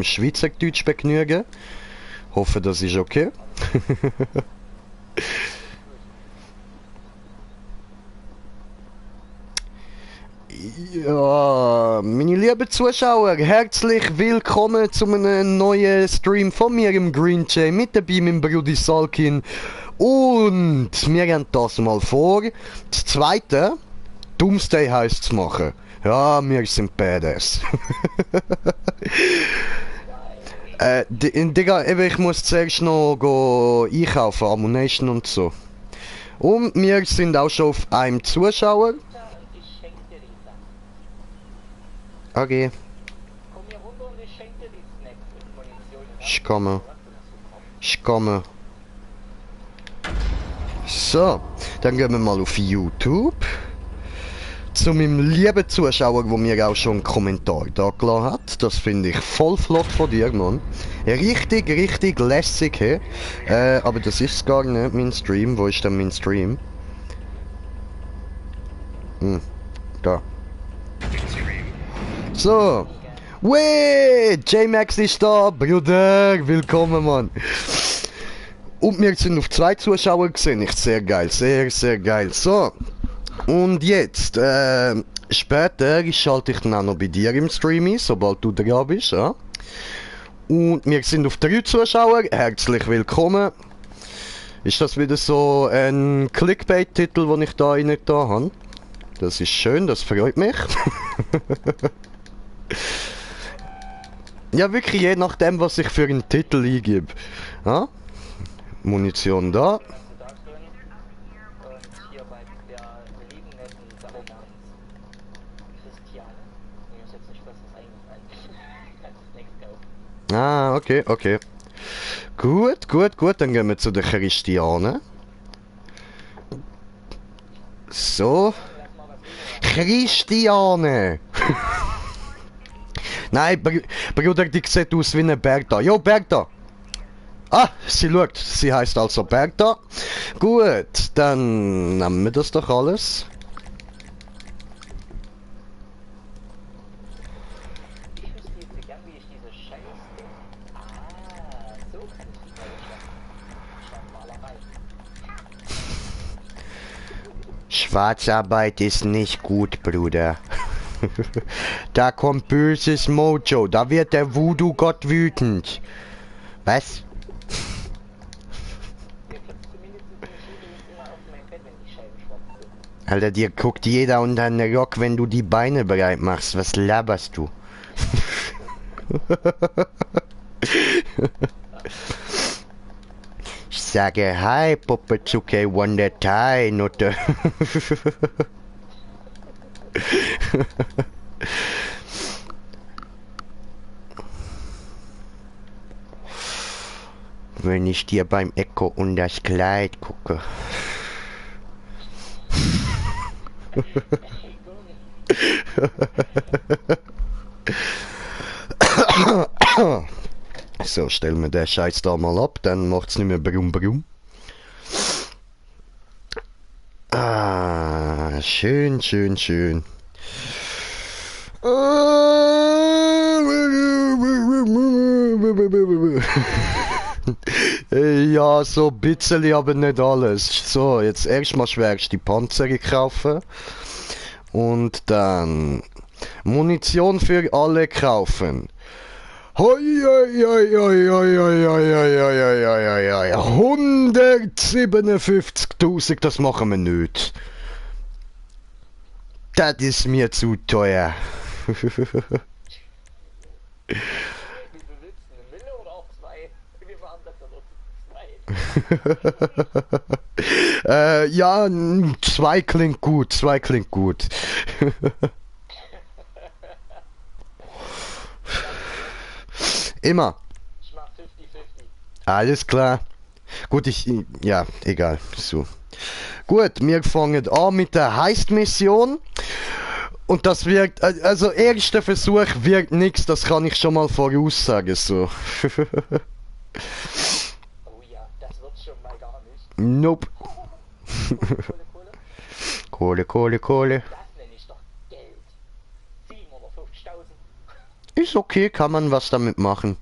Schweizerdeutsch begnügen. Hoffe, das ist okay. Ja, meine lieben Zuschauer, herzlich willkommen zu einem neuen Stream von mir im Green Jay. Mit dabei mein Bruder Salkin. Und wir haben das mal vor, das zweite Doomsday heisst zu machen. Ja, wir sind badass. Digga, eben, ich muss zuerst noch einkaufen, Ammunition und so. Und wir sind auch schon auf einem Zuschauer. Okay. Ich komme. Ich komme. So, dann gehen wir mal auf YouTube. Zu meinem lieben Zuschauer, der mir auch schon einen Kommentar da gelassen hat. Das finde ich voll flott von dir, Mann. Richtig, richtig lässig, he? Aber das ist gar nicht mein Stream. Wo ist denn mein Stream? Da. So. Weh! J-Max ist da, Bruder. Willkommen, Mann. Und wir sind auf 2 Zuschauer gesehen. Nicht sehr geil. Sehr, sehr geil. So. Und jetzt, später schalte ich dann auch noch bei dir im Stream ein, sobald du da bist, ja? Und wir sind auf 3 Zuschauer, herzlich willkommen. Ist das wieder so ein Clickbait-Titel, den ich da rein da habe? Das ist schön, das freut mich. Ja, wirklich, je nachdem, was ich für einen Titel eingebe. Ja? Munition da. Ah, okay, okay. Gut, gut, gut, dann gehen wir zu den Christianen. So. Christiane! Nein, Bruder, die sieht aus wie eine Bertha. Jo, Bertha! Ah, sie schaut. Sie heißt also Bertha. Gut, dann nehmen wir das doch alles. Schwarzarbeit ist nicht gut, Bruder. Da kommt böses Mojo, da wird der Voodoo-Gott wütend. Was? Alter, dir guckt jeder unter den Rock, wenn du die Beine bereit machst. Was laberst du? Ich sage hi, Puppe Zucke Wonder Thai, Nutte. Wenn ich dir beim Echo und das Kleid gucke. So, stellen wir den Scheiß da mal ab, dann macht's nicht mehr Brum Brum. Ah, schön, schön, schön. Ja, so ein bisschen, aber nicht alles. So, jetzt erstmal schwerst die Panzer kaufen. Und dann Munition für alle kaufen. 157.000, das machen wir nicht. Das ist mir zu teuer. Ja, 2 klingt gut, 2 klingt gut. Immer. Ich mach 50-50. Alles klar. Gut, ja, egal. So. Gut, wir fangen an mit der Heist-Mission. Und das wird, also erster Versuch wird nichts, das kann ich schon mal voraussagen, so. Oh ja, das wird schon mal gar nicht. Nope. Kohle, Kohle, Kohle. Das nenne ich doch Geld. 750.000. Ist okay, kann man was damit machen.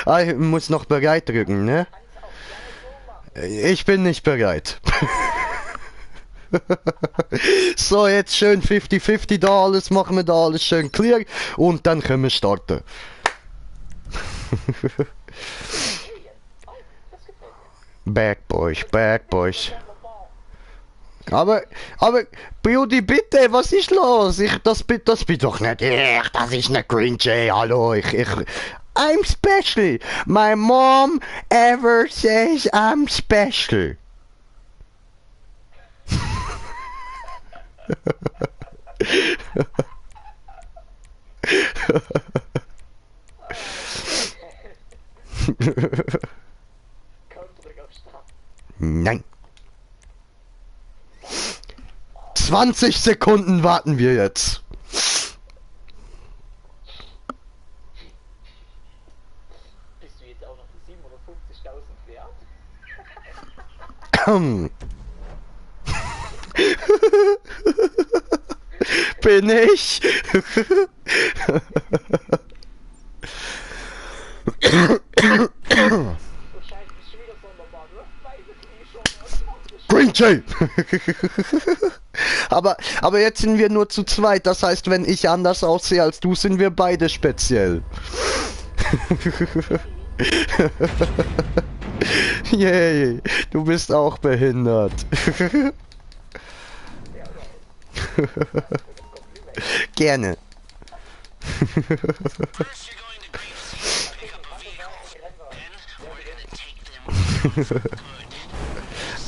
Ah, ich muss noch bereit drücken, ne? Ich bin nicht bereit. So, jetzt schön 50-50 da alles, machen wir da alles schön clear und dann können wir starten. Back Boys. Aber, Brudi, bitte, was ist los? Das bin doch nicht ich, das ist nicht cringe, hallo, I'm special. My mom ever says I'm special. Nein. 20 Sekunden warten wir jetzt. Bist du jetzt auch noch die 750.000 wert? Bin ich? Green Jay! aber jetzt sind wir nur zu zweit, das heißt, wenn ich anders aussehe als du, sind wir beide speziell. Yay, du bist auch behindert. Gerne.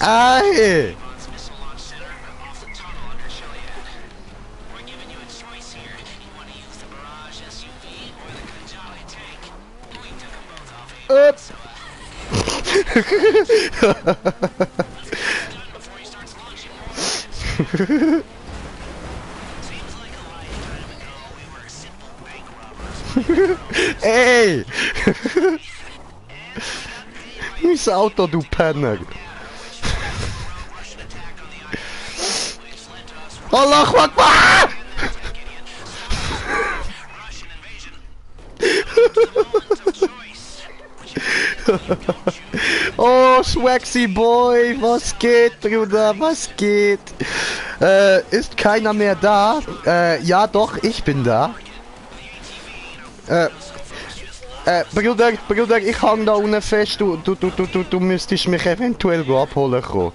Ei! Ups. Ey! Mis Auto, du Penner! Allahu Akbar! Oh, Swaxy Boy, was geht, Bruder, was geht? Ist keiner mehr da? Ja doch, ich bin da. Bruder, ich hang da unten fest, du müsstest mich eventuell abholen kommen.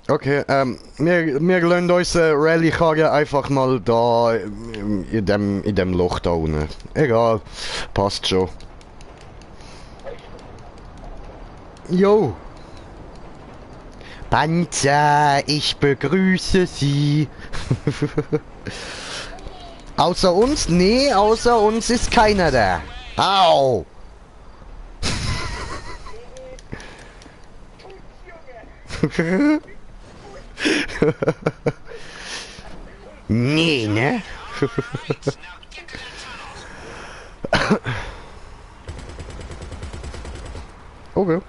Okay, wir lassen unsere Rallye-Karre einfach mal da in dem Loch da unten. Egal, passt schon. Jo. Panzer, ich begrüße Sie. Außer uns? Nee, außer uns ist keiner da. Au! Nee, ne? Okay.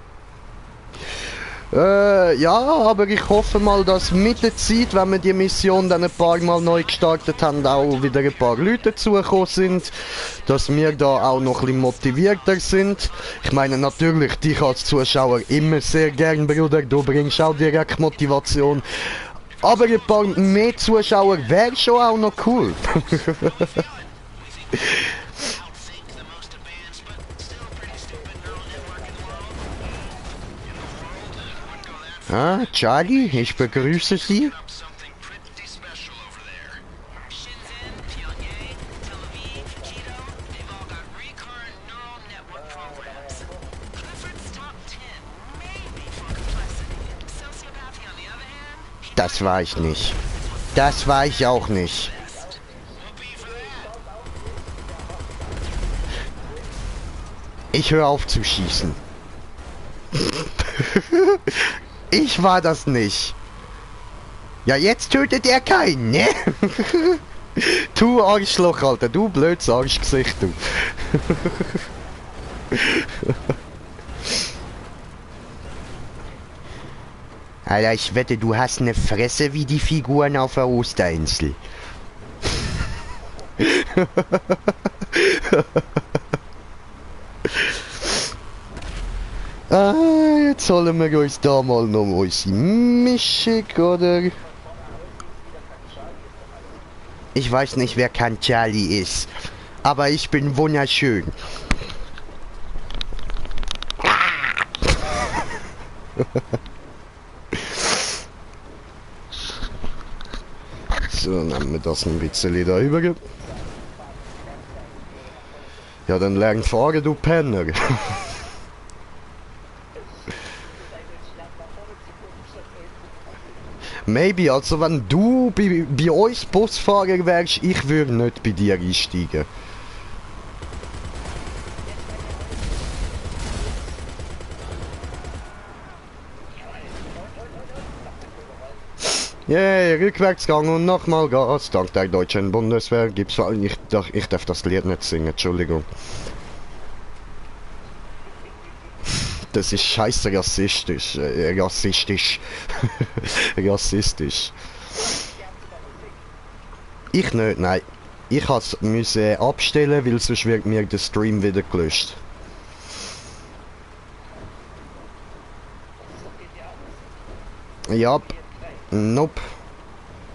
Ja, aber ich hoffe mal, dass mit der Zeit, wenn wir die Mission dann ein paar Mal neu gestartet haben, auch wieder ein paar Leute dazugekommen sind, dass wir da auch noch ein bisschen motivierter sind. Ich meine natürlich, dich als Zuschauer immer sehr gern, Bruder, du bringst auch direkt Motivation. Aber ein paar mehr Zuschauer wäre schon auch noch cool. Ah, Charlie, ich begrüße Sie. Das war ich nicht. Das war ich auch nicht. Ich höre auf zu schießen. Ich war das nicht. Ja, jetzt tötet er keinen, ne? Du Arschloch, Alter. Du blödes Arschgesicht, du. Alter, ich wette, du hast eine Fresse wie die Figuren auf der Osterinsel. Jetzt holen wir uns da mal noch unsere Mischung, oder? Ich weiß nicht, wer kein Charlie ist, aber ich bin wunderschön. So, nehmen wir das ein bisschen da rüber. Ja, dann lern fahren, du Penner. Maybe, also wenn du bei uns Busfahrer wärst, ich würde nicht bei dir einsteigen. Yeah, Rückwärtsgang und nochmal Gas. Dank der deutschen Bundeswehr gibt's ich darf das Lied nicht singen, Entschuldigung. Das ist scheiße rassistisch. Rassistisch. Rassistisch. Ich nicht, nein. Ich musste abstellen, weil sonst wird mir der Stream wieder gelöscht. Ja. Nope.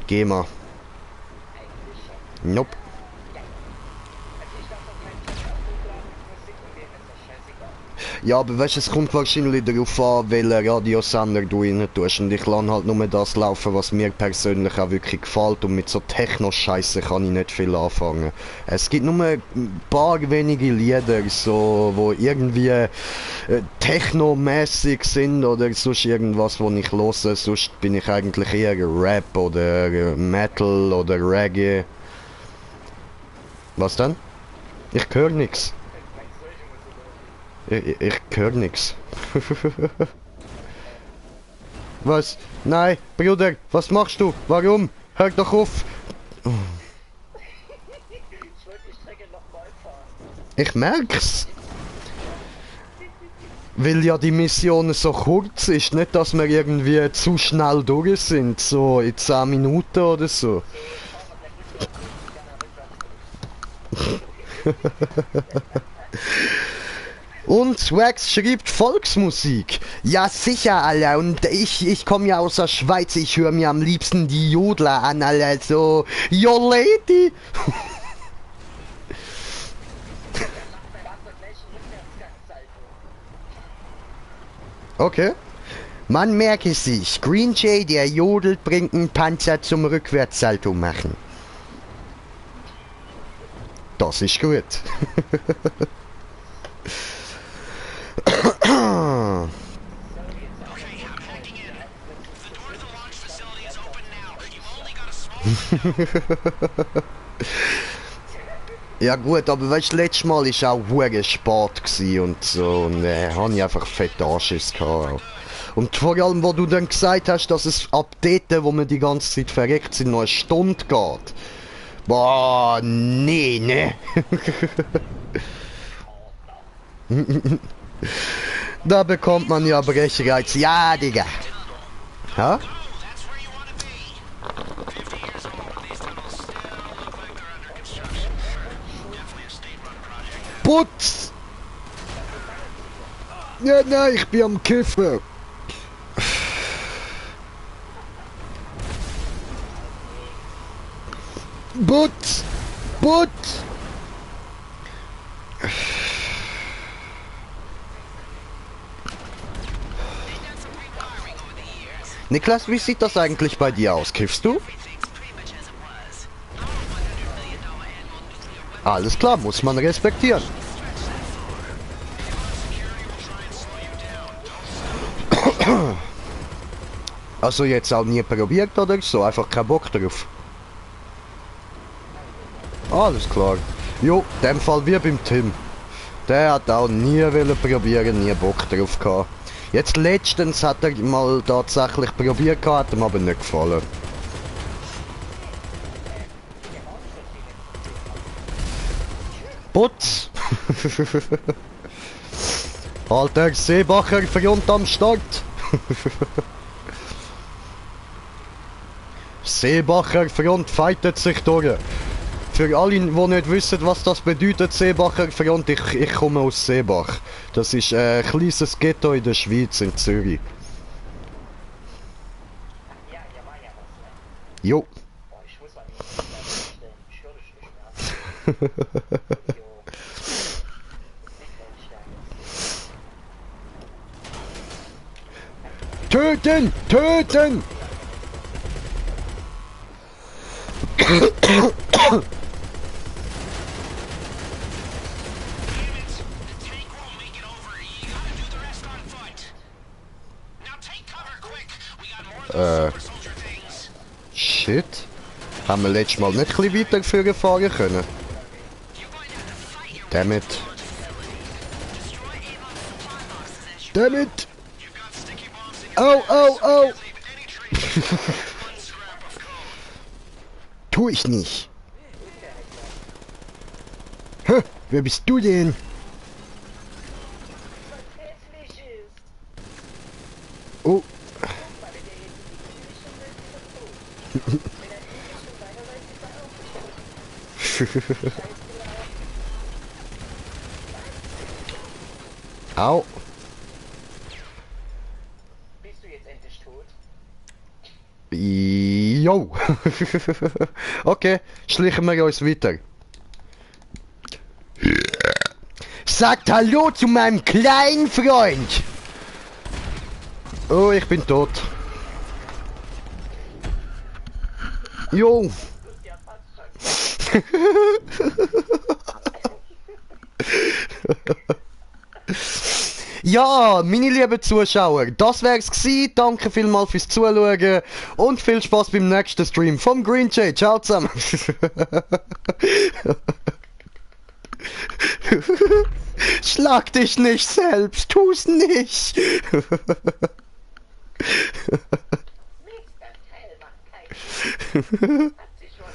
Geh mal. Nope. Ja, aber weißt du, es kommt wahrscheinlich darauf an, welchen Radiosender du rein tust. Und ich lasse halt nur das laufen, was mir persönlich auch wirklich gefällt. Und mit so Techno-Scheiße kann ich nicht viel anfangen. Es gibt nur ein paar wenige Lieder, so, wo irgendwie technomäßig sind oder sonst irgendwas, wo ich höre. Sonst bin ich eigentlich eher Rap oder Metal oder Reggae. Was denn? Ich höre nichts. Ich höre nix. Was? Nein, Bruder, was machst du? Warum? Hör doch auf! Ich merk's! Weil ja die Mission so kurz ist, nicht dass wir irgendwie zu schnell durch sind, so in 10 Minuten oder so. Und Wax schreibt Volksmusik. Ja sicher, Alter. Und ich komme ja aus der Schweiz. Ich höre mir am liebsten die Jodler an, Alter. So, yo lady. Okay. Man merke sich. Green Jay, der jodelt, bringt einen Panzer zum Rückwärtssalto machen. Das ist gut. Ja gut, aber weißt du, letztes Mal war auch hure Sport und so und habe ich einfach fette Anschiss gehabt. Und vor allem, wo du dann gesagt hast, dass es ab dort, wo wir die ganze Zeit verreckt sind, noch eine Stunde geht. Boah, nee, ne? Da bekommt man ja Brechreiz. Ja, Digga. Ja? Putz! Ja, nein, ich bin am Kiffen. Putz! Putz! Niklas, wie sieht das eigentlich bei dir aus? Kiffst du? Alles klar, muss man respektieren. Also jetzt auch nie probiert oder so, einfach kein Bock drauf. Alles klar. Jo, in dem Fall wie beim Tim. Der hat auch nie probieren, nie Bock drauf gehabt. Jetzt letztens hat er mal tatsächlich probiert gehabt, hat ihm aber nicht gefallen. Putz! Alter Seebacher Front am Start! Seebacher Front fightet sich durch. Für alle, die nicht wissen, was das bedeutet, Seebacher Front, ich komme aus Seebach. Das ist ein kleines Ghetto in der Schweiz, in Zürich. Ja, hier war ja was, ne? Jo. Boah, ich muss mal die stellen. Ich höre dich nicht mehr. Jo. Töten! Töten! Shit. Haben wir letztes Mal nicht ein bisschen weiter fahren können? Dammit. Dammit! Au, au, au! Tu ich nicht. Hä? Wer bist du denn? Oh. Au. Bist du jetzt endlich tot? Jo. Okay, schlichen wir uns weiter. Sagt Hallo zu meinem kleinen Freund. Oh, ich bin tot. Jo. Ja, meine lieben Zuschauer, das wär's gsi. Danke vielmals fürs Zuschauen und viel Spaß beim nächsten Stream vom Green Jay. Ciao zusammen. Schlag dich nicht selbst, tu's nicht. Mr. Teil macht keinen. Hat sich schon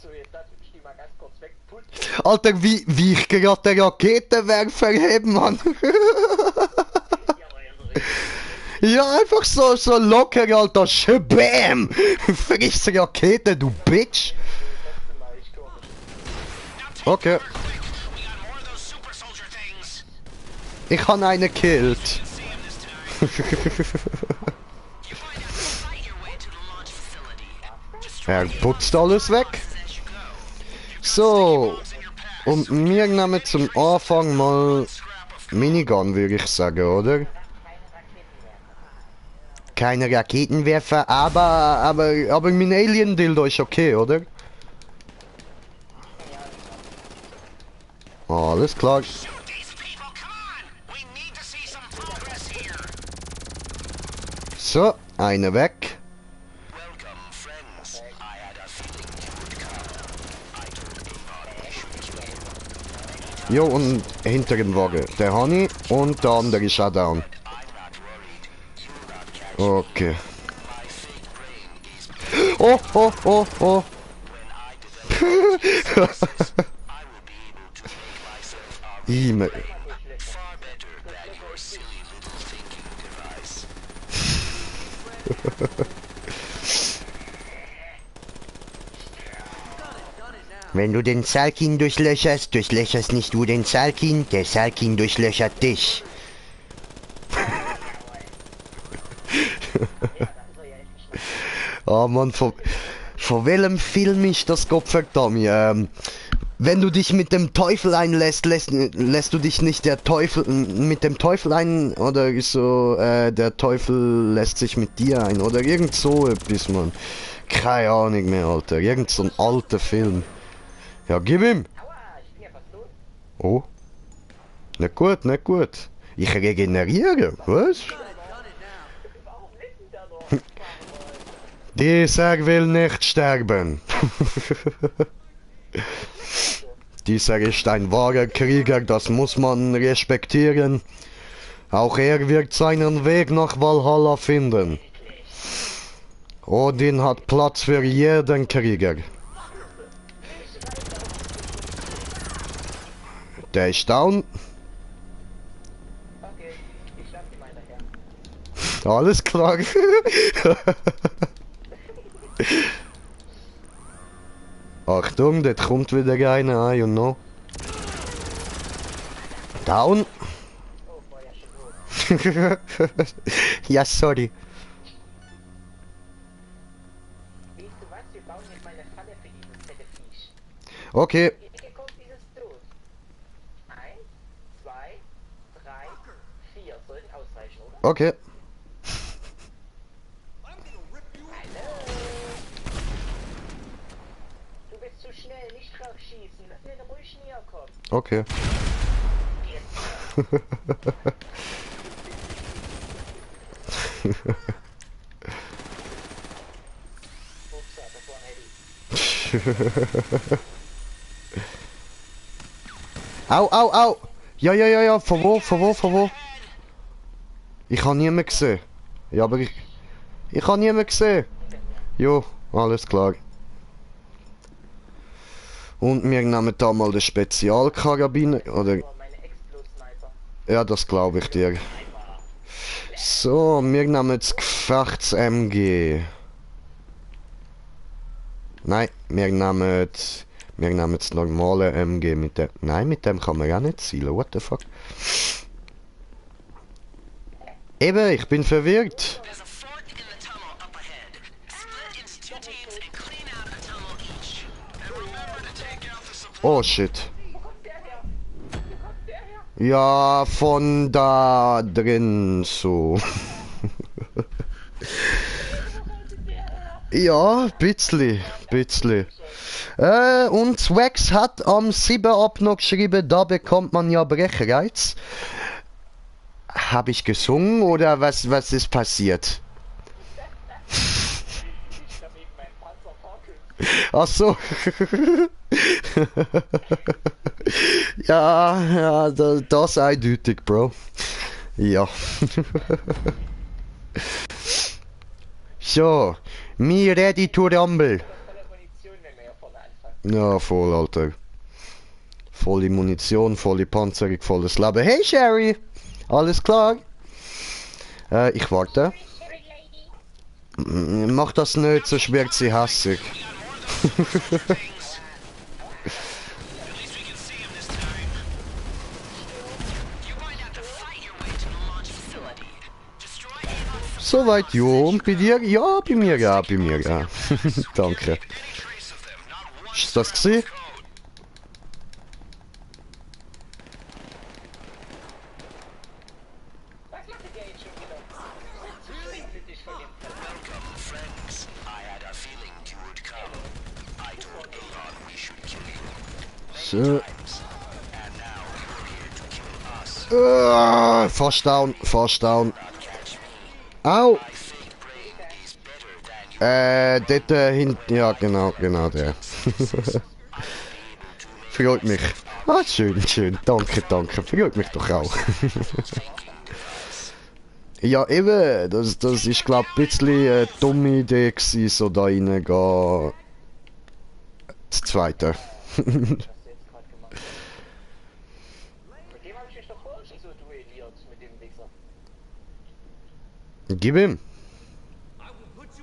so, jetzt lass mich die mal ganz kurz wegputzen. Alter, wie ich gerade den Raketenwerfer heben, Mann. Ja, einfach so locker, Alter. Shabam! Friss Rakete, du Bitch! Okay. Ich han einen gekillt. Er putzt alles weg. So. Und wir nehmen zum Anfang mal Minigun, würde ich sagen, oder? Keine Raketenwerfer, aber mein Alien-Dildo ist okay, oder? Alles klar. So, eine weg. Jo, und hinter dem Wagen. Der Honey und der andere ist auch down. Okay. Oh, oh, oh, oh. E-Mail. Wenn du den Salkin durchlöcherst, durchlöcherst nicht du den Salkin, der Salkin durchlöchert dich. Oh Mann, von welchem Film ist das, Gottverdammt? Wenn du dich mit dem Teufel einlässt, lässt du dich nicht der Teufel mit dem Teufel ein, oder ist so, der Teufel lässt sich mit dir ein, oder irgend so etwas, Mann. Keine Ahnung mehr, Alter. Irgend so ein alter Film. Ja, gib ihm. Oh. Nicht gut, nicht gut. Ich regeneriere, was? Dieser will nicht sterben. Dieser ist ein wahrer Krieger, das muss man respektieren. Auch er wird seinen Weg nach Valhalla finden. Odin hat Platz für jeden Krieger. Der ist down. Ich lass die mal hinterher. Alles klar. Achtung, dort kommt wieder einer, you know. Down. Oh, war ja schon hoch. Ja, sorry. Weißt du was? Wir bauen jetzt mal eine Falle für dieses fette Viech. Okay. Hier kommt dieses Tod. 1, 2, 3, 4. Sollten ausreichen, oder? Okay. Du bist zu schnell, nicht drauf schießen. Lass mir ruhig näher kommen. Okay. Upsa, das war ein Heavy. Au, au, au! Ja, ja, ja, ja, von wo, von wo, von wo? Ich habe niemanden gesehen. Ja, aber ich habe niemanden gesehen. Jo, alles klar. Und wir nehmen da mal den Spezialkarabiner, oder? Oh, meine Explos-Sniper. Ja, das glaube ich dir. So, wir nehmen das Gefechts-MG. Nein, wir nehmen das normale MG mit dem... Nein, mit dem kann man ja nicht zielen, what the fuck? Eben, ich bin verwirrt. There's a fort in the tunnel up ahead. Split into 2 teams and clean out a tunnel each. And remember to take out the supply. Oh shit. Wo kommt der her? Wo kommt der her? Ja, von da drin so. Ja, bitzli. Und Wax hat am 7 ab noch geschrieben, da bekommt man ja Brechreiz. Habe ich gesungen oder was ist passiert? Ich hab eben meinen Panzer vorkühlt. Ach so. Ja, das eindeutig, Bro. Ja. So, me ready to rumble. Voller Munition, wenn wir hier vorne anfangen. Ja, voll, Alter. Volle Munition, volle Panzerung, volles Leben. Hey, Sherry! Alles klar? Ich warte. Mach das nicht, sonst wird sie hässig. At least we can see him this time. You're going to have to fight your way to the launch facility. Destroy Avon's Soweit, jo. Und bei dir? Ja, bei mir, ja, bei mir, ja. Danke. any trace of them. Not one Ist das gewesen? code. Was macht der jetzt schon wieder? Zu dich von dem Fall. Welcome, friends. I had a feeling you would come. I told Avon we should kill you. So. And now you're here to kill us. Fast down, fast down. Not catch me. Au! My fake brain is better than you. Dort hinten, ja, genau der. Freut mich. Ah, schön. Danke. Freut mich doch auch. Ja, eben, das ist, glaub ich, ein bisschen eine dumme Idee gewesen, so da reingehen. Das Zweite. Was du jetzt gerade gemacht hast. Mit dem hab ich mich doch vorher schon so duelliert, mit dem Wichser. Gib ihm. Wo ist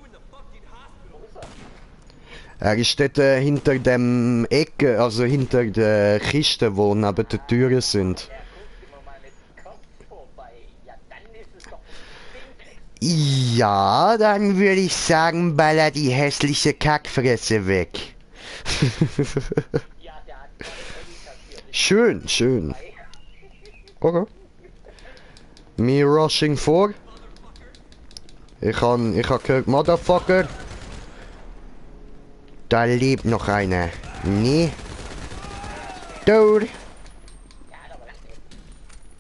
er? Er ist dort hinter dem Ecke, also hinter der Kiste, wo neben den Türen sind. Der guckt immer mal mit dem Kopf vorbei. Ja, dann ist es doch Simplex. Ja, dann würde ich sagen, baller die hässliche Kackfresse weg. Ja, der hat gerade Heavy kassiert. Schön. Okay. Me rushing vor. Ich han gehört, Motherfucker. Da lebt noch einer. Nee. Tot.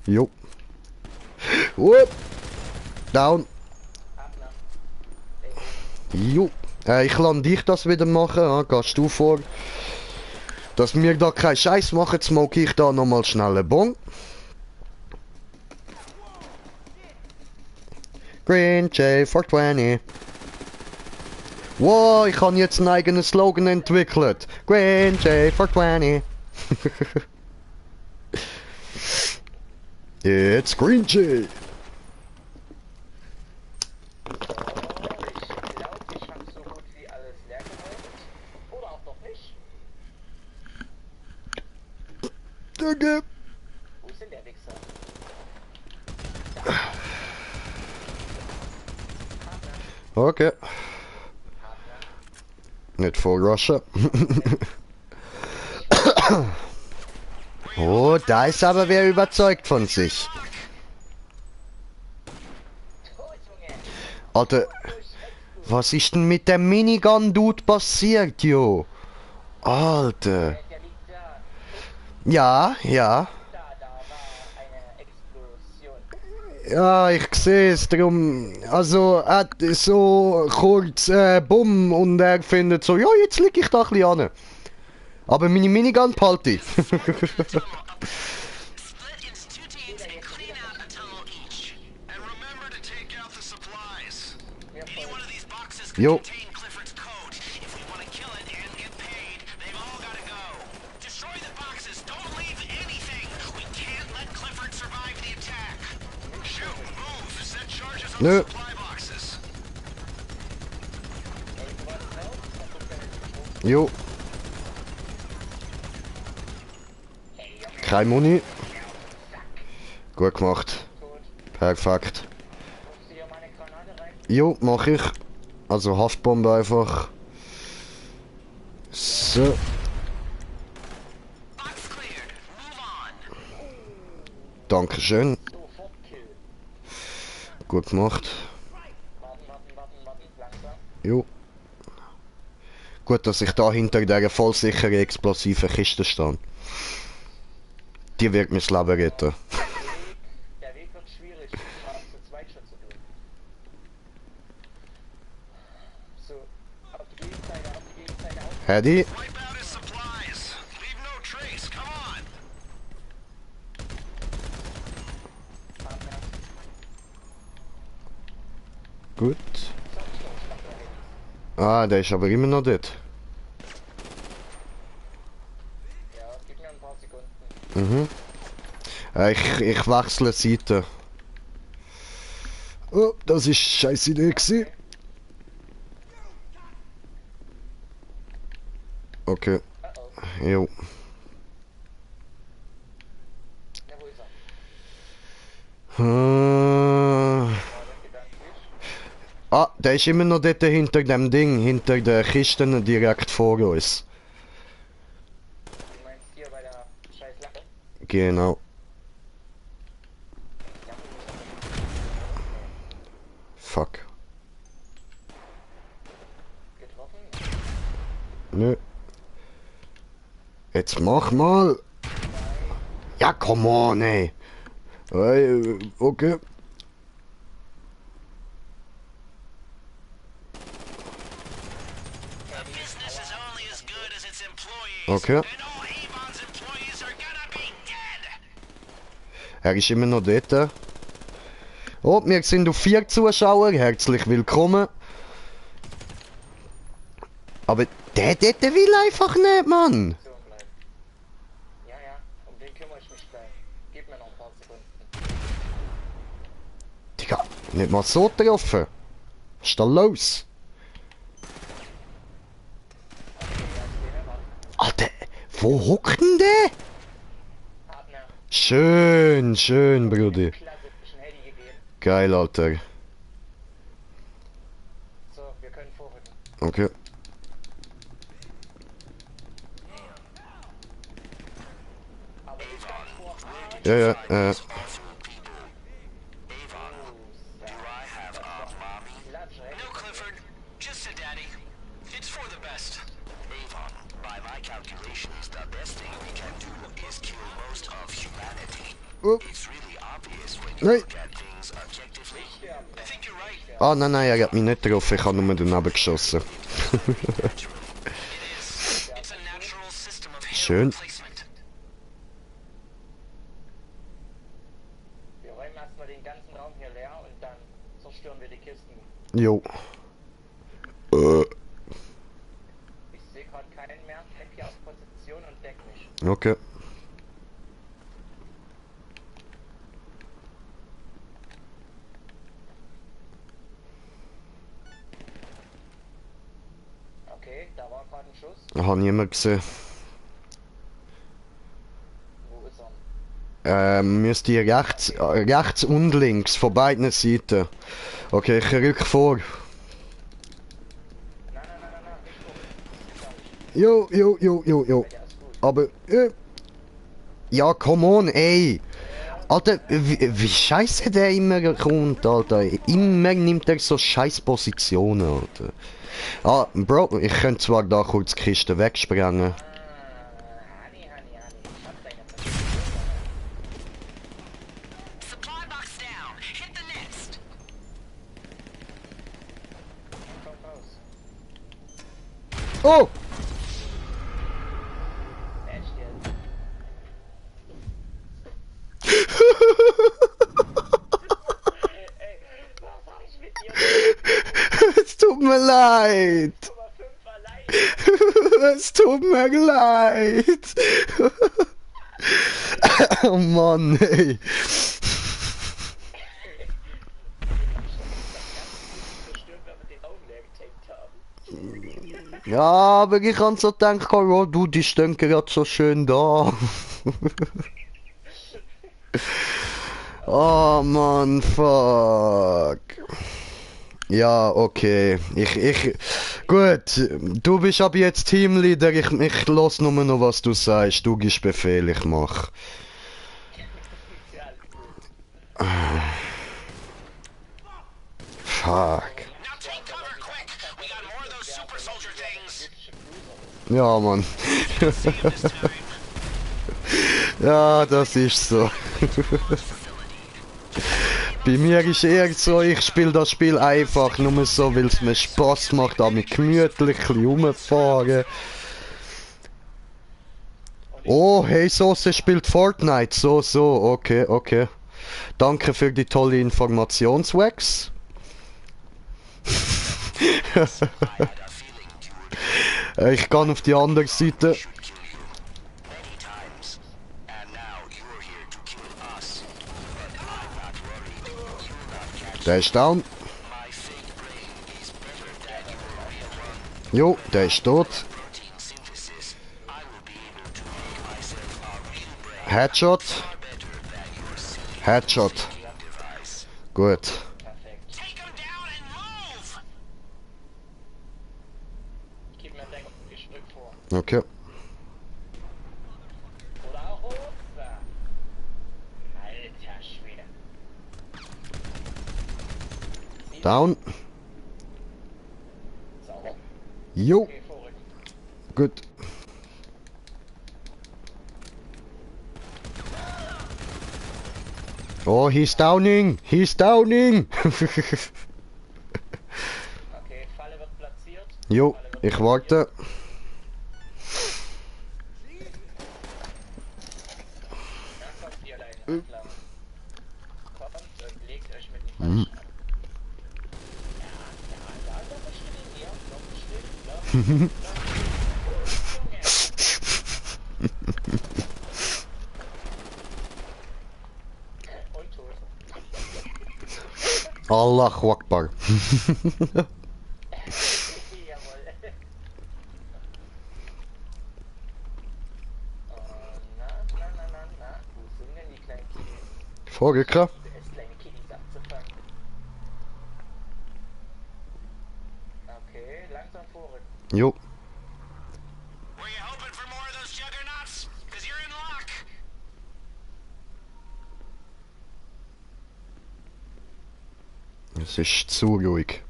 Jo. Whoop. Down. Jo. Ich lass dich das wieder machen. Gehst du vor. Dass wir da keinen Scheiß machen, smoke ich da nochmal schnell einen Bon. Green J420. Wow, ich habe jetzt einen eigenen Slogan entwickelt. Green J420. It's Green J. Okay. Wo ist denn der Wichser? Okay. Partner. Nicht voll rushen. Oh, da ist aber wer überzeugt von sich. Tot, Junge. Alter, Durch Expo. was ist denn mit dem Minigun-Dude passiert, jo? Alter. Der liegt da. Ja, ja. Da war eine Explosion. Ja, ich sehe es drum. Also, er hat so kurz Bumm und er findet so, ja, jetzt lieg ich da ein bisschen an. Aber meine Minigun behalte ich. Split into two teams and clean out a tunnel each. And remember to take out the supplies. Any one of these boxes could Jo. contain Clifford's code. If we want to kill it and get paid, they've all got to go. Destroy the boxes. Don't leave anything. We can't let Clifford survive the attack. Shoot, move, set charges on Nö. the supply boxes. Jo. Kein Muni. Gut gemacht. Tot. Perfekt. Rufst du hier meine Granate rein? Jo, mach ich. Also Haftbombe einfach. So. Box cleared. Move on. Dankeschön. Sofort Kill. Gut gemacht. Warten. Langsam. Jo. Gut, dass ich da hinter dieser vollsicheren explosiven Kiste stehe. Die wird mir das Leben retten. Der Weg wird schwierig, das zu zweit schon zu tun. So, auf die Gegenseite, auf. Hedy? Wipe out his supplies. Leave no trace. Come on. Partner. Gut. So, Stoßschlag der Handys. Ah, der ist aber immer noch dort. Ja, gib mir ein paar Sekunden. Mhm. Ich wechsle Seite. Oh, das ist scheiß Idee gewesen. Okay. Oh. Jo. Ja, wo ist er? Äh, Gedanklich. Ah, der ist immer noch dort hinter dem Ding, hinter der Kiste direkt vor uns. Du meinst hier bei der scheiß Lache? Genau. Ja, Fuck. getroffen? Nö. Jetzt mach mal. Ja, come on, ey. Okay. A business is only as good as its employees. Okay. And all Avon's employees are gonna be dead. Er ist immer noch dort. Oh, wir sind auf 4 Zuschauer. Herzlich willkommen. Aber der dort will einfach nicht, Mann. So bleiben. Ja, um den kümmere ich mich gleich. Gib mir noch ein paar Sekunden. Digga, nicht mal so getroffen. Was ist da los? Alter, wo hockt denn der? Partner, Schön, schön, Brudi. klasse, ein Handy gegeben. Geil, Alter. So, wir können vorrücken. Okay. Aber ich kann vorrücken. Ja, ja, No, Clifford. Just say daddy. It's for the best. Avon, by my calculations, the best thing we can do is kill most of humanity. Oh. It's really obvious when you Nein. look at things objectively. I think you're right. Ah, nein, nein, er hat mich nicht getroffen. Ich habe nur daneben geschossen. It is. It's a natural system of hair Schön. replacement. Wir räumen erstmal den ganzen Raum hier leer und dann zerstören wir die Kisten. Jo. Ich sehe gerade keinen mehr. Bleib hier auf Position und deck mich. Okay. Okay, da war gerade ein Schuss. Habe niemand gesehen. Wo ist er? Müsst ihr rechts und links von beiden Seiten. Okay, ich rück vor. Nein, nicht vor. Jo. Ja, ist gut. Aber, ja, come on, ey. Alter, wie scheiße der immer kommt, Alter. Immer nimmt er so scheiß Positionen, Alter. Ah, Bro, ich könnte zwar da kurz die Kiste wegsprengen. Honey. Ich hab deine Position. Supply box down. Hit the next. Komm raus. Oh! Echt jetzt? Ey, was mach ich mit dir? Es tut mir leid. Nummer 5 allein. Es tut mir leid. Oh Mann, ey. Zerstört, wenn wir den Raum leer getankt haben. Ja, aber ich hab so gedacht, oh du, die stehen gerade so schön da. Oh Mann, fuck. Ja, okay. Gut, du bist ab jetzt Teamleader, ich los nur noch, was du sagst. Du gibst Befehl, ich mach. Ja, alles gut. Fuck. Now take cover quick. We got more of those super soldier things. Ja, Mann. See him this time. Ja, das ist so. Bei mir ist eher so, ich spiele das Spiel einfach nur so, weil es mir Spaß macht, damit gemütlich ein bisschen rumfahren. Oh, hey Soße spielt Fortnite. So, okay. Danke für die tolle Informationswax. Ich kann auf die andere Seite. Many times. And now you're here to kill us. But I'm not worried. You'll not catch Der ist down. my fake brain is better than your real one. Jo, der ist tot. Protein synthesis. I will be able to make myself a real brain. Headshot. Far better than your silly Headshot. device. Gut. Perfekt. Take him down and move. Gib mir Deckung. Ich rück vor. Okay. Oder auch Rosa. Alter Schwede. Down. Sauber. Jo, Okay, vorrücken. gut. Oh, he's downing. Okay, Falle wird platziert. Jo, Falle wird ich warte. Ja, kommt ihr alleine. Klar. Kommt und legt euch mit dem Falschen an. Ja, doch bestimmt in dir. Doch bestimmt. Und tot. Allahu Akbar. Jawohl. Oh, na. Wo sind denn die kleinen Kiddies? Vorgekraft. Es kleine Kiddies abzufangen. Okay, langsam vorrücken. Jo. Were you hoping for more of those juggernauts? Because you're in luck. Es ist zu ruhig.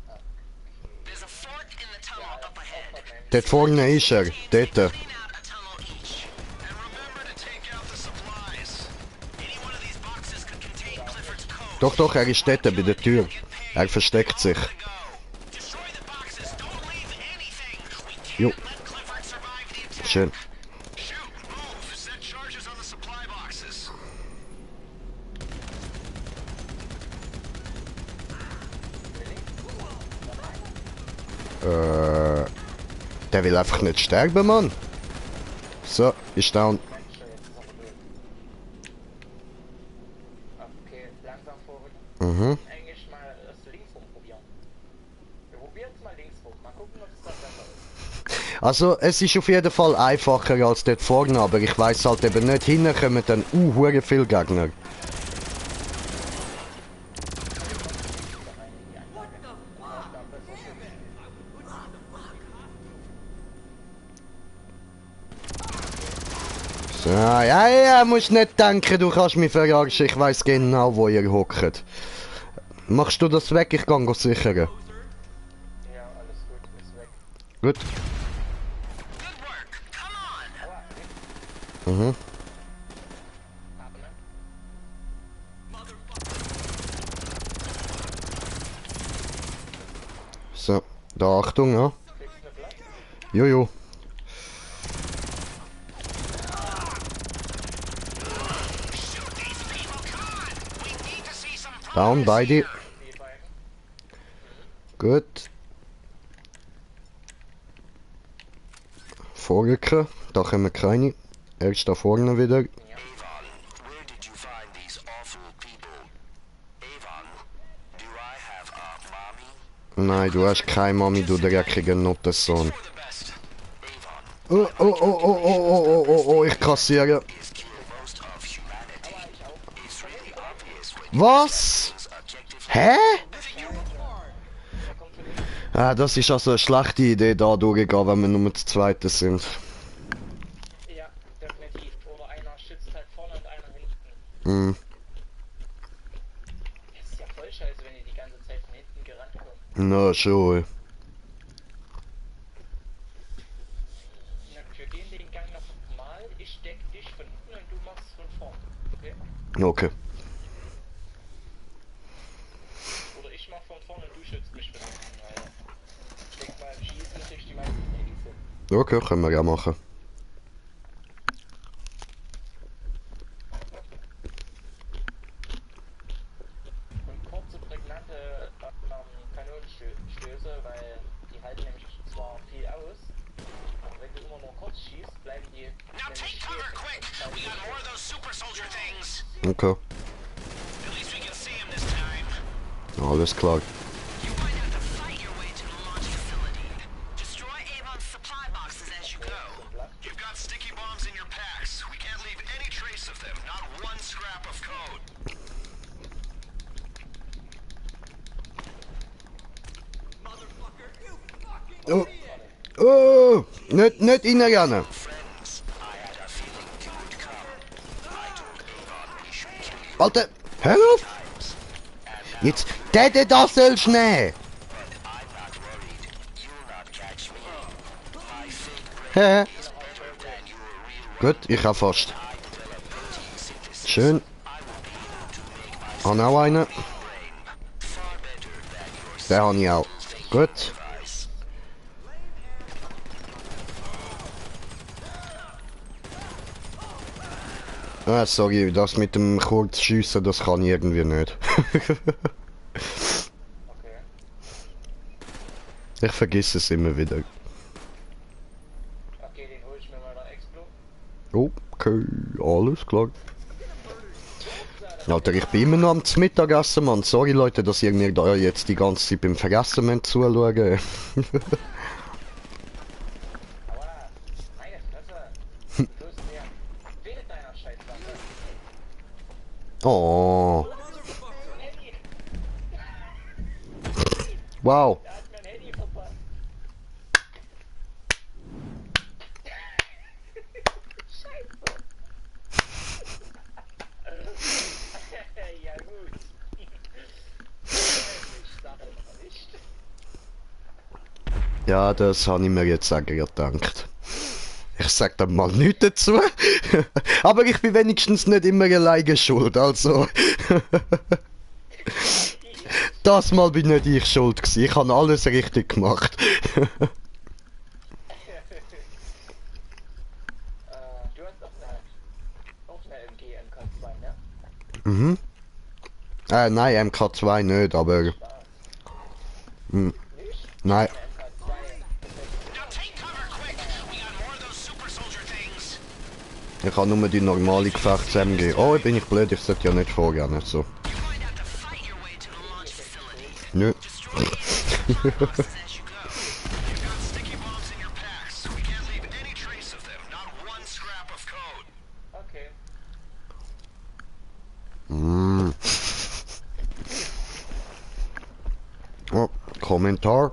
There's a fork in the tunnel up ahead. Dort vorne ist er. Dort. Clean out a tunnel each. And remember to take out the supplies. Any one of these boxes could contain Clifford's code. Doch, er ist dort bei der Tür. Er versteckt sich. Destroy the boxes. Don't leave anything. We Jo. can't let Clifford survive the attack. Schön. Shoot, move. Set charges on the supply boxes. Der will einfach nicht sterben, Mann. So, ist down. Mensch, jetzt ist noch blöd. Okay, langsam vorrücken. Mhm. Eigentlich mal das links rum probieren. Wir probieren es mal links rum. Mal gucken, ob es dann besser ist. Also, es ist auf jeden Fall einfacher als dort vorne, aber ich weiß halt eben nicht, hinten kommen dann hure viele Gegner. So, ja, musst nicht denken, du kannst mich verarschen, ich weiß genau, wo ihr hockt. Machst du das weg, ich kann sichern. Ja, alles gut, ist weg. Gut. Good work. Come on. Mhm. So, da Achtung, ja. Kriegst du eine Blatt? Jojo. Shoot these people. Come on. We need to see some Down, progress beide. here. Die beiden. Gut. Vorrücken, da kommen keine. Erst da vorne wieder. Avon, where did you find these awful people? Avon, do I have a mommy? Nein, du hast keine Mami, du dreckiger Nuttensohn. For the best. Avon, Oh, ich kassiere. is kill most of humanity. It's really obvious when Was? use objective Hä? Ah, das ist also eine schlechte Idee, da durchgehen, wenn wir nur zu zweit sind. Ja, definitiv. Oder einer schützt halt vorne und einer hinten. Hm, Das ist ja voll scheiße, wenn die ganze Zeit von hinten gerannt kommen. na schon. Na, wir gehen den Gang noch mal. Ich deck dich von hinten und du machst von vorn. Okay? Okay. Oder ich mach von vorne und du schützt mich von hinten. Weil ich denk mal, im Schießen kriegst du die meisten Handys hin. Okay, können wir ja machen. Und kurze, prägnante Kanonenstöße, weil die halten nämlich zwar viel aus, aber wenn du immer nur kurz schießt, bleiben die Now take cover quick. We got more of those super soldier things. Okay, At least we can see him this time. alles klar. You might have to fight your way to the launch facility. Destroy Avon's supply boxes as you go. You've got sticky bombs in your packs. We can't leave any trace of them. Not one scrap of code. Oh, nicht reinrennen. friends. I had a feeling you would come. I told Avon we should kill you Alter, hör auf! times. And Jetzt, der das sollst du nehmen! I'm not worried. You'll not catch me. My fake brain Hä? is better than your real Gut, ich hab fast. high developed protein synthesis. Schön. I will be able to make my Hab auch einen. brain far better than your Den habe ich auch. Gut. device. Ah, sorry, das mit dem Kurzschiessen, das kann ich irgendwie nicht. Okay. Ich vergesse es immer wieder. Okay, den hol ich mir mal nach Explo. Okay, alles klar. Alter, ich bin immer noch am Mittagessen, Mann. Sorry, Leute, dass ihr mir da jetzt die ganze Zeit beim Vergessen müsst zuschauen. Aua! Meine Fresse! Du tust mir weh mit deiner Scheißwaffe. Oh, Handy! wow. Der hat mein Handy verpasst. Scheiße! Ja gut. Ich sage noch nicht. Ja, das habe ich mir jetzt auch gerade gedacht. Ich sag da mal nichts dazu. Aber ich bin wenigstens nicht immer alleine schuld, also. Das Mal bin nicht ich schuld gewesen. Ich habe alles richtig gemacht. Du hast auch eine MG MK2, ne? Mhm. Nein, MK2 nicht, aber. Nicht? Nein. MK2. Now take cover quick. We got more of those super soldier things. Ich habe nur die normale Gefechts-MG. Oh, bin ich blöd, ich sollte ja nicht vorgehen. So. You might have to fight your way to the launch facility. Nö. Destroy Avon's supply boxes as you go. You've got sticky bombs in your packs. We Kommentar.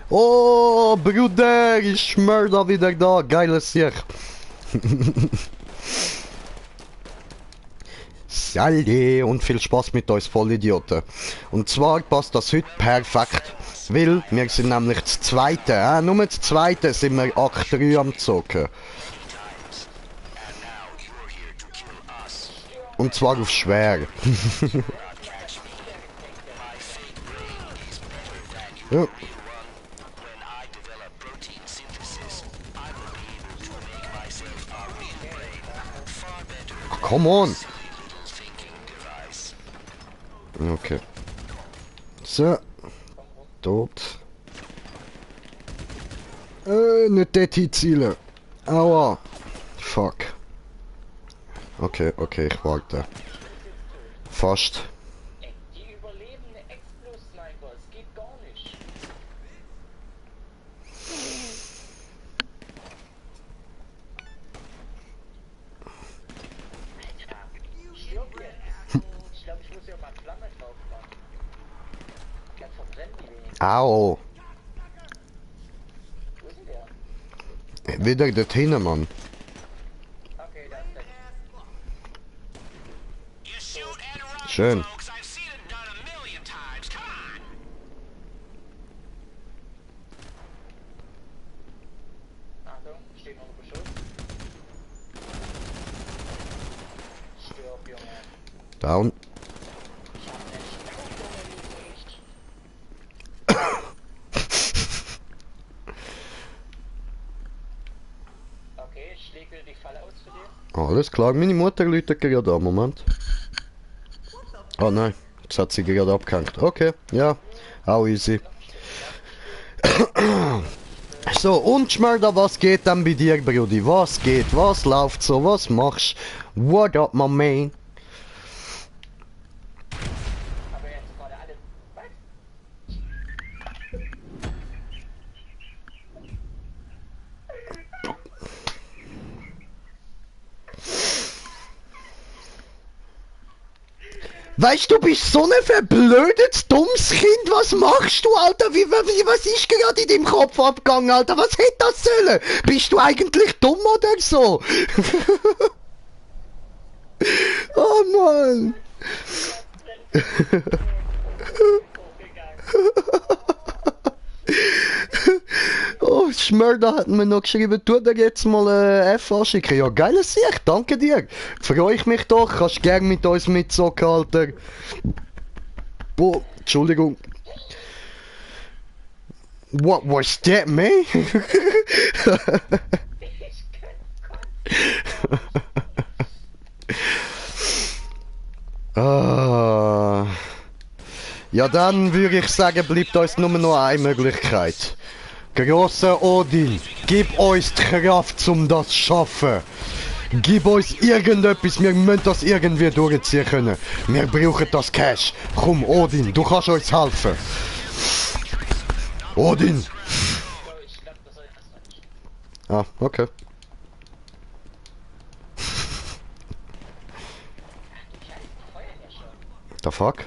Oh, Bruder, ist Mörder wieder da. Geiles Sieg. Salut und viel Spaß mit uns Vollidioten. Und zwar passt das heute perfekt, weil wir sind nämlich das Zweite. Nur das Zweite sind wir 8-3 am Zocken. Und zwar auf schwer. Ja. Come on! Okay. So. Tot. Nicht dort hinzielen. Aua. Fuck. Okay, okay, ich warte. Fast. Die überlebende Explos-Sniper, es geht gar nicht. Alter, stirb jetzt. Ich glaube, ich muss hier mal Flamme drauf machen. Dann verbrennen die wenigstens. Au. Wo ist denn der? Wieder dorthin, Mann. Okay, da ist der. You shoot and run, Schön. folks. I've seen it done a million times. Come on. Achtung, steht noch ein Beschuss. Stirb, Junge. Down. Ich hab den Junge nicht. Okay, ich lege die Falle aus für dich. Alles klar, meine Mutter läutet gerade an, Moment. Oh nein, jetzt hat sie gerade abgehängt. Okay, ja, auch easy. So, und Schmörder, was geht denn bei dir, Brudi? Was geht? Was läuft so? Was machst du? What up, my man? Aber jetzt gerade alle. Was? Weißt du, bist so ein verblödetes, dummes Kind. Was machst du, Alter? Was ist gerade in deinem Kopf abgegangen, Alter? Was hätte das sollen? Bist du eigentlich dumm oder so? Oh Mann. Oh, Schmörder hat mir noch geschrieben, tu dir jetzt mal F anschicken. Ja, geiles Sieg, danke dir. Freue ich mich doch, kannst gern mit uns mitzocken, Alter. Boah, Entschuldigung. What was that, man? Ah. Ja, dann würde ich sagen, bleibt uns nur noch eine Möglichkeit. Grosser Odin, gib uns die Kraft, um das zu schaffen. Gib uns irgendetwas, wir müssen das irgendwie durchziehen können. Wir brauchen das Cash. Komm, Odin, du kannst uns helfen. Odin! Ich glaube, das soll erst nicht. Ah, okay. Die feuern ja schon. The fuck?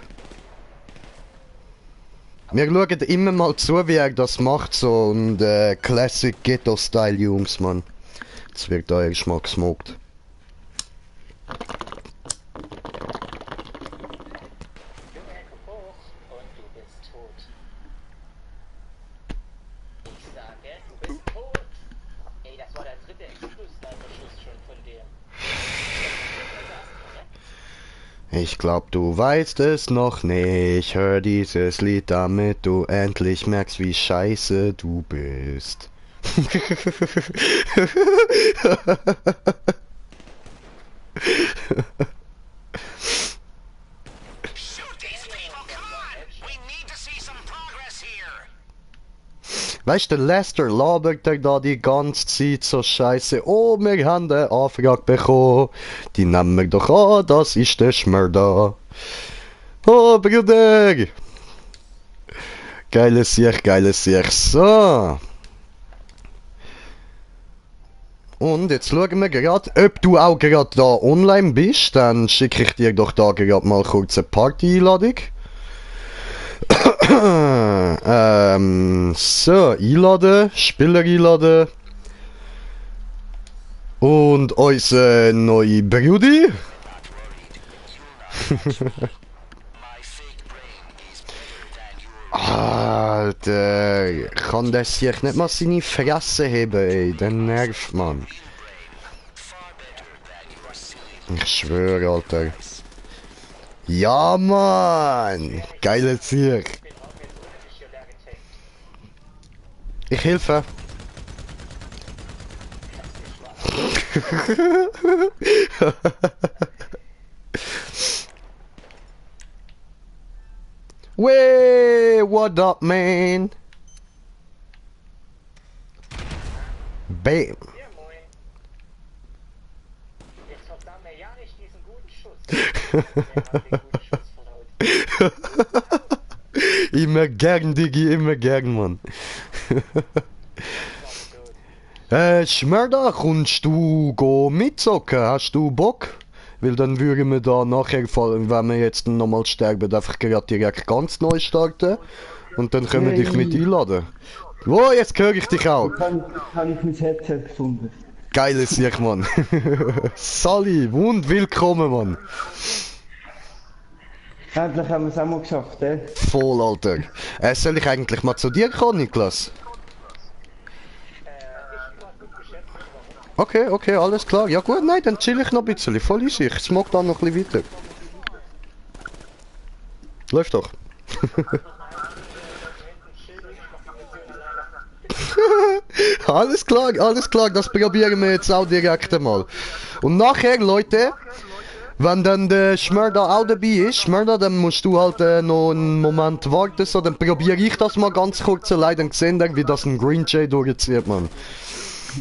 Wir schauen immer mal zu, wie er das macht, so und Classic Ghetto-Style, Jungs, Mann. Jetzt wird da erstmal gesmoked. Junge, komm hoch. Und du bist tot. Ich sage, du bist tot. Ey, das war der dritte Explos-Sniper-Schuss schon von dir. Ich glaub, du weißt es noch nicht. Hör dieses Lied, damit du endlich merkst, wie scheiße du bist. Shoot these people. Come on. We need to see some progress here. Weißt du, Lester labert er da die ganze Zeit so scheiße. Oh, wir haben eine Anfrage bekommen. Die nehmen wir doch an, das ist der Schmörder. Oh, Bruder! Geiles Sieg, geiles Sieg. So. Und jetzt schauen wir gerade, ob du auch gerade da online bist. Dann schicke ich dir doch da gerade mal kurz eine Party-Einladung. So, einladen, Spieler einladen. Und unser neuer Brudi. My fake brain is better than your Alter, kann der sich nicht mal seine Fresse heben, ey. Der nervt, man. far better than your silly. Ich schwöre, Alter. Ja, Mann! Geile Ziel. Ich bin auch jetzt ohne dich hier leer getankt. Ich helfe. Way, what up, man? Bam. Ja, moin. Jetzt verdammt mir ja nicht diesen guten Schuss. Der hat den guten Schuss verlaut. Immer gern, Diggi, immer gern, Mann. Schmörder, kommst du go mitzocken? Hast du Bock? Weil dann würden wir da nachher, wenn wir jetzt nochmal sterben, einfach gerade direkt ganz neu starten. Und dann können wir dich mit einladen. Oh, jetzt höre ich dich auch. Habe ich mein Headset gefunden. Geiles Sieg, Mann. Sally, und willkommen, Mann. Endlich haben wir es auch mal geschafft, Voll, Alter. Soll ich eigentlich mal zu dir kommen, Niklas? Ich war gut beschäftigt, warum? Okay, okay, alles klar. Ja gut, nein, dann chill ich noch ein bisschen. Voll easy. Ich smoke dann noch ein bisschen weiter. Läuft doch. Alles klar, das probieren wir jetzt auch direkt einmal. Und nachher, Leute, wenn dann der Schmörder auch dabei ist, Schmörder, dann musst du halt noch einen Moment warten, so, dann probiere ich das mal ganz kurz allein, dann sehen wir, wie das ein Green Jay durchzieht, man.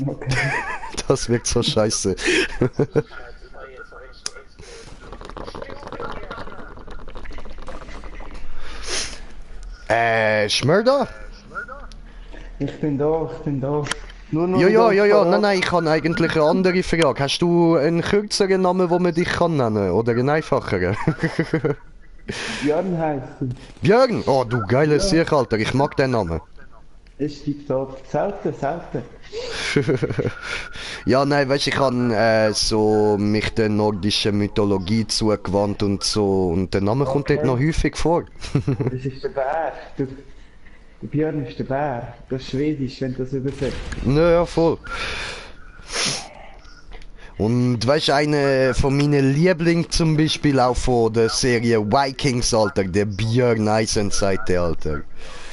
Okay. Das wirkt so scheiße. Schmörder? Ich bin da. Nur noch Ja, nein, ich habe eigentlich eine andere Frage. Hast du einen kürzeren Namen, wo man dich kann nennen? Oder einen einfacheren? Björn heisst du. Björn? Oh, du geiles Sieg, Alter. Ich mag den Namen. Ist tiptop. Selten. Ja, nein, weißt du, ich habe so mich der nordischen Mythologie zugewandt und so. Und der Name kommt dort noch häufig vor. Das ist der Bär. Der Björn ist der Bär. Das ist Schwedisch, wenn du das übersetzt. Naja, voll. Und weißt du, einer von meinen Lieblingen zum Beispiel auch von der Serie Vikings, Alter, der Björn Eisenseite, Alter.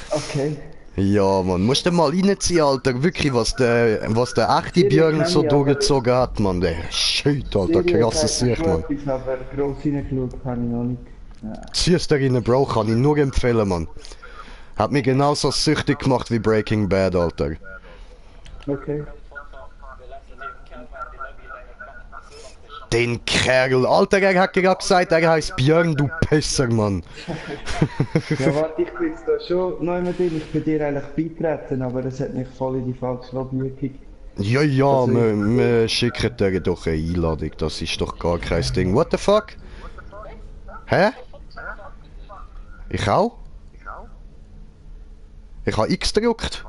Okay. Ja, man, musst du mal reinziehen, Alter, wirklich, was der echte Björn so durchgezogen hat, man, der Shit, Alter, krasses Sicht, man. Aber gross reingeschaut habe ich noch nicht. Ziehst da rein, Bro, kann ich nur empfehlen, man. Hat mich genauso süchtig gemacht wie Breaking Bad, Alter. Okay. Wir lassen den Kerl mal die Lobby rein und machen so noch nicht. Den Kerl, Alter, er hat gerade gesagt, er heißt Björn, du Pisser, Mann. Ja, warte, ich bin jetzt da schon neu mit drin. Ich bin dir eigentlich beitreten, aber es hat mich voll in die falsche Lobby gekickt. Ja, wir schicken dir doch eine Einladung, das ist doch gar kein Ding. What the fuck? Hä? Ich auch? Ich habe X gedrückt.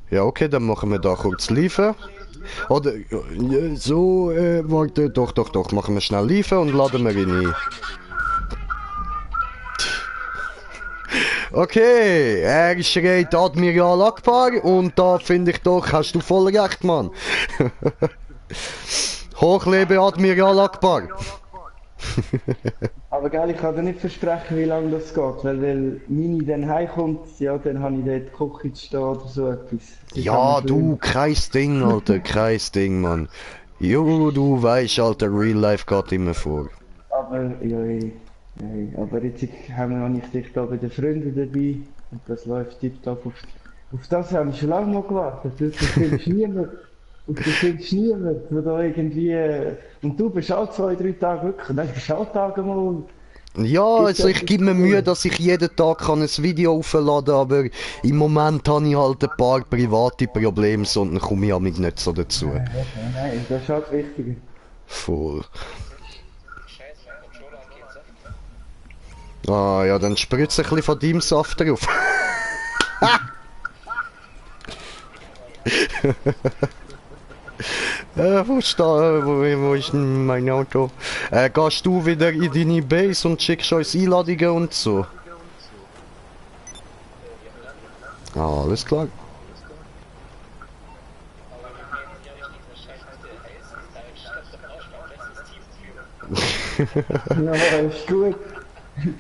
Ja, okay, dann machen wir da kurz liefern. Oder so, warte, doch, machen wir schnell liefern und laden wir ihn ein. Okay, er schreit Admiral Akbar und da finde ich doch, hast du voll recht, Mann. Hochlebe Admiral Akbar. Aber geil, ich kann dir nicht versprechen, wie lange das geht, weil meine dann heimkommt, ja, dann habe ich dort Küche stehen oder so etwas. Das Ja, ist du, kein Ding, Alter, kein Ding, Mann. Jo, du weißt, Alter, Real Life geht immer vor. Aber, aber jetzt haben wir noch nicht dich da bei den Freunden dabei und das läuft tiptop. Auf das habe ich schon lange mal gewartet. Du findest niemand, der da irgendwie... Und du bist auch 2-3 Tage wirklich, nein, du bist auch Tage mal Ja, also ich gebe mir Mühe, dass ich jeden Tag kann ein Video aufladen kann, aber im Moment habe ich halt ein paar private Probleme, und dann komme ich mich nicht so dazu. Nein, das ist halt wichtig. Voll. Scheiße, mein Controller hat keinen Saft. Ah ja, dann spritze ein bisschen von deinem Saft drauf. wo ist denn mein Auto? Gehst du wieder in deine Base und schickst uns Einladungen und so? Ah, alles klar. Ja, ist gut.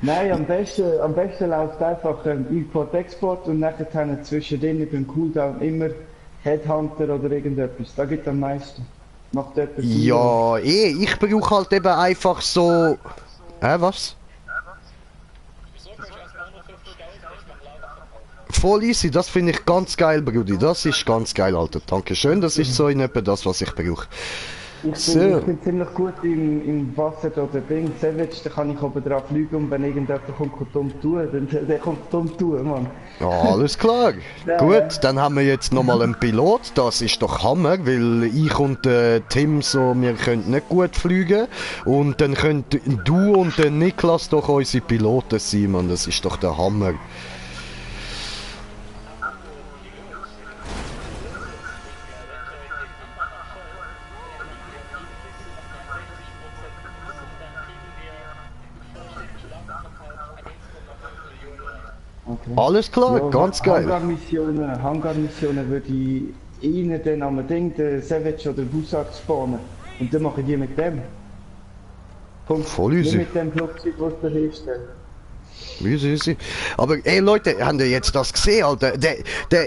Nein, am besten läuft einfach Import-Export und nachher haben zwischendrin beim Cooldown immer Headhunter oder irgendetwas. Da gibt am meisten. Macht etwas. Ja, ich brauche halt eben einfach so... was? Voll easy, das finde ich ganz geil, Brudi. Das ist ganz geil, Alter. Dankeschön, das ist so in etwa das, was ich brauche. Ich bin ziemlich gut im Wasser oder Ding. Savage, da kann ich oben drauf fliegen und wenn irgendjemand kommt dumm tun, dann der kommt dumm tun, Mann. Ja, alles klar. Gut, dann haben wir jetzt nochmal einen Pilot. Das ist doch Hammer, weil ich und Tim so, wir können nicht gut fliegen. Und dann könnt du und der Niklas doch unsere Piloten sein, Mann. Das ist doch der Hammer. Okay. Alles klar, Ja, ganz geil. Hangar-Missionen würde ich ihnen dann am Ding, den Savage oder Bussard spawnen. Und dann mache ich die mit dem. Punkt. Voll Nicht easy. mit dem Flugzeug, was da hinstellt. Easy. Aber ey Leute, habt ihr jetzt das gesehen, Alter?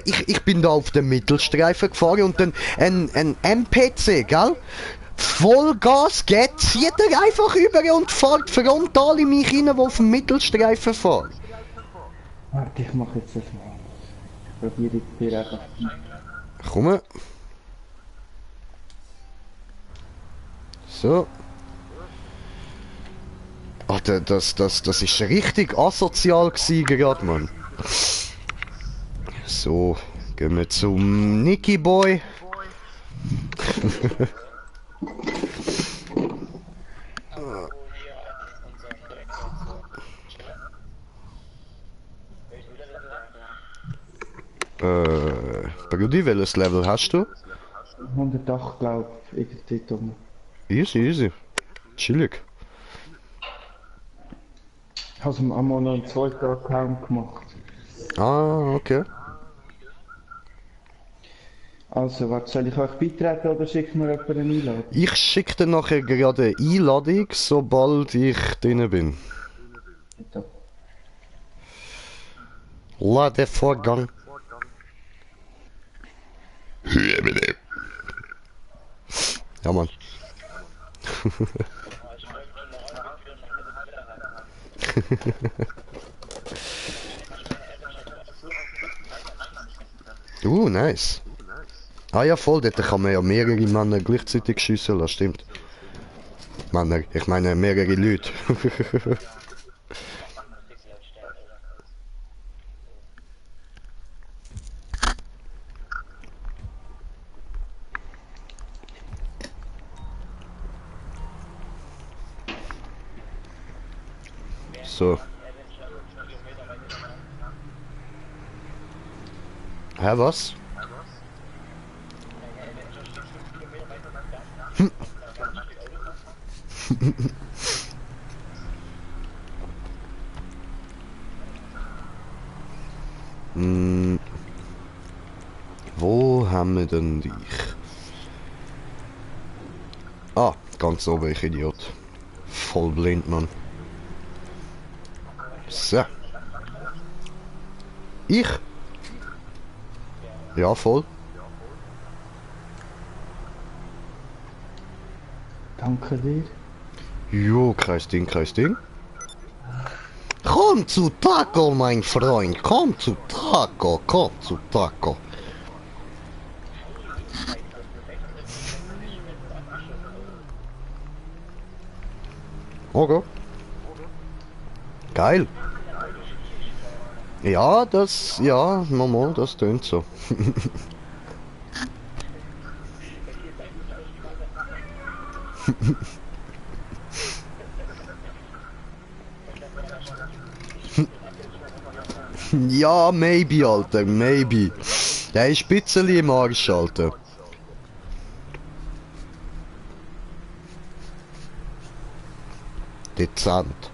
Ich bin da auf dem Mittelstreifen gefahren und dann ein MPC, gell? Vollgas geht, zieht er einfach über und fährt frontal in mich rein, wo auf dem Mittelstreifen fährt. Warte, ich mache jetzt das mal. Ich probiere jetzt hier einfach. Komm. So. Alter, das ist richtig asozial gewesen gerade, Mann. So, gehen wir zum Nicky Boy. Brudi, welches Level hast du? 108, glaube ich, irgendwie dumm. Easy. Chillig. Ich habe am Anfang noch einen zweiten Account gemacht. Ah, okay. Also, was soll ich euch beitreten oder schickt mir jemand eine Einladung? Ich schicke dir nachher gerade eine Einladung, sobald ich drin bin. Bitte. Ladevorgang. Ja, Mann. Nice. Ah ja, voll, dort kann man ja mehrere Männer gleichzeitig schiessen lassen, stimmt. Männer, ich meine mehrere Leute. So. Hä, was? Wo haben wir denn dich? Ah, ganz oben, ich Idiot. Voll blind, Mann. So. Ich? Ja, voll. Danke dir. Jo, kein Ding. Komm zu Taco, mein Freund. Komm zu Taco. Okay. Geil. Ja, Mama, das tönt so. Ja, maybe, Alter, maybe. Der ist ein bisschen im Arsch, Alter. Dezent.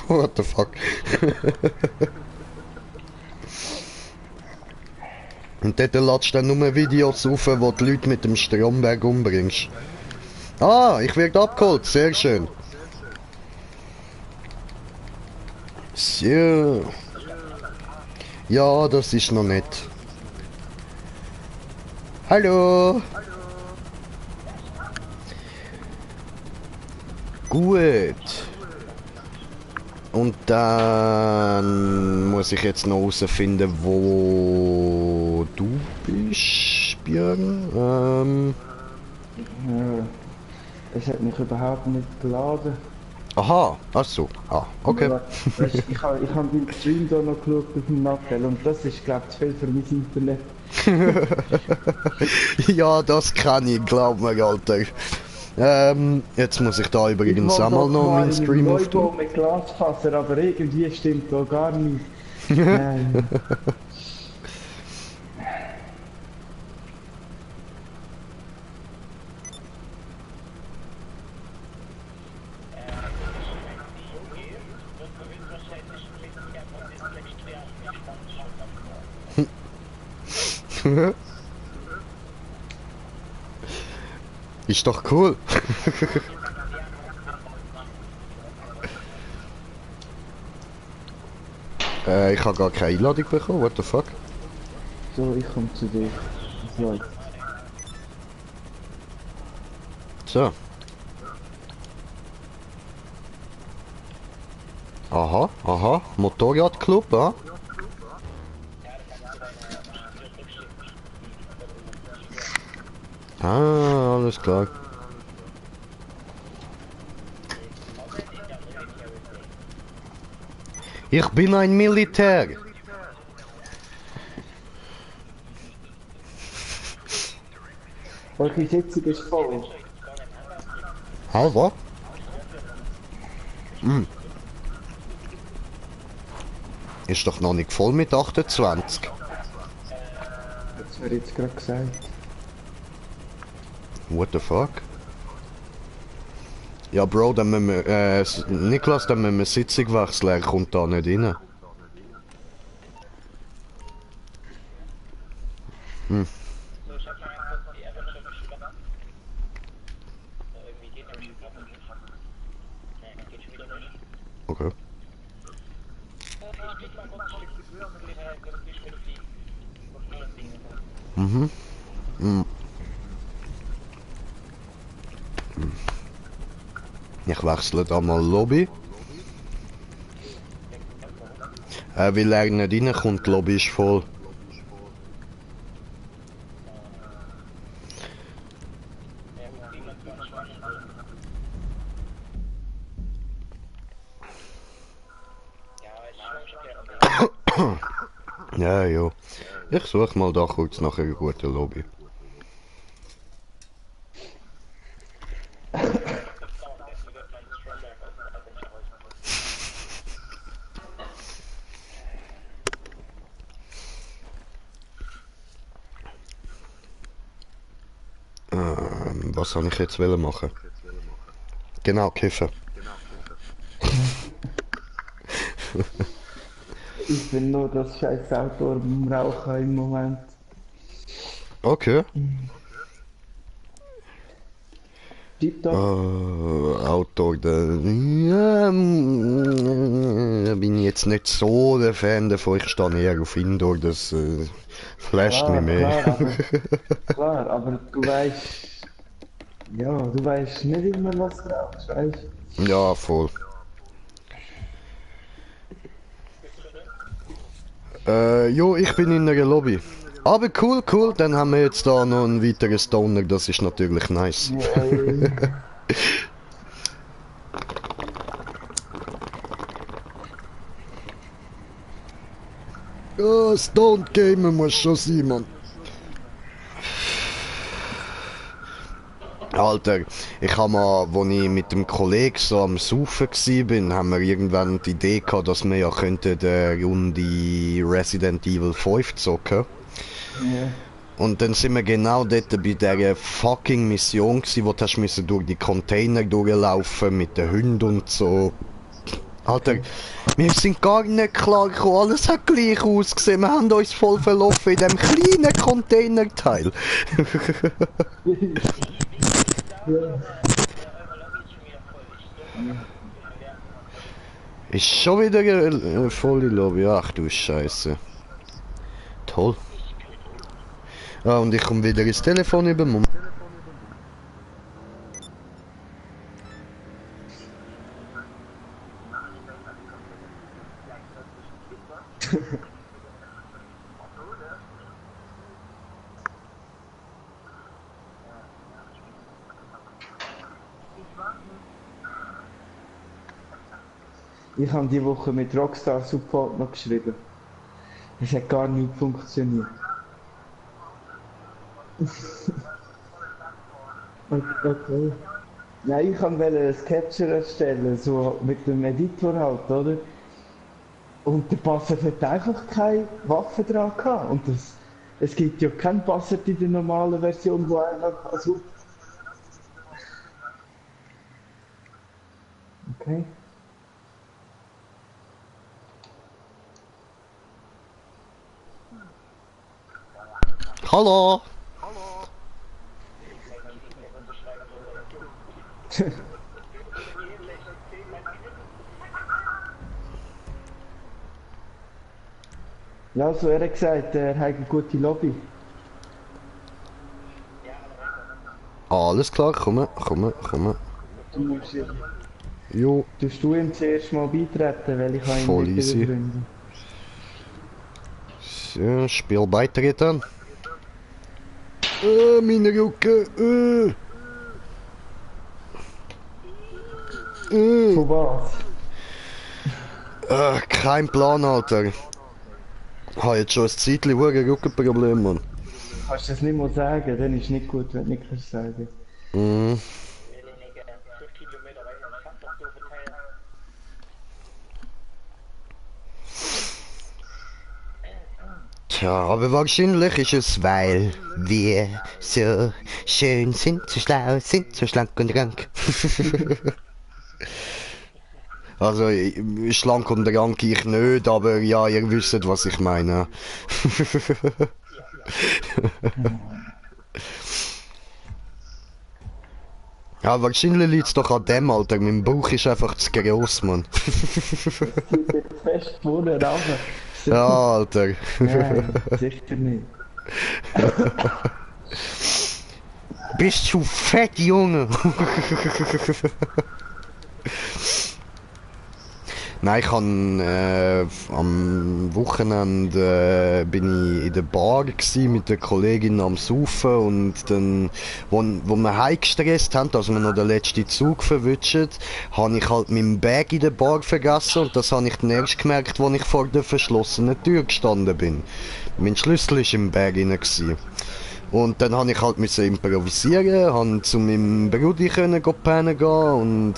What the fuck? Und dort ladest du dann nur Videos auf, wo die Leute mit dem Stromberg umbringst. Ah, ich werde abgeholt, sehr schön. So. Ja, das ist noch nett. Hallo. Gut. Und dann muss ich jetzt noch herausfinden, wo du bist, Björn. Es hat mich überhaupt nicht geladen. Aha, ach so. Ah, okay. Aber, weißt, ich hab den Stream da noch geschaut auf dem Nachteil und das ist, glaube ich, zu viel für mein Internet. Ja, das kann ich, glaub mir, Alter. Jetzt muss ich da übrigens Ich einmal noch meinen einen Stream Neubau auftun. mit Glasfaser, aber irgendwie stimmt da gar nichts. Nein. Ist doch cool. Ich habe gar keine Einladung bekommen, what the fuck? So, ich komme zu dir. So. So. Aha, aha, Motorradclub, ah? Ah, alles klar. Ich bin ein Militär. Eure Sitzung ist voll. Halber? Hm. Ist doch noch nicht voll mit 28. Das wird jetzt gerade gesagt. What the fuck? Ja, Bro, dann müssen wir, Niklas, dann müssen wir Sitzung wechseln, er kommt da nicht rein. Hm. Okay. Mhm. Mhm. Ich wechsle da mal Lobby. Weil er nicht reinkommt, die Lobby ist voll. Ja, jo. Ich suche mal da kurz nach einer guten Lobby. Was soll ich jetzt machen? Genau, kiffen. Ich bin nur das scheiß Auto am Rauchen im Moment. Okay. Tipptopp. Outdoor, da bin ich jetzt nicht so der Fan davon. Ich stehe eher auf Indoor, das flasht mich mehr. Klar, aber du weißt... Ja, du weißt nicht immer, was du brauchst, weißt du? Ja, voll. Jo, ich bin in einer Lobby. Aber cool, cool, dann haben wir jetzt da noch einen weiteren Stoner, das ist natürlich nice. Ja, Stoned Gamer muss schon sein, Mann. Alter, ich habe mal, als ich mit dem Kollegen so am Saufen war, haben wir irgendwann die Idee gehabt, dass wir ja könnten eine Runde Resident Evil 5 zocken. Ja. Und dann sind wir genau dort bei dieser fucking Mission gewesen, wo du hast müssen durch die Container durchlaufen mit den Hunden und so. Alter, wir sind gar nicht klar gekommen, alles hat gleich ausgesehen, wir haben uns voll verlaufen in dem kleinen Containerteil. Ist schon wieder eine volle Lobby, ach du Scheiße. Toll. Ah, und ich komme wieder ins Telefon über Mund. Ich habe die Woche mit Rockstar Support noch geschrieben. Es hat gar nicht funktioniert. Okay. Nein, ich wollte ein Capture erstellen, so mit dem Editor halt, oder? Und der Passwort hat einfach keine Waffe dran gehabt. Und es gibt ja kein Passwort in der normalen Version, wo einfach also. Okay. Hallo! Ja, also er hat gesagt, er hat eine gute Lobby. Alles klar, komm. Du musst Jo, tust du ihm zuerst mal beitreten, weil ich habe ihn Voll nicht easy. übergründet. so, Spiel beitreten. Meine Rücken, Von was? kein Plan, Alter. Ich habe jetzt schon ein Zeitchen ein Rückenproblem, Mann. Kannst du das nicht mal sagen, dann ist nicht gut, wenn du nicht kannst sagen. Mhm. Derjenige 5 Kilometer weiter entfernt doch so verteilen. Tja, aber wahrscheinlich ist es, weil wir so schön sind, so schlau sind, so schlank und rank. Also, schlank und rank ich nicht, aber ja, ihr wisst, was ich meine. Ja, wahrscheinlich liegt es doch an dem, Alter. Mein Bauch ist einfach zu gross, Mann. Fest vorne raus. Ja, Alter. Nein, sicher nicht. Bist du fett, Junge? Nein, ich habe am Wochenende bin ich in der Bar gsi mit der Kollegin am Saufen und dann, wo wir heimgestresst haben, also wir noch den letzten Zug verwünscht, habe ich halt meinen Bag in der Bar vergessen und das habe ich dann erst gemerkt, als ich vor der verschlossenen Tür gestanden bin. Mein Schlüssel war im Bag drin gsi. Und dann habe ich halt müssen improvisieren, habe zu meinem Bruder pennen gehen und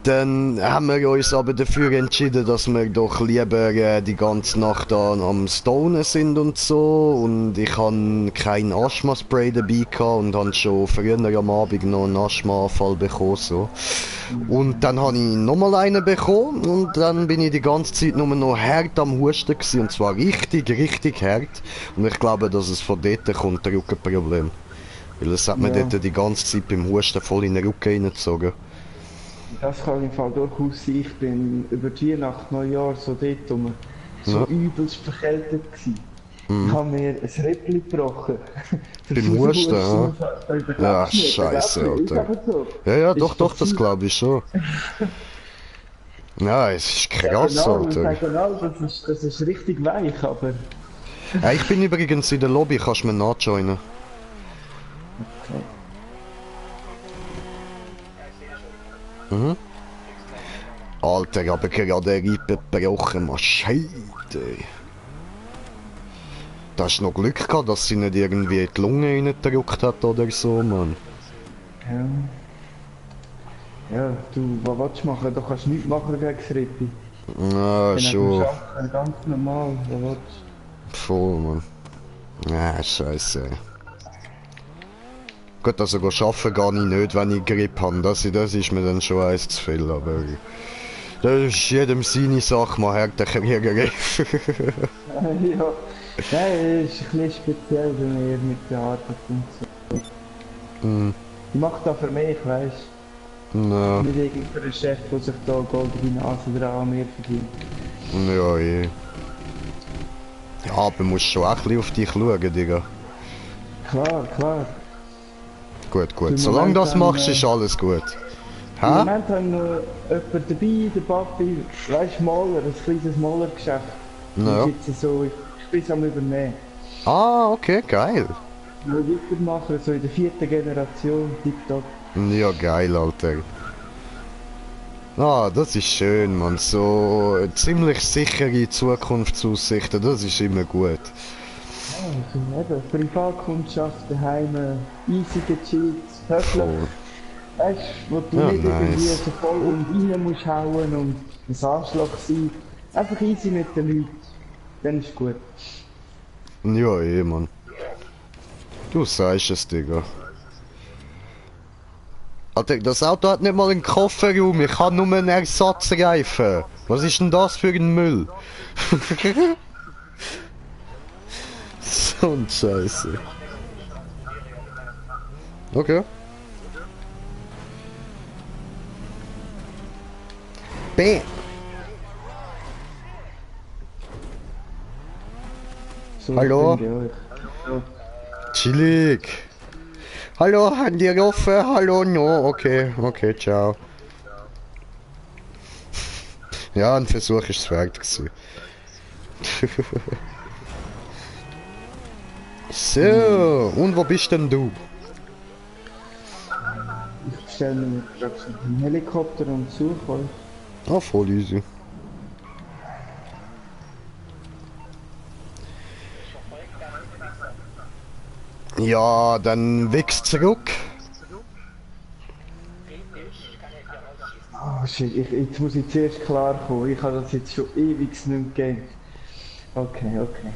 dann haben wir uns aber dafür entschieden, dass wir doch lieber die ganze Nacht am Stonen sind und so. Und ich hatte kein Asthma-Spray dabei gehabt und habe schon früher am Abend noch einen Asthma-Anfall bekommen. So. Und dann habe ich nochmal einen bekommen und dann bin ich die ganze Zeit nur noch hart am Husten gewesen, und zwar richtig, richtig hart. Und ich glaube, dass es von dort kommt, das Rückenproblem. Weil es hat mir Ja. dort die ganze Zeit beim Husten voll in den Rücken reingezogen. Das kann im Fall durchaus sein. Ich bin über die Weihnacht, Neujahr so dort so Ja. übelst verkältet gewesen. Ich habe mir ein Rippli gebrochen. Beim Husten, ja? Ja, scheiße, Alter. Ja, ja, doch, das glaube ich schon. Ja, es ist krass, Genau, Alter. genau, das ist richtig weich, aber... Ich bin übrigens in der Lobby, kannst du mir nachjoinen? Okay. Mhm. Alter, aber gerade Rippe gebrochen, Mann. Scheide. Da hast du noch Glück gehabt, dass sie nicht irgendwie in die Lunge reingedrückt hat oder so, Mann. Ja. Ja, du, was willst du machen? Du kannst nichts machen gegen das Rippi. Ja, Dann schon. arbeiten, ganz normal, was willst du? Voll, Mann. Ja, scheiße. Gut, also arbeiten gar nicht, wenn ich Grip habe. Das ist mir dann schon eins zu viel, aber... Das ist jedem seine Sache, man hört den Krieger. Ja. Nein, es ist ein bisschen speziell bei mir mit der Arbeit und so. Mhm. Ich mache das für mich, weißt Na, du? Nicht irgendwie für einen Chef, der sich da goldene Nase dran an mir verdient. ja, eh. Ja, aber du musst schon auch ein bisschen auf dich schauen, Digga. Klar, klar. Gut, gut. Im Solange du das Moment machst, dann, ist alles gut. Im Hä? Moment haben wir jemanden dabei, der Papi, weißt du, Maler, ein kleines Malergeschäft. Ja. Und jetzt so, ich bin es am Übernehmen. Ah, okay, geil. Ich will weitermachen, so in der 4. Generation, tipptopp. Ja, geil, Alter. Ah, das ist schön, man. So ziemlich sichere Zukunftsaussichten, das ist immer gut. Ja, also eben, Privatkundschaft daheim, easy gechillt, höflich. Voll. Weißt du, wo du Ja, nicht irgendwie nice. so voll und rein musst hauen und ein Arschloch sein. Einfach easy mit den Leuten. Dann ist gut. Ja, eh, Mann. Du sagst es, Digga. Alter, das Auto hat nicht mal einen Kofferraum, ich habe nur einen Ersatzreifen. Was ist denn das für ein Müll? So ein Scheiße. Okay. Bam. So Hallo? finde ich euch. Chillig. Hallo, haben die offen? Hallo, no. Okay, okay, ciao. Ja, ein Versuch ist es wert gewesen. So, und wo bist denn du? Ich bestelle mir gerade so einen Helikopter und suche euch. Ah, voll easy. Ja, dann wächst zurück. Oh shit, jetzt muss ich zuerst klarkommen. Ich habe das jetzt schon ewig nicht mehr gegeben. Okay, okay.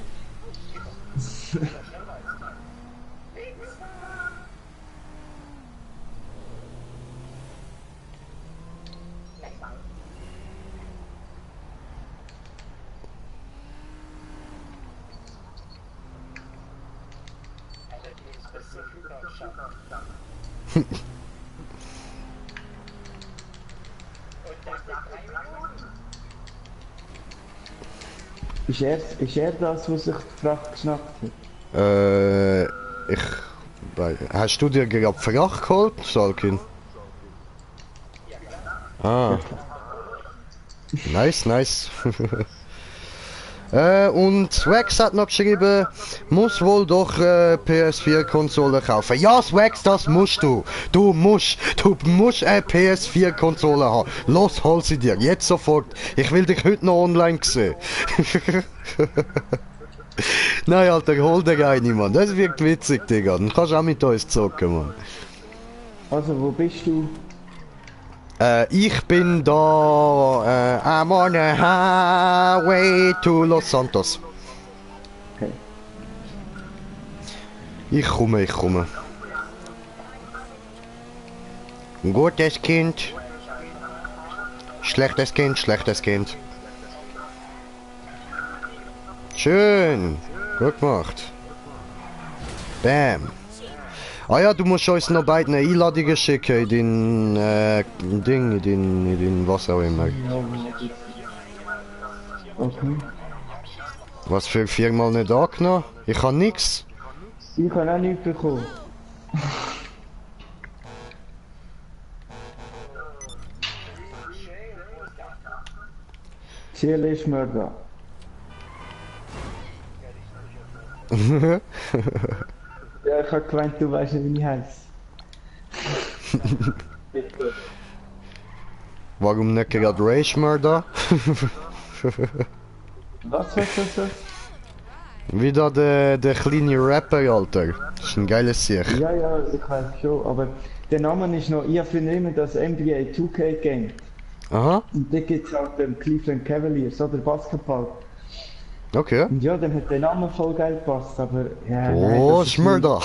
Ist er das, was sich die Fracht geschnappt hat? Hast du dir gerade Fracht geholt, Salkin? Ah. Nice, nice. Und Wax hat noch geschrieben, muss wohl doch PS4-Konsole kaufen. Ja, Wax, das musst du. Du musst eine PS4-Konsole haben. Los, hol sie dir, jetzt sofort. Ich will dich heute noch online sehen. Nein, Alter, hol dir eine, Mann. Das wirkt witzig, Digga. Dann kannst du auch mit uns zocken, Mann. Also, wo bist du? Ich bin da, I'm on a highway to Los Santos. Okay. Ich komme. Gutes Kind. Schlechtes Kind. Schön. Gut gemacht. Bam. Ah ja, du musst uns noch beiden Einladungen schicken in den was auch immer. Okay. Was für 4-mal nicht angenommen? Ich habe nix. Ich habe auch nichts bekommen. Ziel ist Mörder. Ja, ich hab gemeint, du weißt nicht, wie ich heiße. Warum nicht gerade Rage Murder? Was? Wieder der kleine Rapper, Alter. Das ist ein geiles Sieg. Ja, ich weiß schon, aber der Name ist noch, ich habe früher immer das NBA 2K Game. Aha, Und da gibt es auch den Cleveland Cavaliers, oder Basketball. okay. Und ja, dem hat der Name voll geil gepasst, aber ja. Oh, das ist Murder.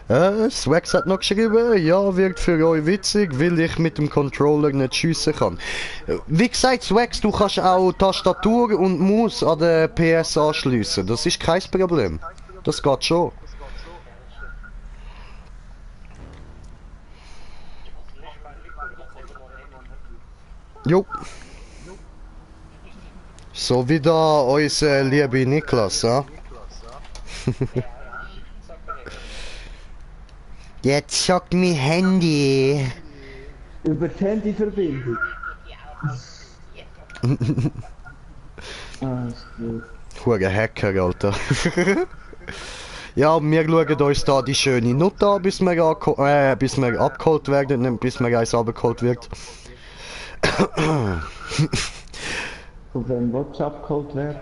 Ja, Swax hat noch geschrieben, ja, wirkt für euch witzig, weil ich mit dem Controller nicht schiessen kann. Wie gesagt, Swax, du kannst auch Tastatur und Maus an der PS anschliessen. Das ist kein Problem. Das geht schon. Jo. So wieder unser lieber Niklas, ja? Jetzt schockt mein Handy. über die Handyverbindung. Ah, ist gut. Hure Hacker, Alter. Ja, wir schauen uns da die schöne Nutte an, bis wir abgeholt werden, nicht bis wir eins abgeholt wird. Von wem willst du abgeholt werden?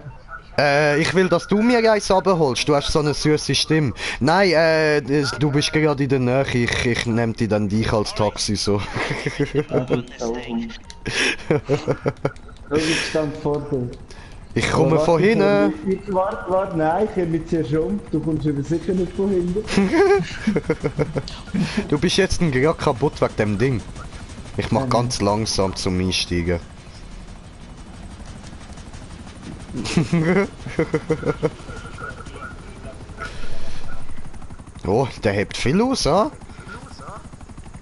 Ich will, dass du mir eins abholst. Du hast so eine süße Stimme. Nein, du bist gerade in der Nähe. Ich nehme dich dann als Taxi so. So, ich stand vor dir. Ich komme von hinten. Warte, nein, ich habe mich zuerst um. Du kommst aber sicher nicht von hinten. Du bist jetzt gerade kaputt wegen dem Ding. Ich mach ganz langsam zum Einsteigen. Oh, der hebt viel aus, ah?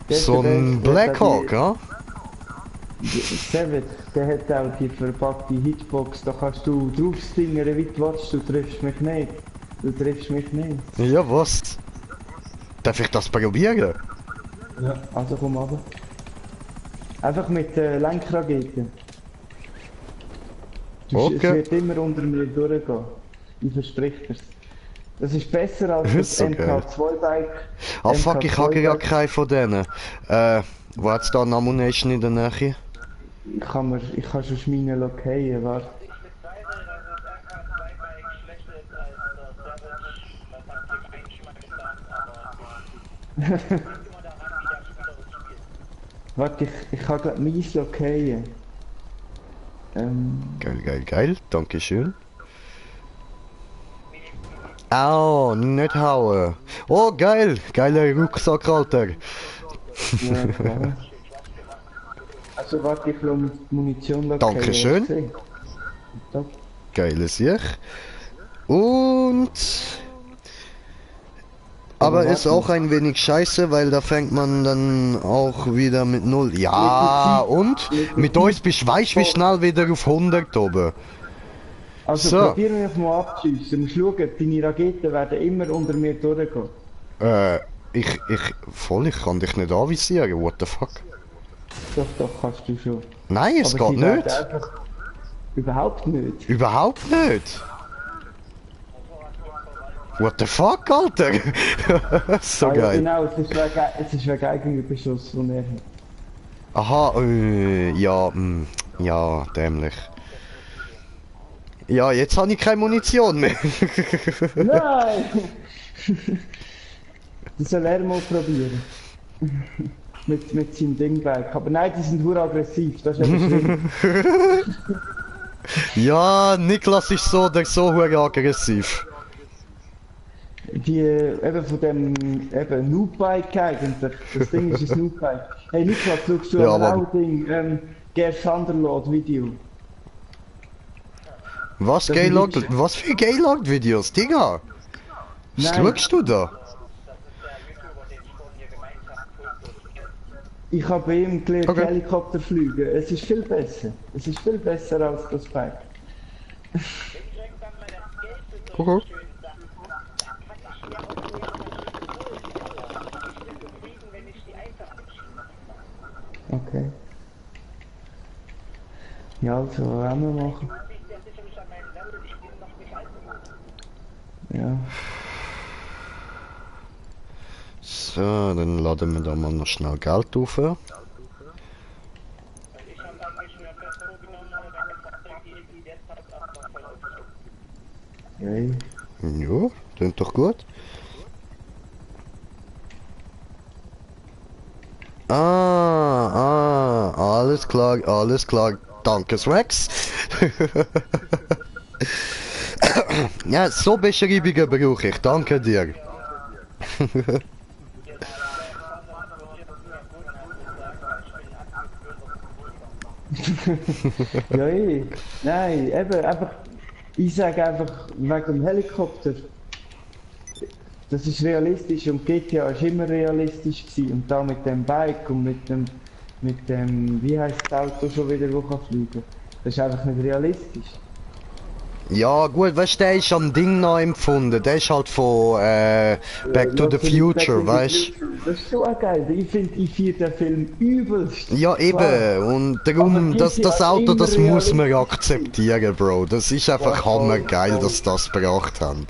So ein Blackhawk, ja? Savage, der hat auch die verpackte Hitbox, da kannst du drauf stingern, wie du willst, du triffst mich nicht. Du triffst mich nicht. Ja, was? Darf ich das probieren? Ja. Also komm runter. Einfach mit Lenkraketen. Okay. Es wird immer unter mir durchgehen. Ich verspreche es. Das ist besser als das So geil. MK2-Bike. Ah fuck, ich habe ja keinen von denen. Wo hat's da eine Ammunition in der Nähe? Ich kann schon meine lokieren, warte. Warte, ich kann grad meins lokieren. Geil, dankeschön. Au, nicht hauen. Oh, geil, geiler Rucksack, Alter. Ja, klar. Also warte, ich will Munition lokieren. Dankeschön. Okay. Top. Geiles Sieg. Und... Aber ist auch ein wenig scheiße, weil da fängt man dann auch wieder mit 0. Ja, und? Mit uns bist du weißt, wie schnell wieder auf 100 oben. Also So. probieren wir mal abzuschiessen. Du musst schauen, deine Raketen werden immer unter mir durchgehen. Ich kann dich nicht anvisieren, what the fuck? Doch, kannst du schon. Nein, es Aber geht sie werden nicht. einfach überhaupt nicht. Überhaupt nicht. What the fuck, Alter? So Ah, ja, geil. genau, es ist wegen Eigenüberschuss von mir. Aha, ja, ja, dämlich. Ja, jetzt habe ich keine Munition mehr. Nein! Das soll er mal probieren. mit seinem Dingbike. Aber nein, die sind hure aggressiv, das ist eben schlimm. Ja, Niklas ist so oder so hure aggressiv. Die eben von dem Noobbike eigentlich. Das Ding ist ein Noobbike. Hey Niklas, schaust du Ja, ein aber- Ding, Gerd Sanderlot Video? Was Das Gaylog, ist- was für Gaylog-Videos, Digga? Was Nein. schaust du da? Ich habe bei ihm gelernt, Okay. Helikopter fliegen. Es ist viel besser. Es ist viel besser als das Bike. Okay. Okay. Ja, also, auch wir machen. Ja. So, dann laden wir da mal noch schnell Geld auf. Okay. Ja, klingt doch gut. Alles klar, alles klar. Danke, Rex. Ja, so Beschreibungen brauche ich. Danke dir. Ja, nein, eben, einfach, ich sage einfach, wegen dem Helikopter, das ist realistisch und GTA ist immer realistisch gewesen. Und da mit dem Bike und mit dem, wie heißt das Auto schon wieder, wo kann fliegen? Das ist einfach nicht realistisch. Ja, gut, weißt du, der ist am Ding noch empfunden. Der ist halt von Back to the Future, weißt du? Das ist so geil. Ich finde, ich finde den Film übelst. Ja, eben. Klar. Und darum, Aber das GTA Auto, immer das muss man realistisch akzeptieren, Bro. Das ist einfach Ja, voll, hammergeil, voll. dass sie das gebracht haben.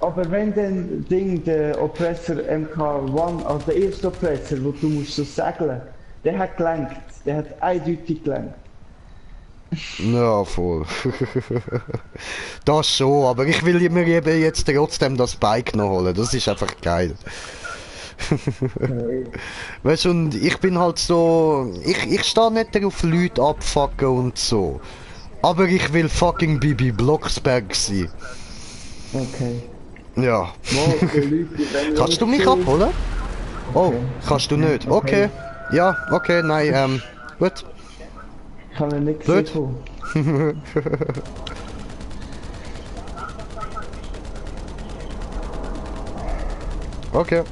Aber wenn dann Ding, der Oppressor MK1, also der erste Oppressor, wo du musst so segeln, der hat gelenkt. Der hat eindeutig gelenkt. Ja, voll. Das schon, aber ich will mir eben jetzt trotzdem das Bike noch holen. Das ist einfach geil. Weißt du, und ich bin halt so. Ich stehe nicht darauf, Leute abfucken und so. Aber ich will fucking Bibi Blocksberg sein. Okay. Ja. Mal, für Leute, wenn Kannst du mich abholen? Oh, Okay. kannst du nicht. Okay. Ja, okay, nein, gut. Ich kann ihn nicht Blöd. sehen. Okay.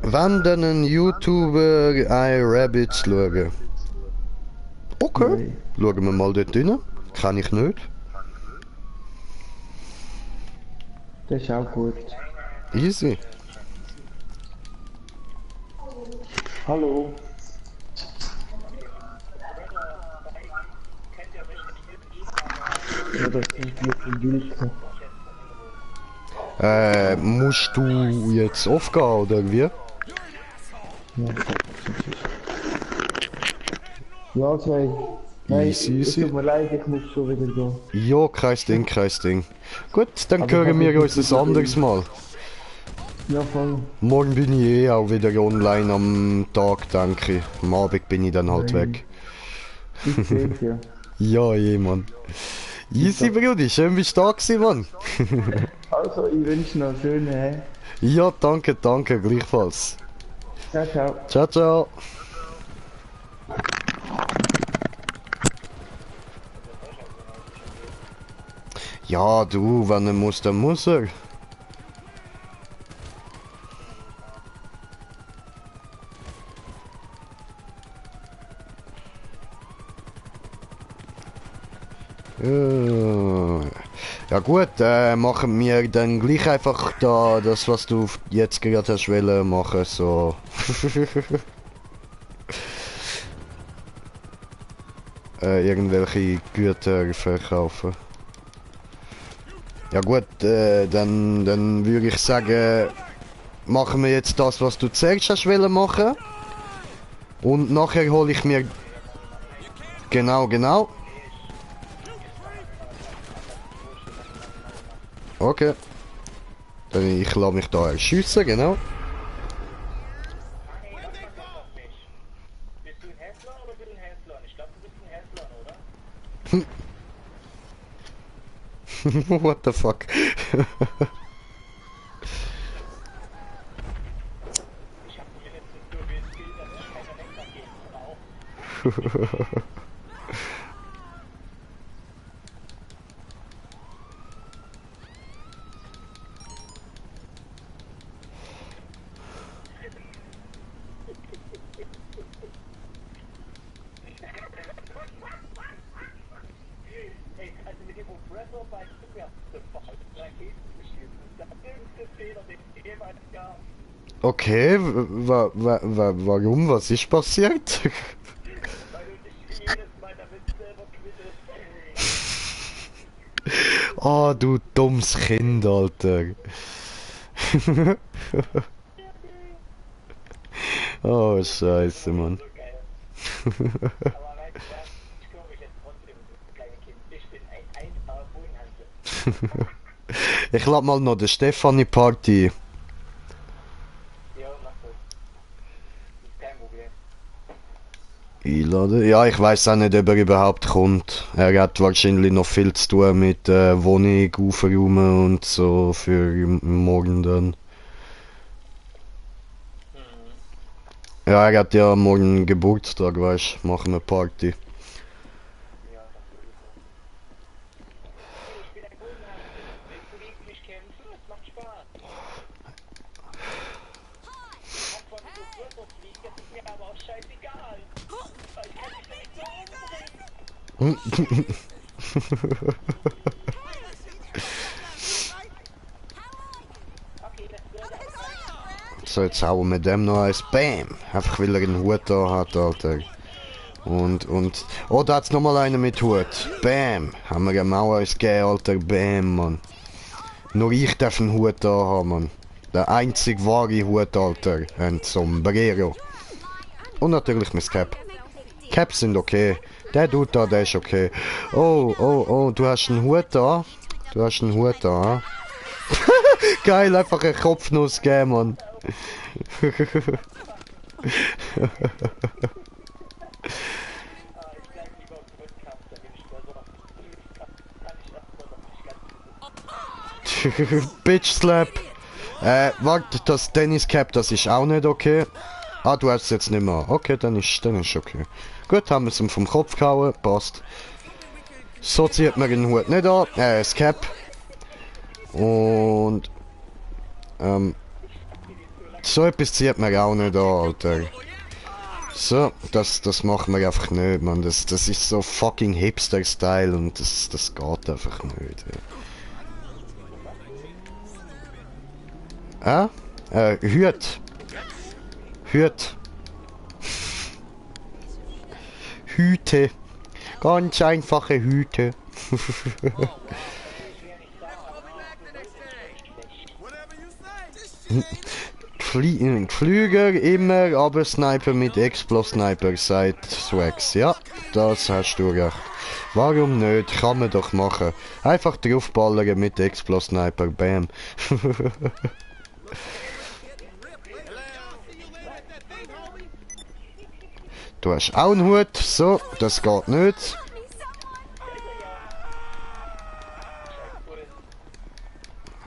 Wenn dann ein YouTuber iRabbits schauen. Okay. Nein. Schauen wir mal dort rein. Kann ich nicht. Das ist auch gut. Easy. Hallo. Ja, das sind mit den Wilken. Musst du jetzt aufgehen oder wie? Ja, ja, zwei. Nein, Easy, es easy. tut mir leid, ich muss schon wieder gehen. Ja, kein Ding, kein Ding. Gut, dann Aber hören ich wir hab uns nicht ein anderes Mal. Ja, voll. Morgen bin ich eh auch wieder online am Tag, denke ich. Am Abend bin ich dann halt weg. Ich seh's ja. Ja, Mann. Easy, Brudi, schön bist du da gewesen, Mann. Also, ich wünsche noch einen schönen, hä? Ja, danke, danke, gleichfalls. Ciao, ciao. Ciao, ciao. Ja, du, wenn er muss, dann muss er. Ja gut, machen wir dann gleich einfach da das, was du jetzt gerade hast wollen machen, so. Irgendwelche Güter verkaufen. Ja gut, dann würde ich sagen, machen wir jetzt das, was du zuerst hast wollen machen. Und nachher hole ich mir... Genau, genau. Okay. Dann ich lasse mich da erschiessen, genau. Bist du ein Händler oder bist du ein Händler? Ich glaube, du bist ein Händler, oder? What the fuck? Ich habe mir letztens nur gesehen, dass ich keine Händler geben, aber auch. Ey, also mit dem Oppressor bei Super, Okay, warum? Was ist passiert? Oh, du dummes Kind, Alter. Oh, Scheiße, Mann. Ich lade mal noch den Stefanie Party. Einladen? Ja, ich weiß auch nicht, ob er überhaupt kommt. Er hat wahrscheinlich noch viel zu tun mit Wohnung aufräumen und so für morgen dann. Ja, er hat ja morgen Geburtstag, weißt du, machen wir Party. So, jetzt hauen wir dem noch eins. Bam! Einfach weil er einen Hut da hat, Alter. Und, oh, da hat's nochmal einen mit Hut. Bam! Haben wir ihm auch eins gegeben, Alter. Bam, Mann. Nur ich darf einen Hut da haben, Mann. Der einzig wahre Hut, Alter. Ein Sombrero. Und natürlich mein Cap. Caps sind okay. Der Dude da, der ist okay. Oh, du hast einen Hut da. Du hast einen Hut da. Geil, einfach einen Kopfnuss geben, Mann. Bitch Slap. Warte, das Tennis Cap, das ist auch nicht okay. Ah, du hast es jetzt nicht mehr. Okay, dann ist okay. Gut, haben wir es ihm vom Kopf gehauen. Passt. So zieht man den Hut nicht an. Das Cap. Und... so etwas zieht man auch nicht an, Alter. So, das machen wir einfach nicht, man. Das ist so fucking Hipster-Style und das geht einfach nicht. Hüt. Hüte. Ganz einfache Hüte. Flüger immer, aber Sniper mit Explo-Sniper seit Swags. Ja, das hast du recht. Warum nicht? Kann man doch machen. Einfach draufballern mit Explo-Sniper. Bam. Du hast auch einen Hut. So, das geht nicht.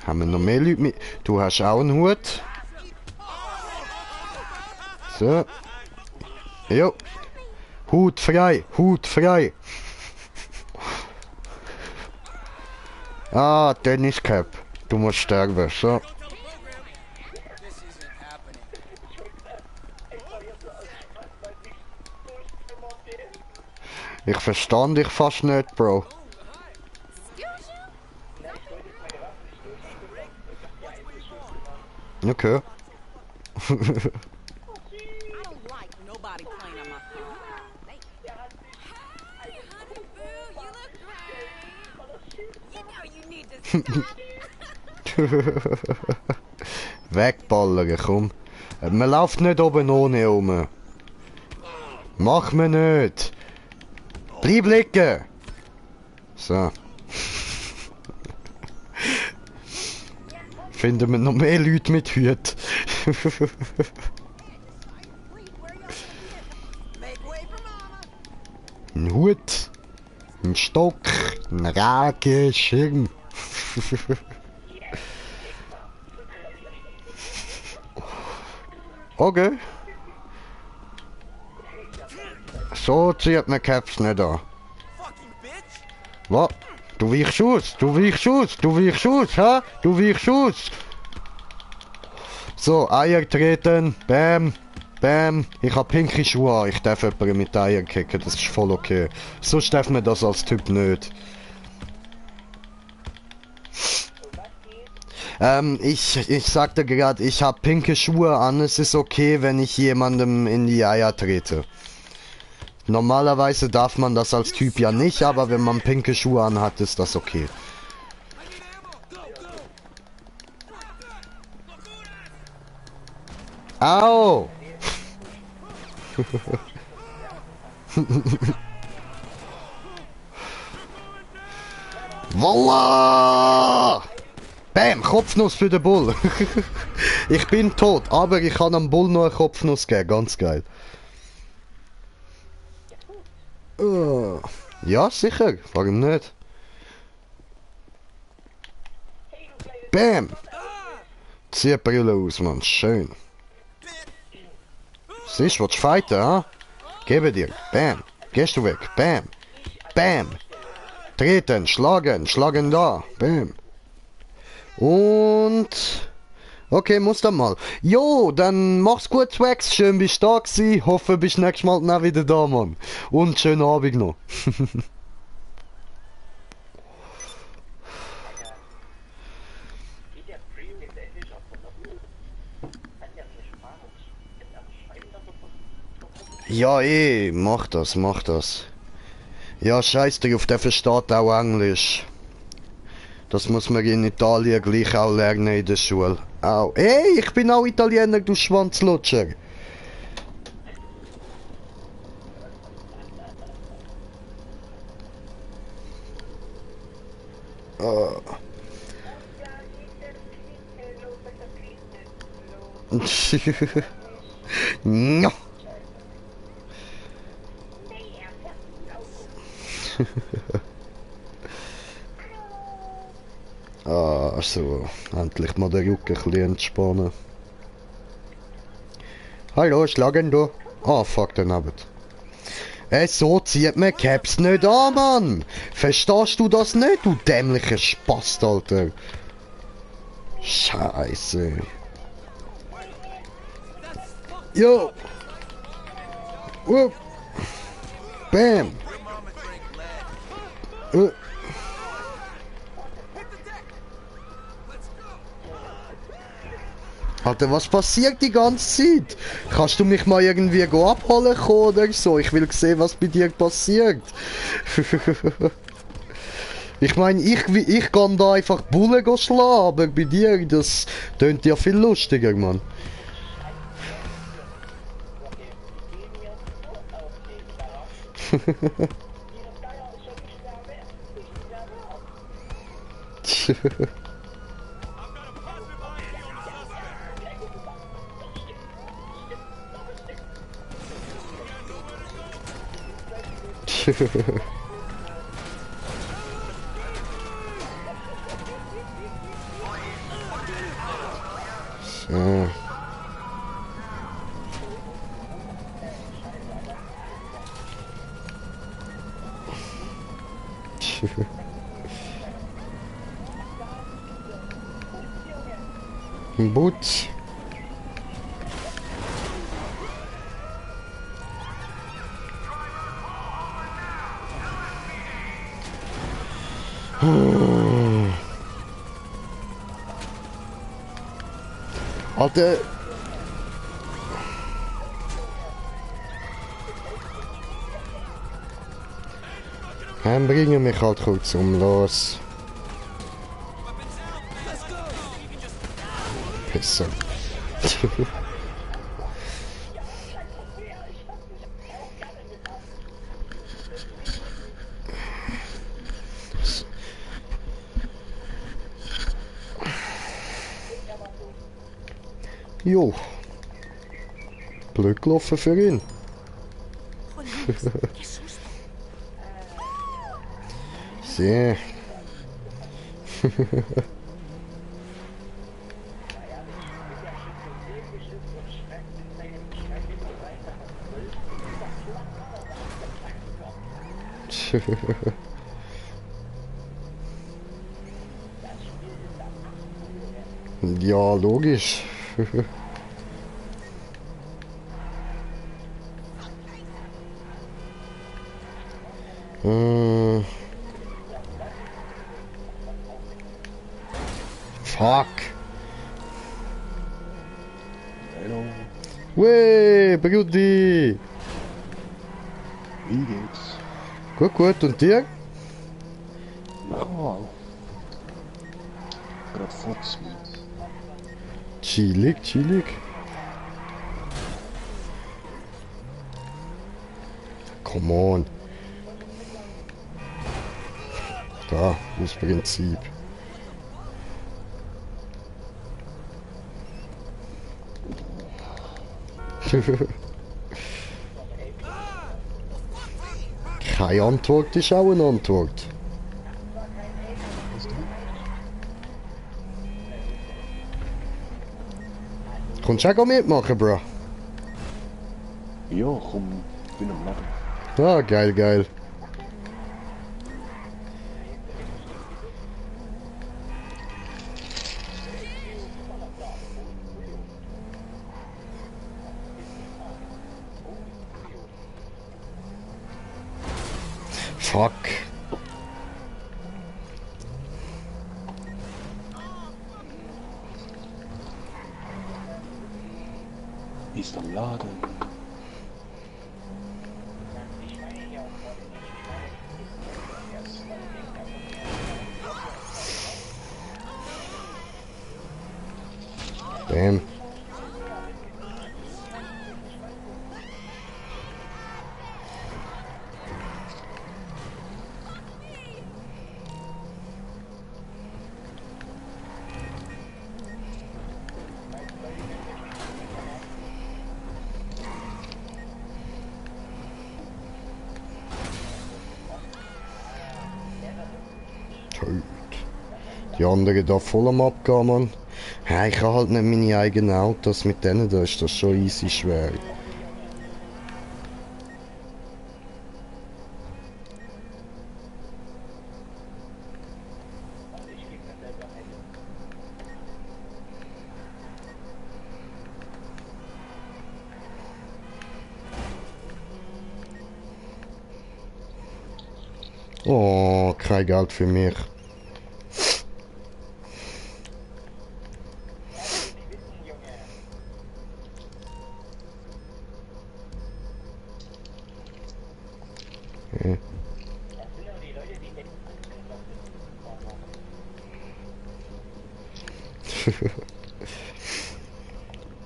Haben wir noch mehr Leute mit? Du hast auch einen Hut. So. Jo. Hut frei. Hut frei. Ah, Tennis Cap. Du musst sterben. So. Ich verstand dich fast nicht, Bro. Okay. Wegballern, komm. Man läuft nicht oben ohne rum. Mach mir nicht. Bleib liegen. So. Finden wir noch mehr Leute mit Hüt. Ein Hut. Ein Stock. Ein Regenschirm. Okay. So zieht man Caps nicht an. Was? Du weichst aus, du weichst aus, du weichst aus, hä? Du weichst aus. So, Eier treten, bam, bam. Ich hab pinke Schuhe an, ich darf jemanden mit Eier kicken, das ist voll okay. Sonst darf man das als Typ nicht. Ich sagte gerade, ich habe pinke Schuhe an. Es ist okay, wenn ich jemandem in die Eier trete. Normalerweise darf man das als Typ ja nicht, aber wenn man pinke Schuhe anhat, ist das okay. Au! Voila! Bam, Kopfnuss für den Bull. Ich bin tot, aber ich kann am Bull noch eine Kopfnuss geben. Ganz geil. Ja, sicher. Warum nicht? Bam! Zieh die Brille aus, Mann. Schön. Siehst du, willst du fighten, ha? Gebe dir. Bam. Gehst du weg. Bam. Bam. Treten, schlagen da. Bam. Und... Okay, muss dann mal. Jo, dann mach's gut, Zwex. Schön bist du da gewesen. Hoffe, bist nächstes Mal dann wieder da, Mann. Und schönen Abend noch. Ja, mach das, mach das. Ja, scheiß drauf, der versteht auch Englisch. Das muss man in Italien gleich auch lernen in der Schule. Au. Ey, ich bin auch Italiener, du Schwanzlutscher. Oh. No. Ah, so. Endlich mal den Rücken ein bisschen entspannen. Hallo, schlagen du? Ah, fuck, daneben. So zieht man Caps nicht an, Mann! Verstehst du das nicht, du dämlicher Spast, Alter? Scheiße. Jo! Bam! Alter, was passiert die ganze Zeit? Kannst du mich mal irgendwie abholen kommen oder so? Ich will sehen, was bei dir passiert. Ich meine, ich kann da einfach Bullen schlagen, aber bei dir, das tönt ja viel lustiger, Mann. So. Boot. Alter. Dann bringen mich halt kurz los. Pisser. Jo. Blöd gelaufen für ihn. Sehr. Ja, logisch. Fuck. Hallo, Weh, Brudi. wie geht's? Gut, gut. Und dir? Normal. Gerade Fox mit. Chillig, chillig. Come on. Da, das Prinzip. Keine Antwort ist auch eine Antwort. Kommst du auch mitmachen, Bro? Ja, komm, bin am Laden. Ah, geil, geil. Fuck. Ist am Laden. Damn. Tot. Die anderen da voll am Abgehen, Mann. Ja, ich habe halt nicht meine eigenen Autos. Mit denen da ist das schon easy schwer. Oh, kein Geld für mich. Ja.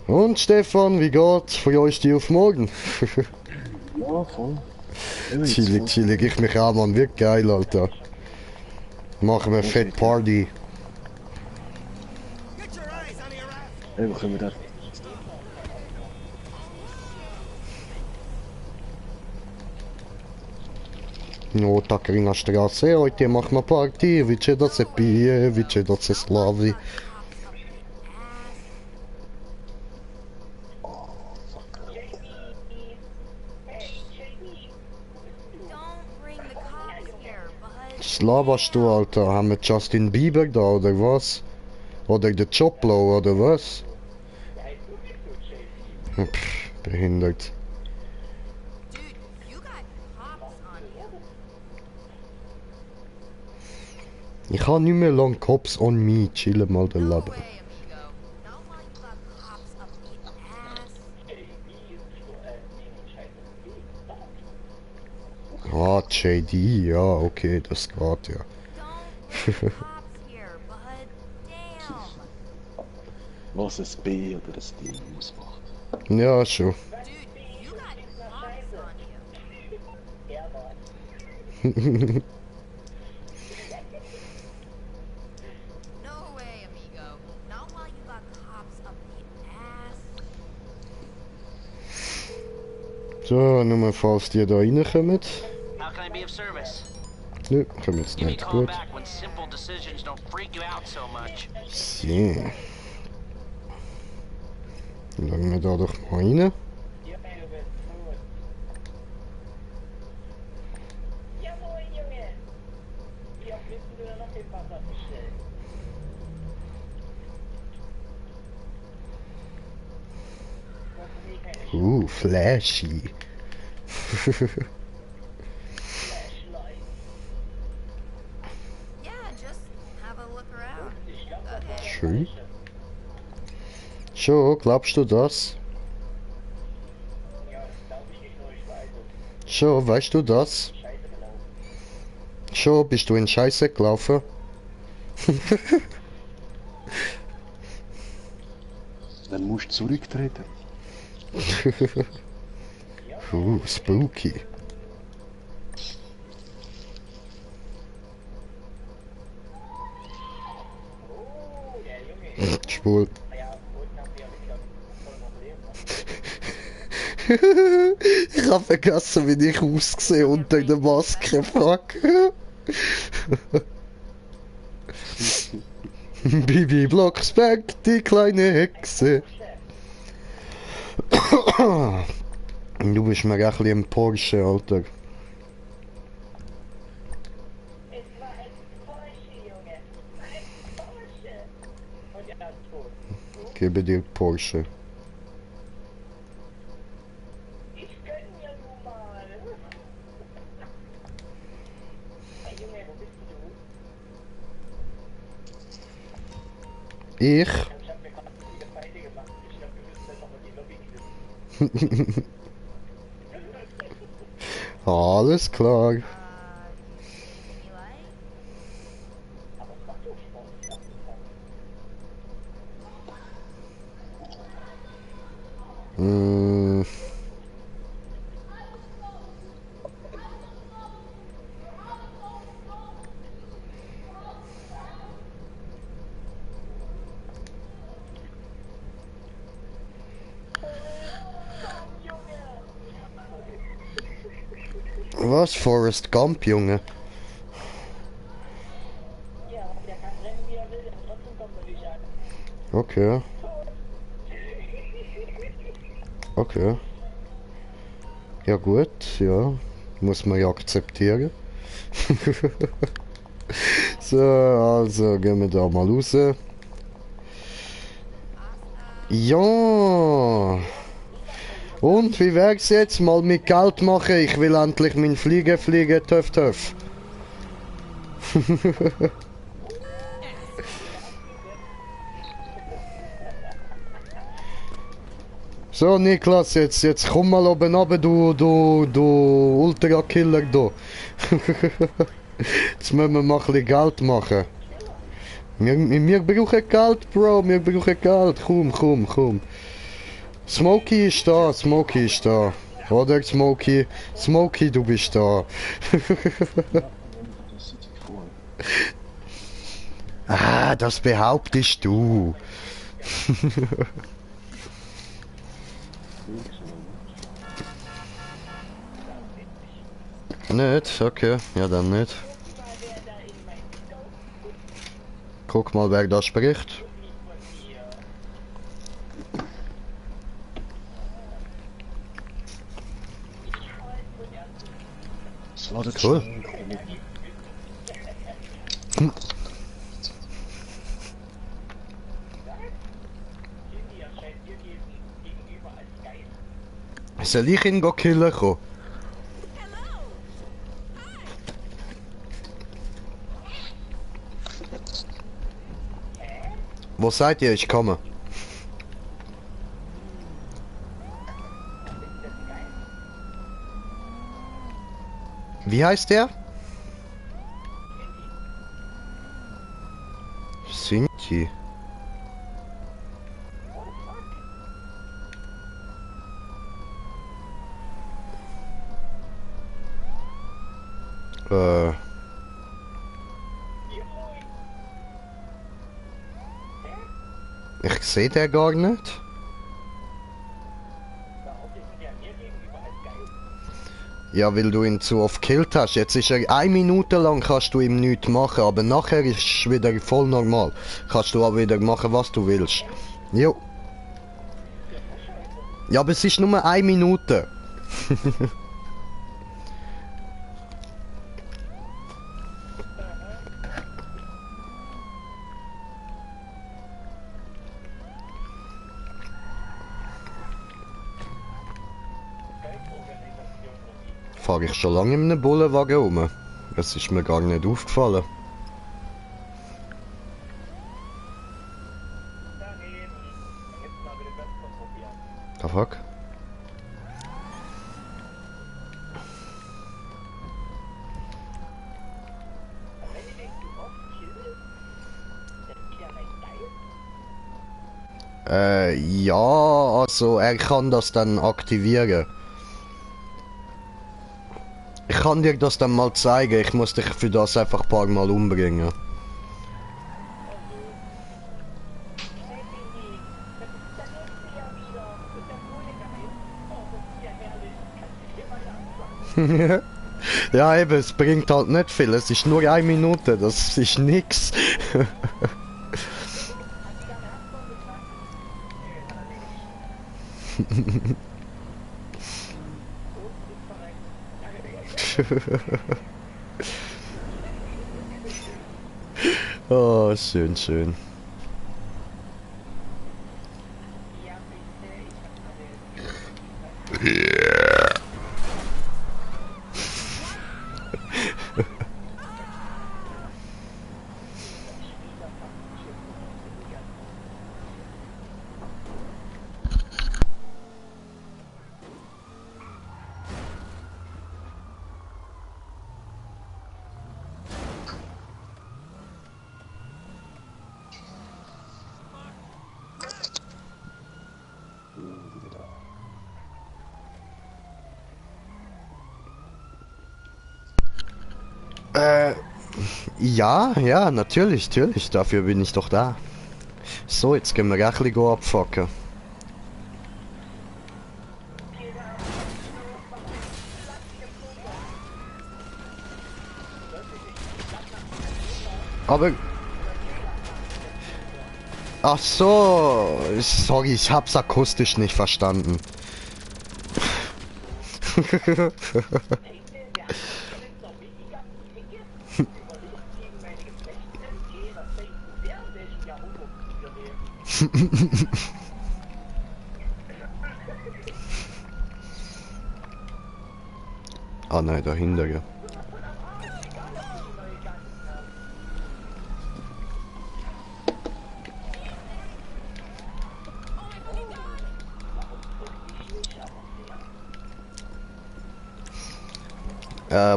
Und Stefan, wie geht's? Von euch die auf morgen? Ja, voll. Eben jetzt Chillig, voll. chillig. Ich mich auch, Mann. Wirklich geil, Alter. Machen wir fett Party. Eben können wir da. No, Takarina Straße, heute machen wir Party. Wie c'è da se pije, wie c'è da se slavi. Don't bring the cops here, bud. Was laberst du, Alter? Haben wir Justin Bieber da, oder was? Oder der Choplo, oder was? Pff, behindert. Dude, you got cops on you. Ich habe nicht mehr lang Cops on me. Chillen mal den No Leben. way, amigo. Not while you got cops up the ass. Ah, JD, ja, okay, das geht ja. Don't bring the cops here, bud. Damn. Was ein B oder ein D ausmacht. Ja, schon. Dude, you got cops on you. No way, amigo. Not while you got cops up the ass. So, nur falls die da reinkommen. How can I be of service? Nö, kommen jetzt Give me a nicht. call Gut. back when simple decisions don't freak you out so much. So. Schauen wir da doch mal rein. Jawohl, Junge! Wie oft willst du noch im Wasser bestellen? Flashy. Yeah, just have a look around. Okay. Schön. Schon, glaubst du das? Ja, das glaube ich nicht nur, ich weiß es. Schon, weißt du das? Scheiße gelaufen. Schon, bist du in Scheiße gelaufen? Dann musst du zurücktreten. Spooky. Oh, der Junge. Schwul. Ja, unten habt ihr ja wieder voll Problem. Ich hab vergessen, wie ich aussehe unter der Maske. Fuck. Bibi Blocksberg, die kleine Hexe. Du bist mir ein bisschen im Porsche, Alter. Es war ein Porsche, Junge. Ein Porsche. Und er ist tot. Gebe dir Porsche. Ich gönn ja nun mal. Hey Junge, wo bist du? Ich? Ich hab mir gerade viele Feinde gemacht. Ich glaub, wir müssen jetzt nochmal die Lobby gewinnen. Alles klar. Aber es macht so Spaß. Hm. Was? Forrest Gump, Junge? Ja, der kann rennen, wie er will, aber trotzdem kommt er nicht an. Okay. Okay. Ja gut, ja. Muss man ja akzeptieren. So, also gehen wir da mal raus. Ja. Und wie wär's jetzt? Mal mit Geld machen. Ich will endlich mein Fliegen fliegen. Töff, töff. So, Niklas, jetzt komm mal oben runter, du Ultra-Killer, du. Jetzt müssen wir mal ein bisschen Geld machen. Wir brauchen Geld, Bro, wir brauchen Geld. Komm. Smokey ist da, Smokey ist da. Oder, Smokey? Smokey, du bist da. Ah, das behauptest du. Nicht? Okay, ja dann nicht. Guck mal, wer da spricht. Das war das Cool. Soll ich ihn killen kommen? Wo seid ihr? Ich komme. Wie heißt der? Sinti. Ich sehe der gar nicht. Ja, weil du ihn zu oft gekillt hast. Jetzt ist er 1 Minute lang, kannst du ihm nichts machen, aber nachher ist es wieder voll normal. Kannst du auch wieder machen, was du willst. Jo. Ja, aber es ist nur 1 Minute. Fahre ich schon lange in einem Bullenwagen rum. Es ist mir gar nicht aufgefallen. The fuck? Wenn ich den zu oft kill, dann ist ja recht geil. Ja, also er kann das dann aktivieren. Ich kann dir das dann mal zeigen, ich muss dich für das einfach ein paar Mal umbringen. Ja eben, es bringt halt nicht viel, es ist nur 1 Minute, das ist nix. Oh, schön, schön. Ja, bitte, ich hab alle... Ja, ja, natürlich, natürlich, dafür bin ich doch da. So, jetzt können wir gleich ein bisschen abfucken. Aber... Ach so, sorry, ich hab's akustisch nicht verstanden. Ah nein, dahinter, ja.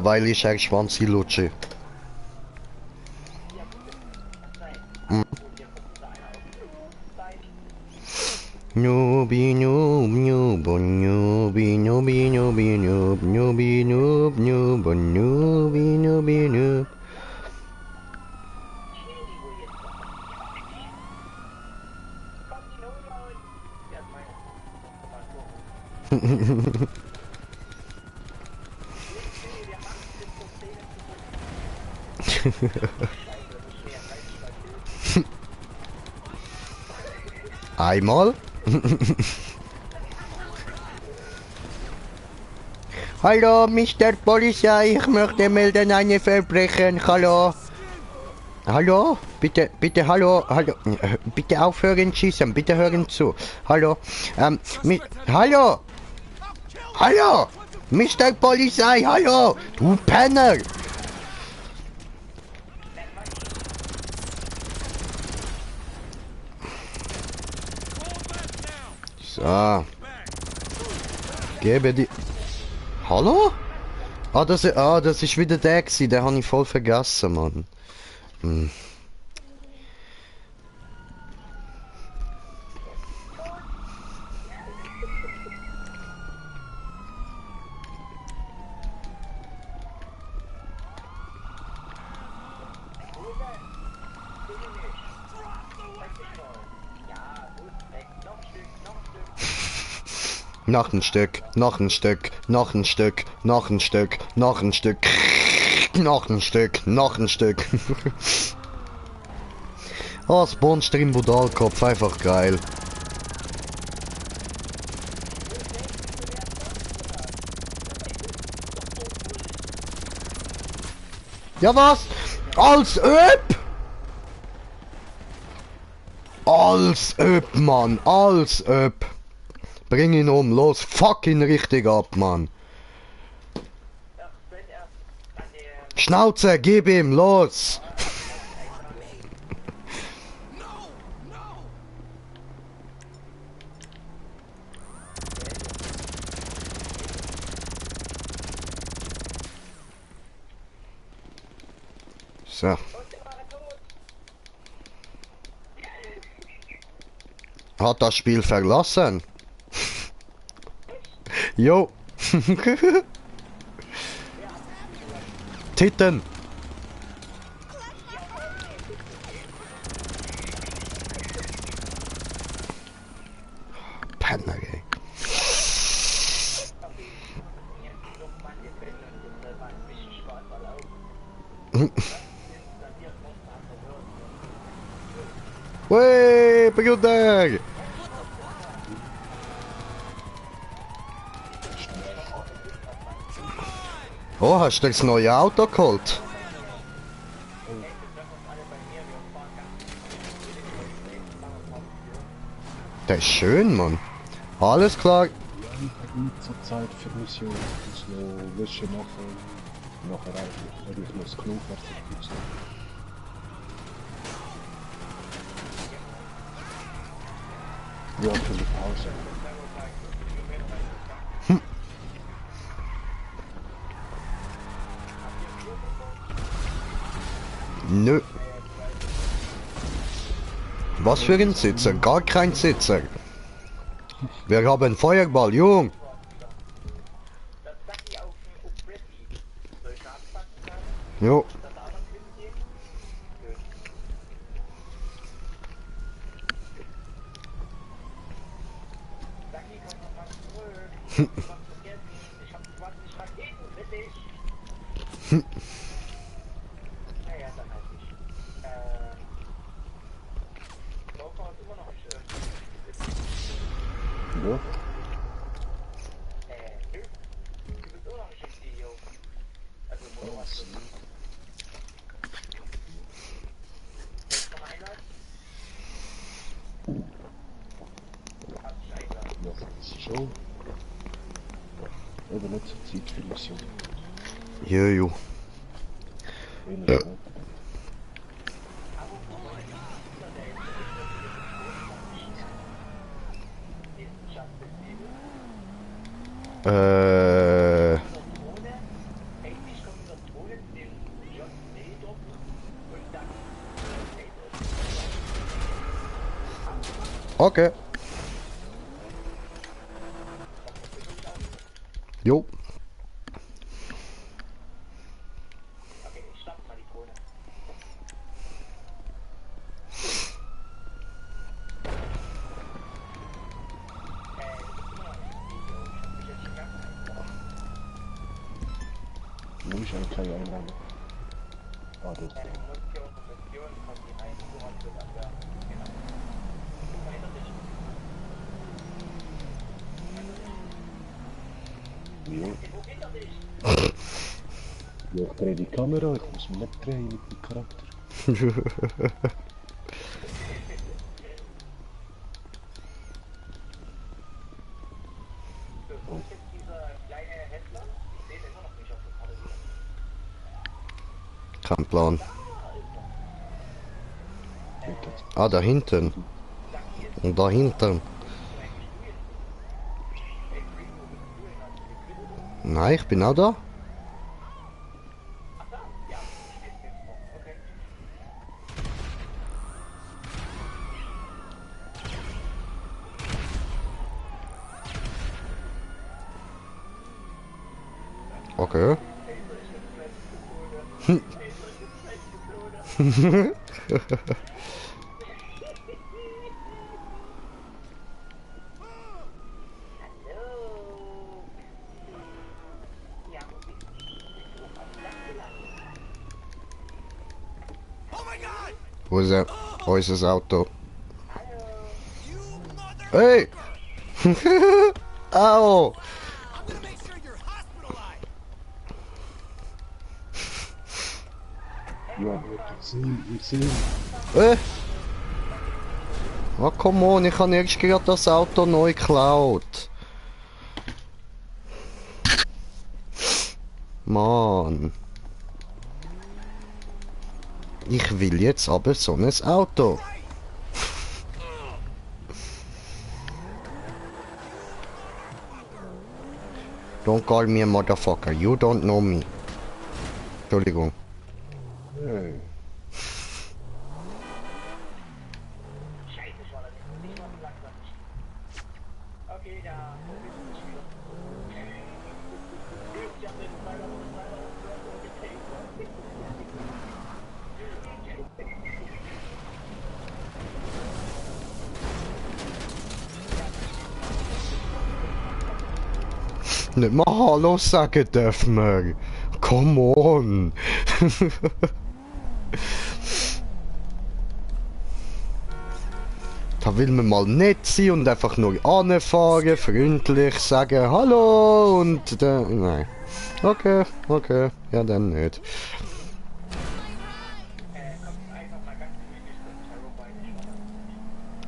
Weil ich ein Schwanz lutsche. Noobi noob noob noobi noobi noobi noob noobi noob noob noobi noobi noob. Einmal? Hallo, Mr. Polizei, ich möchte melden eine Verbrechen. Hallo? Hallo? Bitte, bitte, hallo, hallo. Bitte aufhören schießen, bitte hören zu. Hallo? Hallo? Hallo? Mr. Polizei, hallo? Du Penner! So. Gebe die... Hallo? Das ist wieder der gewesen, den habe ich voll vergessen, Mann. Hm. Noch ein Stück, noch ein Stück, noch ein Stück, noch ein Stück, noch ein Stück, noch ein Stück, noch ein Stück. Oh, das Monster im Budalkopf, einfach geil. Ja was? Als Öp? Als Öp, Mann, als Öp. Bring ihn um, los, fuck ihn richtig ab, Mann. Schnauze, gib ihm, los. So. Hat das Spiel verlassen? Jo. Titten. Penner, ey. Wey, Bruder! Oh, hast du das neue Auto geholt? Das ist schön, Mann. Alles klar. Ja, ich habe nicht so Zeit für Mission. Ich muss noch Wäsche machen. Nachher auch. Weil ich muss Klo fertig putzen. Ja, für die Pause. Nö. Was für ein Sitzer? Gar kein Sitzer. Wir haben Feuerball, Jung. Jo. Ja. Ja, das ist schon. Eben nicht so Zeit für Mission. Jojo. Ja. Okay. Jo. Wo ist ein kleiner Einrahmen? Ah, das ist der. Ja. Ja, ich drehe die Kamera, ich muss mich nicht drehen mit dem Charakter. Kein Plan. Geht jetzt. Ah, da hinten. Und da hinten. Nein, ich bin auch da. Okay. Wo ist er? Wo ist das Auto? Hey! Au! Ja, wir sehen. Oh, come on, ich habe erst gerade das Auto neu geklaut. Mann. Ich will jetzt aber so ein Auto. Don't call me a motherfucker, you don't know me. Entschuldigung. Hey. Nicht mal Hallo sagen dürfen wir. Come on. Da will man mal nett sein und einfach nur anfahren, freundlich sagen Hallo und dann... Nein. Okay, okay. Ja, dann nicht.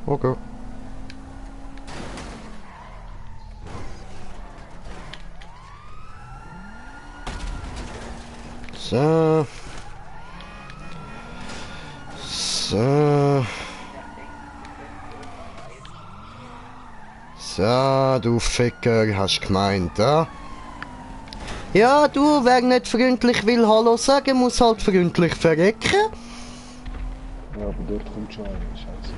Okay. So. So. So, du Ficker, hast gemeint, ja? Ja, du, wer nicht freundlich will Hallo sagen, muss halt freundlich verrecken. Ja, aber dort kommt schon einer, scheiße.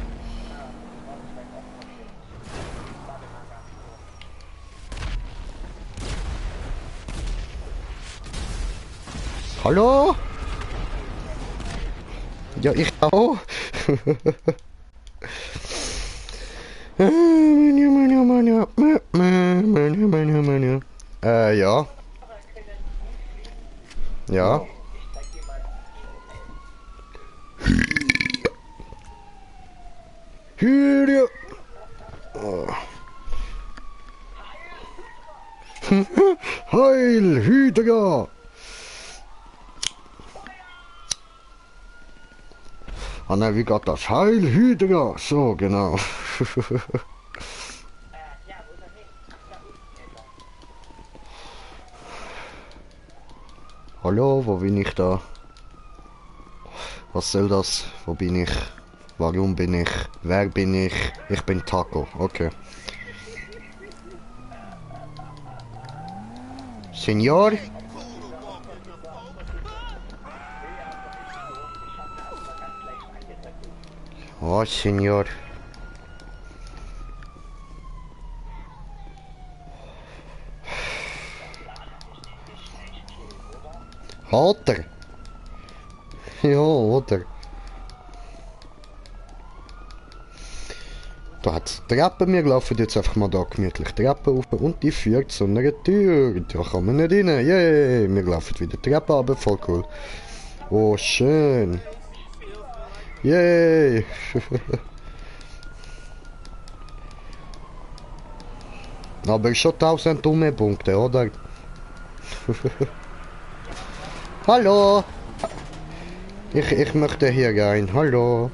Hallo? Ja, ich auch. Ja. Ja. Hier. Oh. Heil, Hydra! Ah nein, wie geht das? Heil, Hydra! So, genau. Hallo, wo bin ich da? Was soll das? Wo bin ich? Warum bin ich? Wer bin ich? Ich bin Taco, okay. Senor? Oh, Senor. Hat er? Ja, oder? Da hat's Treppen, wir laufen jetzt einfach mal da gemütlich Treppen auf und die führt zu einer Tür. Da kann man nicht rein. Yay! Wir laufen wieder Treppen runter, voll cool. Oh, schön. Yay! Aber schon 1000 dumme Punkte, oder? Hallo! Ich möchte hier rein. Hallo!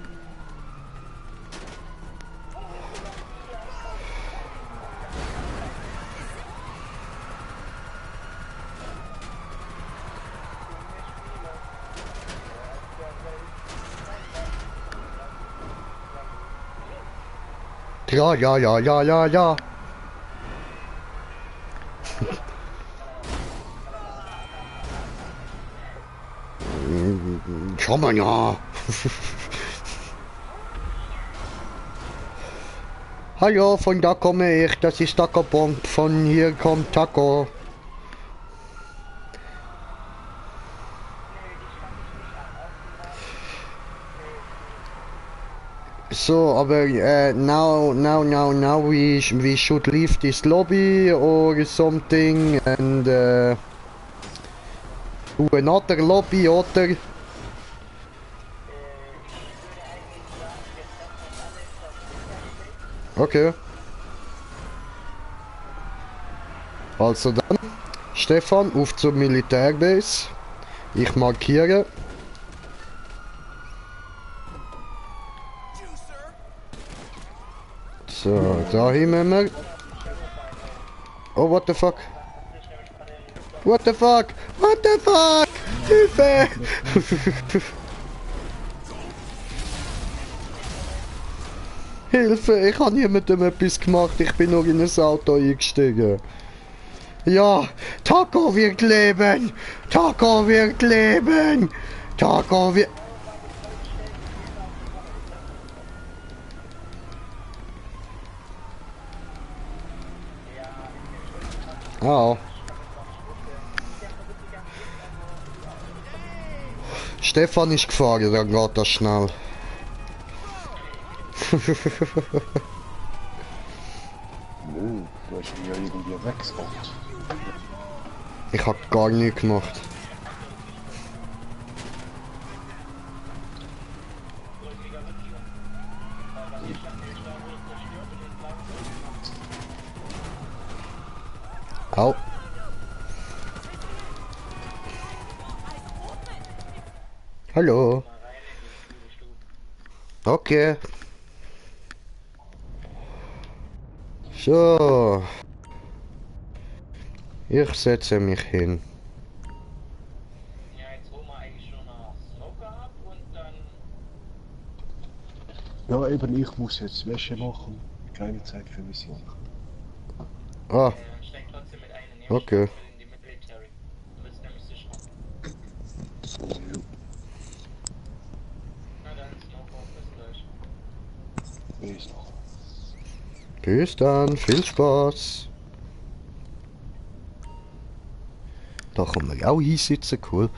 Ja, ja, ja, ja, ja, ja. Schau mal, ja. Hallo, von da komme ich. Das ist Taco Bomb. Von hier kommt Taco. So, aber now we should leave this lobby or something and to another lobby, oder? Okay. Also dann, Stefan, auf zur Militärbase. Ich markiere. So, dahin müssen wir. Oh, what the fuck? What the fuck? What the fuck? Hilfe! Hilfe, ich habe niemandem etwas gemacht, ich bin nur in ein Auto eingestiegen. Ja, Taco wird leben! Taco wird leben! Taco wird... Au. Stefan ist gefahren, dann geht das schnell. Nö, du hast mich ja irgendwie weggespannt. Ich hab gar nichts gemacht. Au. Hallo. Okay. So. Ich setze mich hin. Ja, jetzt holen wir eigentlich nur noch Smoker ab und dann. Ja, eben, ich muss jetzt Wäsche machen. Keine Zeit für Mission. Ah, Steig trotzdem mit ein. okay. In die Military. Du bist nämlich sicher. Na dann, Smoker, bis gleich. Bis noch. Bis dann, viel Spaß. Da kann man auch hinsitzen, cool.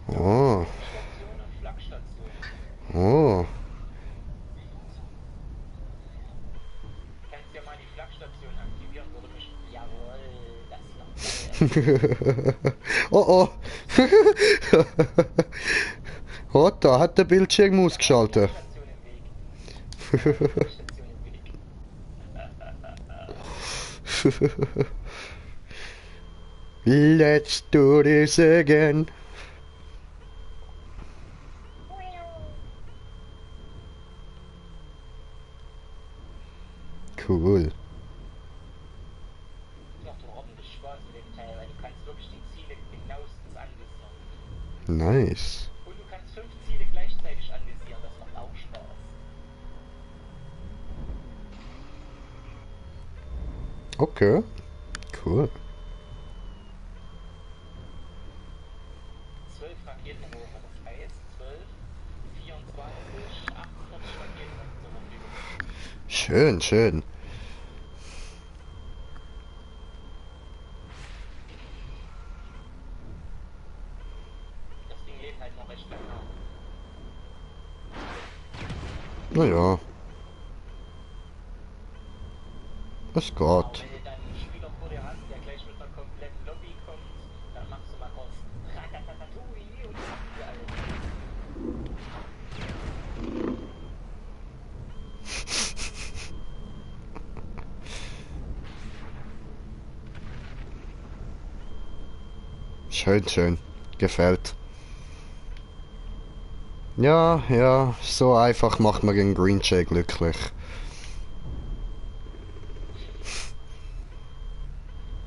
Oh, Station und Flagstation. oh. Kannst ja mal die Flagstation aktivieren, würde mich. Jawohl, das noch. Oh oh. Oh, da hat der Bildschirm ausgeschaltet. Station im Weg. Station im Weg. Let's do this again. Cool. Macht doch ordentlich Spaß mit dem Teil, weil du kannst wirklich die Ziele genauestens anvisieren. Nice. Und du kannst 5 Ziele gleichzeitig anvisieren, das macht auch Spaß. Okay. Cool. 12 Raketenrohre, das heißt 12, 24, 48 Raketen zur Verfügung. Schön, schön. Das Ding lebt halt noch recht lange. Naja. Es geht. Aber wenn du dann einen Spieler vor dir hast, der gleich mit einer kompletten Lobby kommt, dann machst du mal kurz Ratatatatui und dann machen wir alles. Schön, schön. Gefällt. Ja, ja, so einfach macht man den Green Jay glücklich.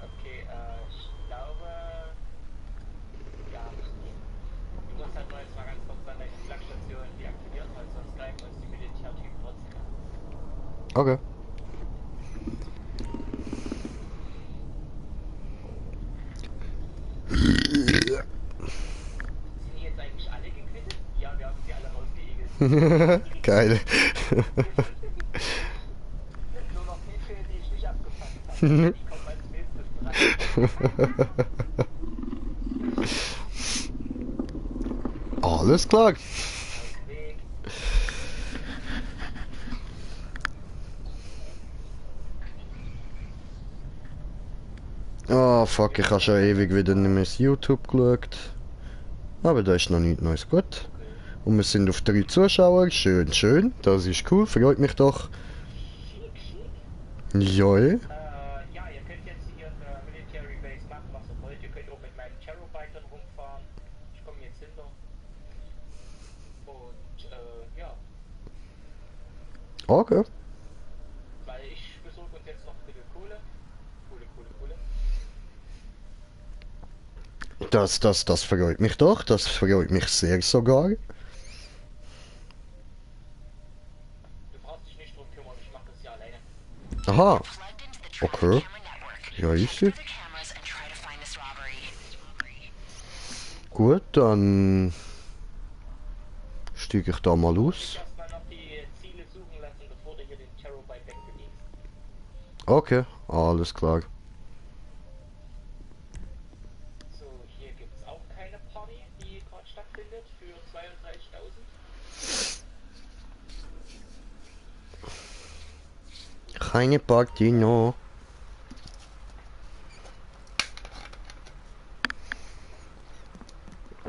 Okay, ich glaube, ja, du musst halt nur jetzt mal ganz kurz dann deine Flagstation deaktivieren, weil sonst greifen uns die Militärtypen trotzdem an. Okay. Sind die jetzt eigentlich alle gequittet? Ja, wir haben sie alle rausgeegelt. Geil. Nur noch die fehlen, die ich nicht abgefangen habe. Die kommen als nächstes dran. Alles klar. Weg. Oh fuck, ich habe schon ewig wieder nicht mehr das YouTube geschaut. Aber da ist noch nichts Neues, gut. Und wir sind auf 3 Zuschauer, schön, schön. Das ist cool, freut mich doch. Schick, schick. Ja, Ja, ihr könnt jetzt hier in der Military Base machen, was ihr wollt. Ihr könnt auch mit meinen Cherubitern rumfahren. Ich komme jetzt hinter. Und, ja. okay. Weil ich besorge uns jetzt noch ein bisschen Kohle. Kohle. Das freut mich doch, das freut mich sehr sogar. Du brauchst dich nicht drum kümmern, ich mach das hier alleine. Aha, Plugged into the okay. camera network. Ja, easy. Through the cameras and try to find this robbery. Gut, dann stiege ich da mal aus. Erstmal noch die Ziele suchen lassen, bevor du hier den Cherubite wegbelegst. Okay, alles klar. So, hier gibt es auch keine Party, die gerade stattfindet für 32.000. Keine Party, no.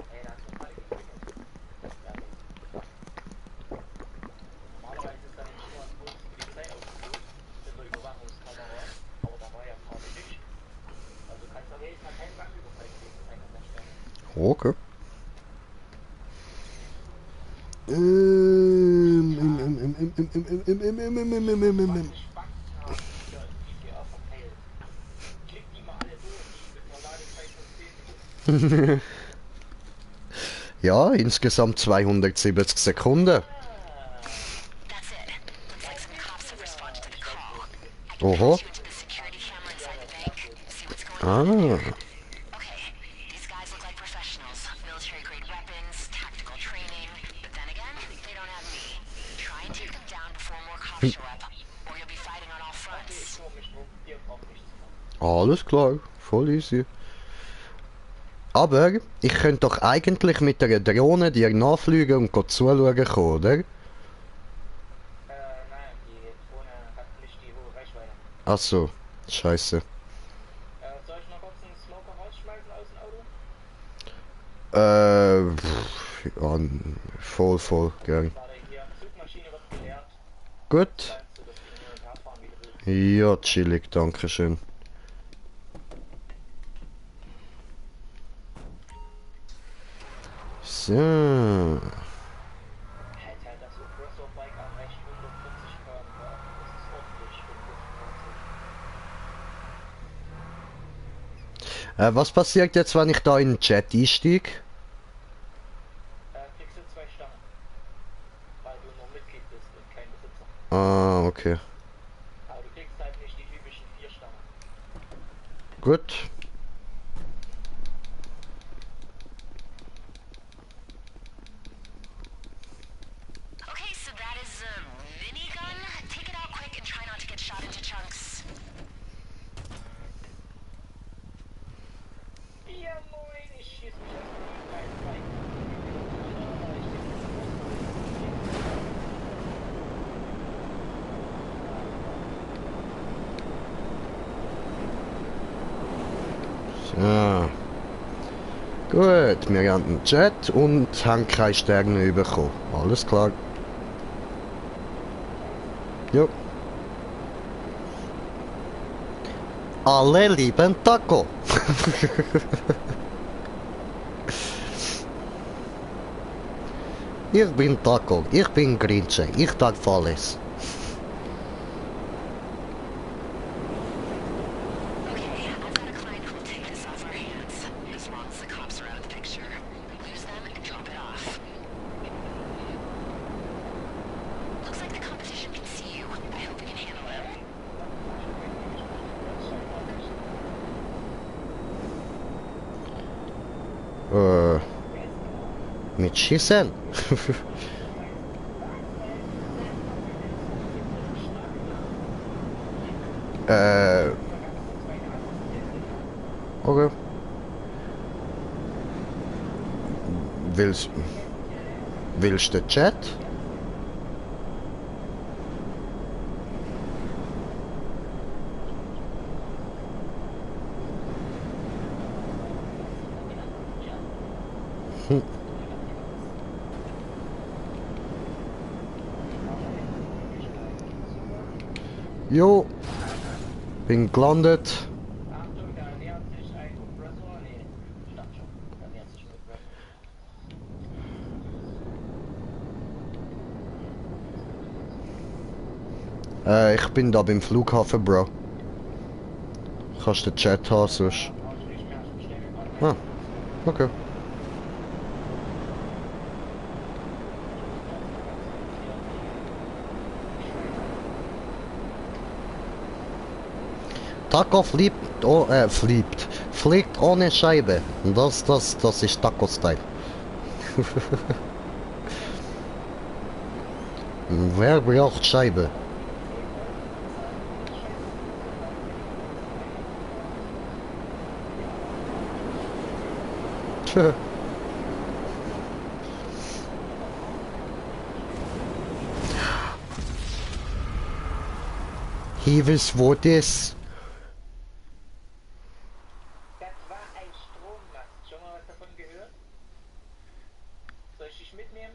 Hey, da hast du eine Party gefunden. Ja, nee. Normalerweise ist da nämlich immer kurz Polizei aufgesucht mit der Überwachungskamera, aber da war ja Party nicht. Also kannst du auf jeden Fall keinen Banküberfall gewesen sein an der Stelle. Okay. Was Spacken haben, wieder im GTA verteilt. Klickt die mal alle durch, mit einer Ladezeit von 10 Minuten. Ja, insgesamt 270 Sekunden. That's it. Looks like some cops have responded to the call. I can Oho. patch you into the security camera inside the bank, see what's going on. Ah. Okay, these guys look like professionals. Military-grade weapons, tactical training. But then again, they don't have me. Try and take them down before more cops show up, or you'll be fighting on all Ich fronts. kümmere mich drum, ihr braucht nichts zu machen. Alles klar, voll easy. Aber ich könnte doch eigentlich mit der Drohne dir nachfliegen und go zuschauen kommen, oder? Nein, die Drohne hat nicht die hohe Reichweite. Ach so, scheiße. Soll ich noch kurz einen Smoker rausschmeißen aus dem Auto? Ja, voll, gern. Warte, hier, Zugmaschine wird geleert. Gut. Kannst du das Ding hin und her fahren, wie du willst. Ja, chillig, danke schön. So. Alter, das Suppressor-Bike erreicht 140 km/h. Das ist ordentlich für einen Was passiert jetzt, wenn ich da in den Chat einsteige? Kriegst du 2 Sterne. Weil du nur Mitglied bist und kein Besitzer. Ah, okay. Aber du kriegst halt nicht die typischen 4 Sterne. Gut. Okay, so that is a minigun. Take it out quick and try not to get shot into chunks. Ja moin, ich schieß mich aus dem Bike. So. Gut, wir haben den Chat und haben keine Sterne bekommen. Alles klar. Jo. Alle lieben Taco. Ich bin Taco, ich bin Grinche, ich darf alles. Okay, I've got a client who will take this off our hands, as long as the cops are out of the picture. Lose them and drop it off. Looks like the competition can see you. I hope you can handle it. Mit Schießen? Okay. Willst du den Chat? Jo, bin gelandet. Achtung, da nähert sich ein Kompressor. Nee, stand schon. Da nähert sich ein Kompressor. Ich bin da beim Flughafen, Bro. Kannst du den Chat haben, sonst. Ah, okay. Taco fliegt, fliegt ohne Scheibe. Das ist Taco-Style. Wer braucht Scheibe? Heves, wo das? Das war ein Strommast. Schon mal was davon gehört? Soll ich dich mitnehmen?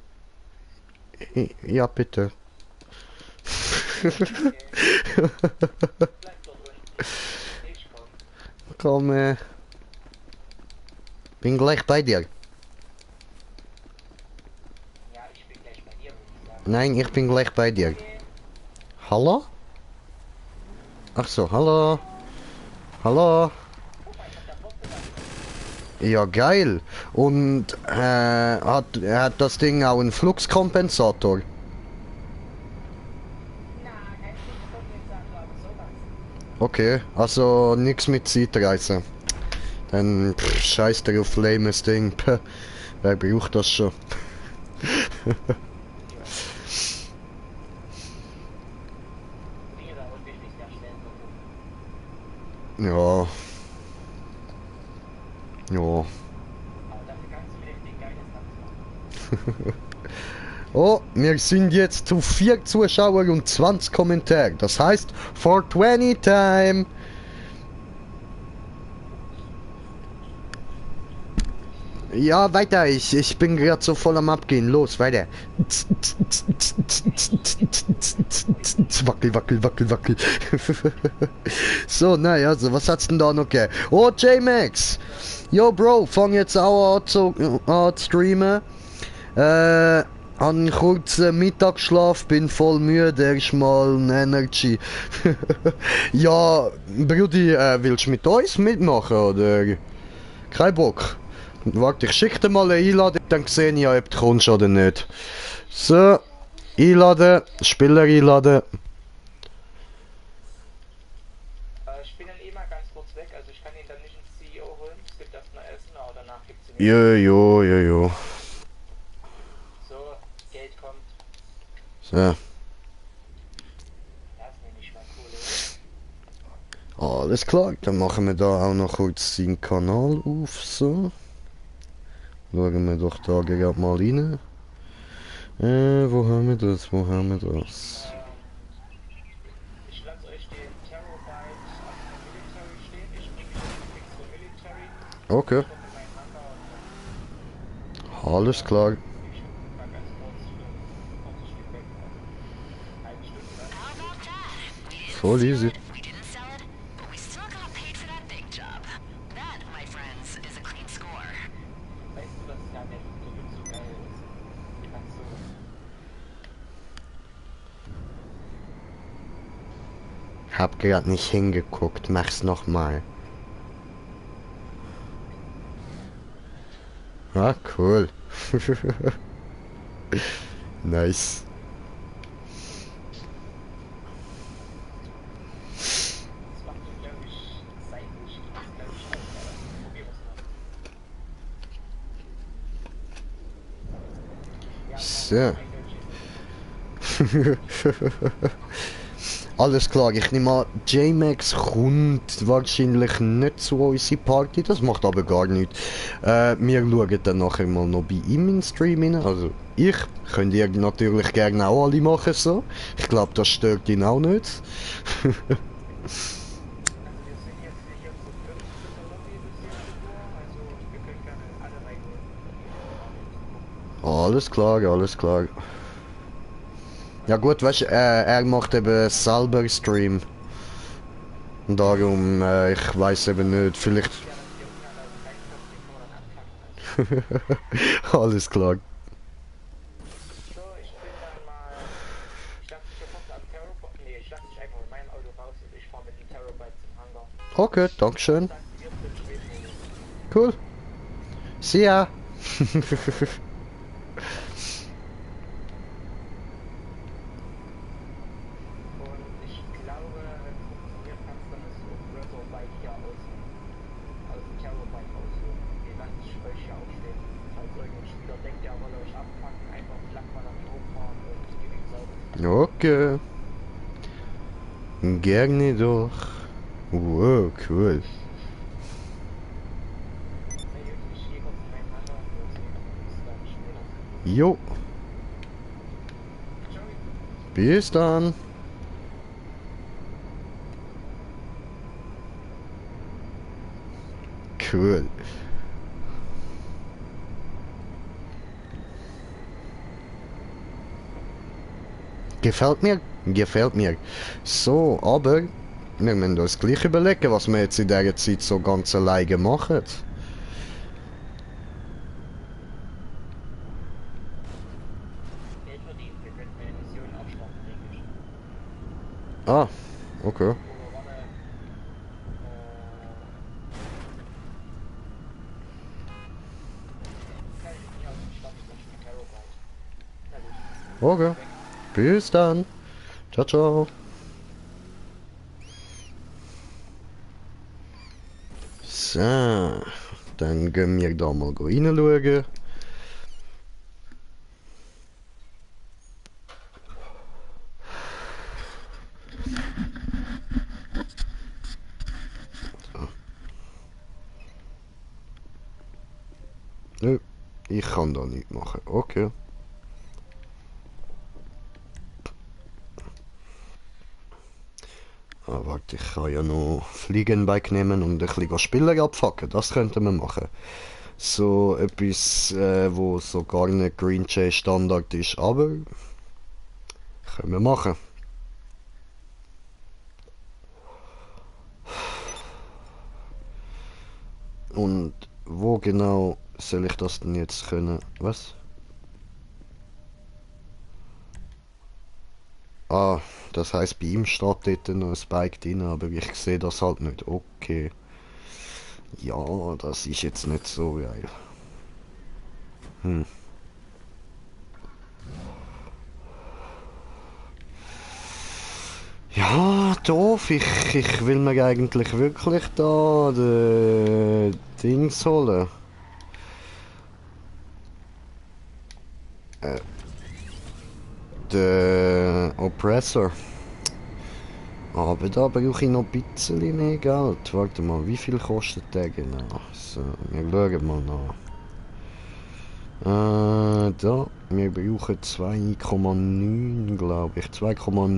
Ja, bitte. Bleib doch unten. Ich komm. Komm, bin gleich bei dir. Ja, ich bin gleich bei dir, würde ich sagen. Nein, ich bin gleich bei dir. Okay. Hallo? Ach so, hallo. Hallo. Ja, geil. Und hat das Ding auch einen Fluxkompensator? Na, kein Flugkompensator, aber sowas. Okay, also nichts mit Zeitreise. Dann scheiß drauf, lames Ding. Puh, wer braucht das schon? Dinge da und wichtig darstellen. Ja. Ja. Aber dafür kannst du wieder den geiles Tanz machen. Oh, wir sind jetzt zu 4 Zuschauer und 20 Kommentare. Das heißt 420 Time. Ja, weiter. Ich bin gerade so voll am Abgehen. Los, weiter. Wackel, wackel, wackel, wackel. So, naja, also, was hat's denn da noch gegeben? Oh, J-Max. Yo, Bro, fang jetzt auch an zu streamen. Einen kurzen Mittagsschlaf, bin voll müde, erstmal ein Energy. Ja, Brudi, willst du mit uns mitmachen, oder? Kein Bock. Warte, ich schicke dir mal eine Einladung, dann sehe ich ja, ob du kommst oder nicht. So, einladen, Spieler einladen. Ich bin dann eh mal ganz kurz weg, also ich kann ihn dann nicht ins CEO holen. Es gibt erst mal Essen, aber danach gibt's ihn. Jo. So, Geld kommt. So, Das nehme ich mal cool, ey. alles klar, dann machen wir da auch noch kurz den Kanal auf, so. Schauen wir doch da gerade mal rein. Wo haben wir das? Ich lasse euch den Terabyte auf dem Military stehen. Ich bringe den Fix für Military. Okay, Ich komme in meinen Hangar und alles klar. ich mal ganz kurz für 40 Stück weg. Also halbe Stunde dann. How about that? We didn't Voll steal easy. it, we didn't sell it, but we still got paid for that big job. That, my friends, is a clean score. Weißt du, dass ja der Gewinn so geil ist? Kannst du. Hab grad nicht hingeguckt, mach's nochmal. Ah, cool. Nice. Das macht du, glaube ich, seitlich. Das glaube ich auch. Aber probier es mal. Ja, So. mein Göttchen. Alles klar, ich nehme an, J-Max kommt wahrscheinlich nicht zu unserer Party, das macht aber gar nichts. Wir schauen dann nachher mal noch bei ihm in den Stream rein. Also ich, könnt ihr natürlich gerne auch alle machen so. Ich glaube, das stört ihn auch nicht. Also wir sind jetzt hier zu 5 in der Lobby bis 17 Uhr, also wir können gerne alle reinholen. Alles klar, alles klar. Ja gut, weißt du, er macht eben selber Stream. Und darum, ich weiß eben nicht, vielleicht... Alles klar. So, ich bin dann mal. Ich lasse dich sofort am Terabyte. Nee, ich lasse dich einfach mit meinem Auto raus und ich fahre mit dem Terabyte zum Hangar. Okay, dankeschön. Danke dir für den Schwebmodus. Cool. See ya. Und ich glaube, wenn es funktioniert, kannst du das Razorbyte hier aus dem Terabyte ausholen. Den lasse ich euch hier auch stehen. Falls irgendein Spieler denkt, der wolle euch abpacken, einfach flach mal nach hier hochfahren und gib ihm sauber. Okay. Gerne doch. Wow, cool. Hey, Jungs, ich gehe kurz in meinen Jo. Bis dann. Cool. Gefällt mir, gefällt mir. So, aber wir müssen uns gleich überlegen, was wir jetzt in dieser Zeit so ganz alleine machen. Geld verdient, wir könnten eine Mission abschlachten, denke ich. Ah, okay. Oder warte, kann ich nicht aus dem Stadt, ich möchte eine Carol bauen. Na gut. Okay. Bis dann. Ciao, ciao. So, dann gehen wir da mal reinschauen. Nö, ich kann da nichts machen. Okay. Ah, warte, ich kann ja noch Fliegenbike nehmen und ein bisschen Spieler abfacken. Das könnten wir machen. So etwas, wo so gar nicht Green Jay Standard ist, aber können wir machen. Und wo genau soll ich das denn jetzt können? Was? Ah, das heißt, bei ihm steht dort noch ein Bike drin, aber ich sehe das halt nicht. Okay. Ja, das ist jetzt nicht so geil. Hm. Ja, doof. Ich will mir eigentlich wirklich da den Dings holen. Den Oppressor. Aber da brauche ich noch ein bisschen mehr Geld. Warte mal, wie viel kostet der genau? So, wir schauen mal nach. Da, wir brauchen 2,9 glaube ich. 2,9,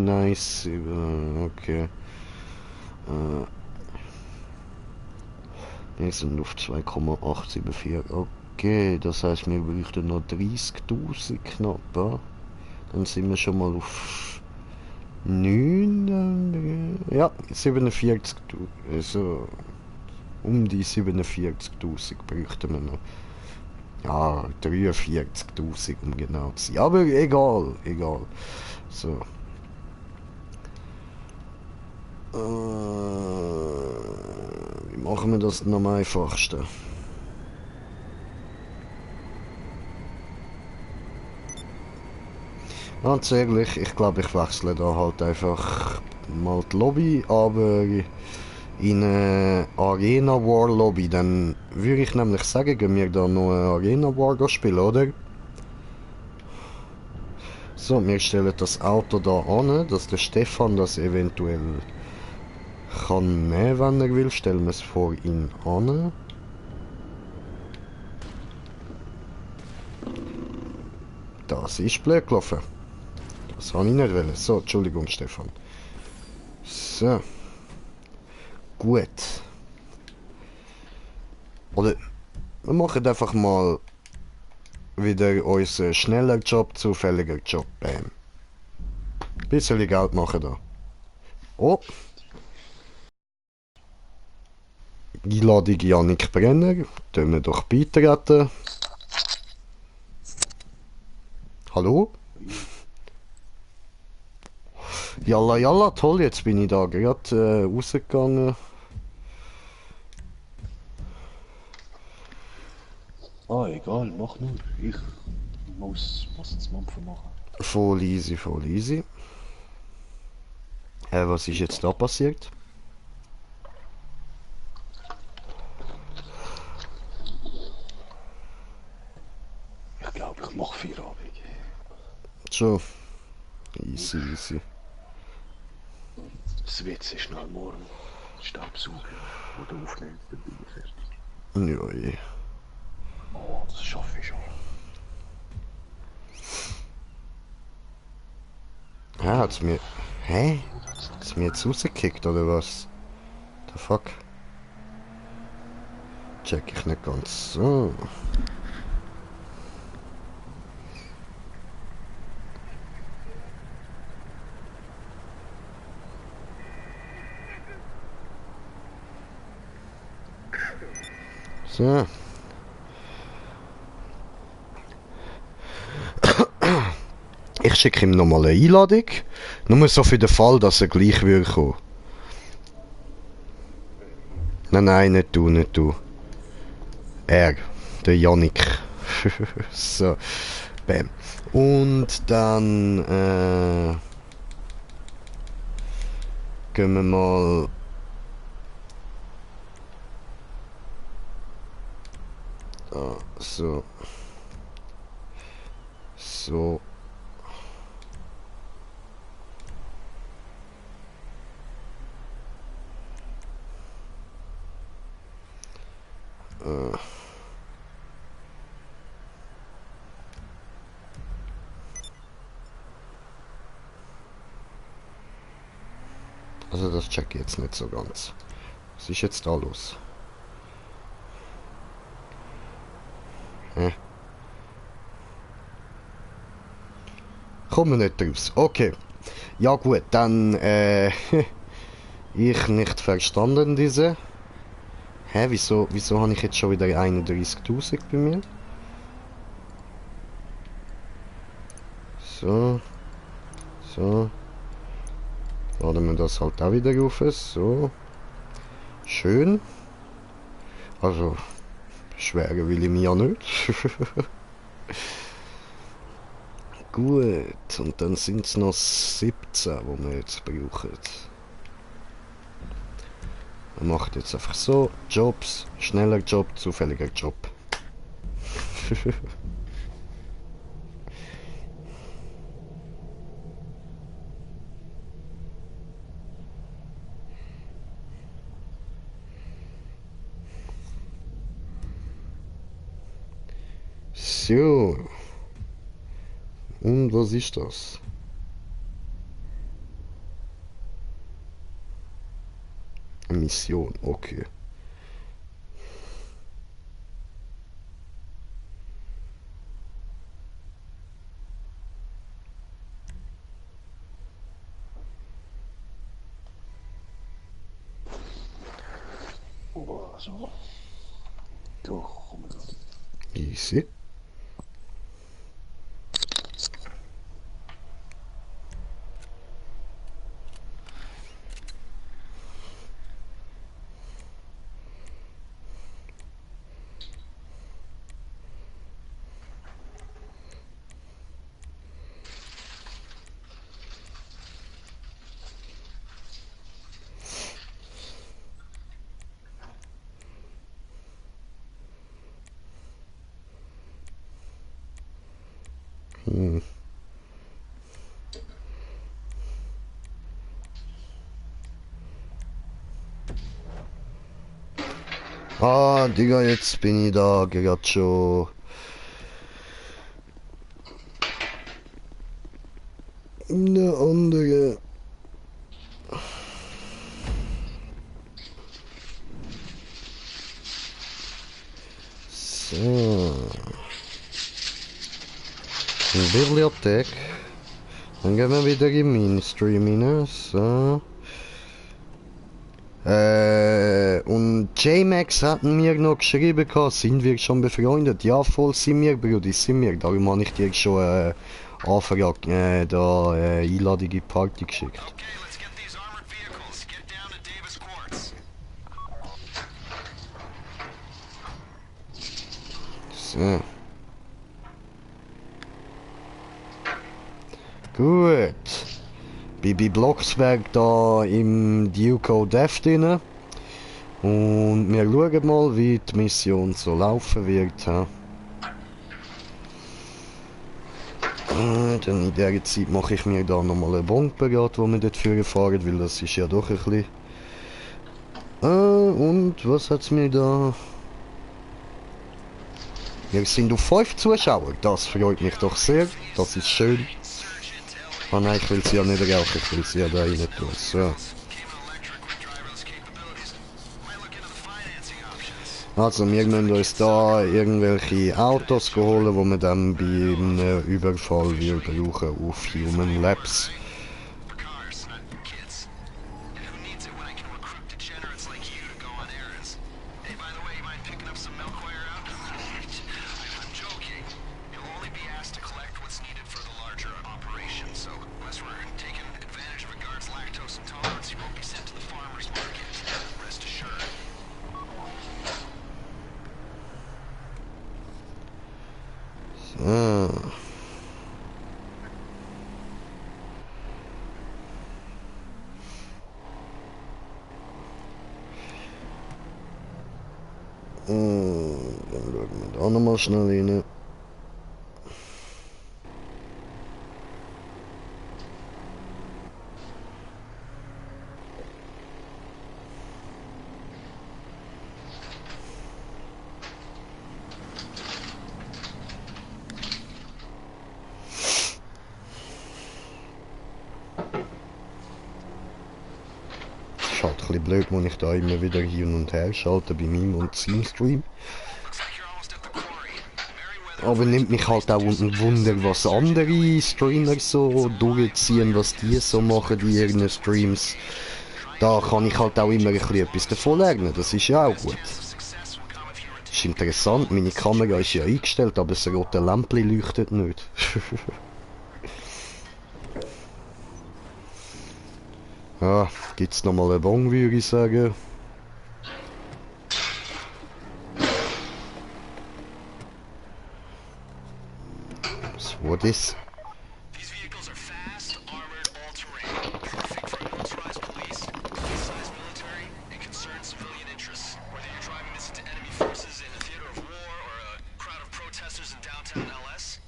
nice, okay. Wir sind auf 2,874, okay, das heißt wir bräuchten noch 30.000 knapp, ja? Dann sind wir schon mal auf 9, ja, 47, also um die 47.000 bräuchten wir noch. Ja, 43.000 um genau zu sein. Aber egal, egal. So. Wie machen wir das denn am einfachsten? Ganz ehrlich, ich glaube, ich wechsle da halt einfach mal die Lobby, aber in eine Arena War Lobby, dann würde ich nämlich sagen, gehen wir da noch eine Arena War spielen, oder? So, wir stellen das Auto da an, dass der Stefan das eventuell kann nehmen, wenn er will. Stellen wir es vor ihn an. Das ist blöd gelaufen. Das habe ich nicht wollen. So, Entschuldigung, Stefan. So. Gut. Oder wir machen einfach mal wieder unseren schneller Job, zufälliger Job. Bam. Bisschen Geld machen da. Oh. Einladung Jannik Brenner. Tun wir doch beitreten. Hallo? Jalla, jalla, toll, jetzt bin ich da gerade rausgegangen. Ah, egal, mach nur. Ich muss das Mampfen machen. Voll easy, voll easy. Was ist jetzt da passiert? Ich glaube, ich mache Feierabend. So. Easy, easy. Das WC schnell morgen. Staubsaugen, wo du aufnimmst, dann bin ich fertig. Ja, je. Oh, das schaffe ich schon. Ja, hat's mir... Hä? Hat's mir jetzt rausgekickt, oder was? The fuck? Check ich nicht ganz. So. So. Ich schicke ihm nochmal eine Einladung. Nur so für den Fall, dass er gleich will kommen. Nein, nicht du, nicht du. Er, der Yannick. So. Bam. Und dann gehen wir mal. Ah, so. So. Also das check ich jetzt nicht so ganz. Was ist jetzt da los? Hä? Kommen wir nicht raus. Okay. Ja gut, dann ich nicht verstanden diese. Hä, wieso habe ich jetzt schon wieder 31.000 bei mir? So. So. Laden wir das halt auch wieder rauf. So. Schön. Also, beschweren will ich mich ja nicht. Gut, und dann sind es noch 17, die wir jetzt brauchen. Man macht jetzt einfach so, Jobs, schneller Job, zufälliger Job. So. Und was ist das? Mission, okay. Boah, so. Doch, komm mal. Easy. Ah, Digga, jetzt bin ich da, gerade schon. Eine andere. So. Bibliothek. Dann gehen wir wieder in Mainstream rein. So. Und J-Max hatten mir noch geschrieben, sind wir schon befreundet? Ja, voll sind wir, Brudi, sind wir. Darum habe ich dir schon Anfrage, Einladung in die Party geschickt. Okay, let's get these armored vehicles. Get down to Davis Courts. So. Gut. Bibi Blocksberg da im Duco Death drin. Und wir schauen mal, wie die Mission so laufen wird. Dann in dieser Zeit mache ich mir da nochmal eine Bombe, wo wir dort fahren, weil das ist ja doch ein bisschen... und was hat's mir da... Wir sind auf 5 Zuschauer, das freut mich doch sehr, das ist schön. Oh nein, ich will sie ja nicht rauchen, ich will sie ja da rein tun. So. Also wir müssen uns da irgendwelche Autos holen, die wir dann bei einem Überfall brauchen auf Human Labs. Dann schauen wir da nochmal schnell rein. Ist halt ein bisschen blöd, muss ich da immer wieder hin und her schalten bei meinem und seinem Stream. Aber nimmt mich halt auch ein Wunder, was andere Streamer so durchziehen, was die so machen in ihren Streams. Da kann ich halt auch immer ein bisschen etwas davon lernen, das ist ja auch gut. Das ist interessant, meine Kamera ist ja eingestellt, aber das rote Lämpchen leuchtet nicht. Ja, gibt's nochmal einen Bon, würde ich sagen. What is? These vehicles are fast, armored, all-terrain, perfect for militarized police, police-sized military, and concerned civilian interests. Whether you're driving this into enemy forces in a theater of war or a crowd of protesters in downtown LS.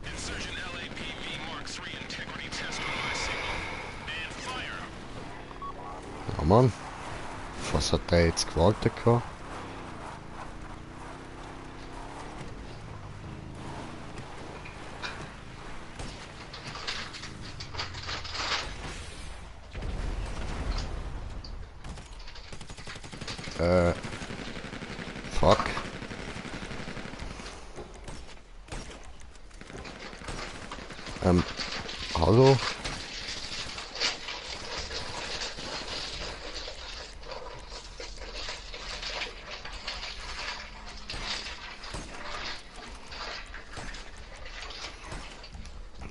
Insurgent LAPV Mark III integrity test on my signal. And fire! Ja Mann, was hat der jetzt gewartet gehabt? Fuck. Hallo?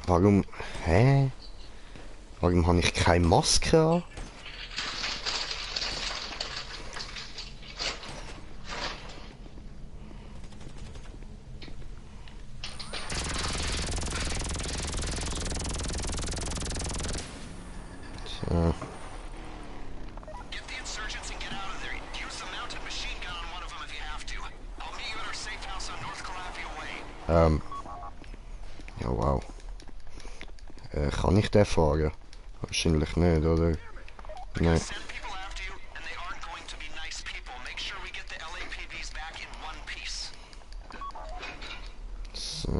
Warum? Hä? Warum habe ich keine Maske an? Get the insurgents and get out of there. Use the mounted machine gun on one of them if you have to. I'll meet you at our safe house on North Calafia Way. Ja, wow. Kann ich den fahren? Wahrscheinlich nicht, oder? Nein. Send people after you, and they aren't going to be nice people. Make sure we get the LAPDs back in one piece. So.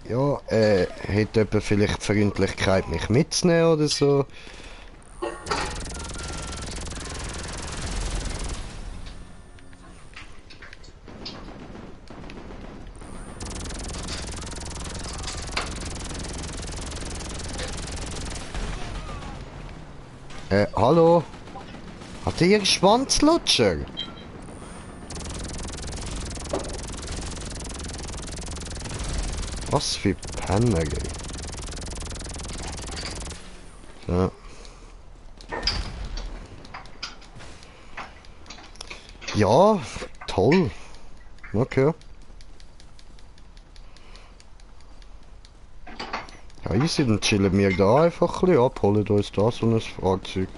Ja, hätte jemand vielleicht die Freundlichkeit, mich mitzunehmen oder so? Hallo? Hat ihr einen Schwanzlutscher? Was für Penner, ey. So. Ja, toll. Okay. Ja, easy, dann chillen wir da einfach ein bisschen ab, holen uns da so ein Fahrzeug.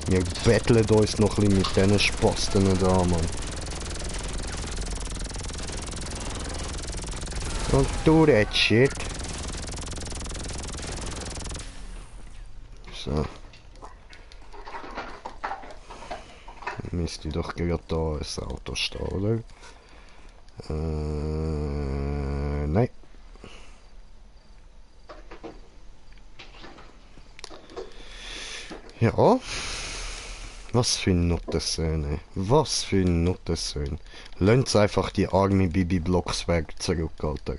Wir betteln uns noch ein bisschen mit diesen Spasten da, Mann. Don't do that shit. So. Müsste doch gerade da ein Auto stehen, oder? Nein. Ja. Was für Nottensöhne. Was für Nottensöhne. Lasst einfach die arme Bibi Blocksberg zurück, Alter.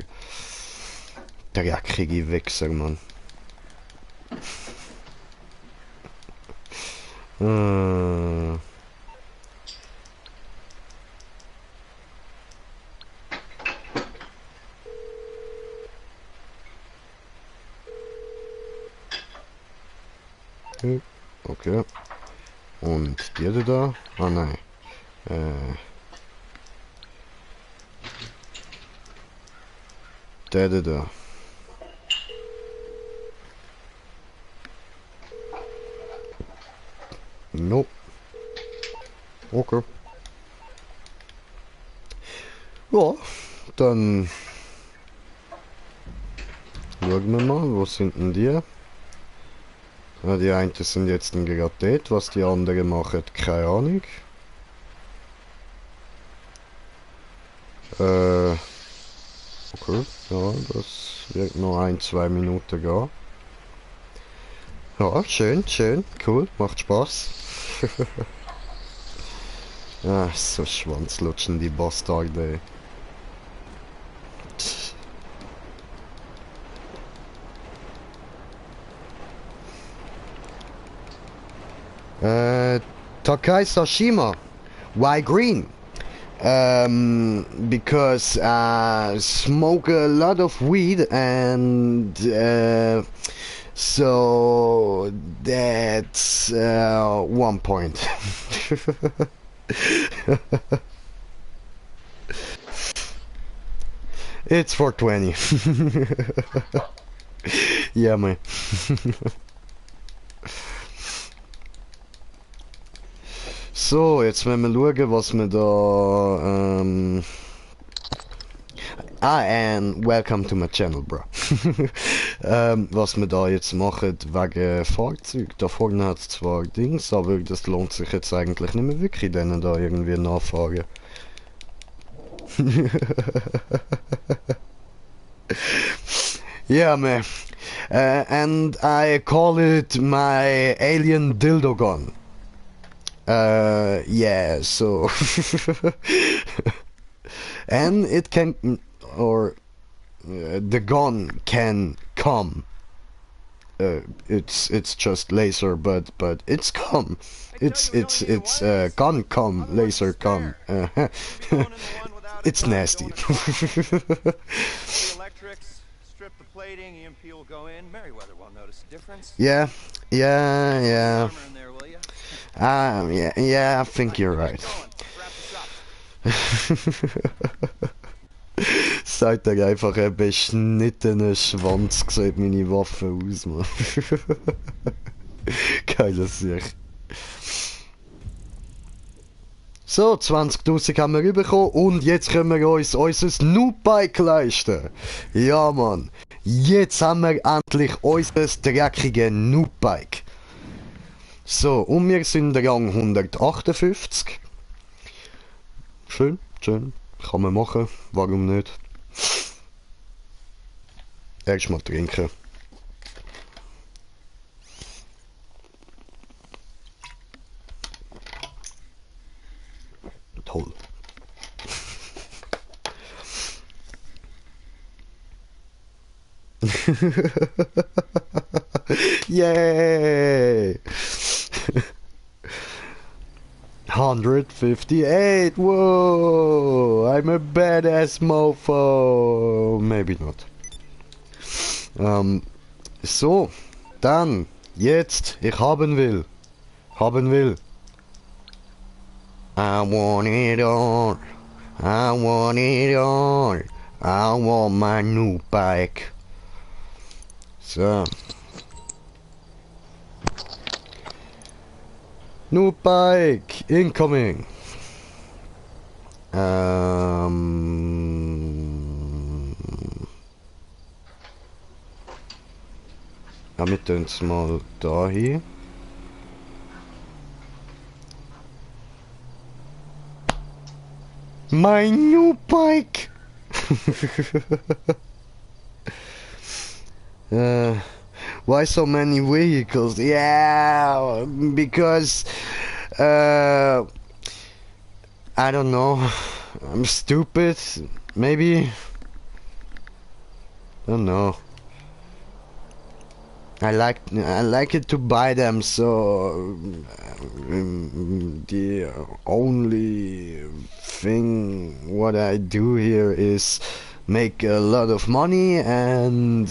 Dreckige Wichser, Mann. Äh. Okay. Und die da? Ah nein. Der da. Nope. Okay. Ja, dann schauen wir mal, wo sind denn die? Ja, die einen sind jetzt in gerade dort, was die anderen machen, keine Ahnung. Okay, ja, das wird noch 1-2 Minuten gehen. Ja, schön, schön, cool, macht Spaß. Ah, so schwanzlutschen die Bastarde. Takai Sashima. Why green? Because I smoke a lot of weed and so that's 1 point. It's 420. Yeah, man. So, jetzt werden wir schauen, was wir da... and welcome to my channel, bro. Was wir da jetzt machen wegen Fahrzeug. Da vorne hat es zwar Dings, aber das lohnt sich jetzt eigentlich nicht mehr wirklich, denen da irgendwie nachfahren. Yeah, man. And I call it my alien dildo gun. Yeah, so and it can, or the gun can come. It's just laser, but it's come. It's gun come, laser come. It's nasty. Yeah, yeah. Yeah, I think you're right. Seid ihr einfach ein beschnittener Schwanz, sieht meine Waffe aus, Mann. Geiler Sicht. So, 20.000 haben wir bekommen und jetzt können wir uns unser Noob-Bike leisten. Ja, Mann. Jetzt haben wir endlich unser dreckiges Noob-Bike. So, und wir sind Rang 158. Schön, schön. Kann man machen. Warum nicht? Erstmal trinken. Toll. Yay! 158, whoa! I'm a badass mofo! Maybe not. So, dann, jetzt, ich haben will. I want it all. I want it all. I want my new bike. So. New bike incoming. Ja, wir tun es mal da hin. My new bike! Why so many vehicles? Yeah, because I don't know. I'm stupid. Maybe. Don't know. I like it to buy them, so the only thing what I do here is make a lot of money and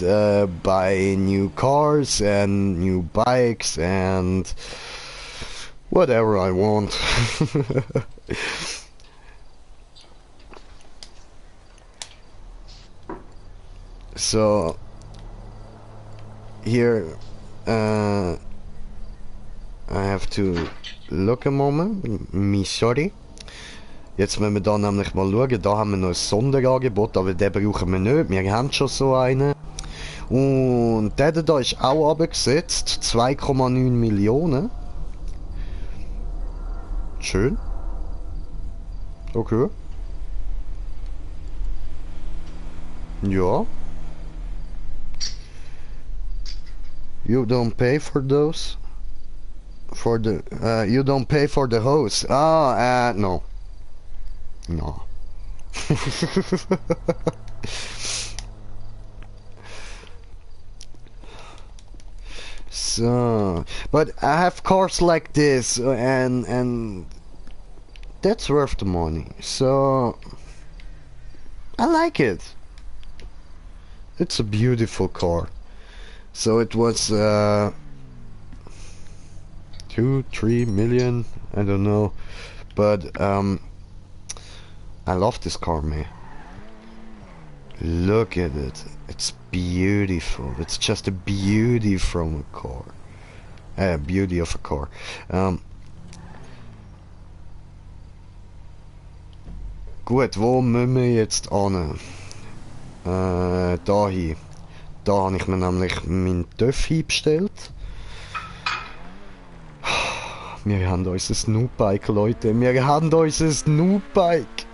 buy new cars and new bikes and whatever I want. So here I have to look a moment. Me sorry. Jetzt müssen wir da nämlich mal schauen. Da haben wir noch ein Sonderangebot, aber den brauchen wir nicht. Wir haben schon so einen. Und der da ist auch abgesetzt. 2,9 Millionen. Schön. Okay. Ja. You don't pay for those? For the you don't pay for the hose? No. No. So, but I have cars like this, and that's worth the money. So I like it. It's a beautiful car. So it was 2-3 million, I don't know, but I love this car, man. Look at it, it's beautiful. It's just a beauty from a car. Beauty of a car. Gut, wo müssen wir jetzt hin? Da hin. Da habe ich mir nämlich meinen TÜV bestellt. Wir haben unser Snoop-Bike, Leute. Wir haben unser Snoop-Bike.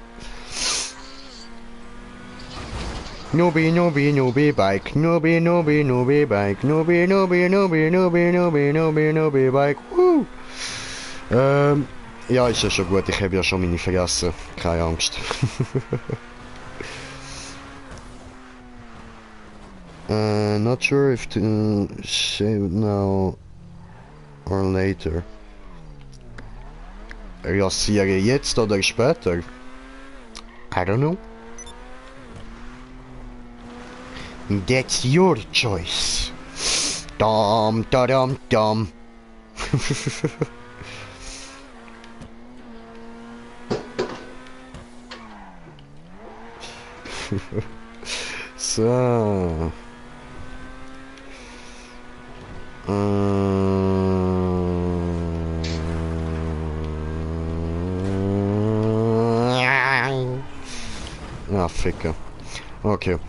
Nubi, Nubi, Nubi, Bike. Nubi, Nubi, Nubi, Bike. Nubi, Nubi, Nubi, Nubi, Nubi, Nubi, Nubi, Bike. Ja, ist ja schon gut. Ich habe ja schon meine vergessen. Keine Angst. Not sure if to shave now or later. Rasiere jetzt oder später? I don't know. That's your choice. Dum da dum dum. So. Ja, Ficker. Okay.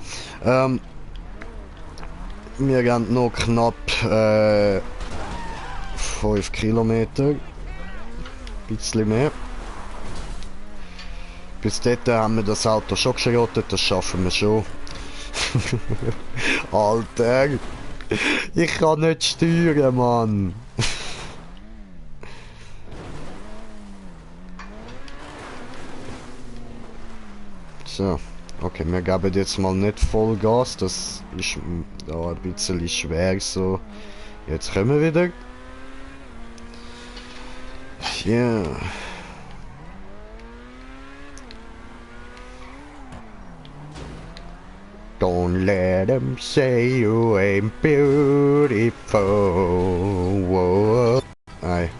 Wir gehen noch knapp 5 Kilometer. Bisschen mehr. Bis dort haben wir das Auto schon geschrottet, das schaffen wir schon. Alter! Ich kann nicht steuern, Mann! So, okay, wir geben jetzt mal nicht Vollgas, das ist da ein bisschen schwer so. Jetzt kommen wir wieder. Ja. Don't let them say you ain't beautiful. Whoa. Aye.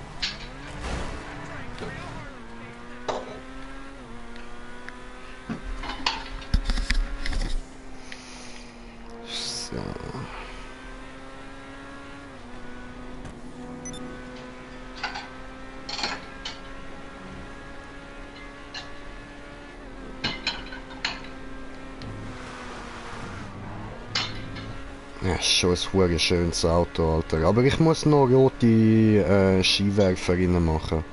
So. Ja, ist schon ein schönes Auto, Alter. Aber ich muss noch rote Skiwerfer rein machen.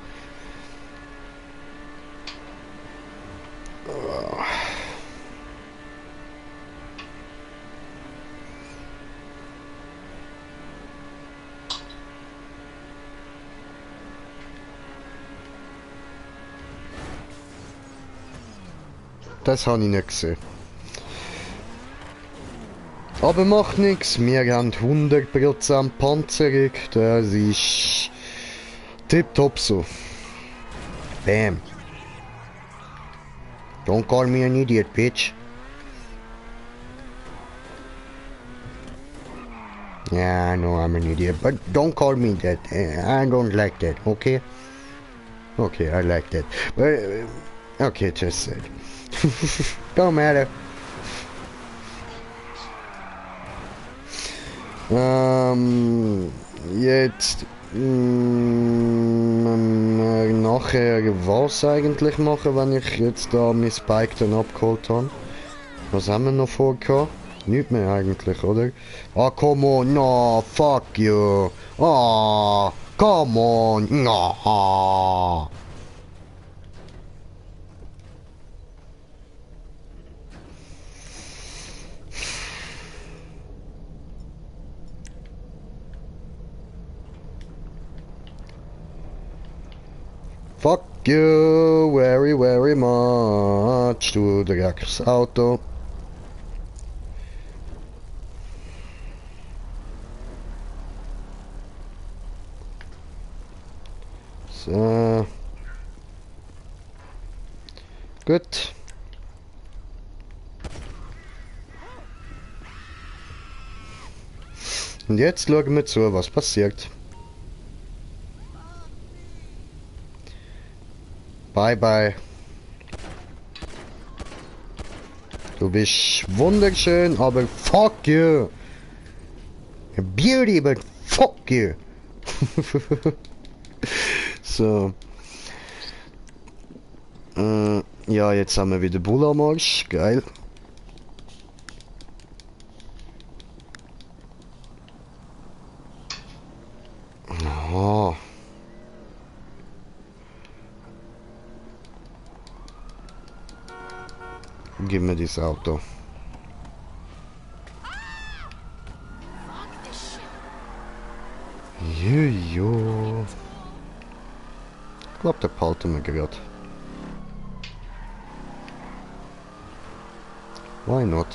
Das habe ich nicht gesehen. Aber macht nichts, wir haben 100% Panzerung, das ist tipptopp so. Bam. Don't call me an idiot, bitch. Yeah, I know I'm an idiot, but don't call me that. I don't like that, okay? Okay, I like that. But, okay, just said. Don't matter. Jetzt nachher was eigentlich machen, wenn ich jetzt da mein Bike dann abgeholt habe? Was haben wir noch vorgehabt? Nicht mehr eigentlich, oder? Ah, come on, no, fuck you. Ah, come on, no. Fuck you very, very much. Du dreckes Auto. So. Gut. Und jetzt schauen wir zu, was passiert. Bye bye. Du bist wunderschön, aber fuck you. Beauty, but fuck you. So. Ja, jetzt haben wir wieder Bull am Arsch. Geil. Oh. Gib mir dieses Auto. Jojo. Ich glaube, der behalten wir gerade. Why not?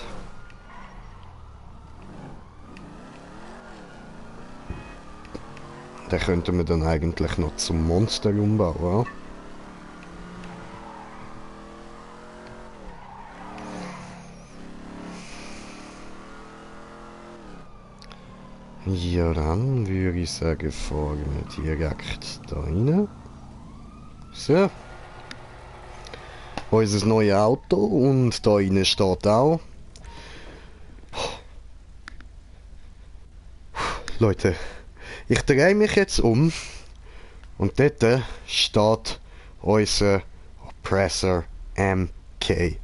Den könnten wir dann eigentlich noch zum Monster umbauen. Ja, dann würde ich sagen, fahren wir direkt da rein. So. Unser neues Auto und da innen steht auch. Leute, ich drehe mich jetzt um und dort steht unser Oppressor MK2.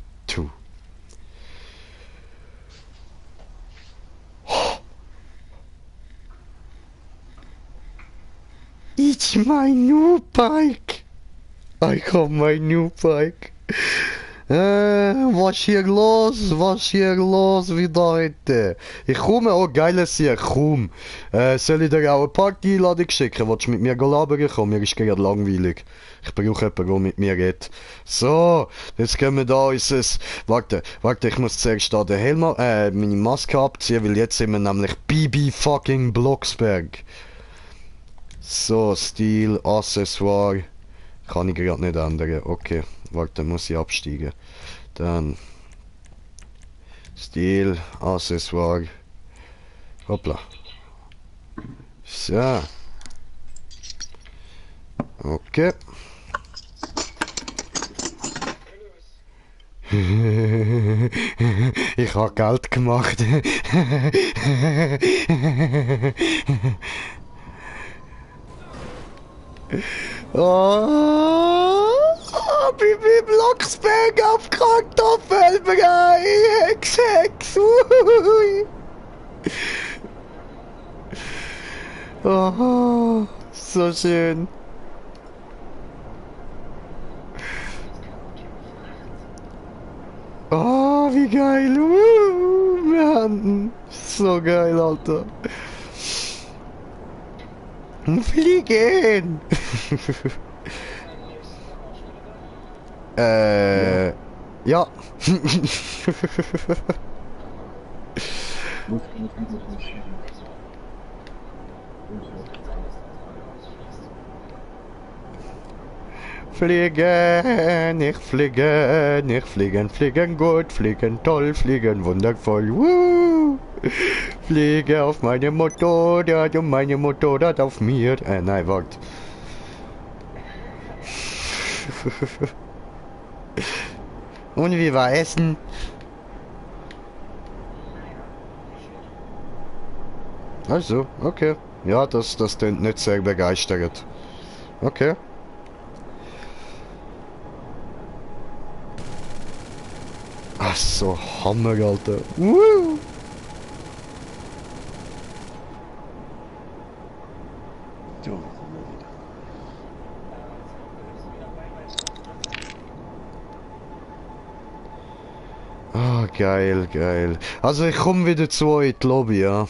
It's my new bike. I got my new bike. Was hier los? Was hier los wieder heute? Ich komme, oh geiles hier, komm. Soll ich dir auch eine Party-Einladung schicken? Willst du mit mir labern kommen? Mir ist gerade langweilig. Ich brauche jemanden, der mit mir redet. So, jetzt können wir da unseres... Warte, ich muss zuerst da den Helm, meine Maske abziehen, weil jetzt sind wir nämlich BB fucking Blocksberg. So, Stil, Accessoire. Kann ich gerade nicht ändern. Okay, warte, muss ich absteigen. Dann Stil, Accessoire. Hoppla. So. Okay. Ich habe Geld gemacht. Oh, Bibi Blocksberg auf Kartoffelbrei, Hex, ui. Oh, so schön. Oh, wie geil. Mann. So geil, Alter. Fliegen. Ja. Fliegen, fliegen gut, fliegen toll, fliegen wundervoll. Woo! Fliege auf meinem Motorrad und mein Motorrad auf mir. Nein, warte. Und wie war Essen? Also, okay. Ja, das klingt nicht sehr begeistert. Okay. Ach so, Hammer, Alter. Woo! Ja, komm mal wieder. Ah, geil, geil. Also ich komme wieder zu euch in die Lobby, ja.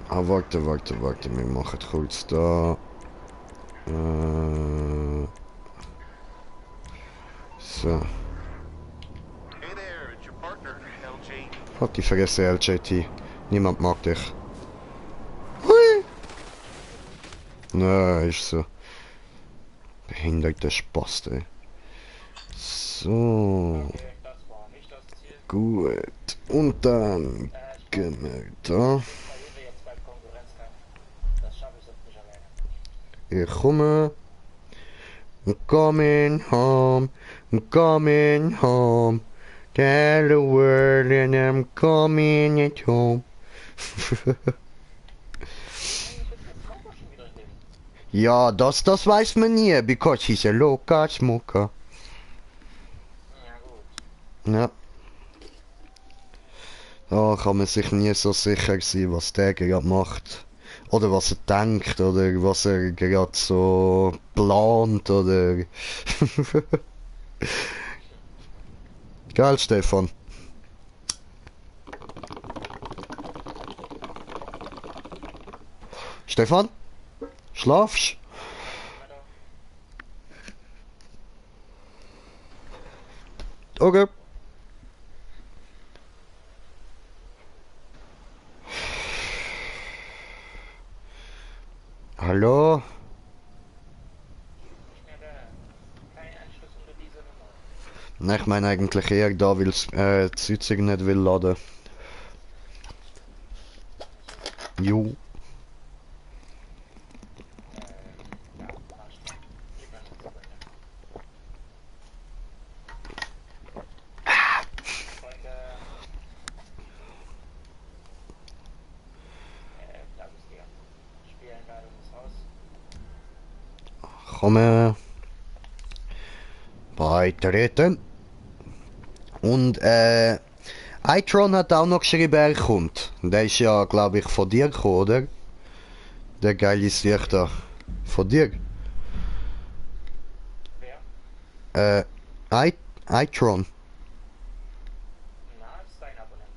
Ah, warte, wir machen kurz da. So. Hey there, it's your partner, LJ. Hat die vergessen, LJT. Niemand mag dich. Hui! Na, ist so. Behinderter Spast, ey. So. Okay, das war nicht das Ziel. Gut. Und dann gehen wir da. Da sind wir jetzt beim Konkurrenzkampf. Das schaffe ich sonst nicht alleine. Ich komme. I'm coming home. I'm coming home. Tell the world and I'm coming at home. Ja, das weiß man nie, because he's a local smoker. Ja gut. Ja. Da kann man sich nie so sicher sein, was der gerade macht. Oder was er denkt, oder was er gerade so plant, oder... Geil, Stefan. Stefan? Schlafst? Okay. Hallo? Kein Anschluss unter dieser Nummer. Na, ich meine eigentlich eher da, weil die Sitzung nicht will laden. Jo. Freunde. Glaub es dir. Spieleinladung ist raus. Komme. Beitreten. Und Itron hat auch noch geschrieben, er kommt. Der ist ja, glaube ich, von dir gekommen, oder? Der geile Sicht da. Von dir? Wer? Itron. Na, ist dein Abonnent.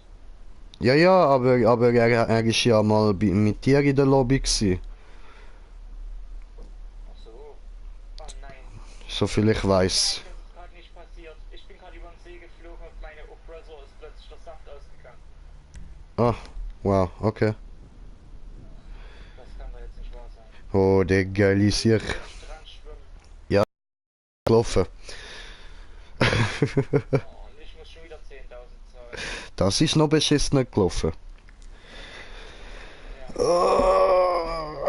Ja, ja, aber er ist ja mal mit dir in der Lobby gewesen. Ach so. Oh nein. So viel ich weiß. Nein, das ist gerade nicht passiert. Ich bin gerade über den See geflogen und meine Oppressor ist plötzlich der Saft ausgegangen. Ah, wow, okay. Das kann doch jetzt nicht wahr sein. Oh, der geile Sicht. Dran schwimmen. Gelaufen. Oh, und ich muss schon wieder 10.000 zahlen. Das ist noch beschissener gelaufen. Ja. Oh.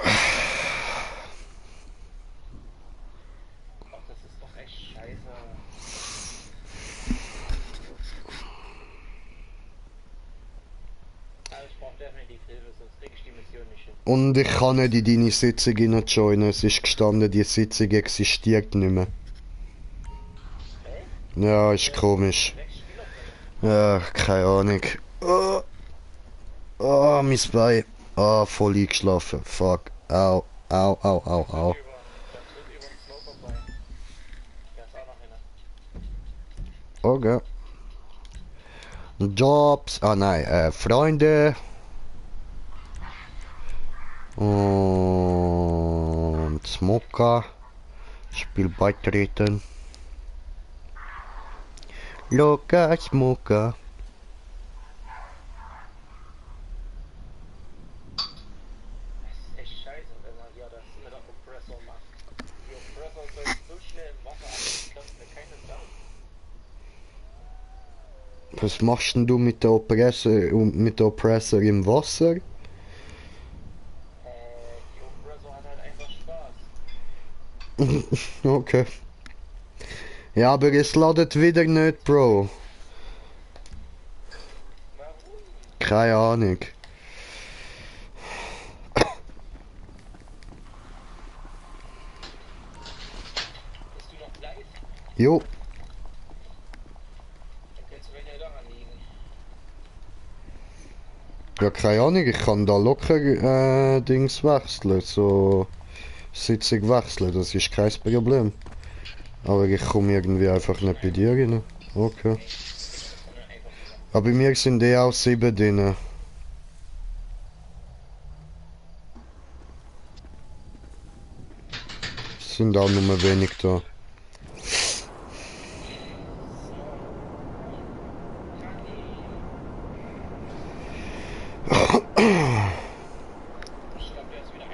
Ach, das ist doch echt scheiße. Aber ich brauche definitiv Hilfe, sonst krieg ich die Mission nicht hin. Und ich kann nicht in deine Sitzung rein joinen. Es ist gestanden, die Sitzung existiert nicht mehr. Ja, ist komisch. 6 Spieler drin. Ja, keine Ahnung. Oh, mein Bein. Ah, voll eingeschlafen. Fuck. Au, au, au, au, au. Über. Okay. Jobs, ah nein, Freunde. Und Smoker. Spiel beitreten. Locker Smoker. Das ist echt scheiße, wenn man hier das mit der Oppressor macht. Die Oppressor können so schnell im Wasser ab, das glaubt mir keine Sau. Was machst denn du mit der Oppressor im Wasser? Die Oppressor hat halt einfach Spaß. Okay. Ja, aber es ladet wieder nicht, Bro. Warum? Keine Ahnung. Bist du noch live? Jo, Dann kannst du ja daran liegen. ja keine Ahnung, ich kann da locker Dings wechseln, so Sitzung wechseln, das ist kein Problem. Aber ich komme irgendwie einfach nicht bei dir rein. Okay. Aber bei mir sind auch 7 drin. Es sind auch nur wenig da. Ich glaube, der ist wieder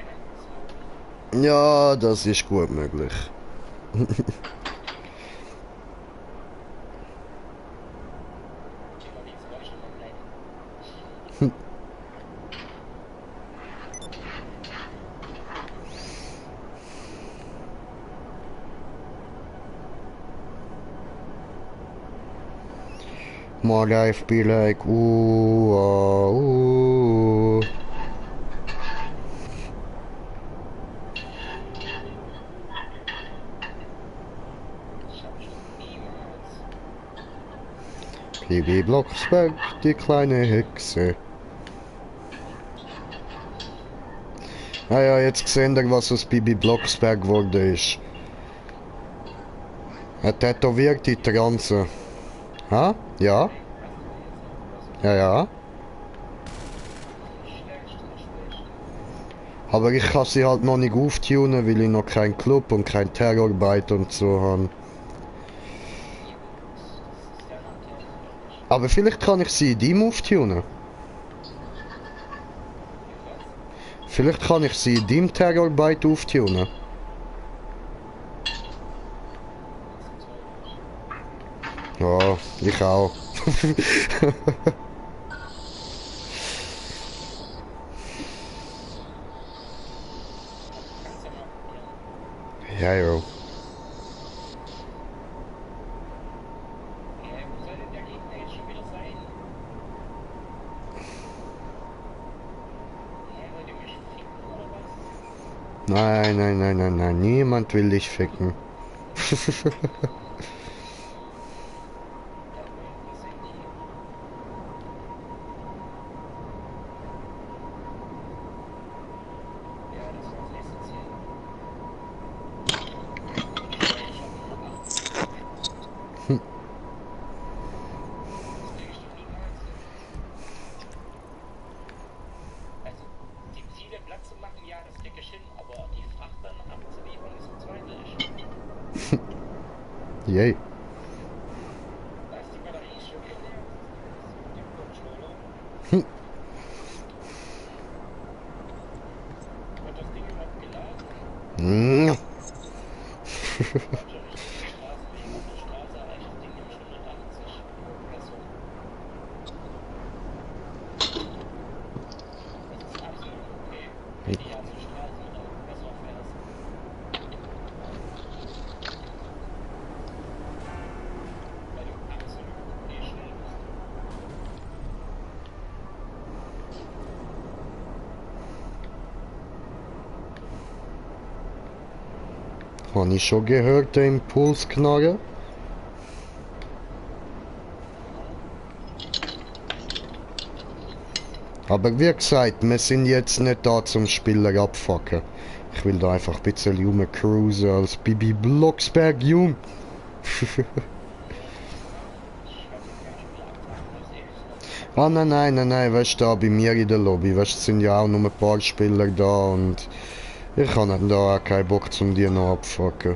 einer. Ja, das ist gut möglich. Thema, die ist Geräusche noch bleiben. My life be like ooh, ooh. Ich hab schon niemals. Bibi Blocksberg, die kleine Hexe. Ah ja, jetzt gesehen ihr, was aus Bibi Blocksberg geworden ist. Er tätowiert die Transe. Ha? Ja? Ja, ja. Aber ich kann sie halt noch nicht auftunen, weil ich noch keinen Club und kein Terrorbite und so habe. Aber vielleicht kann ich sie in deinem auftunen. Vielleicht kann ich sie in deinem Terrorbite auftunen. Ja, ich auch. Ja, jo. Ja, wo soll denn der Gegner jetzt schon wieder sein? Ja, wollt ihr mich ficken oder was? Nein, nein, nein, nein, nein. Niemand will dich ficken. Ja, was sind die? Ja, das war das nächste Ziel. Das krieg ich doch niemals hin. Also, die Ziele platt zu machen, ja, das krieg ich hin, aber die Fracht dann abzuliefern, ist das zweite. Yay. Da ist die Batterie schon geleert. Der Controller. Hm. Wird das Ding überhaupt geladen? Mm. Kommt schon nicht auf die Straße. Wegen auf der Straße erreicht das Ding nämlich 180 Kompressor. Das ist absolut okay, wenn du hier auf der Straße mit einem Kompressor fährst. Weil du absolut okay schnell bist. Habe ich schon gehört, der Impulsknarre? Aber wie gesagt, wir sind jetzt nicht da zum Spieler abfucken. Ich will da einfach ein bisschen rumcruisen als Bibi Blocksberg, Jung. Ah nein, nein, nein, nein, weißt du, da bei mir in der Lobby, weißt du, es sind ja auch nur ein paar Spieler da und ich habe da auch keinen Bock, um die noch abzufucken.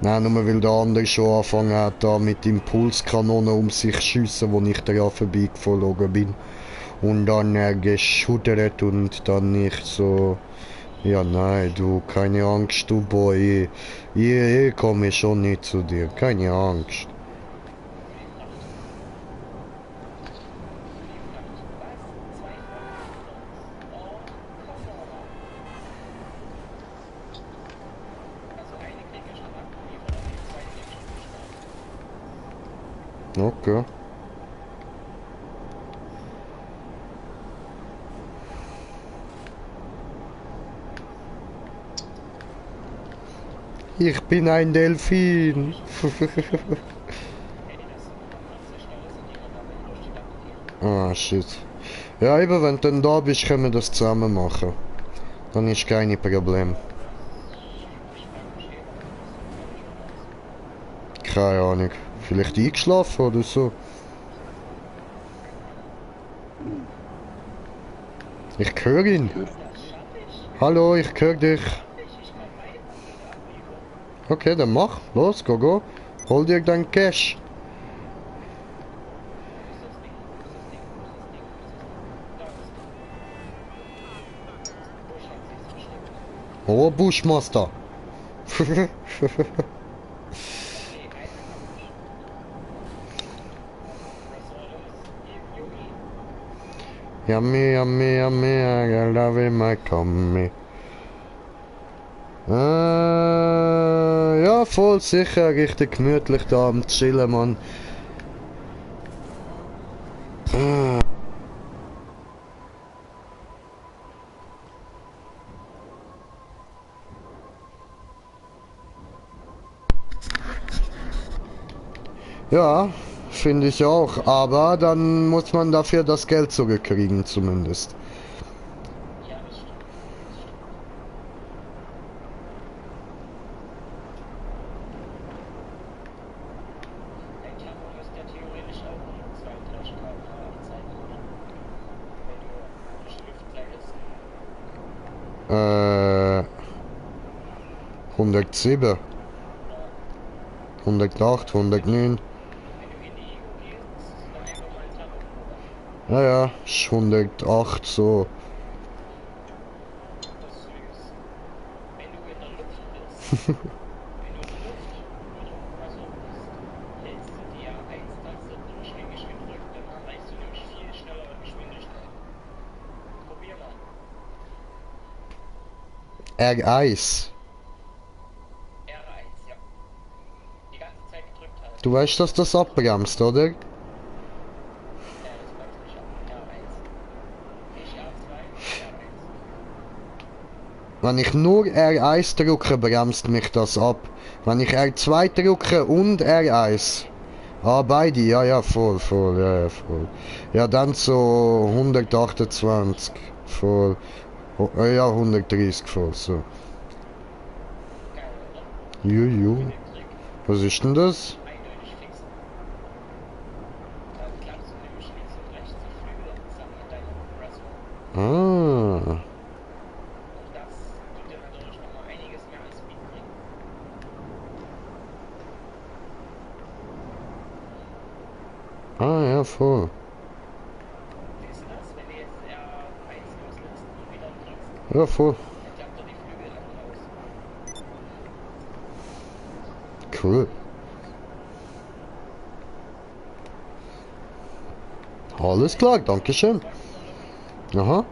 Nein, nur weil der andere schon angefangen hat, da mit Impulskanonen um sich zu schiessen, wo ich daran vorbeigeflogen bin. Und dann geschuddert und dann nicht so... Ja, nein, du, keine Angst, du Boy. Ich komme schon nicht zu dir, keine Angst. Okay. Ich bin ein Delfin. Ah, shit. Ja, eben, wenn du dann da bist, können wir das zusammen machen. Dann ist kein Problem. Keine Ahnung. Vielleicht eingeschlafen oder so. Ich höre ihn. Hallo, ich höre dich. Okay, dann mach. Los, go, go. Hol dir dein Cash. Oh, Bushmaster. Yummy, yummy, yummy, I love it, my tummy. Ja, voll sicher, richtig gemütlich da am Chillen, Mann. Ja, finde ich auch, aber dann muss man dafür das Geld zurückkriegen, zumindest. Äh, 107, 108, 109. Ja, ja, ist 108 so. R1. Du weißt, dass das abbremst, oder? Wenn ich nur R1 drücke, bremst mich das ab. Wenn ich R2 drücke und R1. Ah, beide, ja, ja, voll, ja, voll. Ja, dann so 128, voll. Ja, 130, voll, so. Juju. Was ist denn das? Ah. Ah, ja, voll. Ja, voll. Cool. Alles klar, danke schön. Aha.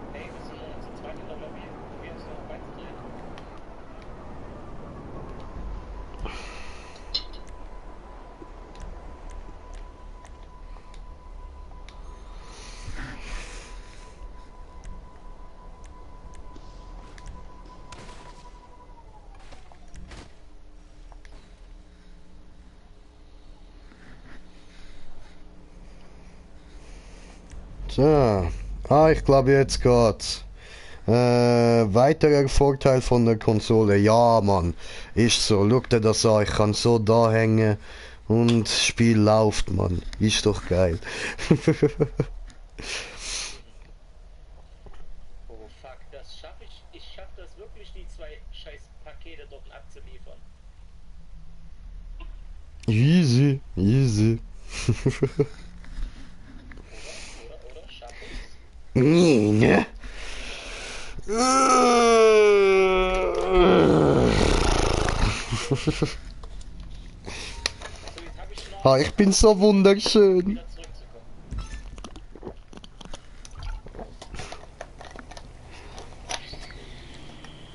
So. Ah, ich glaube jetzt geht's. Weiterer Vorteil von der Konsole. Ja, Mann. Ist so. Schau dir das an. Ich kann so da hängen und das Spiel läuft, Mann. Ist doch geil. Oh fuck, das schaffe ich. Ich schaffe das wirklich, die 2 scheiß Pakete dort abzuliefern. Easy, easy. Oder? Schaffe ich's? Nee, ne? So, jetzt habe ich noch Ah, ich bin so wunderschön. wieder zurückzukommen.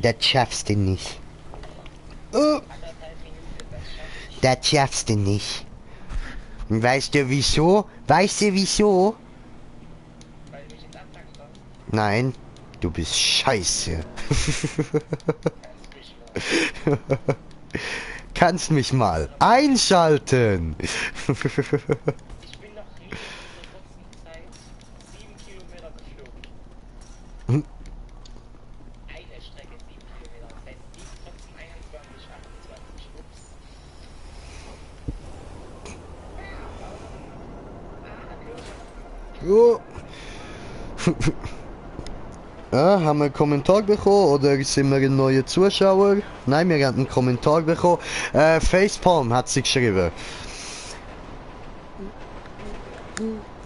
Das schaffst du nicht. Anderthalb Minuten, das schaffe ich. Das schaffst du nicht. Und weißt du wieso? Weißt du wieso? Weil du mich ins Abpacken kommst, Nein, du bist scheiße. kannst du mich mal. Kannst mich mal einschalten. Ich bin noch nie in dieser kurzen Zeit 7 Kilometer geflogen. Hm? Eine Strecke 7 Kilometer. Das heißt 7, 14, 21, 28. Ups. Oh. Ah, haben wir einen Kommentar bekommen oder sind wir ein neuer Zuschauer? Nein, wir haben einen Kommentar bekommen. Facepalm hat sie geschrieben.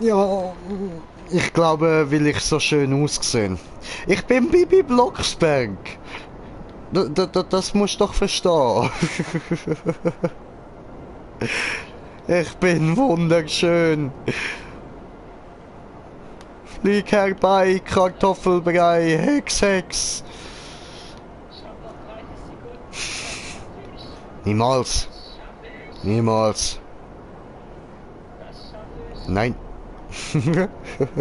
Ja, ich glaube, weil ich so schön ausgesehen. Ich bin Bibi Blocksberg. Das musst du doch verstehen. Ich bin wunderschön. Flieg herbei, Kartoffelbrei, Hex, Hex. Niemals. Niemals. Nein. 15, 14,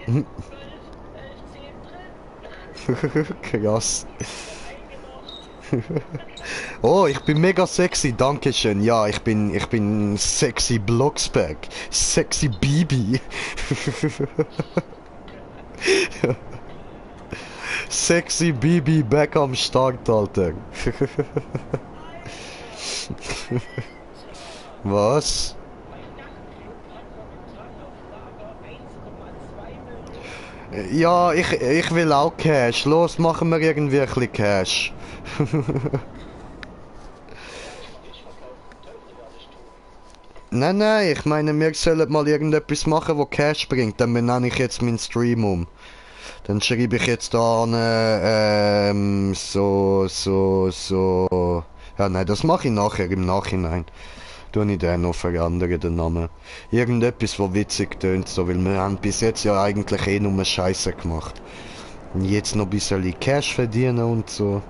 13, 12, 11, 10 drin. Krass. Oh, ich bin mega sexy, dankeschön. Ja, ich bin sexy Blocksberg. Sexy Bibi. Sexy Bibi back am Start, Alter. Was? Ja, ich will auch Cash. Los, machen wir irgendwie ein bisschen Cash. Nein, ich meine, wir sollen mal irgendetwas machen, wo Cash bringt. Dann benenne ich jetzt meinen Stream um. Dann schreibe ich jetzt da an, so. Ja, nein, das mache ich nachher, im Nachhinein. Tue ich den noch verändern, den Namen. Irgendetwas, wo witzig tönt, so, weil wir haben bis jetzt ja eigentlich eh nur Scheiße gemacht. Und jetzt noch ein bisschen Cash verdienen und so.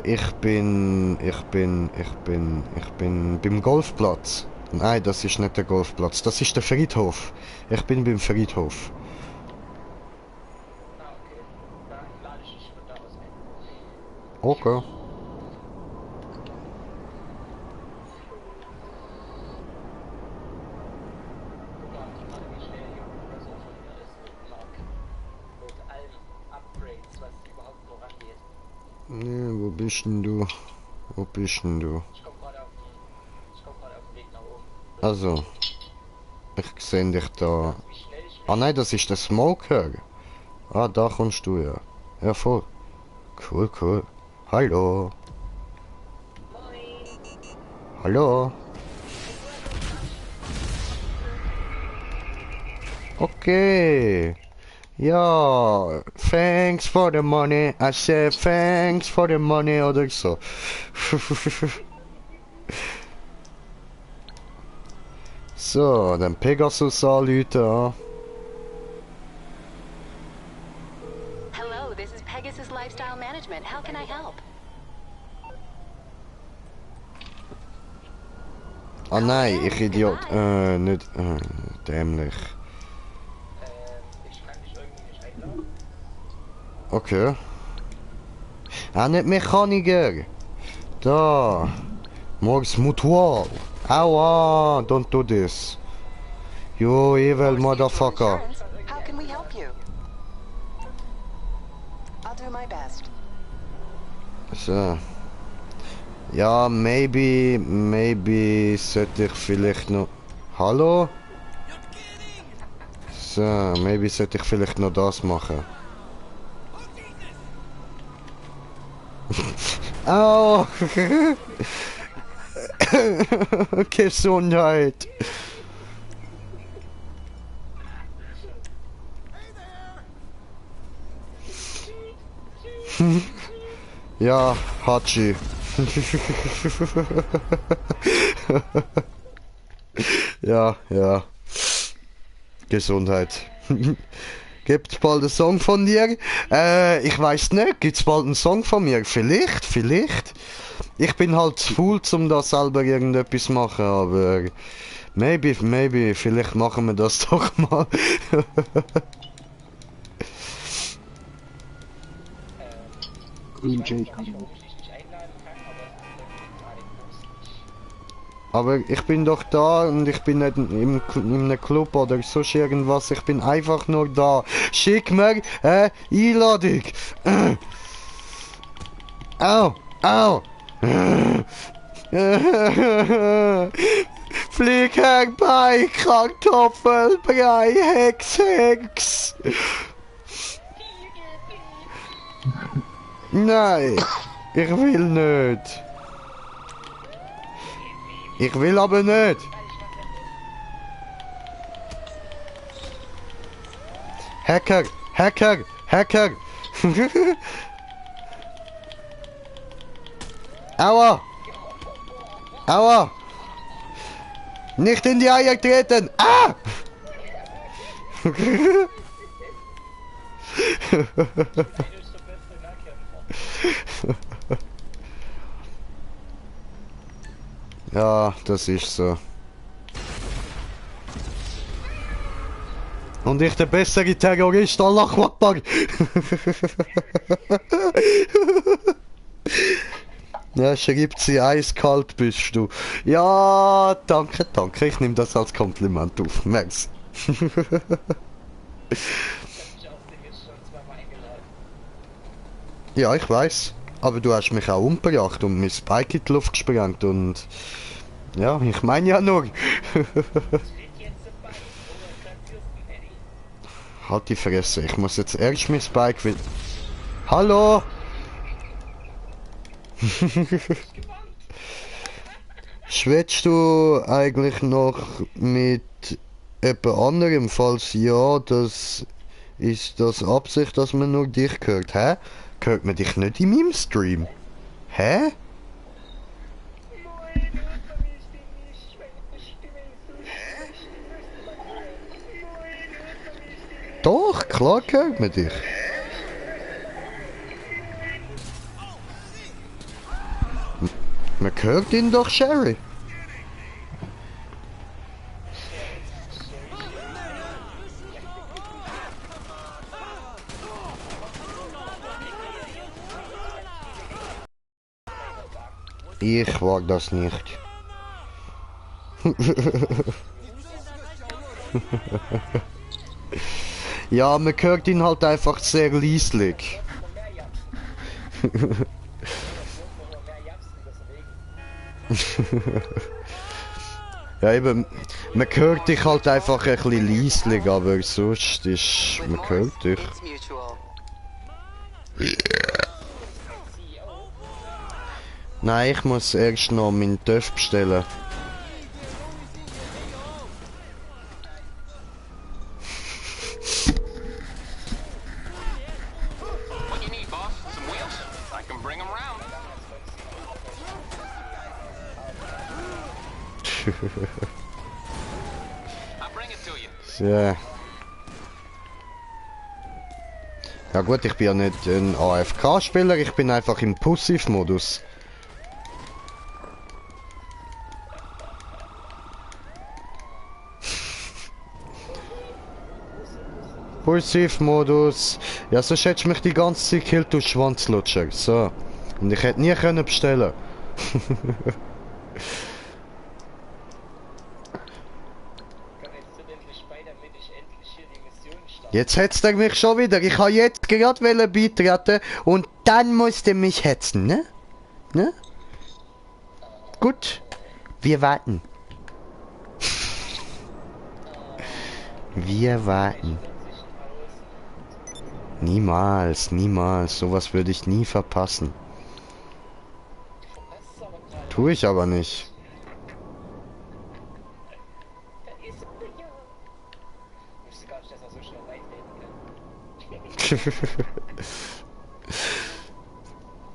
Ich bin beim Golfplatz. Nein, das ist nicht der Golfplatz, das ist der Friedhof. Ich bin beim Friedhof. Ah, okay. Dann lade ich dich von da aus ein. Okay. Guck mal, wie schnell hier so von mir ist. Mark. Mit allen Upgrades, was überhaupt noch angeht. Ja, wo bist denn du? Wo bist denn du? Ich komm gerade auf den Weg nach oben. Also, ich sehe dich da. Wie schnell ich Ah nein, das ist der Smoker. Ah, da kommst du ja. Ja, voll. Cool. Hallo. Hallo. Okay. Ja, thanks for the money. I said thanks for the money oder so. So, den Pegasus anrufen. Hello, this is Pegasus Lifestyle Management. How can I help? Ah nein, ich Idiot. Nicht. Dämlich. Ich kann dich irgendwie nicht einladen. Okay. Ah, nicht Mechaniker. Da. Morgs Mutual. Aua, don't do this. You evil motherfucker. How can we help you? I'll best. So. Ja, maybe sollte ich vielleicht noch... Hallo? So, maybe sollte ich vielleicht noch das machen. Au! Gesundheit! Ja, Hachi. Ja, ja. Gesundheit. Gibt's bald einen Song von dir? Ich weiß nicht. Gibt's bald einen Song von mir? Vielleicht, vielleicht. Ich bin halt zu faul, um da selber irgendetwas machen, aber maybe, vielleicht machen wir das doch mal. Green Jay Ich kann weiß auch. nicht, warum ich dich nicht einladen kann, aber es ist gerade nicht. Aber ich bin doch da und ich bin nicht in einem Club oder sonst irgendwas. Ich bin einfach nur da. Schick mir Einladung. Au, au. Flieg herbei, Kartoffelbrei, Hex. Nein, ich will nicht. Ich will aber nicht. Hacker. Aua. Nicht in die Eier treten. Ah! Ja, das ist so. Und ich der bessere Terrorist, Allah Akbar. Ja, schreibt sie, eiskalt bist du. Ja, danke. Ich nehme das als Kompliment auf. Merci. Ja, ich weiß. Aber du hast mich auch umgebracht und mein Spike in die Luft gesprengt und... Ja, ich meine ja nur. Halt die Fresse, ich muss jetzt erst mein Spike wieder... Hallo? Schwätzt du eigentlich noch mit jemand anderem? Falls ja, das ist das Absicht, dass man nur dich hört. Hä? Hört man dich nicht in meinem Stream? Hä? Doch, klar hört man dich. Man hört ihn doch, Sherry. Ich wag das nicht. Ja, man hört ihn halt einfach sehr leislich. Ja eben, man hört dich halt einfach ein bisschen leislich, aber sonst ist, man hört dich. It's mutual. Nein, ich muss erst noch meinen Töff bestellen. What you need, boss? Some wheels? I can bring them round. I'll bring it to you. Ja. Ja gut, ich bin ja nicht ein AFK-Spieler, ich bin einfach im Pussiv-Modus. Pussiv-Modus. Ja, sonst hättest du mich die ganze Zeit gekillt, du Schwanzlutscher. So. Und ich hätte nie können bestellen. Kann jetzt endlich bei, damit ich endlich hier die Mission starte. Jetzt hetzt er mich schon wieder. Ich habe jetzt gerade beitreten und dann musste mich hetzen, ne? Ne? Gut. Wir warten. Wir warten. Niemals, niemals. Sowas würde ich nie verpassen. Tue ich aber nicht. Da ist er, ja. Ich wusste gar nicht, dass er so schnell live reden kann.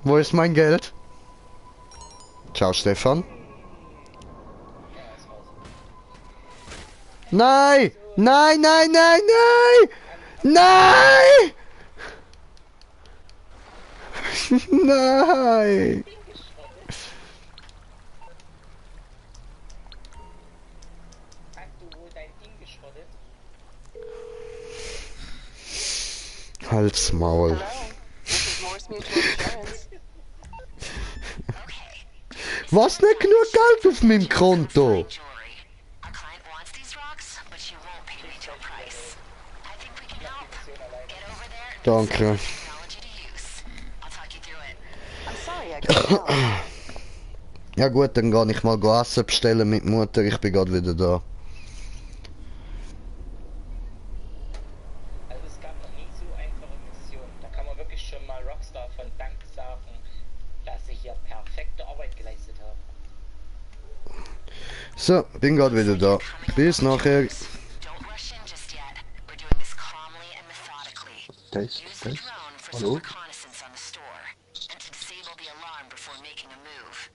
Wo ist mein Geld? Ciao, Stefan. Ja, ist raus. Nein! Nein, nein, nein, nein! Nein! Nein! Hast du wohl dein Ding geschrottet? Halt's Maul. This is Morse Mutual Insurance. Was nicht genug Geld auf meinem Konto? Jewelry. Our client wants these rocks, but she won't pay retail price. I think we can help. Get over there and Danke. technology to use. I'll talk you through it. I'm sorry I couldn't help. Ja gut, dann gehe ich mal Essen bestellen mit Mutter. Ich bin gerade wieder da. Also es gab noch nie so einfache Missionen. Da kann man wirklich schon mal Rockstar von Dank sagen, dass sie hier perfekte Arbeit geleistet haben. So, bin gerade wieder da. Bis nachher. Don't rush in just yet. We're doing this calmly and methodically. Test, Use the Test. drone for some Hallo? reconnaissance on the store and to disable the alarm before making a move.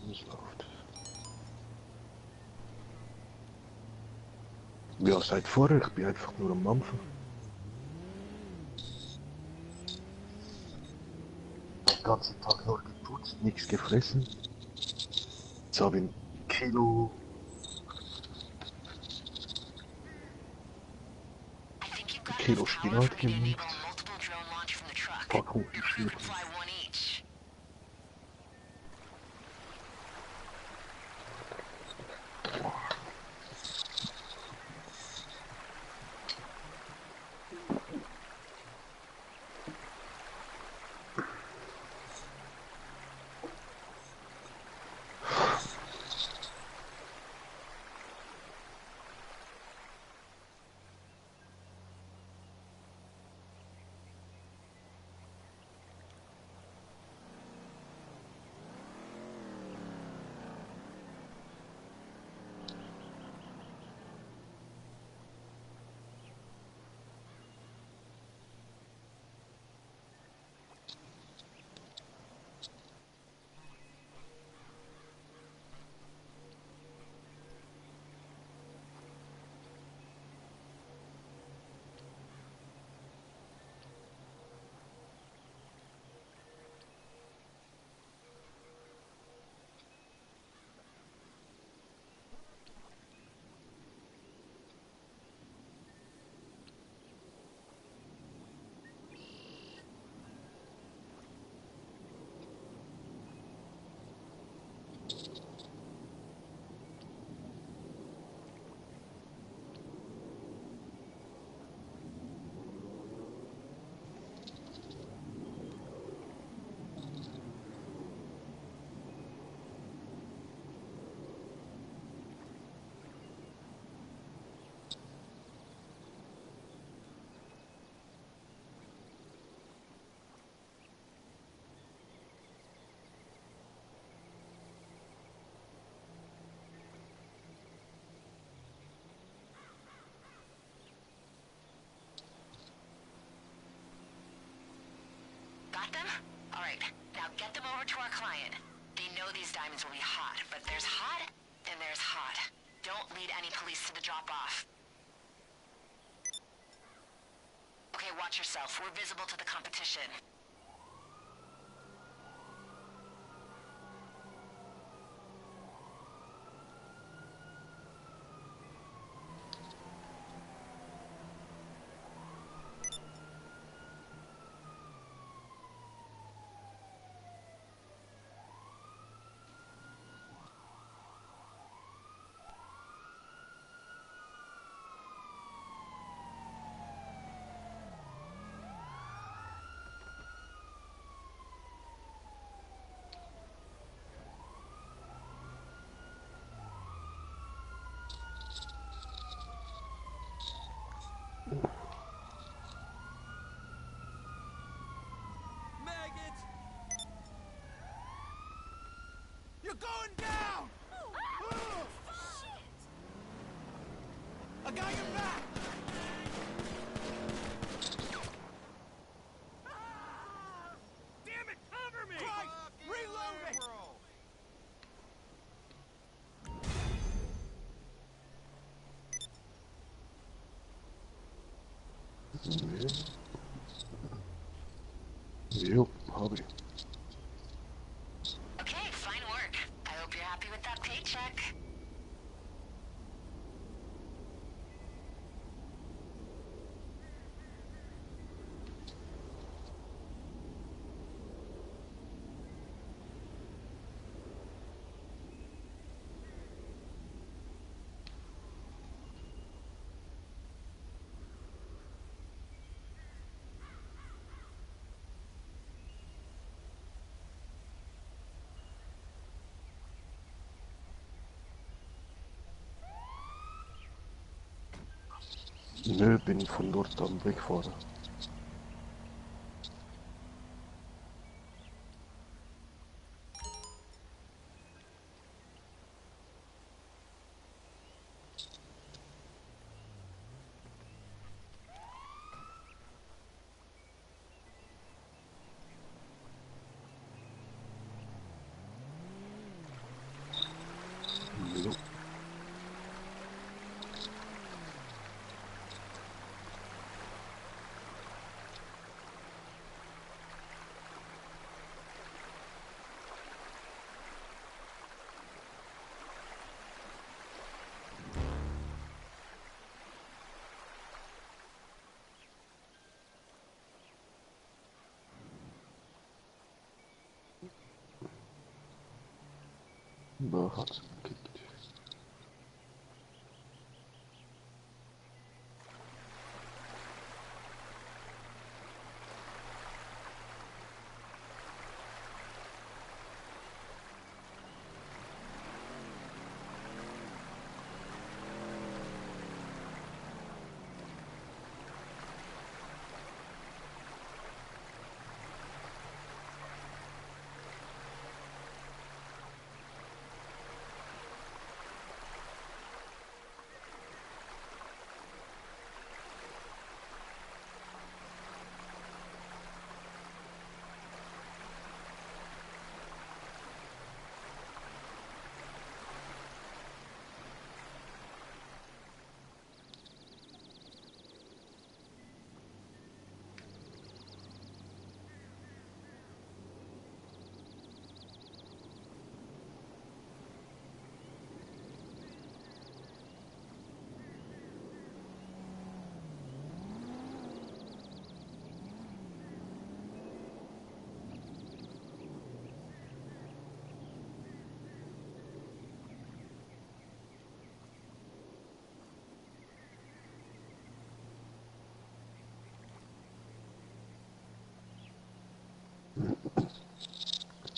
Nicht läuft. Ja, seit vorher, ich bin einfach nur am Mampfen. Den ganzen Tag nur geputzt, nichts gefressen. Jetzt habe ich ein Kilo I think you've got Kilo enough power Spinat for me to gewiegt. enable a multiple drone launch from the truck. Packung Schnitzel. Fly one each. Got them? Alright, now get them over to our client. They know these diamonds will be hot, but there's hot and there's hot. Don't lead any police to the drop-off. Okay, watch yourself. We're visible to the competition. You're going down! Shit! I got your back! Damn it, cover me! Christ! Reloading! Jo, hab ich. Okay, fine work. I hope you're happy with that paycheck. Nö, bin von dort am wegfahren. Jo. Da hat's gekickt.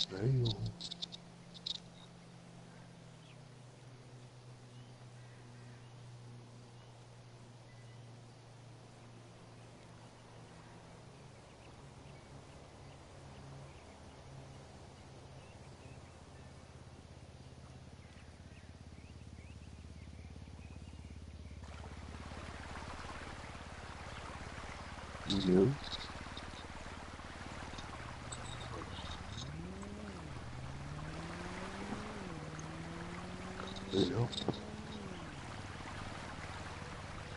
Hey, jo. Jo. Ja.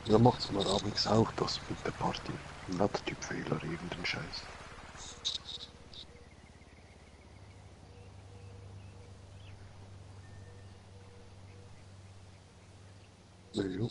Ja, macht's mal abends auch das mit der Party. Nicht Typfehler, irgendein Scheiß. Ja.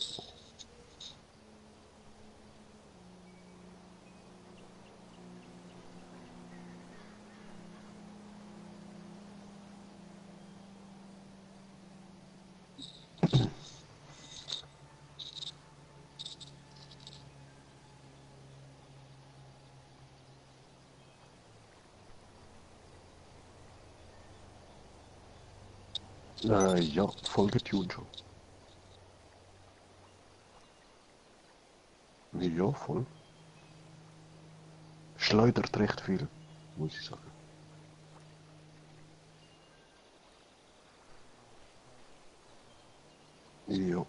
Ja, voll getuned schon. Ja, voll. Schleudert recht viel, muss ich sagen. Ja.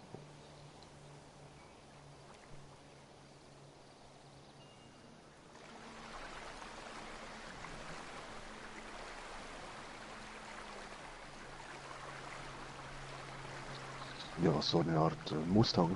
Ja, so eine Art Mustang.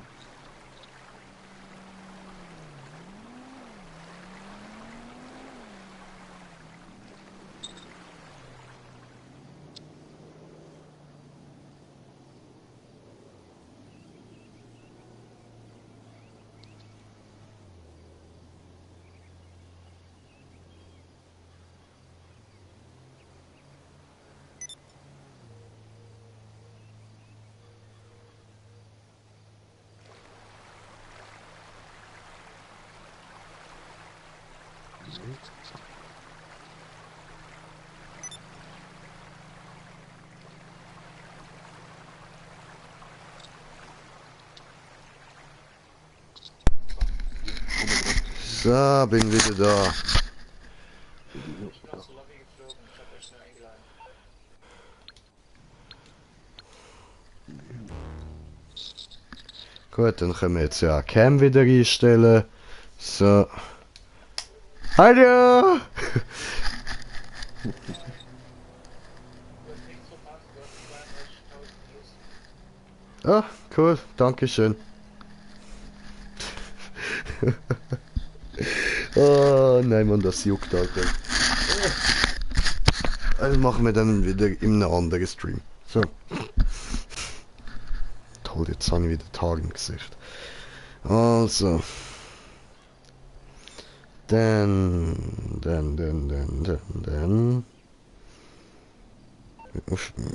So, bin wieder da. Ich bin aus der Lobby geflogen, ich hab euch schnell eingeladen. Gut, dann können wir jetzt ja Cam wieder einstellen. So. Hallo! Du hast nichts verpasst, du hast 32.000 Views. Ah, cool, dankeschön. Oh nein, man, das juckt, Alter. Also machen wir dann wieder in einem anderen Stream. So. Toll, jetzt habe ich wieder Tag im Gesicht. Also. Dann.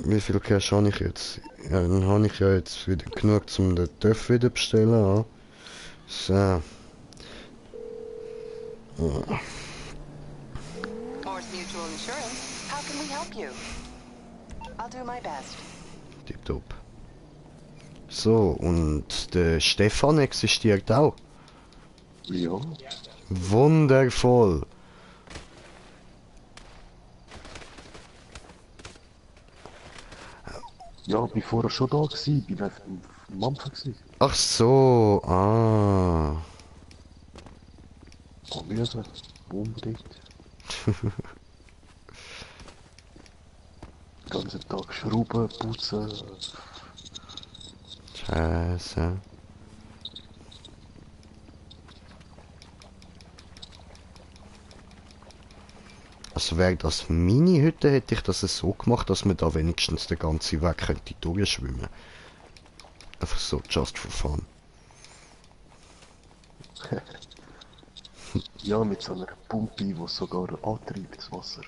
Wie viel Cash habe ich jetzt? Ja, dann habe ich ja jetzt wieder genug, um den TÜV wieder zu bestellen. Ja. So. Morse Mutual Insurance. How can we help you? I'll do my best. Tipptopp. So, und der Stefan existiert auch. Ja. Wundervoll. Ja, ich bin vorher schon da gewesen, bin einfach am Anfang gewesen. Ach so, ah. Oh, müssen. Unbedingt. Den ganzen Tag schrauben, putzen. Scheiße. Also wäre das meine Hütte, hätte ich das so gemacht, dass man da wenigstens den ganzen Weg könnte durchschwimmen. Einfach so, just for fun. Ja, mit so einer Pumpe, die sogar antreibt, das Wasser.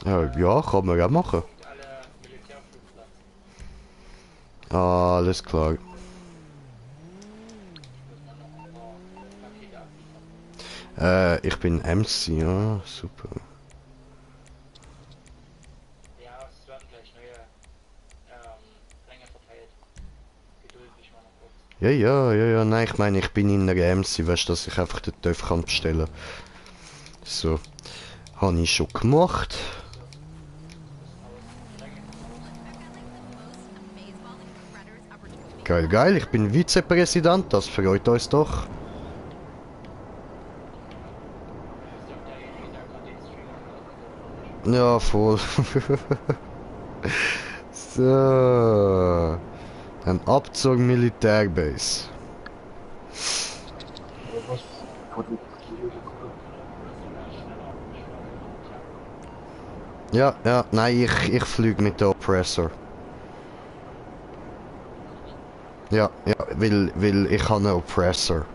Ja, kann man ja machen. Und alle Militärflugplatz. Alles klar. Muss man noch ein paar Pakete abliefern. Ich bin MC, ja, super. Ja, es werden gleich neue Ränge verteilt. Geduld mich mal noch kurz. Ja, nein, ich meine, ich bin in einer MC, weißt du, dass ich einfach den TÜV kann bestellen. So, habe ich schon gemacht. Geil, geil, ich bin Vizepräsident, das freut uns doch. Ist doch derjenige, der gerade den Stream macht. Ja, voll. So. Ein Abzug Militärbase. Ja, nein, ich fliege mit der Oppressor. Ja, weil ich habe einen Oppressor.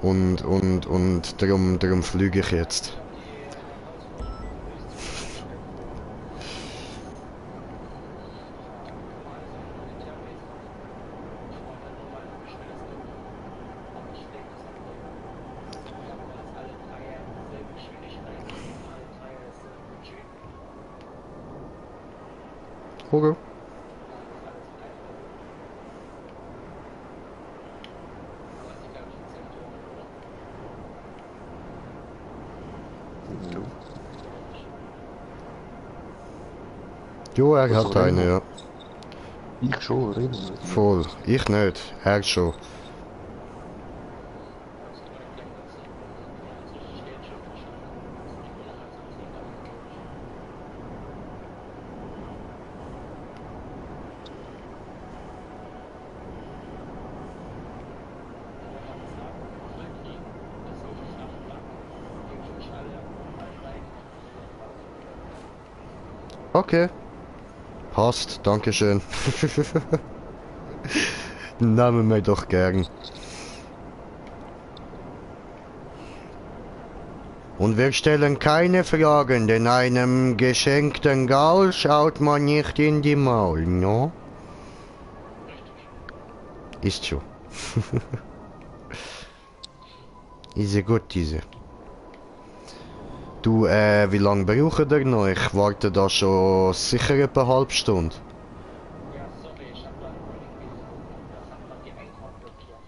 Und darum fliege ich jetzt. Okay. Jo, er hat eine, ja. Ich schon, reden wir. Voll. Ich nicht. Er schon. Okay. Passt, dankeschön. Nehmen wir doch gern. Und wir stellen keine Fragen, denn einem geschenkten Gaul schaut man nicht in die Maul, no? Ist so. Ist ja gut, diese. Du, wie lange braucht ihr noch? Ich warte da schon sicher etwa eine halbe Stunde. Ja, sorry, ich hab da irgendwie. Das hat man die Einkauf blockiert.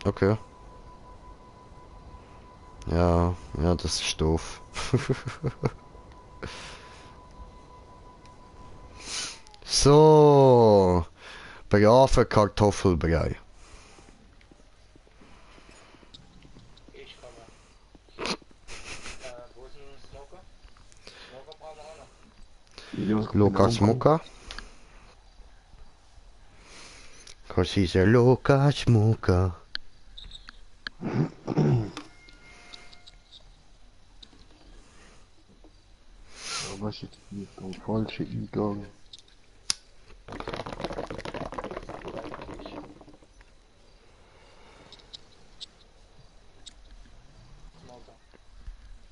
Okay. Ja, ja, das ist doof. So, brave Kartoffelbrei. Ich komme. Wo ist ein Smoker? Smoker brauchen wir auch noch. Ja, Lukas Mucka. Cause he's a Lukas Mucka. Ja, was ist hier? Am falschen Eingang. Smoker.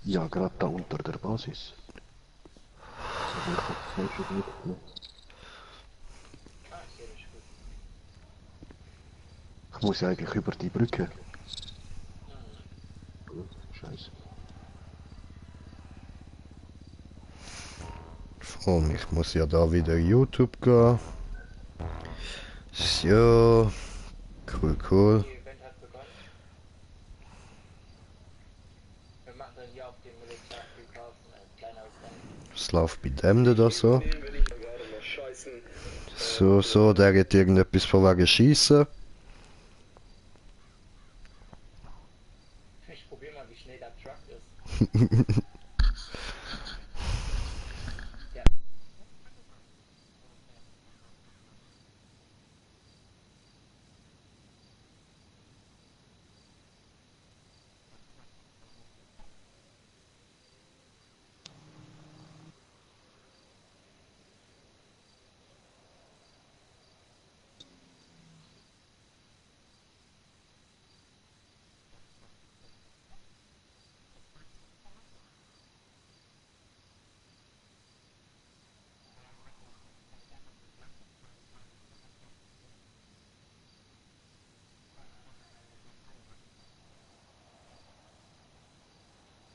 Ja, gerade da unter der Basis. Aber ich hab falsche Blick. Ah, ich sehe dich gut. Ich muss ja eigentlich über die Brücke. Scheiße. Oh, ich muss ja da wieder YouTube gehen. So. Cool, cool. Die Event hat begonnen. Wir machen dann hier auf dem Militärflughafen ein kleiner Event. Was läuft bei dem denn da so? So, der geht irgendetwas von wegen Schießen. Ich probier mal, wie schnell der Truck ist.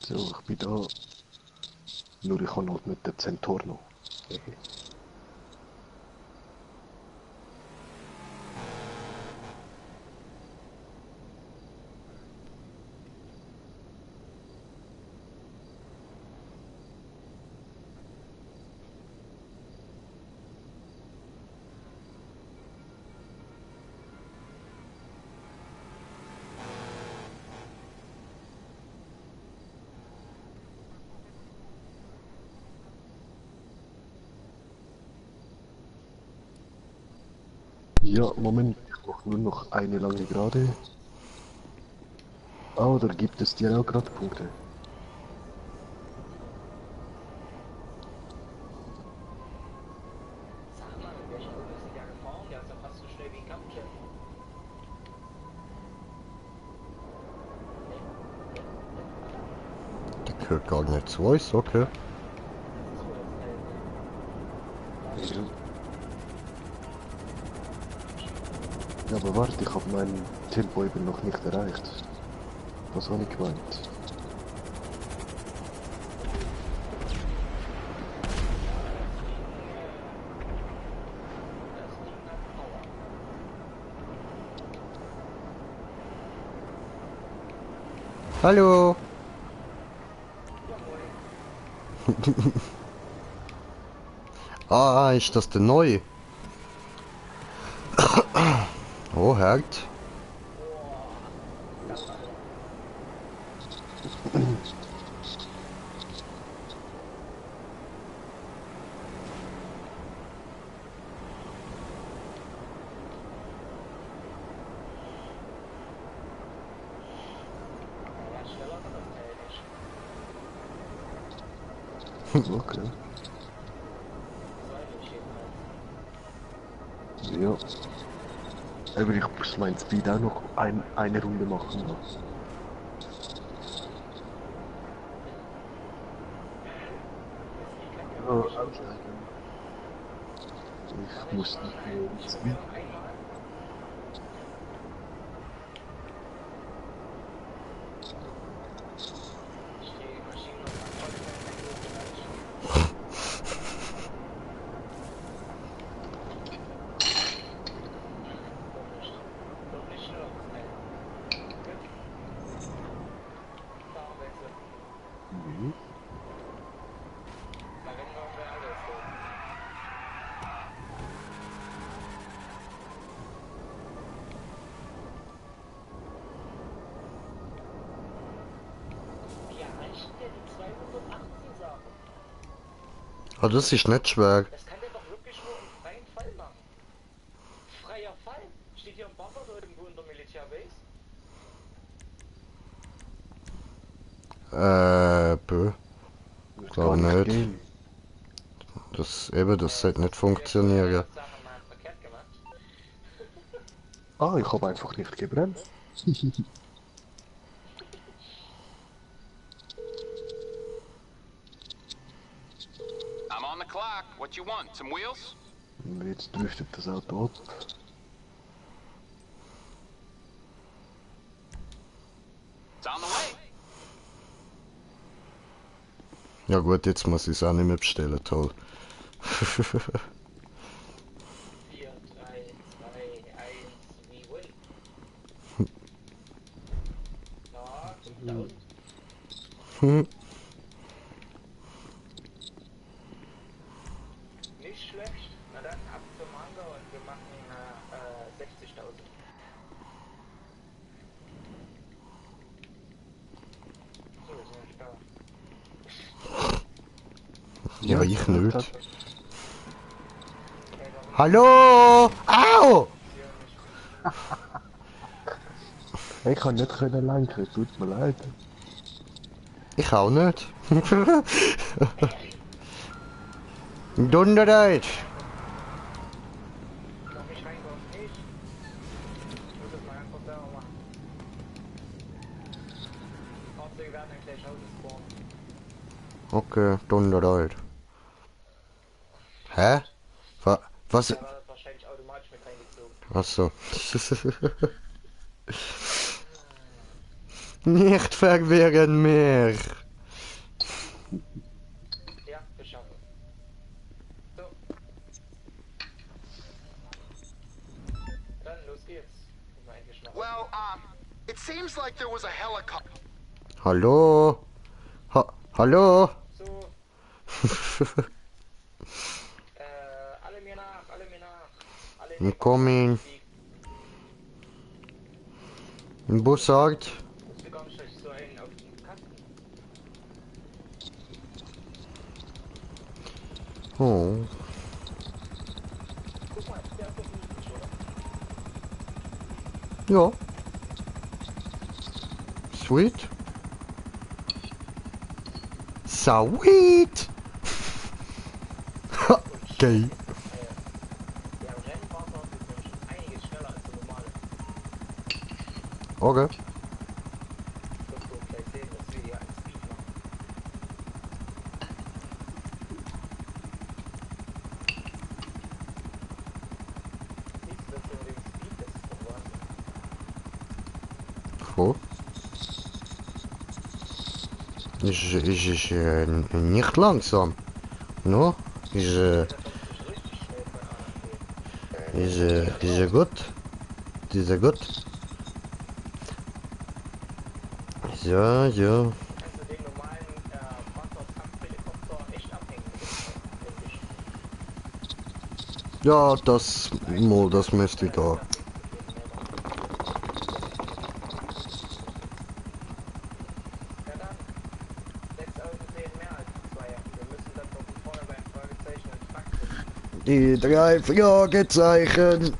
So, ich bin da. Nur ich habe halt nicht den Zentorno. Ja, Moment, ich mache nur noch eine lange Gerade. Ah, oder gibt es dir auch gerade Punkte? Sag mal, mit welchem Auto ist denn der gefahren? Der ist ja fast so schnell wie ein Kampfjet. Der gehört gar nicht zu uns, okay. Ja, aber warte, ich habe mein Tempo eben noch nicht erreicht. Was habe ich gemeint? Hallo. Ah, ist das der neue? Oh, hart. Okay. Ja. Aber ich muss mein Speed auch noch eine Runde machen. Ja. Aussteigen. Ich muss nicht mehr ins Speed. Mhm. Ah, das ist nicht schwer. Das kann der doch wirklich nur im freien Fall machen. Freier Fall? Steht hier ein Buffer oder irgendwo in der Militärbase? Bö. Das Glaub kann nicht. gehen. Das sollte nicht funktionieren. Sachen mal verkehrt gemacht. Ah, ich habe einfach nicht gebremst. I'm on the clock. What you want? Some wheels? Und jetzt driftet das Auto ab. It's on the way. Ja gut, jetzt muss ich es auch nicht mehr bestellen, toll. 4, 3, 2, 1, we win. Ja, 5000. Hm. Nicht schlecht. Na dann ab zum Hangar und wir machen 60.000. So, sind wir da. Ja, ich nicht. Hallo! Au! Ich kann nicht können lenken, tut mir leid. Ich auch nicht. Dunderheit! Noch nicht reinkommen, nicht. Ich muss es mal einfach selber machen. Fahrzeuge werden dann gleich ausgespawnt. Okay, Dunderheit. Hä? Was? Da war das wahrscheinlich automatisch mit reingezogen. Achso. Nicht verwirren mehr. Ja, geschafft. So. Dann los geht's. Mal endlich nach. Well, it seems like there was a helicopter. Hallo? Hallo? So. Alle mir nach, alle mir nach. Alle in die Incoming. Box. Ein Bussard. Du bekommst euch so einen auf den Kasten. Oh. Guck mal, der ist doch niedlich, oder? Ja. Sweet. Sweet. Okay. Der Rennfahrer ist nämlich einiges schneller als der normale. Okay. Das wirst du gleich sehen, dass wir hier einen Speed machen. Nichts wird so den Speed, das ist doch Wahnsinn. Cool. Ist nicht langsam. No? Ist Das ist richtig schnell von A nach B. ist gut. Ist gut. So, so. Kannst du den normalen Wasserkampfhelikopter echt abhängen, finde ich. Ja, das müsste ich da. Die 3 Fragezeichen.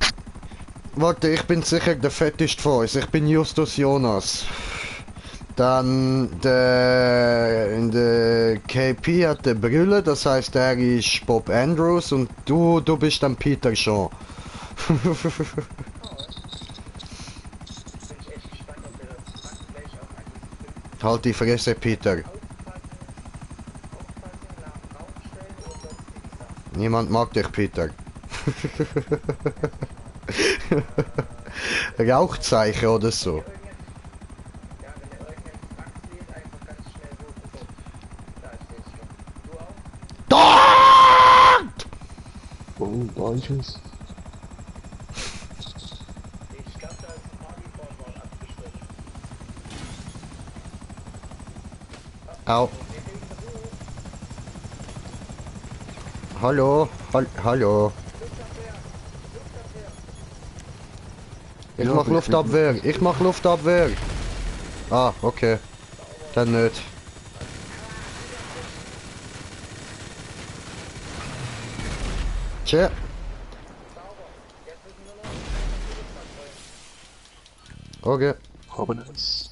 Warte, ich bin sicher der fetteste von uns. Ich bin Justus Jonas. Dann in der KP hat der Brille, das heißt er ist Bob Andrews und du bist dann Peter Shaw. Bin ich echt gespannt, ob wir das Max gleich auch eigentlich Halt die Fresse, Peter. Aufpassen, nach dem Raum stellen oder sonstige Sachen. Niemand mag dich, Peter. Rauchzeichen oder so. Ja, wenn ihr irgendeinen Max seht, einfach ganz schnell suchen. So, da ist es schon. Du auch? Dort! Oh, da ist es. Ich glaube, da ist ein Partyboard abgestürzt. Au. Hallo, hallo. Ich Ja, mach aber ich Luftabwehr, ich mach Luftabwehr. Ah, okay. Dann nicht. Tja. Okay. Aber nice.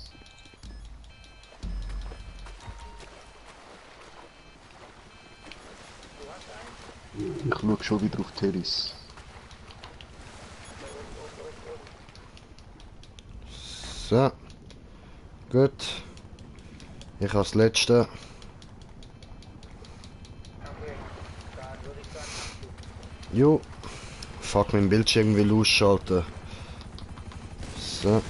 Ich schau schon wieder auf Terrace. So. Gut. Ich als Letzte. Jo. Fuck, mein Bildschirm will ausschalten. So.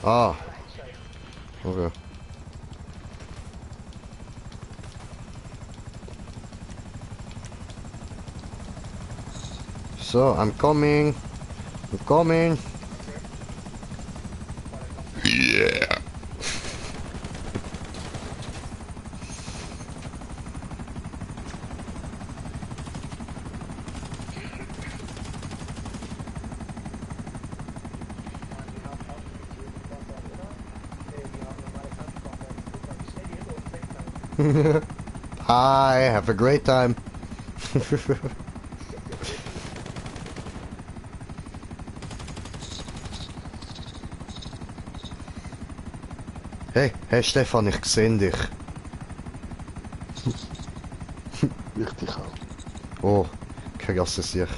Ah. Okay. So, I'm coming. I'm coming. Yeah. Hi, have a great time. Hey Stefan, ich sehe dich. Richtig auch. Oh, krasses Sicht.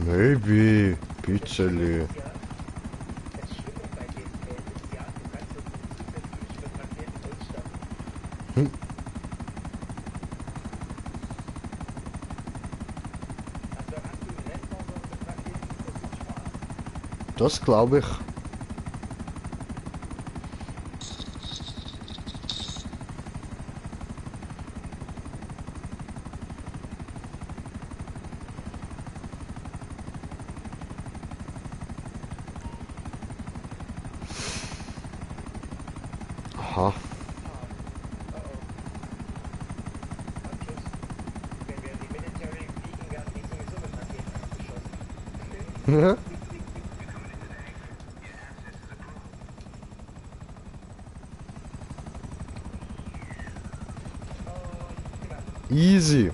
Maybe, Pizzeli. Das glaube ich. Aha. Wenn wir in die Military fliegen, werden die sowieso mit Raketen abgeschossen. Easy.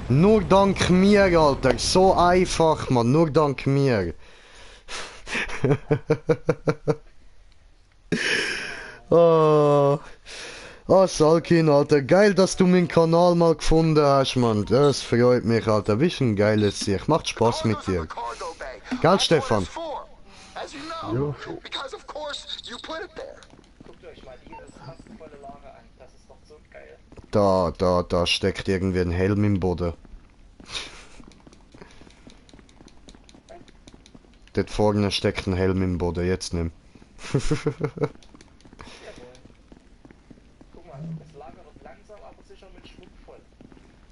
Nur dank mir, Alter. So einfach, man. Nur dank mir. Oh. Oh, Salkin, Alter. Geil, dass du meinen Kanal mal gefunden hast, Mann. Das freut mich, Alter. Bist ein geiles Sieg. Macht Spaß mit dir. Geil, Stefan. Ja, schon. Guckt euch mal dieses hassenvolle Lager an. Das ist doch so geil. Da steckt irgendwie ein Helm im Boden. Dort vorne steckt ein Helm im Boden, jetzt nimm. Jawohl. Guck mal, das Lager wird langsam, aber sicher mit Schmuck voll.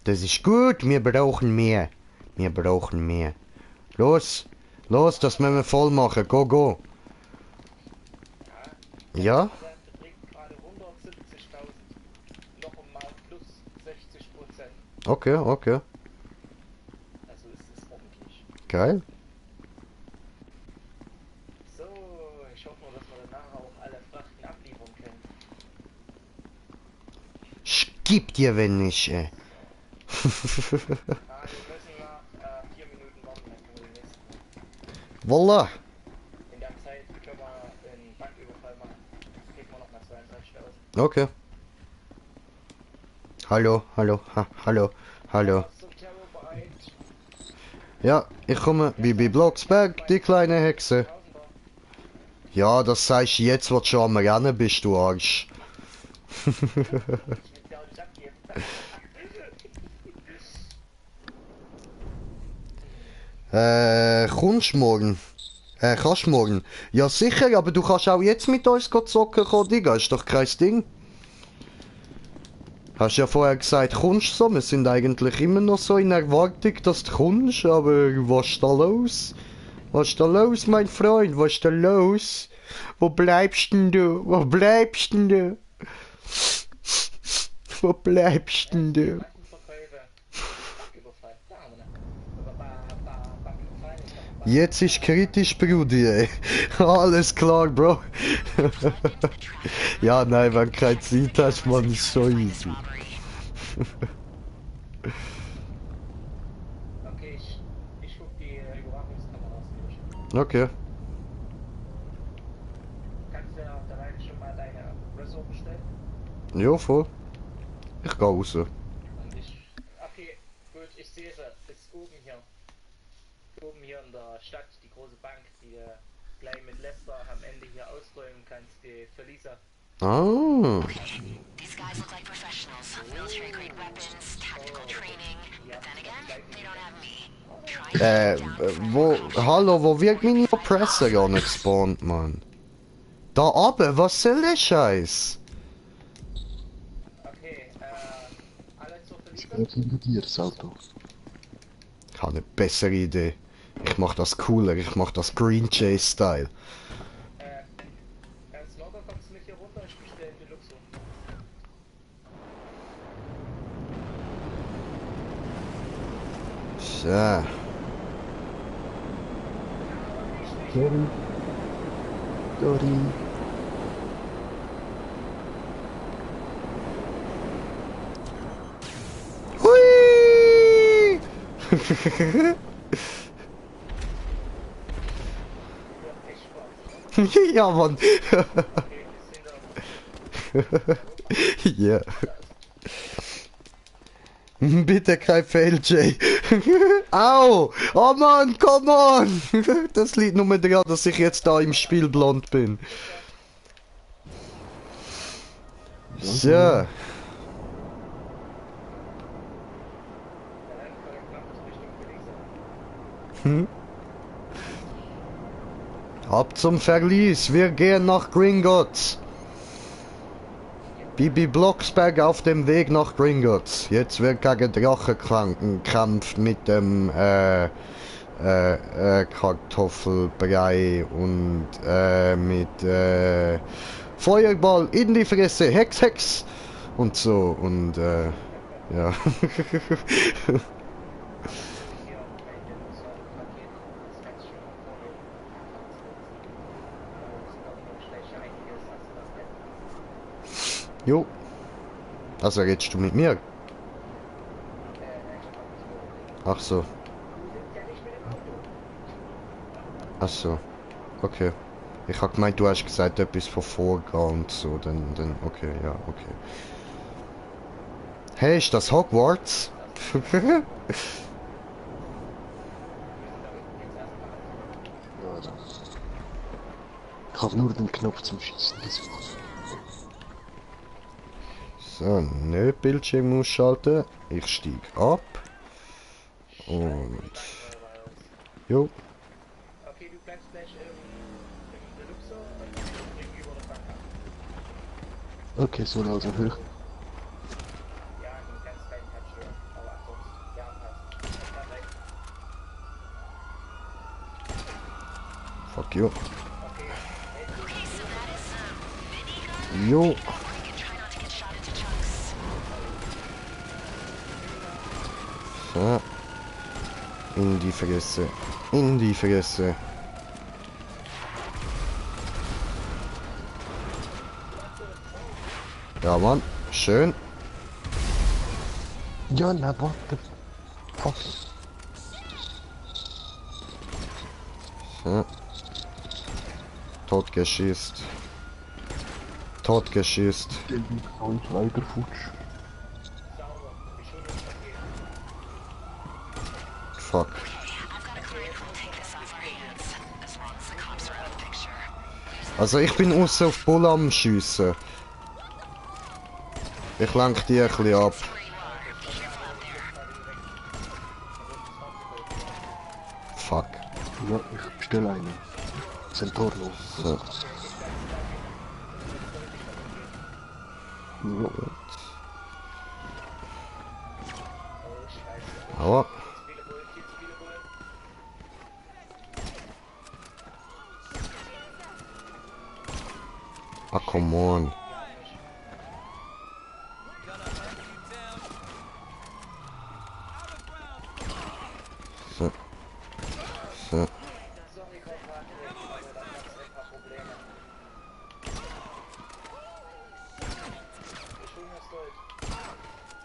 Das ist gut, wir brauchen mehr. Wir brauchen mehr. Los, los, das müssen wir voll machen. Go, go. Ja? Der beträgt gerade 170.000. Okay, okay. Also ist es ordentlich. Geil. So, ich hoffe nur, dass wir danach auch alle Frachten abliefern können. Gib dir, wenn nicht, ey. Wir müssen noch 4 Minuten warten, dann können wir den nächsten machen. Voila. In der Zeit können wir einen Banküberfall machen. Kriegen wir noch mal 22.000. Okay. Hallo, hallo, hallo, hallo. Zum Terror bereit. Ja, ich komme. Bibi Blocksberg, die kleine Hexe. Tausender. Ja, das sagst du jetzt, wo du schon am Rennen bist, du Arsch. Ich will dir auch nicht abgeben. Kommst morgen? Kannst morgen? Ja, sicher, aber du kannst auch jetzt mit uns zocken kommen, Digga, ist doch kein Ding. Hast ja vorher gesagt, kommst so, wir sind eigentlich immer noch so in Erwartung, dass du kommst, aber was ist da los? Was ist da los, mein Freund? Was ist da los? Wo bleibst denn du? Wo bleibst denn du? Wo bleibst denn du? Bankenverkäufe. Banküberfall. Da haben wir ihn. Banküberfall. Jetzt ist kritisch, Brudi, ey. Alles klar, Bro. Ja, nein, wenn du keine Zeit hast, man, ist so easy. Okay, ich guck die Überwachungskameras durch. Okay. Kannst du ja derweil schon mal deine Resort bestellen? Ja, voll. Ich geh raus. Und ich. Okay, gut, ich sehe sie. Ist oben hier. Oben hier in der Stadt, die große Bank, die du gleich mit Lester am Ende hier ausräumen kannst, die Verlieser. Ah. These guys look like professionals. Military grade weapons, tactical training. But then again, they don't have me. Try and take them down Wo, before hallo, wo wird meine Oppressor gar nicht gespawnt, Mann? Da oben, was soll der Scheiß? Okay, alle zur Verlieser? Wer hinter dir, das Auto? Ich habe eine bessere Idee. Ich mach das cooler, ich mach das Green Chase Style. Ganz locker kommst du mit hier runter, ich bestelle den Deluxe. So. Sorry. Sorry. Hui! Ja, Mann. Ja. Bitte kein Fail, Jay. Au! Oh Mann, come on! Das liegt nur daran, dass ich jetzt da im Spiel blond bin. So. Ab zum Verlies, wir gehen nach Gringotts. Bibi Blocksberg auf dem Weg nach Gringotts. Jetzt wird gegen Drachenkranken gekämpft mit dem Kartoffelbrei und mit Feuerball in die Fresse, Hex, Hex und so und ja. Jo. Also redest du mit mir? Ach so. Ach so. Okay. Ich hab gemeint, du hast gesagt etwas von Vorgang und so, dann okay, ja, okay. Hey, ist das Hogwarts? Ja, da. Ich habe nur den Knopf zum Schießen. Das war's. So, nicht Bildschirm ausschalten. Ich steig ab. Und... Jo. Okay, du bleibst gleich im Deluxe und ich bringe über der Bank ab. Okay, so also hoch. Ja, du kannst keinen Touch hören, aber ansonsten, ja, passt. Perfekt. Fuck you. Okay, Okay, so that is minigun. Jo. And try not to get shot into chunks. So. In die Fresse. In die Fresse. Ja, Mann. Schön. Ja, na, warte. Was? So. Totgeschießt. Totgeschießt. Der liegt so leider futsch. Fuck. I've got a client who'll take this off our hands, as long as the cops are out of the picture. Also ich bin außer auf Bull am Schiessen. Ich lenk die ein bisschen ab. Where you are. Be careful out there. Fuck. Ja, ich bestelle einen. Centauro. So. Ja. Aua. Ah, come on. So. So.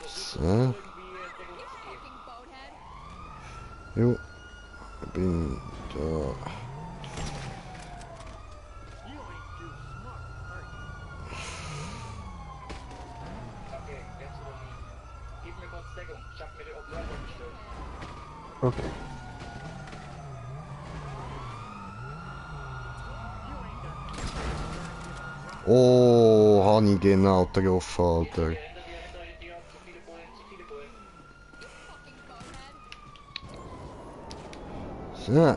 So. Jo. Bin da. Gib mir kurz Deckung. Ich hab mir die Obladen gestellt. Okay. Oh, habe ich genau getroffen, Alter. Hinter dir, zu viele Bullen, zu viele Bullen. So.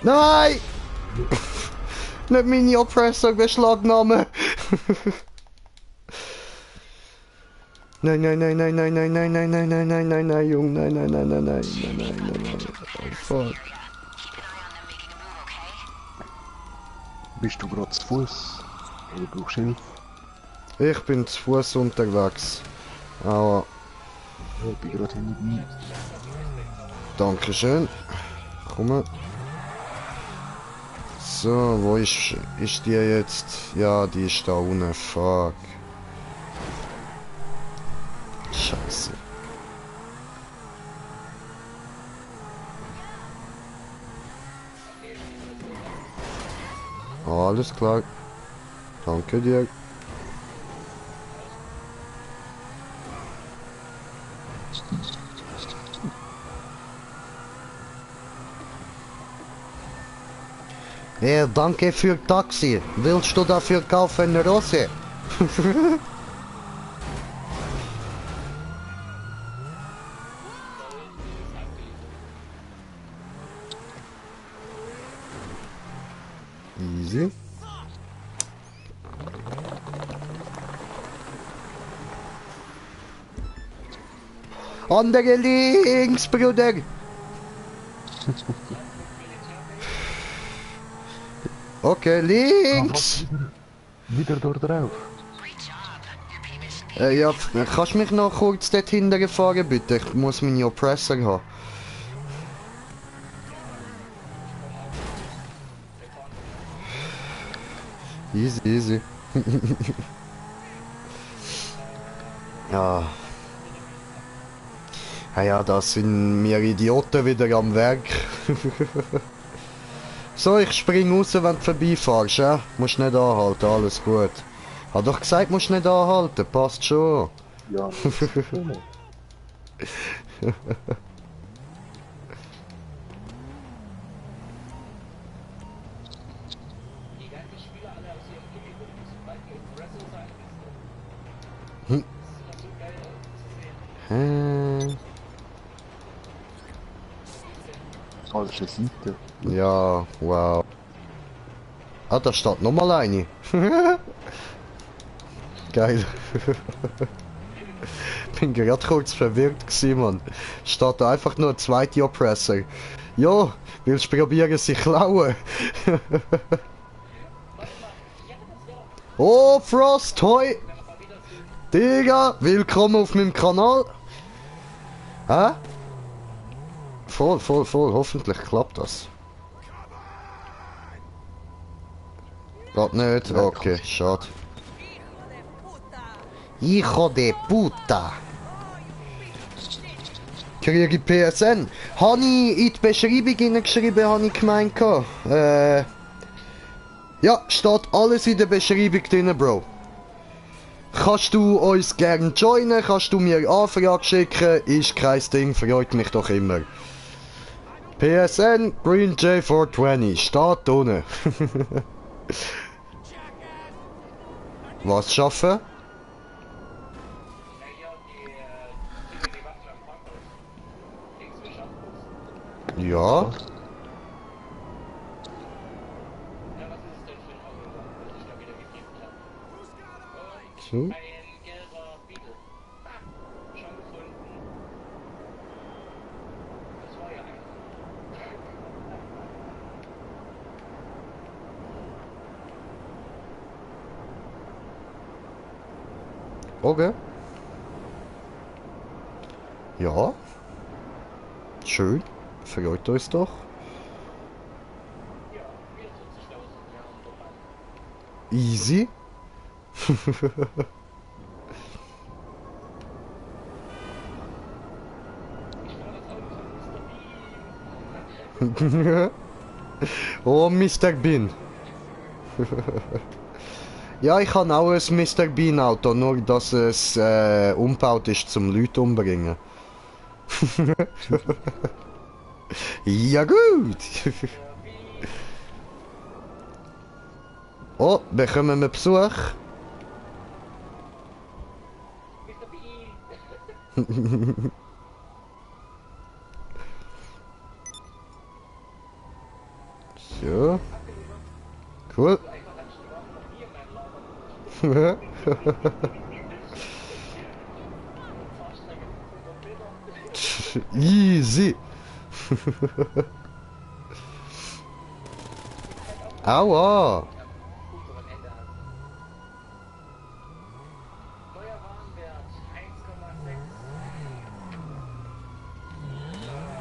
Nein! Nicht meine Oppressor beschlagnahmen! Nein, nein, nein, nein, nein, nein, nein, nein, nein, nein, nein, nein, nein, Junge, nein, nein, nein, nein, nein, nein, nein, nein, nein. Oh, fuck. Keep an eye on them making a move, okay? Bist du gerade zu Fuß? Oder brauchst du Hilfe? Ich bin zu Fuß unterwegs. Aber, Ja, ich bin gerade hinter mir. dankeschön. Komm. So, wo ist die jetzt? Ja, die ist da unten. Fuck. Scheiße. Alles klar. Danke dir. Ja, danke für Taxi. Willst du dafür kaufen, Rose? Easy. Andere links, Bruder. Okay, links. Wieder dort drauf. Ja, kannst du mich noch kurz dort hinten fahren, bitte? Ich muss meine Oppressor haben. Easy, easy. Ja. Ja, da sind wir Idioten wieder am Werk. So, ich spring raus, wenn du vorbeifährst, ja? Musst nicht anhalten, alles gut. Hab doch gesagt, musst nicht anhalten, passt schon. Ja. Die ganzen Spieler alle aus ihrem Gimmick, sobald die Oppressor sein ist. Hm. Das ist immer so geil zu sehen. Falsche Seite. Ja, wow. Ah, da steht nochmal eine. Geil. Bin gerade kurz verwirrt gewesen, Mann. Steht da einfach nur ein zweiter Oppressor. Ja, willst du probieren, sich klauen? Oh, Frost, hoi! Digga, willkommen auf meinem Kanal. Hä? Voll, voll, voll. Hoffentlich klappt das. Geht nicht? Okay, schade. Hijo de puta. Kriege ich PSN? Habe ich in die Beschreibung hineingeschrieben, habe ich gemeint. Ja, steht alles in der Beschreibung drin, Bro. Kannst du uns gerne joinen, kannst du mir Anfrage schicken, ist kein Ding, freut mich doch immer. PSN Green J420, steht unten. Was schaffen? Ja. So. Ein gelber Beetle. Ah, schon gefunden. Das war ja einer. Okay. Ja. Schön. Freut uns doch. Ja, 44.000 Jahren vorbei. Easy. Ich war das Auto von Mr. Bean. Oh, Mr. Bean. Ja, ich habe auch ein Mr. Bean Auto, nur dass es umgebaut ist zum Leute umbringen. Ja gut. Oh, bekommen wir Besuch. Mr. Bean. So. Cool. Einfach an Strafen von mir in meinem Lager. Fahrstrecke 500 Meter. Easy. Aua. Unteren Ende an. Neuer Warenwert 1,6.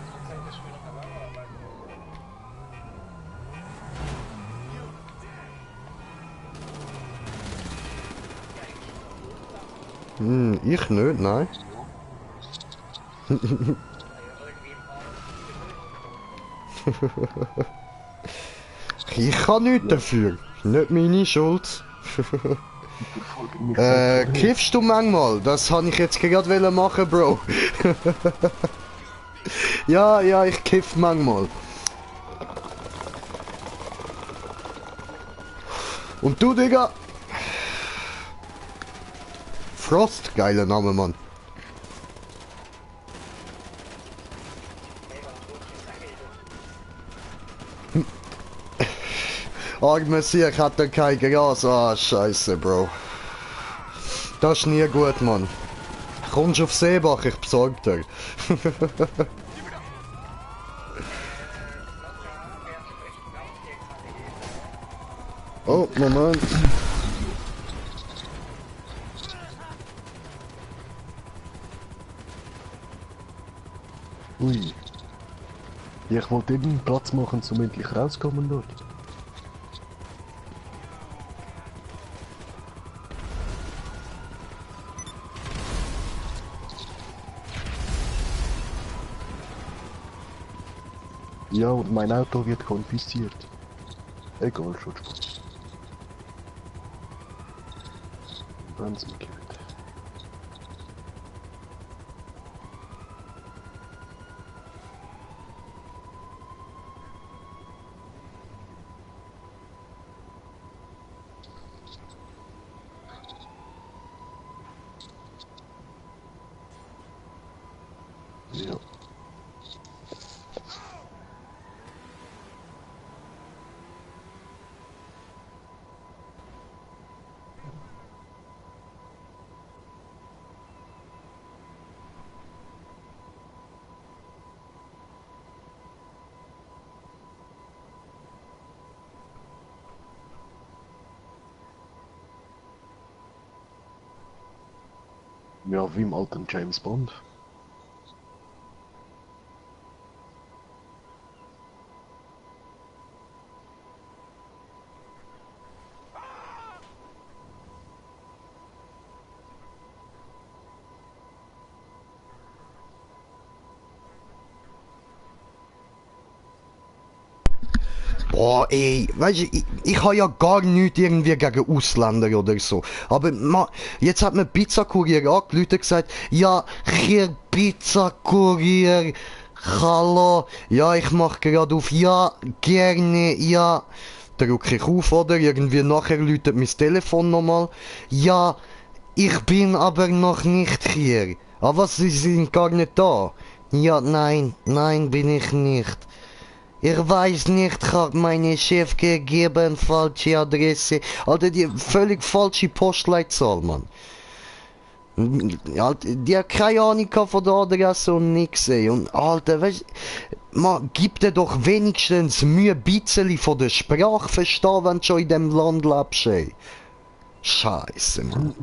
Zurzeit ist schon noch Lagerarbeit. Ich nicht, nein. Irgendwie ein paar Ich kann nichts dafür. Nicht meine Schuld. Kiffst du manchmal? Das habe ich jetzt gerade machen, Bro. Ja, ja, ich kiff manchmal. Und du, Digga? Frost, geiler Name, Mann. Arme Sieg hat er kein Gras. Ah, scheiße, Bro. Das ist nie gut, Mann. Kommst auf Seebach, ich besorg dir. Oh, Moment. Ui. Ich wollte eben Platz machen, zum endlich rauskommen dort. Ja, und mein Auto wird konfisziert. Egal, Schutzsport. Ganz gekillt. Ja. Ja, wie im alten James Bond. Boah, ey, weißt du, ich habe ja gar nichts irgendwie gegen Ausländer oder so. Aber jetzt hat mir Pizzakurier angerufen und gesagt, ja, hier Pizzakurier, hallo, ja, ich mach gerade auf, ja, gerne, ja. Drücke ich auf, oder? Irgendwie nachher läutet mein Telefon nochmal. Ja, ich bin aber noch nicht hier. Aber Sie sind gar nicht da. Ja, nein, nein, bin ich nicht. Ich weiß nicht, ich hab meine Chef gegeben, falsche Adresse. Alter, die völlig falsche Postleitzahl, Mann. Alter, die hat keine Ahnung von der Adresse und nix, ey. Und Alter, weißt du, man gibt dir doch wenigstens Mühe, ein bisschen von der Sprache verstehen, wenn du schon in dem Land lebst, ey. Scheiße, Mann.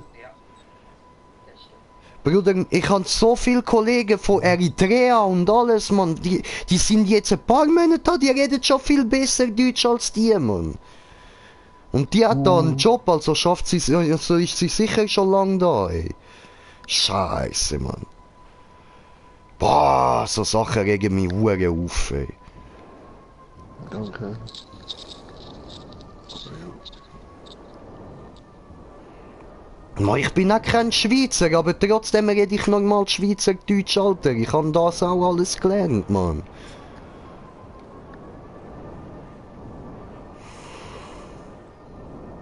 Bruder, ich habe so viele Kollegen von Eritrea und alles, Mann. Die sind jetzt ein paar Monate da, die reden schon viel besser Deutsch als die, Mann. Und die hat da einen Job, also schafft sie, also ist sie sicher schon lange da, ey. Scheiße, Mann. Boah, so Sachen regen mich hure auf, ey. Danke. Man, ich bin auch kein Schweizer, aber trotzdem rede ich normal Schweizerdeutsch, Alter. Ich habe das auch alles gelernt, Mann.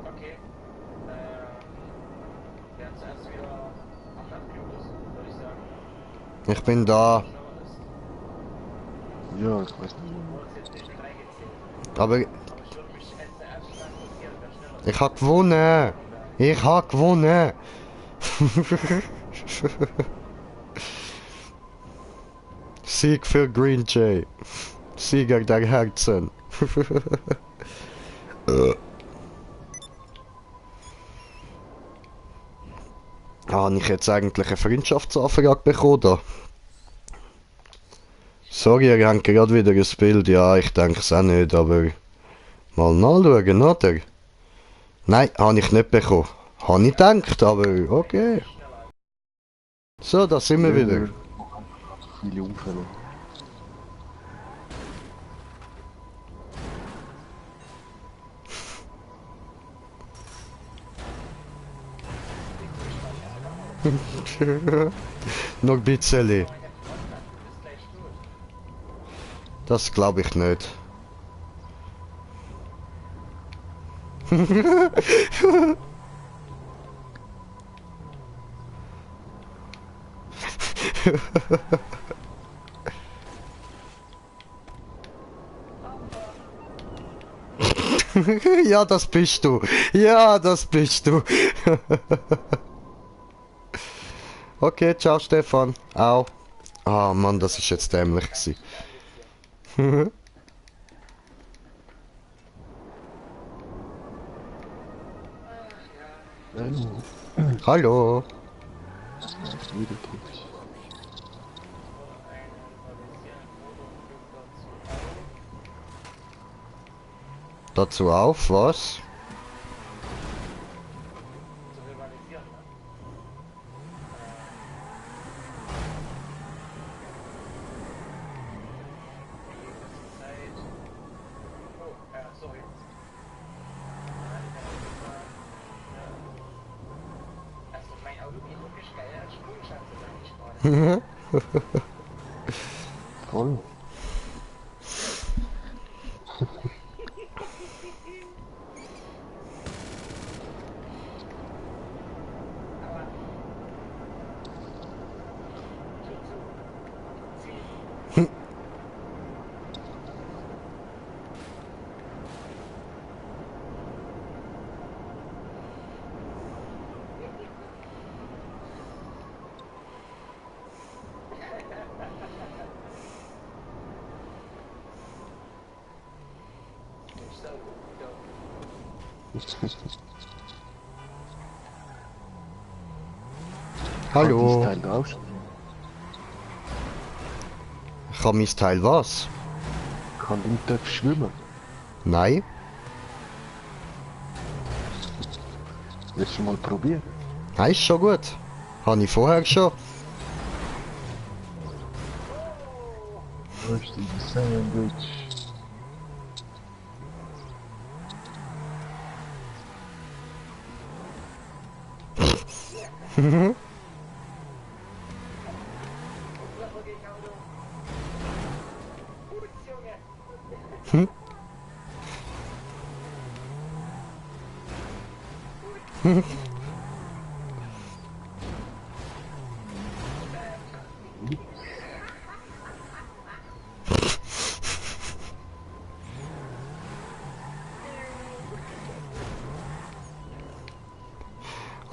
Okay. Werden zuerst wieder 8 Minuten, würde ich sagen. Ich bin da. Ja, ich weiß nicht. Du hast jetzt nicht reingezählt. Aber Aber ich würde mich jetzt zuerst mal interessieren, wer schneller ich hab gewonnen. Ich hab gewonnen. Sieg für Green Jay. Sieger der Herzen. Habe ich jetzt eigentlich eine Freundschaftsanfrage bekommen? Da? Sorry, ihr habt gerade wieder ein Bild. Ja, ich denke es auch nicht, aber mal nachschauen, oder? Nein, habe ich nicht bekommen. Habe ich gedacht, aber okay. So, da sind wir wieder. Viele Unfälle. Noch ein bisschen. Das glaube ich nicht. Ja, das bist du. Ja, das bist du. Okay, ciao Stefan. Au. Ah Mann, das ist jetzt dämlich gewesen. Hallo. Wieder tot. Dazu auf, was? zu rivalisieren, ne? Zeit. Oh, sorry. Also mein Auto geht wirklich geil als Sprungschanze, sag ich gerade. Voll. Hallo. Kann dieses Teil raus? Kann mein Teil was? Kann ich dort schwimmen? Nein? Willst du mal probieren? Nein, ist schon gut. Habe ich vorher schon. Wo ist die Sandwich?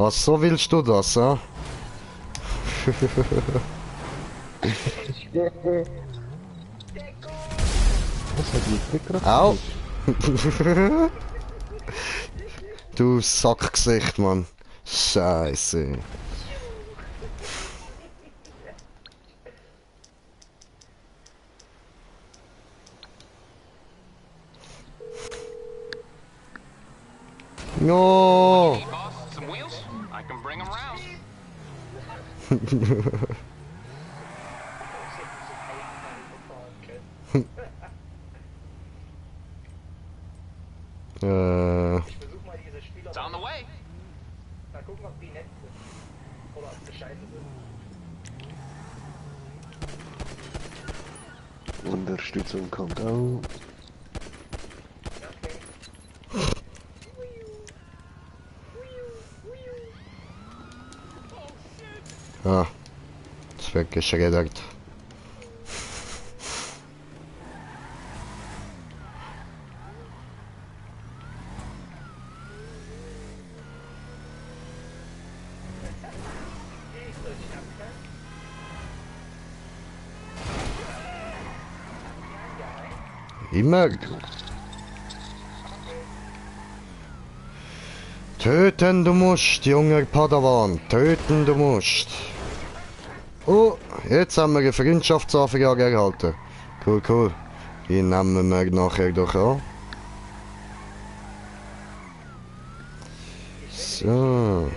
Ach, so willst du das, ja? Was hat die Ficker? Au! Du Sackgesicht, Mann. Scheiße. No! Hey, boss, some wheels? I can bring them round. Ich versuch mal diese Spieler. It's on the way. Mal gucken, ob die nett sind. Oder ob sie scheiße sind. Unterstützung kommt auch. Ah, es wird geschreddert. Immer. Töten du musst, junger Padawan. Töten du musst. Oh, jetzt haben wir eine Freundschaftsanfrage erhalten. Cool, cool. Die nehmen wir nachher doch an. So.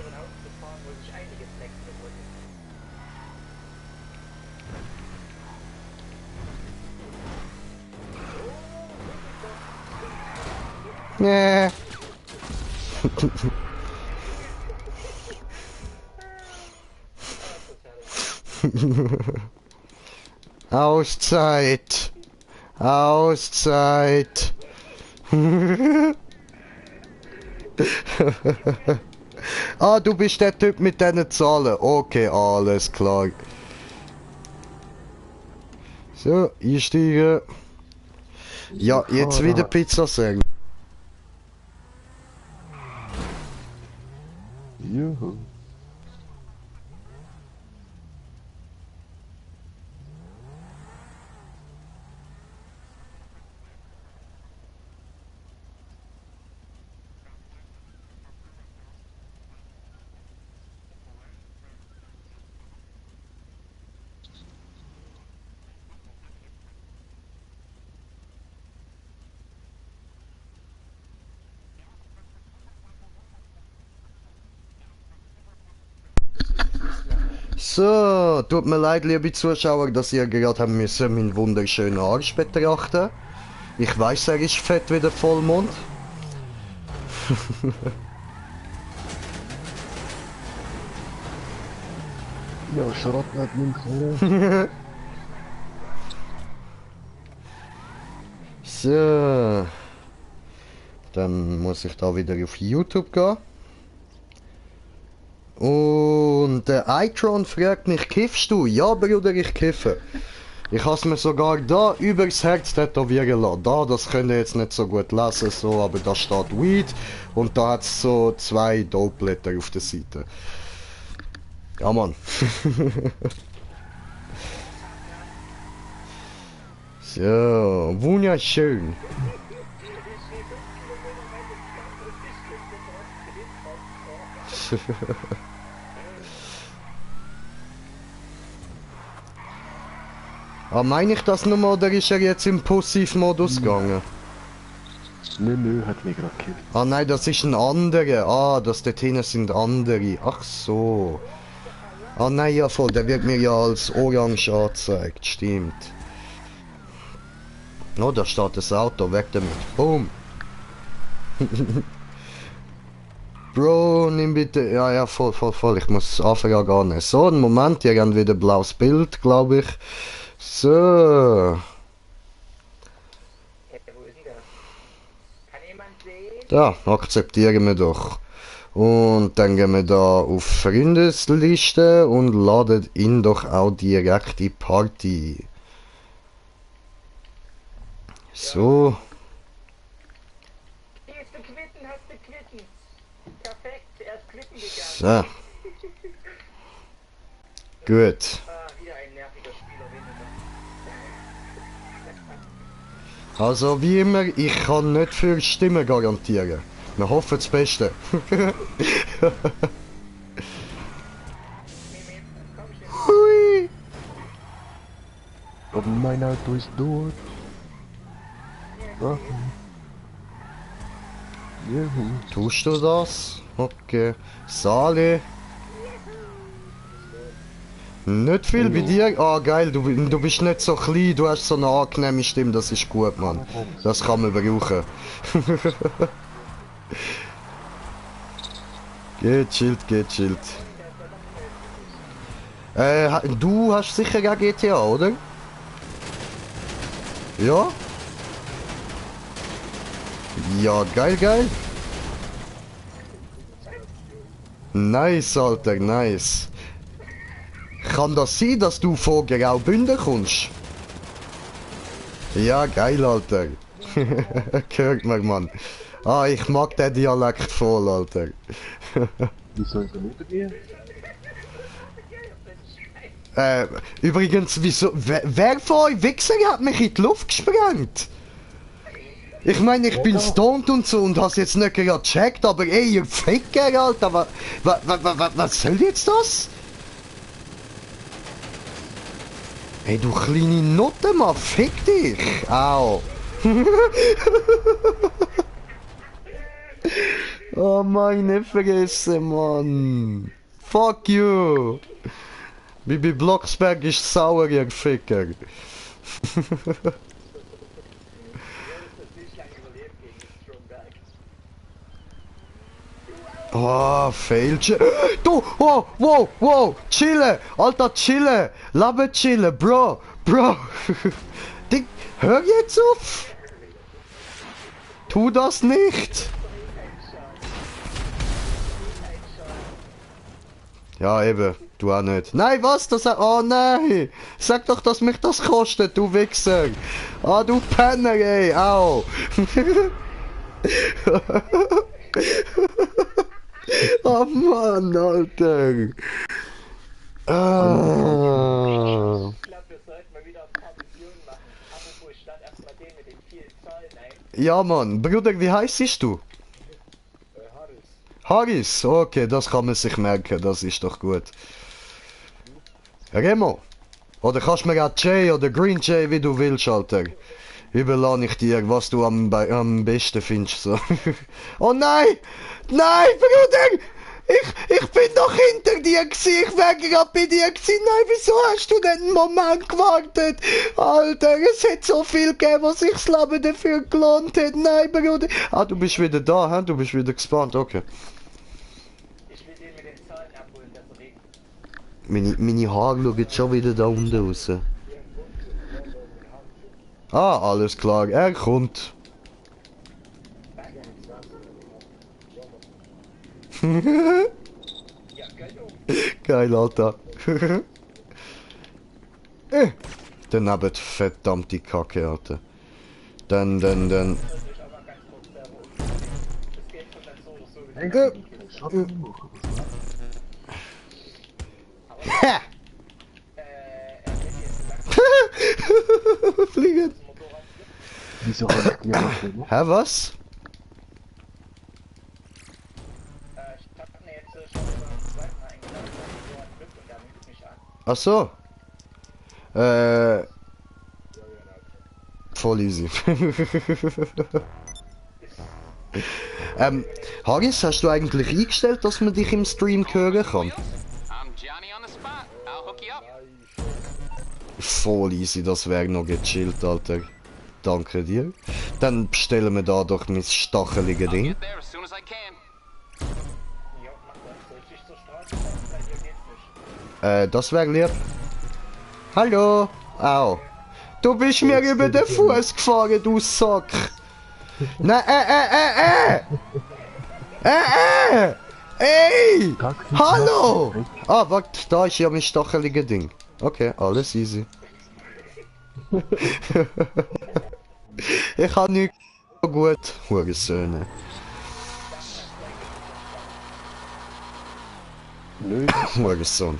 Nee. Auszeit. Auszeit. Ah, du bist der Typ mit den Zahlen. Okay, alles klar. So, einsteigen. Ja, jetzt wieder Pizza sagen. Juhu. So, tut mir leid, liebe Zuschauer, dass ihr gerade haben müssen meinen wunderschönen Arsch betrachten. Ich weiß, er ist fett wie der Vollmond. Ja, Schrott nicht mit So. Dann muss ich da wieder auf YouTube gehen. Und der iTron fragt mich, kiffst du? Ja, Bruder, ich kiffe. Ich habe es mir sogar da übers Herz tätowieren lassen. Da, das könnt ihr jetzt nicht so gut lesen, so, aber da steht Weed und da hat es so 2 Dope-Blätter auf der Seite. Ja, Mann. So, wunderschön. Ah, meine ich das nochmal oder ist er jetzt im Passivmodus gegangen? Nö, hat mich gerade gekillt. Ah nein, das ist ein anderer. Ah, das dort hinten sind andere. Ach so. Ah nein, ja voll, der wird mir ja als orange angezeigt. Stimmt. Oh, da steht das Auto, weg damit. Boom. Bro, nimm bitte. Ja, ja, voll. Ich muss anfangen gar nicht. So, einen Moment, hier haben wieder ein blaues Bild, glaube ich. So. Hey, wo ist denn der? Kann jemand sehen? Da, akzeptieren wir doch. Und dann gehen wir da auf Freundesliste und laden ihn doch auch direkt in die Party. So. Hier ist du quitten, hast du quitten. Perfekt, er ist quitten gegangen. So. Gut. Ah, wieder ein nerviger Spieler weniger. Also wie immer, ich kann nicht für Stimmen garantieren. Wir hoffen das Beste. Hui. Aber mein Auto ist dort. Ah. Juhu. Tust du das? Okay. Sali. Nicht viel bei dir? Ah geil, du bist nicht so klein, du hast so eine angenehme Stimme, das ist gut, Mann. Das kann man brauchen. Geht chillt. Du hast sicher auch GTA, oder? Ja? Ja, geil. Nice, Alter, nice. Kann das sein, dass du von Graubünden kommst? Ja, geil, Alter. Hört man, Mann. Ah, ich mag den Dialekt voll, Alter. Wieso ist er hinter dir? Übrigens, wieso... Wer von euch Wichser hat mich in die Luft gesprengt? Ich meine, ich bin stoned und so und has jetzt nicht gerade gecheckt, aber ey, ihr Ficker, Alter, was soll jetzt das? Ey, du kleine Nutte, Mann, fick dich! Au! Oh, meine Fresse, Mann! Fuck you! Bibi Blocksberg ist sauer, ihr Ficker! Oh, Failche. Du, wow, chille, Alter, chille, Labe chille, Bro. Dick, hör jetzt auf. Tu das nicht. Ja, eben, du auch nicht. Nein, was? Oh nein. Sag doch, dass mich das kostet, du Wichser. Ah, du Penner, ey, au. Oh Mann, Alter. Ah. Ich glaube, wir sollten mal wieder ein paar Missionen machen. Apropos, statt erstmal den mit den vielen Zahlen ein. Ja, Mann. Bruder, wie heißt du? Harris, okay, das kann man sich merken, das ist doch gut. Remo. Oder kannst du mir auch Jay oder Green Jay, wie du willst, Alter. Überlasse ich dir, was du am besten findest. So. Oh nein! Nein, Bruder! Ich bin doch hinter dir gewesen, ich wäre gerade bei dir gewesen. Nein, wieso hast du denn einen Moment gewartet? Alter, es hat so viel gegeben, was sich das Leben dafür gelohnt hat. Nein, Bruder. Ah, du bist wieder da, hä? Du bist wieder gespawnt, okay. Ich will den mit den Zahlen abholen, das regt. Meine Haare schauen jetzt schon wieder da unten raus. Ah, alles klar, er kommt. Geil, Alter. Daneben verdammte Kacke, Alter. Dann. Ha! Fliegen! Wieso habe ich die nicht? Hä, was? Ich hab mir jetzt schon so einen zweiten eingeladen, weil die so ein Glück und der nimmt mich an. Ach so. voll easy. Haris, hast du eigentlich eingestellt, dass man dich im Stream hören kann? I'm Johnny on the spot. I'll hook you up. Voll easy, das wäre noch gechillt, Alter. Danke dir. Dann bestellen wir da doch mein stachelige Ding. Get there as soon as I can. Ja, mach das. Soll ich zur Straße fahren? Bei dir geht's nicht. Das wäre lieb. Hallo. Au. Du bist mir über den Fuß gefahren, du Sack. Nein, Ey! Hallo! Ah, warte, da ist ja mein stachelige Ding. Okay, alles easy. Ich habe nichts gut. Hurensöhne. Nö, Hurensohn.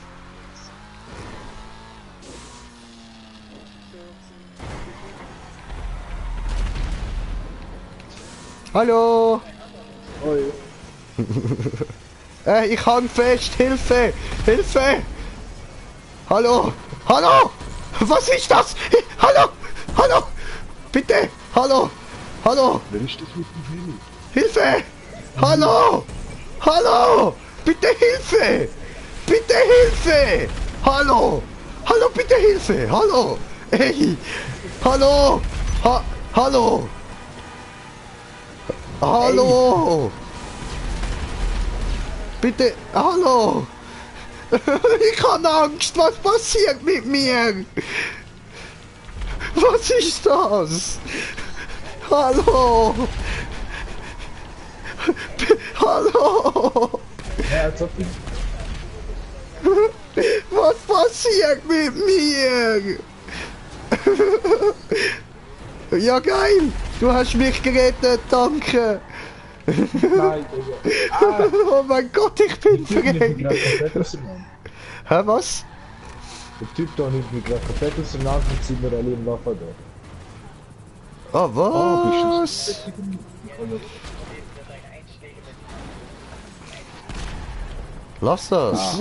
Hallo! Ich hang fest! Hilfe! Hilfe! Hallo! Hallo! Was ist das? Hallo! Hallo! Bitte! Hallo! Hallo! wer ist das mit dem Heli? Hilfe! Hallo! Hallo! Bitte Hilfe! Bitte Hilfe! Hallo! Hallo, bitte Hilfe! Hallo! Ey! Hallo! Hallo! Hallo! Bitte! Hallo! Ich habe Angst! Was passiert mit mir? Was ist das? Hallo! Hallo! Ja, als ob ich... Was passiert mit mir? Ja geil! Du hast mich gerettet, danke! Nein, Digga. Oh mein Gott, ich bin Der Typ nimmt mich verreckt! gerade komplett auseinander. Hä, was? Der Typ da nimmt mich gerade komplett auseinander und zieht mir alle im Waffe da. Oh, was? Lass das!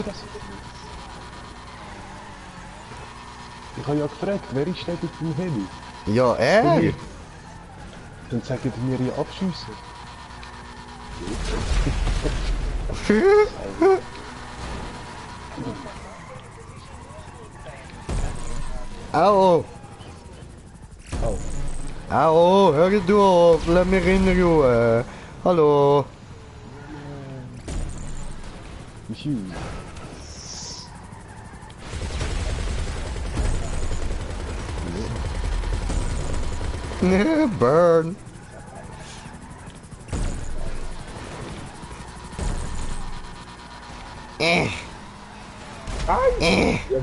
Ich habe ja gefragt, wer ist denn mit dem Heli? Ja, er! Dann sagen die mir ja abschiessen. Au! Au. Au, hör du auf, lass mich in Ruhe! Hallo! Phew. Burn!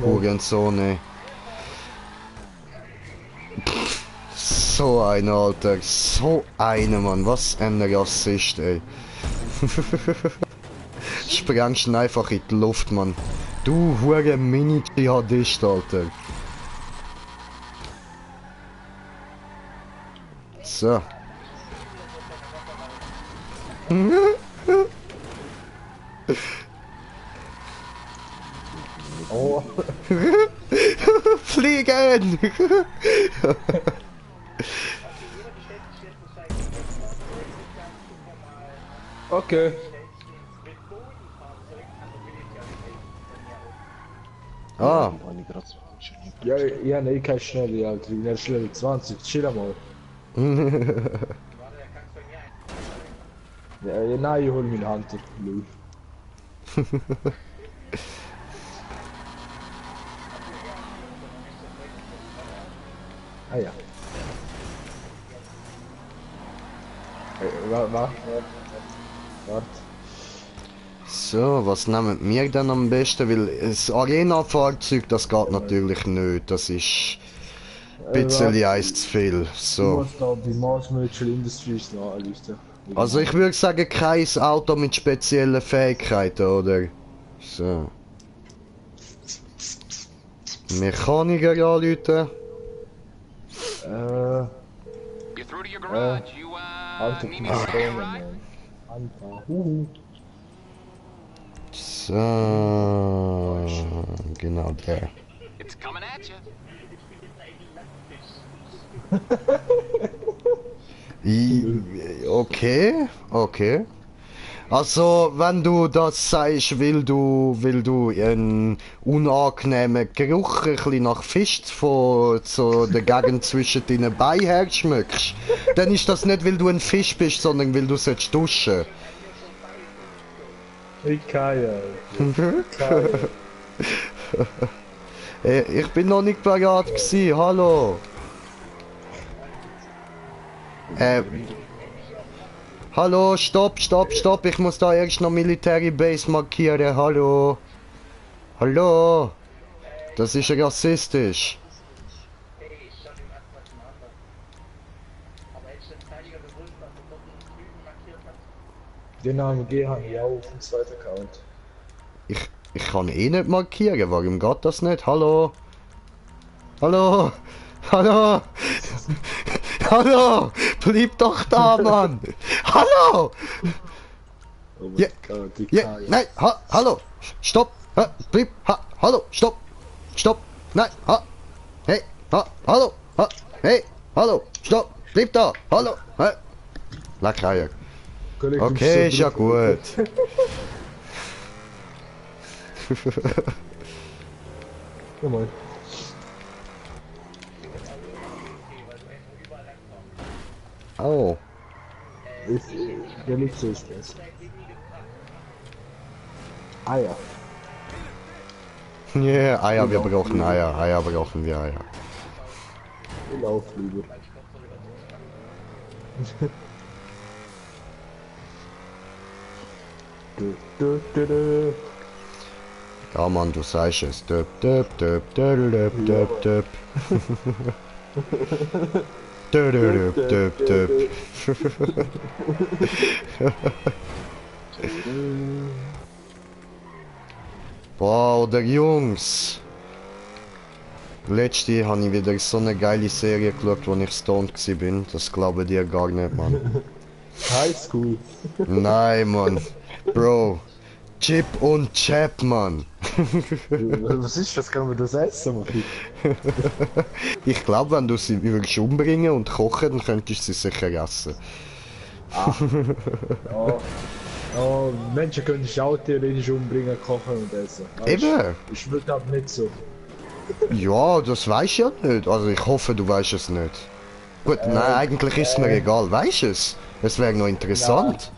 Hurensohn, ey. So ein Alter, so eine Mann, was ein Rassist, ey. Sprengst ihn einfach in die Luft, Mann. Du hure Mini-Dschihadist, Alter. So. Oh, Fliegen! okay. Ah, Habe ich gerade so Ja, ich habe eh keine Schnelle, Alter. Ich bin erst Level 20. Chill mal. Ja, nein, ich hol meinen Hunter. Lol. Ah ja. Warte. so, was nehmen wir denn am besten? Weil das Arena-Fahrzeug, das geht natürlich nicht. Das ist ein bisschen eins zu viel. Du So. musst da bei Mars Merchant Industries nachlisten. Also ich würde sagen, kein Auto mit speziellen Fähigkeiten, oder? So. Mechaniker anrufen. You're through to your garage. You, Alter, need me to stay a ride? Alter, So. Genau der. It's coming at you. Okay, okay. Also, wenn du das sagst, weil du einen unangenehmen Geruch ein bisschen nach Fisch von so der Gegend zwischen deinen Beinen her schmeckst, dann ist das nicht, weil du ein Fisch bist, sondern weil du sollst duschen. Ich kann ja. Ich bin noch nicht parat gewesen, hallo. Hallo, stopp, ich muss da erst noch Military Base markieren, hallo. Hallo. Das ist rassistisch. Hey, ich stand im ersten Mal zum anderen. Aber hätte ich den Verteidiger gewusst, dass du dort einen Typen markiert hast? Den AMG habe ich auch auf dem zweiten Account. Ich kann eh nicht markieren, warum geht das nicht? Hallo? Hallo? Hallo? Hallo? Bleib doch da, Mann! Hallo! Oh mein Ja, Gott, die ja, Kaya. nein, hallo! Stopp! Bleib! Hallo! Stopp! Stopp! Nein! Hey! Hallo! Hey! Hallo! Stopp! Bleib da! Hallo! Leck Eier. Kollege, du bist Okay, so ist ja drauf. gut. Ja, moin. Oh. Der nächste ist das. Eier. Yeah, Eier, wir brauchen Eier. Eier brauchen wir Eier. Ich lauf lieber. Ja, Mann, du sagst es. Döp, döp, döp, döp, döp, döp, döp. Döp, döp, döp, döp. Wow, der Jungs. Letzte habe ich wieder so eine geile Serie geschaut, wo ich stoned war. Das glaube dir gar nicht, Mann. High School. Nein, Mann. Bro. Chip und Chap, Mann. Was ist das? Kann man das essen, Mann? Ich glaube, wenn du sie würdest umbringen und kochen, dann könntest du sie sicher essen. Ja. Ja, Menschen können sich auch theoretisch umbringen, kochen und essen. Weißt? Eben. Ich will das nicht so. Ja, das weiß ich ja nicht. Also ich hoffe, du weißt es nicht. Gut, nein, eigentlich ist mir egal. Weißt du es? Es wäre noch interessant.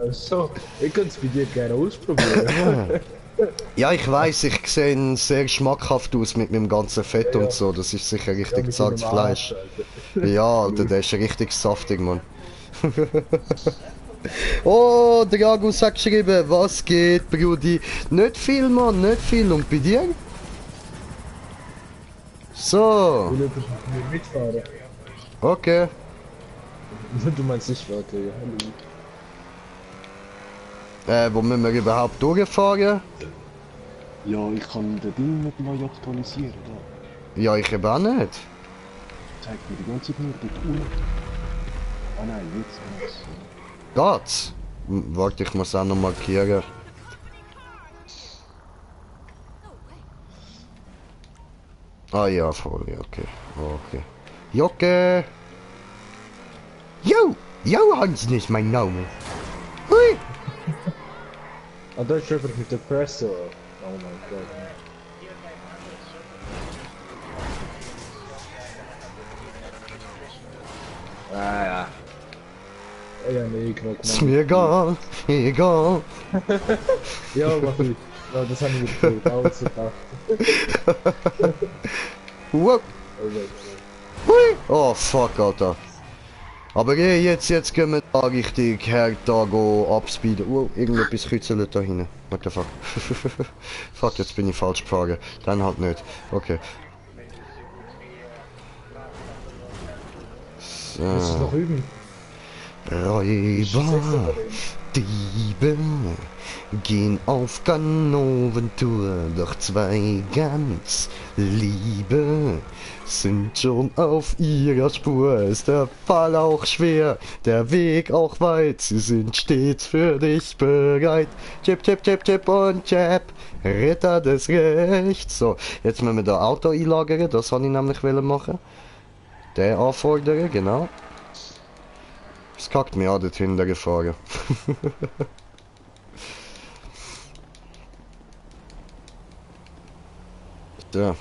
Also, ich könnte es bei dir gerne ausprobieren. Ja, ich weiß, ich sehe sehr schmackhaft aus mit meinem ganzen Fett und so. Das ist sicher richtig zartes Fleisch. Ja, Alter, der ist richtig saftig, Mann. Oh, der Agus hat geschrieben, was geht, Brudi? Nicht viel, Mann, nicht viel. Und bei dir? So, Will du mit mir mitfahren? okay. Du meinst nicht, warte, ja. Wo müssen wir überhaupt durchfahren? Ja, ich kann den Ding nicht neu aktualisieren. Da. Ja, ich eben auch nicht. Zeigt mir die ganze Zeit nur die Uhr. Ah nein, jetzt. Geht's? Warte, ich muss auch noch markieren. Ah ja, voll, ja, okay. Okay. Jocke! Jo, Hansen ist mein Name. Hui! Ah, da ist einfach mit der Presse. Oh mein Gott. Ah ja. Ja, nee, Knock. Ist mir egal, egal. Ja, mach ich. Ja, das haben wir gespielt. Ausgedacht. Wow. Oh mein Hui! Oh fuck, Alter. Aber jetzt gehen wir da richtig her, da go abspeeden. Wow, irgendetwas kützelt da hinten. What the fuck? Fuck, jetzt bin ich falsch gefahren. Dann halt nicht. Okay. Gott. Musst du es noch üben? Räuber, Diebe gehen auf Ganoventour, doch zwei ganz Liebe sind schon auf ihrer Spur. Ist der Fall auch schwer, der Weg auch weit, sie sind stets für dich bereit. Chip, chip, chip, chip und chap, Ritter des Rechts. So, jetzt müssen wir da Auto einlagern, das wollte ich nämlich machen. Den anfordern, genau. Es kackt mich an, dort hinten gefahren. So.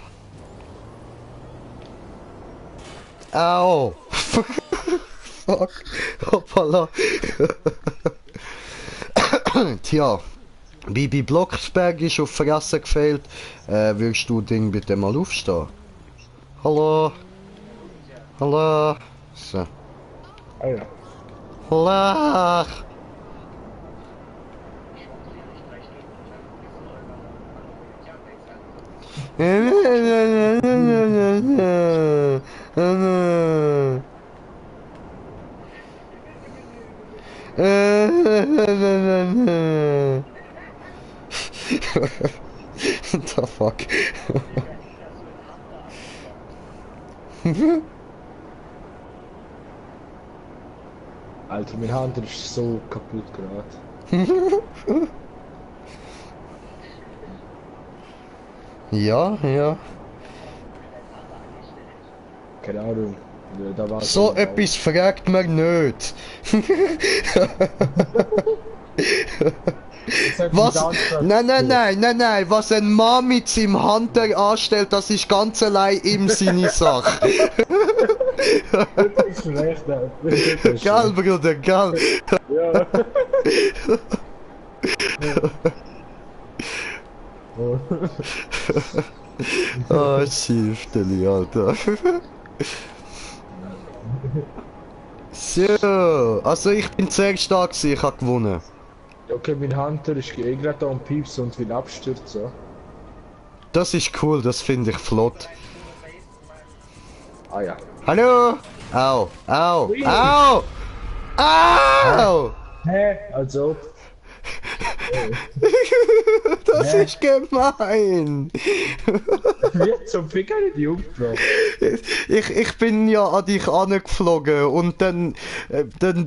Au! Fuck! Hoppala! Tja, Bibi Blocksberg ist auf Fresse gefehlt. Willst du Ding bitte mal aufstehen? Hallo? Hallo? So. Ah ja. Hallo? The fuck? Alter, mein Hand ist so kaputt gerade. Ja, ja. Keine Ahnung. Da war So etwas fragt man nicht. Was? Nein, was ein Mann mit seinem Hunter anstellt, das ist ganz allein ihm seine Sache. Das ist recht, Geil, Bruder, geil. Ja. Oh, Schifteli, Alter. So, also ich bin sehr stark gewesen, ich habe gewonnen. Okay, mein Hunter ist eh gerade da am Pieps und will abstürzen. Das ist cool, das finde ich flott. Ah ja. Hallo? Au, au, au! Au! Hä? Also. Das ist gemein! Wie zum Ficker nicht Jungfrau? Ich bin ja an dich angeflogen und dann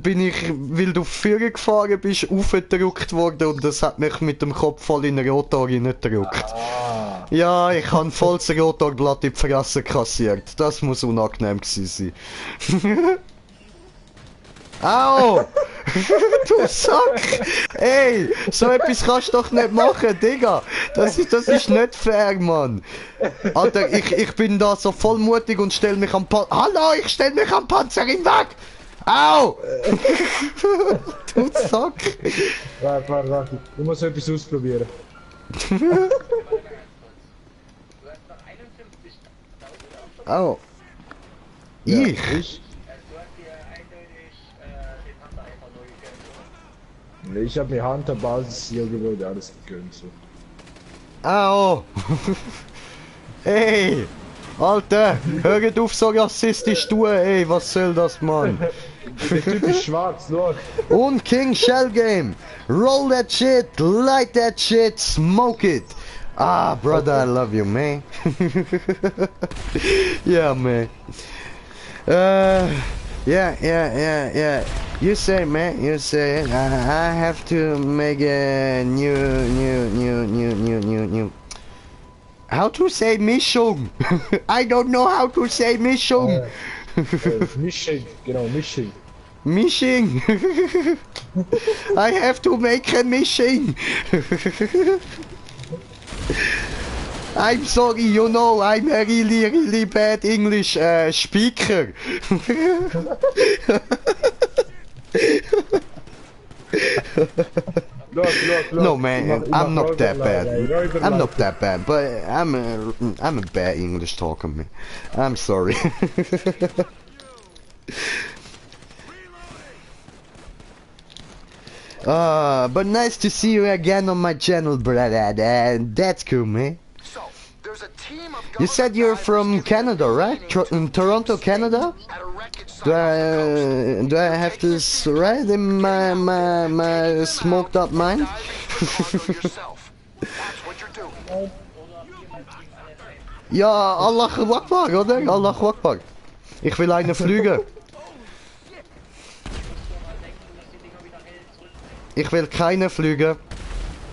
bin ich, weil du vorne gefahren bist, aufgedrückt worden und das hat mich mit dem Kopf voll in den Rotor reingedrückt. Ah. Ja, ich habe voll das Rotorblatt in die Fresse kassiert. Das muss unangenehm gewesen sein. Au! Du Sack! Ey, so etwas kannst du doch nicht machen, Digga! Das ist nicht fair, Mann! Alter, ich bin da so vollmutig und stell mich am Panzer. Hallo, ich stell mich am Panzer hinweg! Au! Du Sack! Warte. Ich muss etwas ausprobieren. Au! Ja, Ich? Ich hab mir Hunter-Basis hier gewollt, alles gegönnt so. Au! Ey! Alter! Hört auf so rassistisch tun, ey! Was soll das, Mann? Der Typ ist schwarz, schau. Und King Shell Game! Roll that shit! Light that shit! Smoke it! Ah, brother, I love you, man! Yeah, man! Yeah. You say, man, you say, I have to make a new. How to say Mischung? I don't know how to say Mischung. Mischung, genau, Mischung. Mishing! I have to make a mishing! I'm sorry, you know, I'm a really bad English speaker. Look. No man, I'm not that bad. I'm not that bad, but I'm a bad English talker, man. I'm sorry. But nice to see you again on my channel, brother. That's cool, man. So, there's a team of You said you're from Canada, right? In Toronto, Canada? at a wreckage site Do I have this right in my smoked up mind? yourself. That's what you're doing. Ja, Allahu Akbar, oder? Allahu Akbar. Ich will einen fliegen. Ich will keinen fliegen.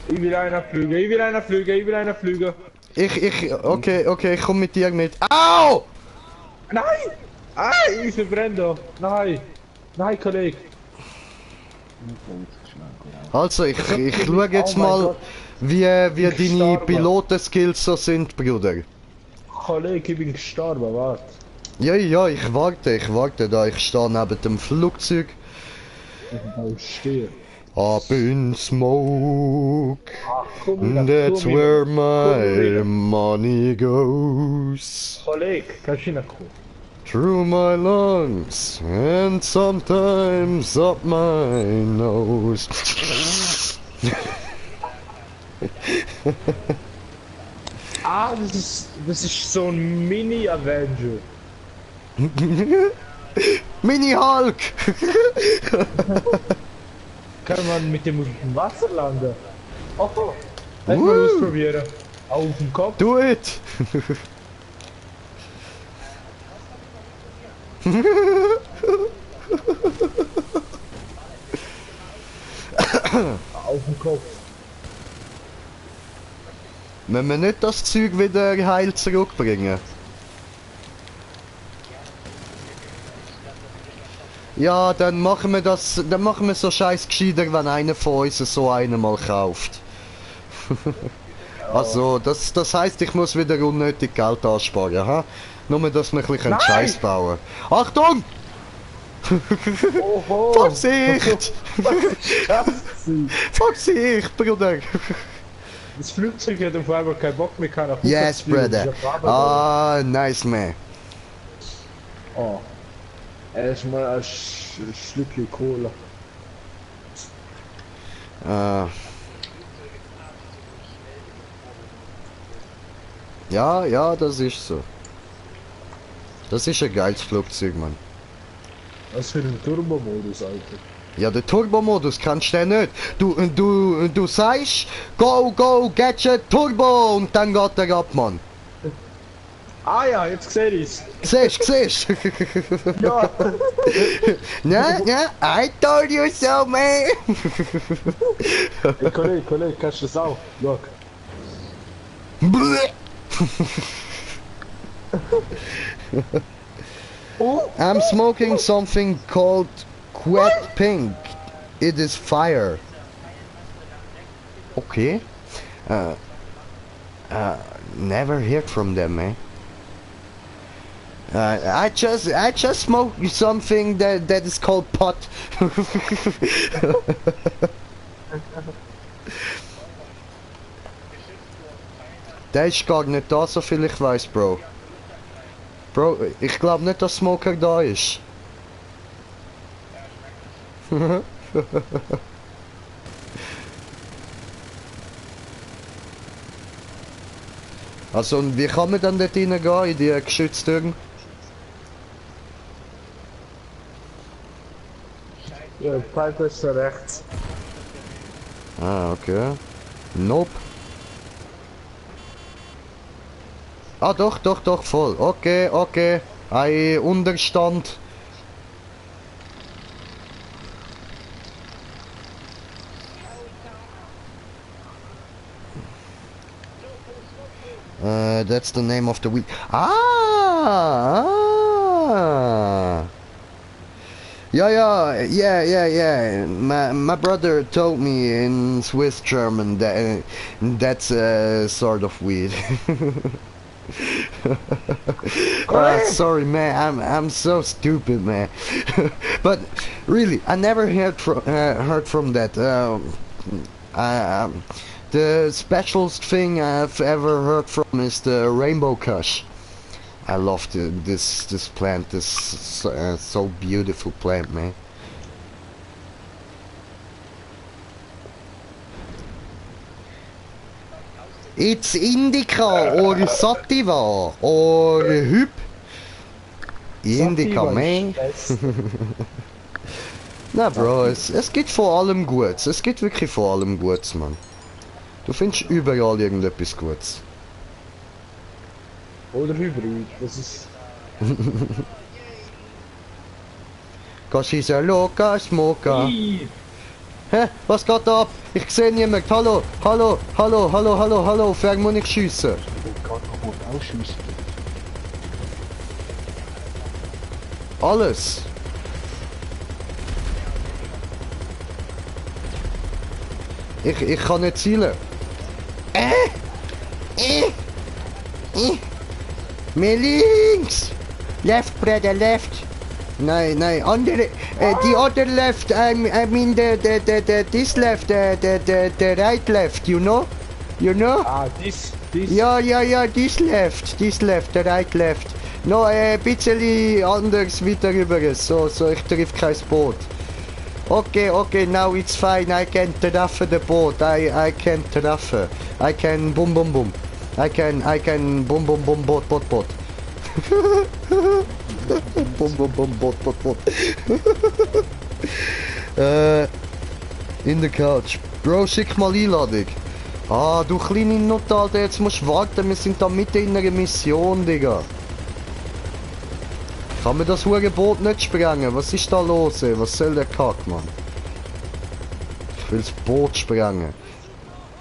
Ich will einer fliegen. Okay, ich komm mit dir mit. Au! Nein! Ah, ich verbrenne doch. Nein. Nein, Kollege. Also, ich schaue jetzt Oh mein mal, Gott. wie deine gestorben. Pilotenskills so sind, Bruder. Kollege, ich bin gestorben, warte. Ja, ich warte da. Ich stehe neben dem Flugzeug. Ich stehe. Up in smoke. Ach, komm wieder, That's komm where wieder. my money goes. Kollege, kannst du reinkommen? Through my lungs and sometimes up my nose. Ah, das ist so ein Mini-Avenger. Mini Hulk! Kann man mit dem auf dem Wasser landen? Oh, lass mal ausprobieren. Auf dem Kopf. Do it! Auf dem Kopf. Wenn wir nicht das Zeug wieder heil zurückbringen. Ja, dann machen wir das, dann machen wir so scheiß gescheiter, wenn einer von uns so einen mal kauft. Also, das heisst, ich muss wieder unnötig Geld ansparen, ha? Nur, dass wir ein bisschen Scheiß bauen. Achtung! Oho! Vorsicht! Vorsicht, Bruder! Das Flugzeug hat auf einmal keinen Bock mehr, kann nach Yes, brother. Ah, nice, man. Oh. Erstmal ein Schlückchen Cola. Ja, das ist so. Das ist ein geiles Flugzeug, Mann. Was für ein Turbomodus, Alter. Ja, der Turbo-Modus kannst du den nicht. Du sagst, go, Gadget, Turbo und dann geht der ab, Mann. Ah ja, jetzt sehe ich's. Siehst? Ja. Na, I told you so, man. Hey, Kollege, kannst du das auch? Look. I'm smoking something called Quet Pink. It is fire. Okay. Never heard from them, man. I just smoked something that is called pot. Der ist gar nicht da, so viel ich weiß, Bro. Bro, ich glaube nicht, dass Smoker da ist. Also, und wie kann man dann dort reingehen, in die Geschütztüren? Ja, Piper ist da rechts. Ah, okay. Nope. Ah, doch, voll. Okay. Ein Unterstand. That's the name of the week. Ah! Yeah. My brother told me in Swiss German that that's sort of weird. Sorry, man. I'm so stupid, man. But really, I never heard from that. The specialist thing I've ever heard from is the rainbow kush. I love this plant. This so beautiful plant, man. It's indica or sativa or hyp. Indica, man. Na, Bro, es gibt vor allem Gutes. Es gibt wirklich vor allem Gutes, Mann. Du findest überall irgendetwas Gutes. Oder Hybrid, das ist... Cause she's a loca smoker. Hä? Was geht da ab? Ich sehe niemand. Hallo. Auf wen muss ich schiessen? Ich kann kaputt ausschießen. Alles. Ich kann nicht zielen. Mehr links! Left, brother, left! Nein, nein, andere, the other left, I mean this left, the right left, you know? You know? Ah, this. Ja, this left, the right left. No, bisschen anders wieder rüber, so, ich triff kein Boot. Okay, now it's fine, I can treffen the boat, I can treffen. I can boom, I can boom, boat. Boom, boat. In der Couch. Bro, schick mal Einladung. Ah, du kleine Nutte, Alter, jetzt musst du warten, wir sind da mitten in einer Mission, Digga. Kann man das hure Boot nicht sprengen? Was ist da los, ey? Was soll der Kack, Mann? Ich will das Boot sprengen.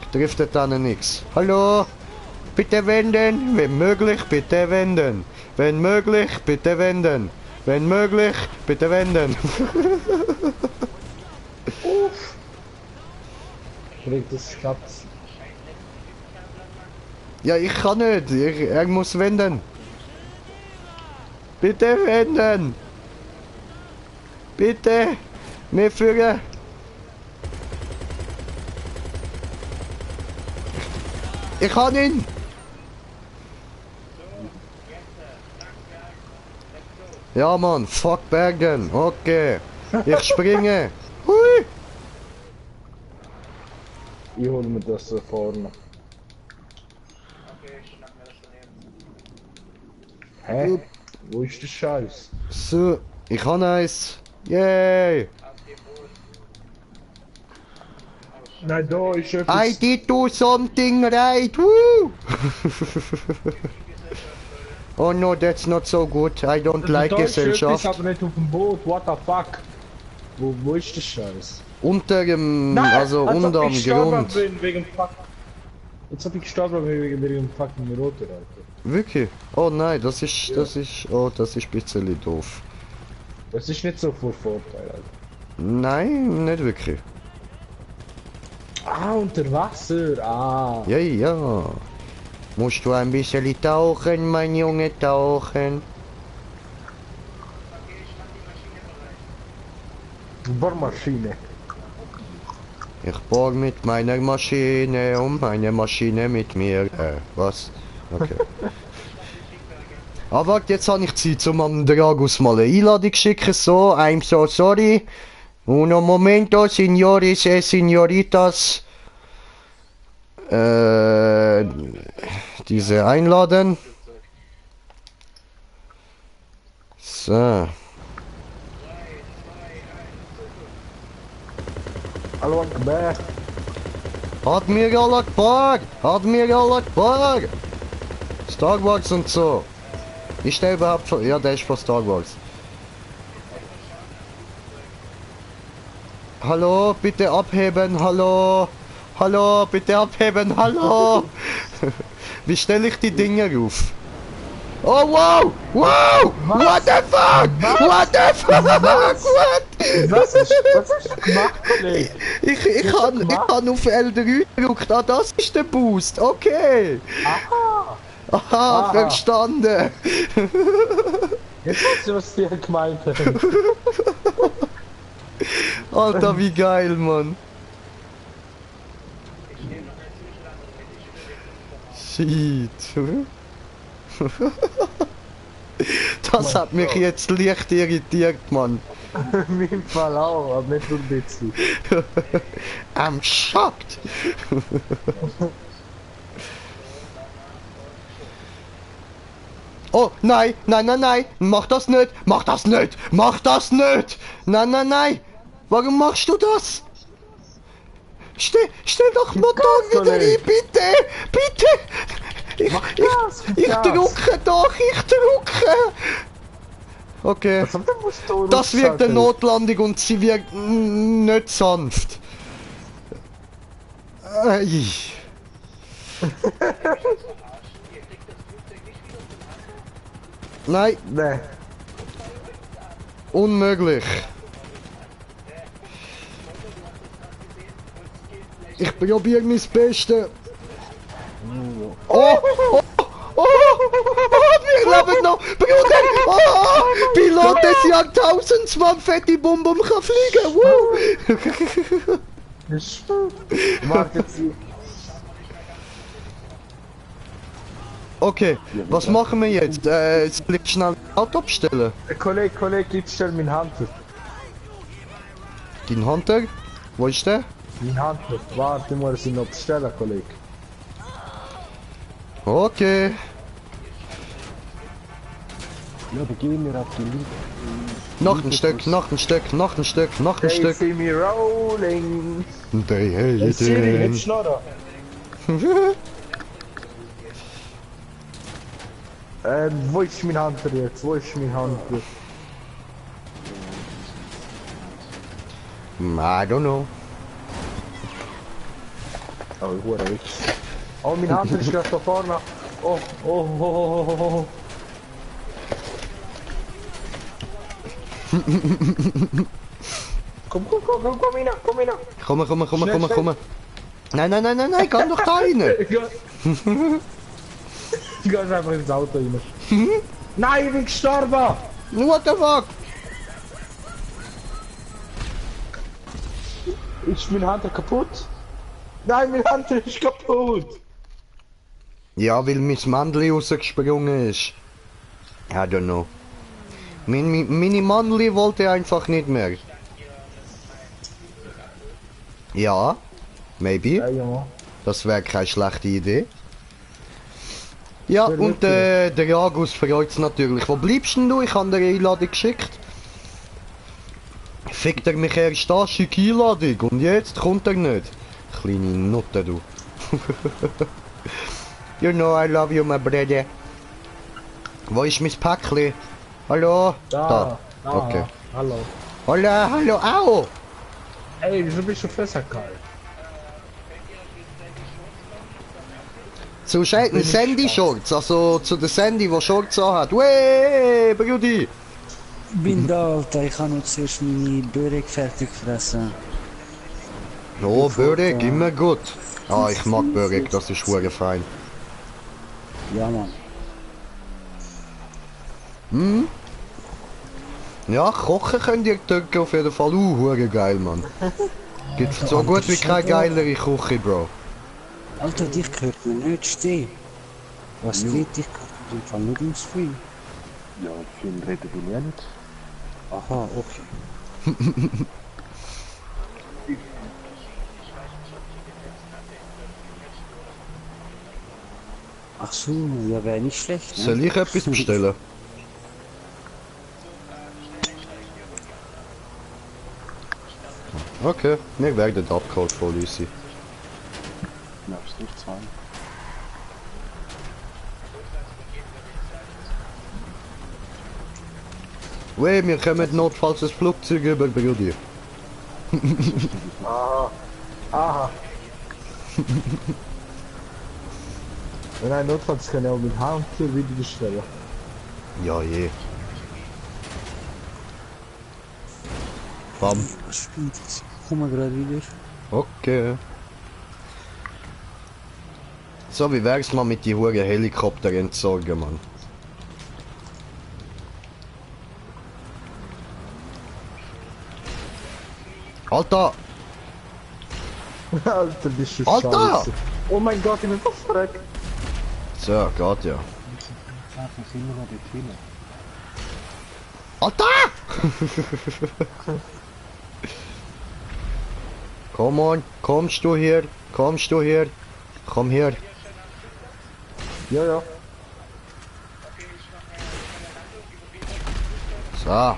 Ich triff dort nix. Hallo? Bitte wenden, wenn möglich, bitte wenden. Wenn möglich, bitte wenden. Wenn möglich, bitte wenden. Kriegt das klappt. Ja, ich kann nicht. Er muss wenden. Bitte wenden. Bitte. Mehr führen. Ich kann ihn. Ja, Mann, fuck Bergen. Okay. Ich springe. Hui. Ich hol mir das so vorne. Okay, ich schnapp mir das dann jetzt. Hä? Wo ist der Scheiß? So, ich kann eins. Yay. Nein, da ist etwas. I did do something right. Woo. Oh no, that's not so good. I don't like Da ist etwas, Gesellschaft. aber nicht auf dem Boot. What the fuck? Wo ist der Scheiß? Unter dem, also als ob unterm ich gestorben Grund. bin wegen fuck. Jetzt hab ich gestorben wegen fucking Rotor, Alter. Wirklich? Oh nein, das ist ein bisschen doof. Das ist nicht so vor Vorteil, Alter. Nein, nicht wirklich. Ah, unter Wasser, ah. Ja. Musst du ein bisschen tauchen, mein Junge, tauchen. Bohrmaschine. Ich bohr mit meiner Maschine und meine Maschine mit mir. Was? Okay. Aber warte, jetzt habe ich Zeit, um am Dragus mal eine Einladung zu schicken. So, I'm so sorry. Uno momento, signores e signoritas. Diese einladen. So. Hallo Akbar. Admiral Akbar! Star Wars und so. Ist der überhaupt von... Ja, der ist von Star Wars. Hallo, bitte abheben, hallo. Hallo, bitte abheben, hallo. Wie stelle ich die Dinger auf? Oh wow! Wow! What the fuck? What the fuck? What? Was hast du gemacht, Kollege? Ich han auf L3 gedrückt. Ah, das ist der Boost. Okay. Aha, verstanden. Jetzt weißt du, was die gemeint haben. Alter, wie geil, Mann. Shit. Das hat mich jetzt leicht irritiert, Mann. In meinem Fall auch, aber nicht nur ein bisschen. I'm shocked. Oh, nein, mach das nicht, mach das nicht. Nein. Warum machst du das? Stell doch mal da wieder rein, bitte. Ich drücke doch, Okay. Das wird eine Notlandung und sie wird nicht sanft. Ei. Nein. Nee. Unmöglich. Ich probiere mein Bestes. Oh! Oh! Oh! Wir leben noch! Bruder! Oh! Pilot des Jahrtausends, Mann! Fette Bum kann fliegen! Woo! Wartet Sie. Okay, was machen wir jetzt? Soll ich schnell ein Auto abstellen? Kollege, ich stell meinen Hunter. Dein Hunter? Wo ist der? Mein Hunter. Warte, ich muss ihn noch bestellen, Kollege. Okay. Ja, dann gehen wir auf die Linie. Noch ein Stück, noch ein Stück, noch ein Stück, noch ein Hey, Stück. see me rolling. They hate Siri, it. jetzt schnorren. Wo ist mein Hunter jetzt? Wo ist mein Hunter? I don't know. Oh, ich hure Witz. Oh, mein Hunter ist gerade da vorne. Oh, oh, oh, oh, oh, oh. Komm rein, komm rein. Komm. Nein, geh doch da rein. Ich geh einfach ins Auto rein. Nein, ich bin gestorben! What the fuck? Ist mein Hunter kaputt? Nein, mein Hunter ist kaputt! Ja, weil mein Mandli rausgesprungen ist. I don't know. Meine Mandli wollte einfach nicht mehr. Ja, maybe. Ja. Das wäre keine schlechte Idee. Ja, und der Jagus freut's natürlich. Wo bleibst denn du? Ich habe dir eine Einladung geschickt. Fickt er mich erst an, schicke Einladung. Und jetzt kommt er nicht. Kleine Nutte, du. You know I love you, my brother. Wo ist mein Päckchen? Hallo? Da. Okay. Hallo. Hallo, au! Ey, wieso bist du festgehalten? Zu Sandy Shorts, also zu der Sandy, die Shorts anhat. Weh, Brudi! Bin da, Alter. Ich habe noch zuerst meine Börek fertig gefressen. Oh, Börek, immer gut. Ah, ich mag Börek, das ist hure fein. Ja, Mann. Hm? Ja, kochen könnt ihr Türken auf jeden Fall hure geil, Mann. Gibt so gut wie keine geilere Küche, Bro. Alter, dich gehört mir nicht, steh. Was geht, dich gehört in dem Fall nicht ins Free. Ja, viel reden will ich auch nicht. Aha, okay. Ach so, ja, wäre nicht schlecht, ne? Soll ich etwas bestellen? Okay, wir werden abgeholt von Lucy. Ja, ist nicht zwei. Weh, wir kommen notfalls das Flugzeug über, Brudi. Aha. Nein, notfalls kann ich auch mit Hunter wieder bestellen. Ja, je. Bam. Was spielt jetzt? Komm mal gerade wieder. Okay. So, wie wär's mal mit die hohen Helikopter entsorgen, Mann? Alter! Alter, bist du Alter! scheiße. Oh mein Gott, ich bin fast verreckt. So, geht ja. Sag, wir sind immer noch dort hinten. Alter! Come on, kommst du hier? Kommst du hier? Komm her. Ja. So.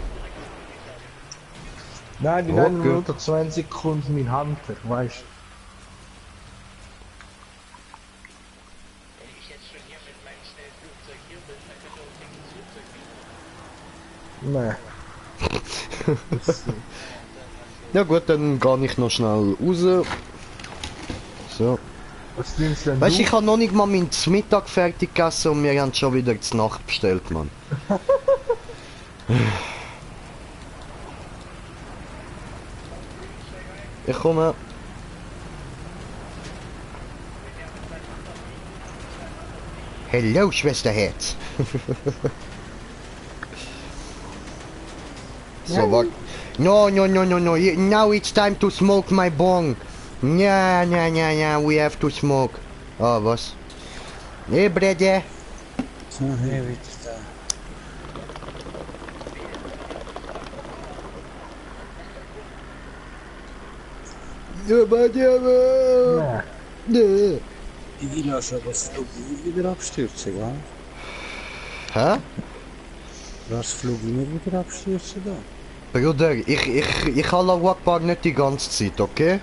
Nein, die Okay. 9 Minuten 20 Sekunden mein Hunter, weißt Wenn ich jetzt schon hier mit meinem Schnellflugzeug hier bin, dann könnte auch ins Flugzeug gehen. du? Nee. Ja gut, dann gehe ich noch schnell raus. So. Was nimmst denn Weißt du, du? ich habe noch nicht mal meinen Mittag fertig gegessen und wir haben schon wieder zur Nacht bestellt, Mann. Ich komme. Hello, Schwesterherz. So, what? No. Now it's time to smoke my bong. Yeah. We have to smoke. Oh, was? Hey, brother. So, hey, wie ist da? Ja. Ich will ja schon das Flugzeug wieder abstürzen, gell? Hä? Das Flugzeug wieder abstürzen da? Bruder, ich Allah Akbar nicht die ganze Zeit, okay?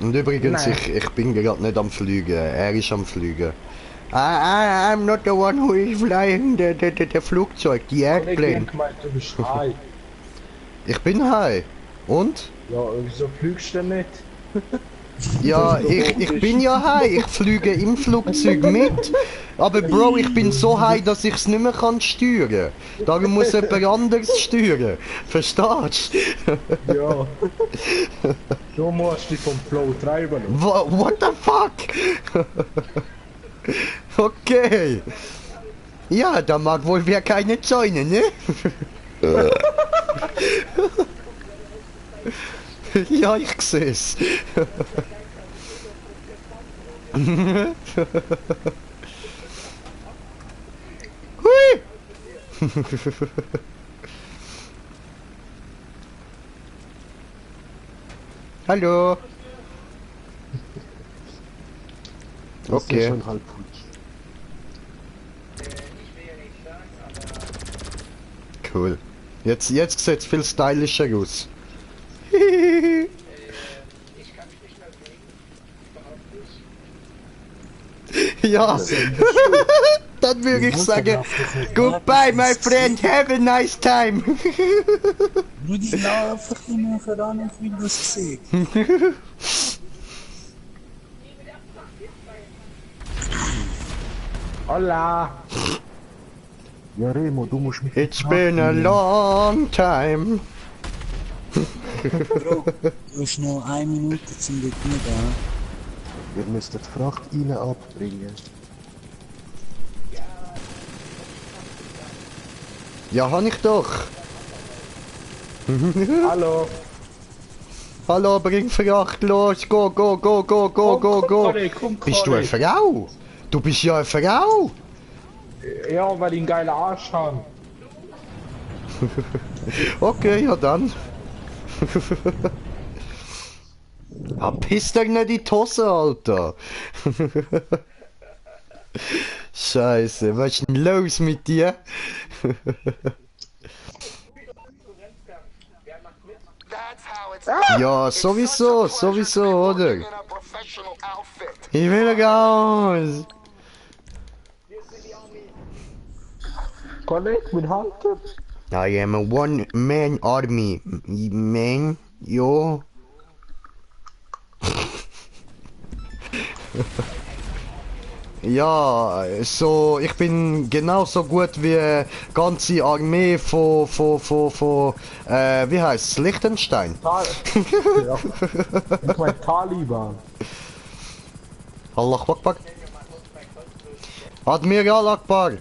Und übrigens, ich bin gerade nicht am Fliegen, er ist am Fliegen. I'm not the one who is flying der Flugzeug, die Airplane. Du bist high. Ich bin high. Und? Ja, wieso fliegst du denn nicht? Ja, ich bin ja high, ich fliege im Flugzeug mit. Aber Bro, ich bin so high, dass ich es nicht mehr kann steuern. Darum muss jemand anderes steuern. Verstehst du? Ja. Du musst dich vom Flow treiben. What the fuck? Okay. Ja, da mag wohl wer keine Zäune, ne? Ja, ich seh's. Hui! Hallo. Das ist Okay. schon halb futsch. Cool. Jetzt sieht's viel stylischer aus. Ja, dann würde ich sagen, goodbye my friend, have a nice time. Nur die laufen immer voran, ich will das sehen. Hola! Ja, Remo, du musst mich... It's been a long time. Bro, du hast noch 1 Minute zum Detour da. Ihr müsstet Frachteile abbringen. Ja, han ich doch. Hallo! Hallo, bring Fracht los, go. Bist du eine Frau? Du bist ja eine Frau. Ja, weil ich einen geilen Arsch habe. Okay, ja dann. Ah, piss dich nicht in die Hose, Alter. Scheiße, was ist denn los mit dir? Ja, sowieso, oder? Ich will raus. Kollege, mit Halter. I am a one-man army, man, yo. Ja, so, ich bin genauso gut wie ganze Armee von wie heißt's, Liechtenstein? Ja. Ich mein Taliban. Allah Akbar. Admiral Akbar.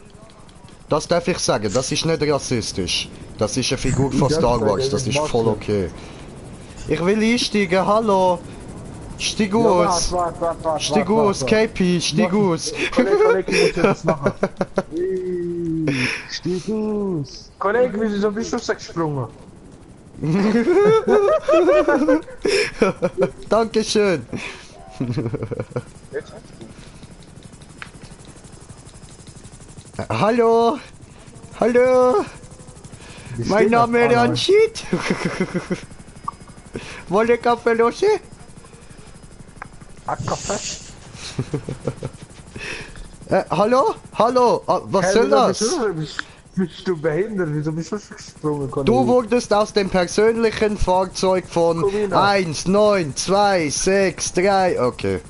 Das darf ich sagen, das ist nicht rassistisch. Das ist eine Figur von Star Wars, das ist voll okay. Ich will einsteigen, hallo. Stieg aus. Stieg aus, KP, stieg aus. Kollege, ich muss dir das machen. Stieg aus. Kollege, wieso bist du gesprungen? Dankeschön. Hallo. Hallo. Mein Name ist Ranjit. Wolle Kaffee los? Kaffee? Hallo? Hallo? Was soll das? Bist du behindert? Wieso bist du gesprungen? Du wurdest aus dem persönlichen Fahrzeug von 1, 9, 2, 6, 3. Okay.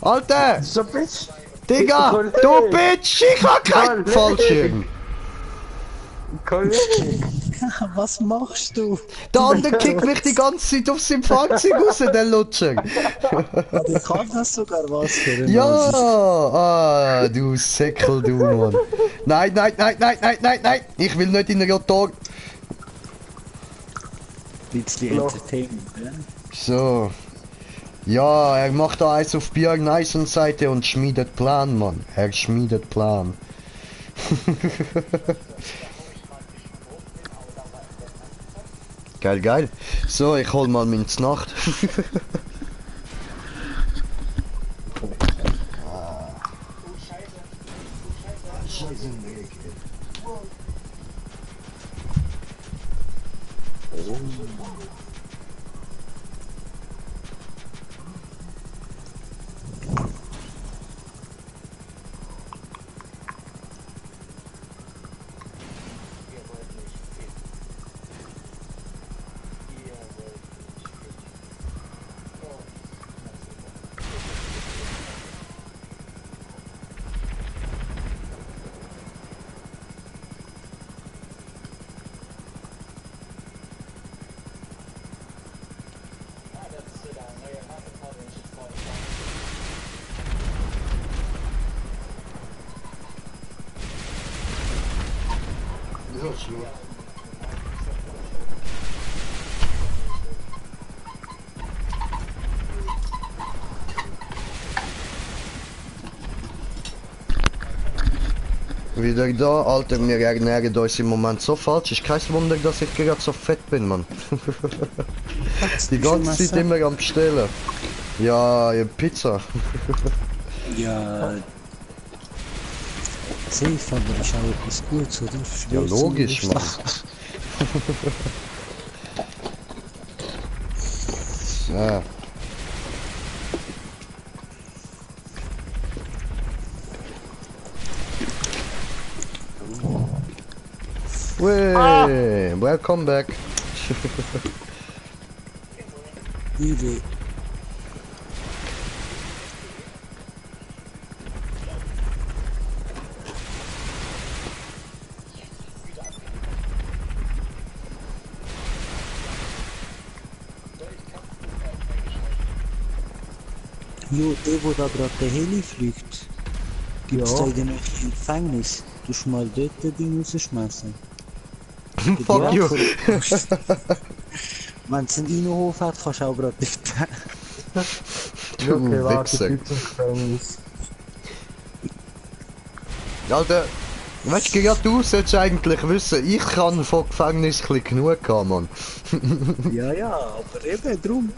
Alter! So Bitch! Digga! Kollege! Du Bitch! Ich hab keinen Kollege! Fallschirm! Kollege! Was machst du? Der andere kickt mich die ganze Zeit auf sein Fahrzeug raus, der Lutscher! Der kann das sogar was für ein Ja! Nazi. Ah, du Säckel, du Mann! Nein, nein, nein, nein, nein, nein, nein! Ich will nicht in den Rotor! Bisschen Entertainment, ne? So. Ja, er macht da eins auf Björn Eisen Seite und schmiedet Plan, Mann. Er schmiedet Plan. Geil, geil. So, ich hol mal meine Nacht. Wieder da, Alter, wir ernähren uns im Moment so falsch. Ist kein Wunder, dass ich gerade so fett bin, Mann. Die ganze Zeit immer am Bestellen. Ja, Pizza. Ja. Safe, aber ist auch etwas Gutes, oder? Ja, logisch, Mann. So. Wey, welcome back. Idee. Jo, der, wo da gerade der Heli fliegt, gibt's Ja. da in dem Gefängnis? Du musst mal dort das Ding rausschmeißen. Fuck you. Wenn es in deinen Hof hat, kannst du auch gerade dort. Du Okay, warte, Wichser. bleib zum Gefängnis. Alter, weißt du, gerade du solltest eigentlich wissen, ich kann von Gefängnis ein bisschen genug haben, Mann. Ja, ja, aber eben drum.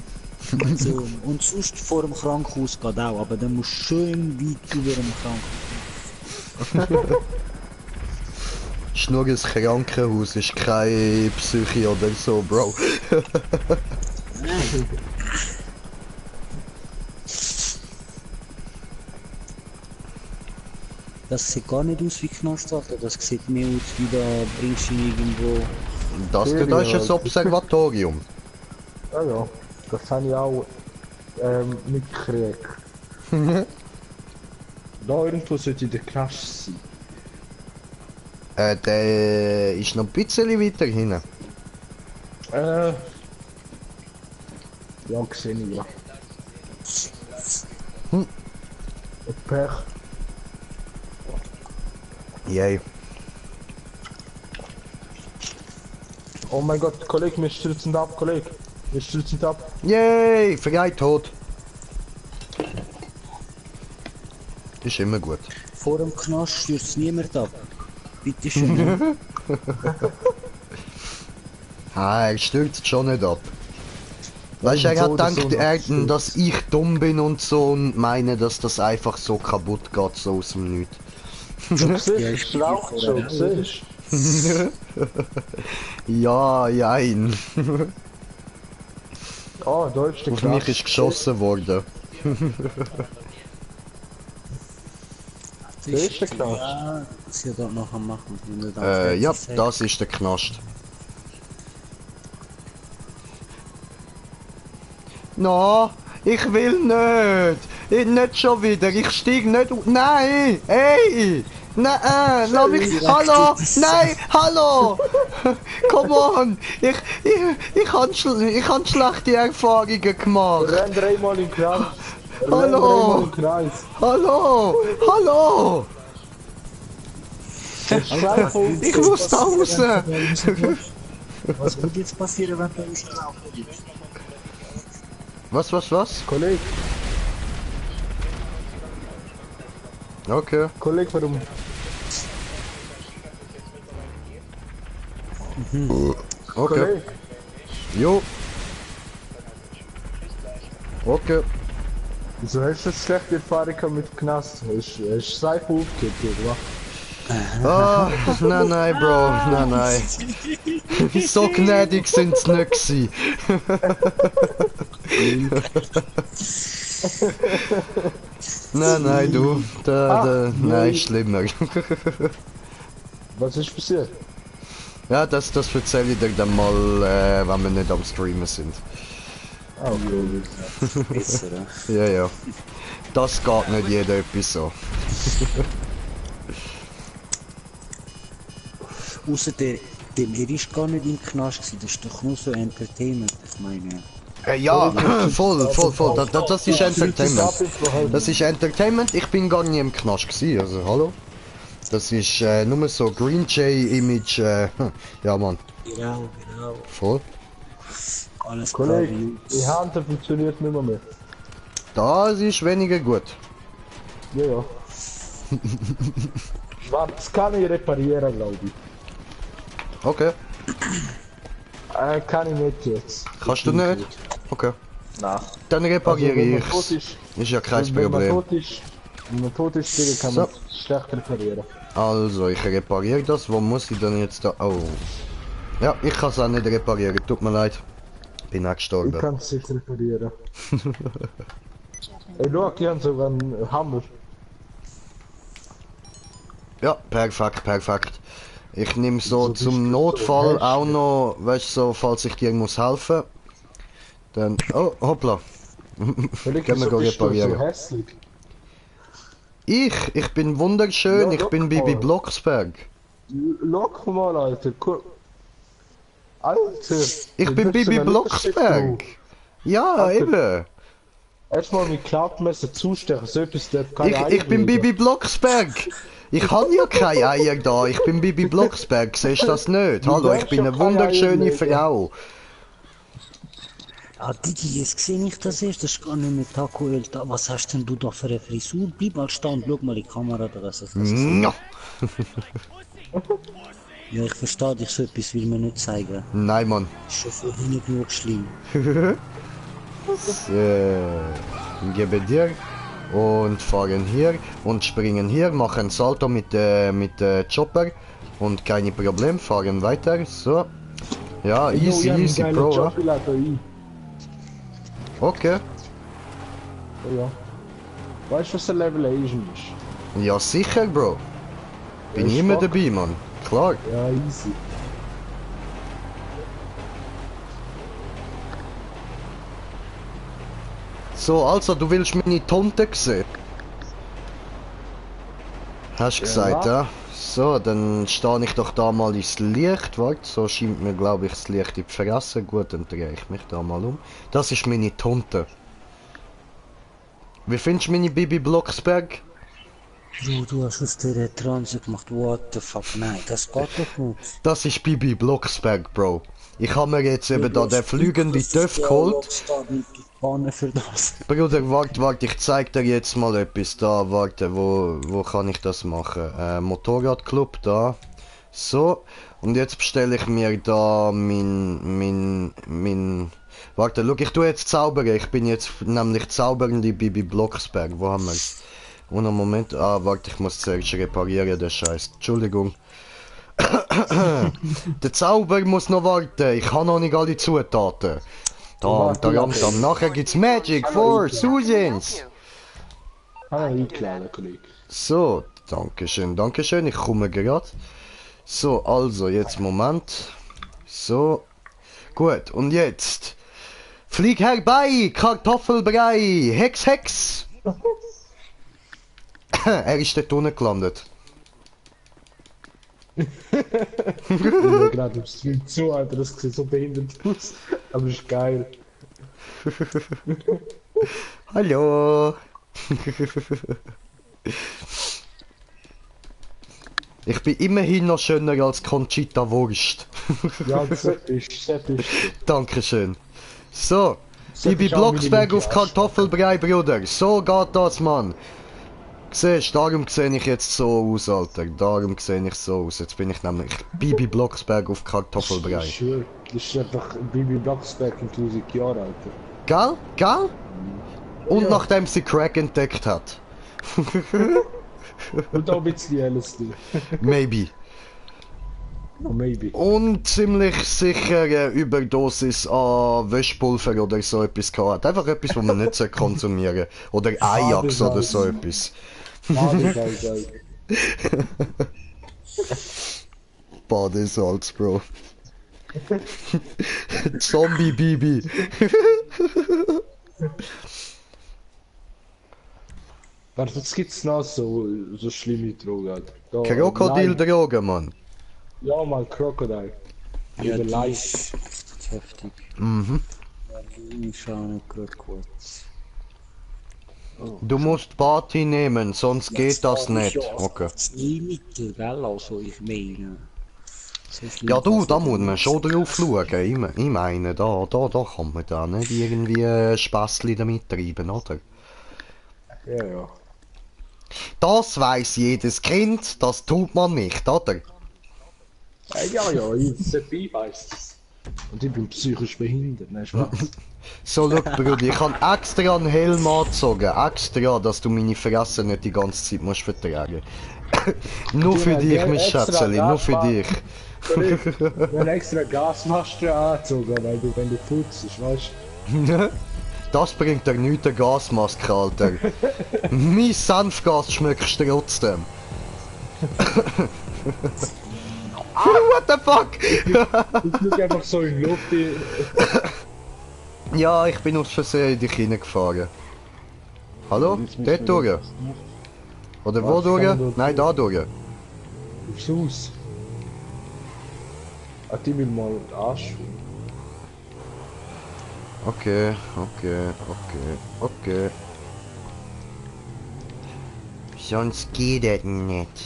Also, und sonst vor dem Krankenhaus geht auch, aber dann musst du schön weit über dem Krankenhaus. Ist nur ein Krankenhaus, ist keine Psyche oder so, Bro. Nein. Das sieht gar nicht aus wie Knast, Alter. Das sieht mehr aus wie da bringst du ihn irgendwo. Das hier da ist ein Observatorium. Ja, ja, das habe ich auch mitgekriegt. Da irgendwo sollte der Knast sein. Der ist noch ein bisschen weiter hinten. Ja, gesehen, ja. Hm. Pech. Yay. Oh mein Gott, Kollege, wir stürzen ab, Kollege. Wir stürzen ab. Yay, frei tot. Ist immer gut. Vor dem Knast stürzt niemand ab. Bitte schön. Ne? Ah, er stürzt schon nicht ab. Weißt du, er hat gedacht, dass ich dumm bin und so und meine, dass das einfach so kaputt geht, so aus dem Nichts. Du siehst, es raucht schon, siehst Ja, jein. Ah, da ist der Auf mich ist geschossen worden. Der ist der Knast. Ja, das hier dort noch am machen. Wenn du da Ja, fertig das ist der Knast. No, ich will nicht. Nicht schon wieder. Ich steig nicht. Nein! Ey! Nein, lass mich. Hallo! Nein! Hallo! Come on! Ich hab schlechte Erfahrungen gemacht. Renn dreimal im Kreis. Hallo! Im Kreis. Hallo! Hallo! Ich muss da raus! Was wird jetzt passieren, wenn du rauslaufen willst? Was? Kollege, Okay. Kollege, warum? Okay. Kollege, Jo. Okay. wieso hast du eine schlechte Erfahrung mit Knast? Hast du Seife aufgekippt, oder? Ah, nein, Bro, nein. So gnädig sind's nicht gsi. Nein, du. Nein, schlimmer. Was ist passiert? Ja, das erzähle ich dir dann mal, wenn wir nicht am Streamen sind. Ah, okay. Besser, Ja. Das geht nicht jeder etwas so. Außer der Lehr ist gar nicht im Knast gewesen, das ist doch nur so Entertainment, ich meine. Ja, voll. Das ist Entertainment. Das ist Entertainment, ich bin gar nie im Knast gewesen, also hallo. Das ist nur so Green Jay-Image, ja Mann. Genau. Voll. Alles klar. Kollege, die Hand funktioniert nicht mehr. Das ist weniger gut. Ja. Das kann ich reparieren, glaube ich. Okay. Kann ich nicht jetzt. Kannst du nicht? Okay. Nein. Dann repariere Also, wenn man ich's. tot ist, Ist ja kein wenn man Problem. tot ist, kann man schlecht reparieren. Also, ich repariere das. Wo muss ich denn jetzt da? Oh. Ja, ich kann es auch nicht reparieren. Tut mir leid. Bin auch gestorben. Ich kann es sicher reparieren. Ey, schau, die haben sogar einen Hammer. Ja, perfekt. Ich nehme so zum Notfall auch noch, weißt du, so, falls ich dir muss helfen. Dann. Oh, hoppla. Können wir reparieren. So hässlich. Ich bin wunderschön, Ja, ich bin look Bibi mal. Blocksberg. Lock mal, Alter. Alter. Ich bin Bibi Blocksberg. Ja, Alter. eben. Erstmal mit Klappmesser zustechen, so etwas der Ich bin Bibi Blocksberg. Ich habe ja keine Eier da, ich bin Bibi Blocksberg, siehst du das nicht? Hallo, ich bin eine wunderschöne Frau. Ah, Digi, jetzt sehe ich das erst, das ist gar nicht mehr Taco El. Was hast denn du da für eine Frisur? Bleib mal stehen, schau mal in die Kamera, da was das ist. Ja. Ja, ich verstehe dich, so etwas will mir nicht zeigen. Nein, Mann. Ist schon vorhin nicht genug schlimm. Gebe dir und fahren hier und springen hier, machen Salto mit Chopper und keine Problem, fahren weiter, so. Ja, easy, Bro. Okay. Ja. Weißt du, was der Level Asian ist? Ja, sicher, Bro. Bin Ja, immer stark. dabei, Mann. Klar. Ja, easy. So, also, du willst meine Tonte sehen? Hast du gesagt, ja? So, dann stehe ich doch da mal ins Licht. Warte, so scheint mir, glaube ich, das Licht in die Fresse. Gut, dann drehe ich mich da mal um. Das ist meine Tonte. Wie findest du meine Bibi Blocksberg? Du hast aus der Transe gemacht, what the fuck, nein, das geht doch nicht. Das ist Bibi Blocksberg, Bro. Ich habe mir jetzt eben da den fliegenden Töff geholt. Für das. Bruder, warte, ich zeig dir jetzt mal etwas da. Warte, wo kann ich das machen? Motorradclub da. So, und jetzt bestelle ich mir da mein. Warte, schau, ich tue jetzt zaubern. Ich bin jetzt nämlich zaubernde Bibi Blocksberg. Wo haben wir's? Und einen Moment. Ah, warte, ich muss zuerst reparieren, der Scheiß. Entschuldigung. Der Zauber muss noch warten. Ich habe noch nicht alle Zutaten. Dann nachher gibt's Magic for Susans. Kollege. So, dankeschön, ich komme gerade. So, also, jetzt Moment. So, gut, und jetzt. Flieg herbei, Kartoffelbrei! Hex, Hex! Er ist dort unten gelandet. Ich bin gerade im Stream zu, Alter, das sieht so behindert aus. Aber ist geil. Hallo! Ich bin immerhin noch schöner als Conchita Wurst. Ja, das ist. Dankeschön. So, So Bibi ist auch meine Blocksberg auf linke Kartoffelbrei, Bruder. So geht das, Mann. Siehst, darum sehe ich jetzt so aus, Alter. Darum sehe ich so aus. Jetzt bin ich nämlich Bibi Blocksberg auf Kartoffelbrei. Ich schwör, das ist einfach Bibi Blocksberg in 1000 Jahren, Alter. Gell? Gell? Und Ja. nachdem sie Crack entdeckt hat. Und auch ein bisschen LSD. Maybe. Oh, maybe. Und ziemlich sicher Überdosis an Wäschpulver oder so etwas gehabt. Einfach etwas, was man nicht konsumieren sollte. Oder Ajax oder so etwas. Badesalz, Bro. Zombie Bibi. Was gibt's noch so schlimme Drogen, Alter? Da- Krokodildrogen, Mann. Ja, mal Krokodil. Ja, Über die Live. ist heftig. Mhm. Ich schaue gerade kurz. Du musst Party nehmen, sonst geht das nicht. Okay. Arzneimittel, gell? Also, ich meine. So schlimm Ja du, kann's da nicht muss man sein. schon drauf schauen. Ich meine, da kann man da nicht irgendwie Spassli damit treiben, oder? Ja, ja. Das weiß jedes Kind, das tut man nicht, oder? Ja, ich dabei weiss das. Und ich bin psychisch behindert, ne, Spaß. So, schau, Bruder, ich habe extra einen Helm angezogen. Extra, dass du meine Fresse nicht die ganze Zeit musst vertragen. Nur für dich, mein Schätzeli, nur für dich. Wir haben extra Gasmaske angezogen, weil du, wenn du putzt, weißt Das bringt dir nichts, eine Gasmaske, Alter. Mein Senfgas schmeckst du trotzdem. What the fuck? du fliegst einfach so in die Luft. Ja, ich bin aus Versehen in dich hineingefahren. Hallo? Dort durch? Oder wo Was kann durch? man dort Nein, da durch. Aufs Haus. Ah, die will mal den Arsch. Okay. Sonst geht das nicht.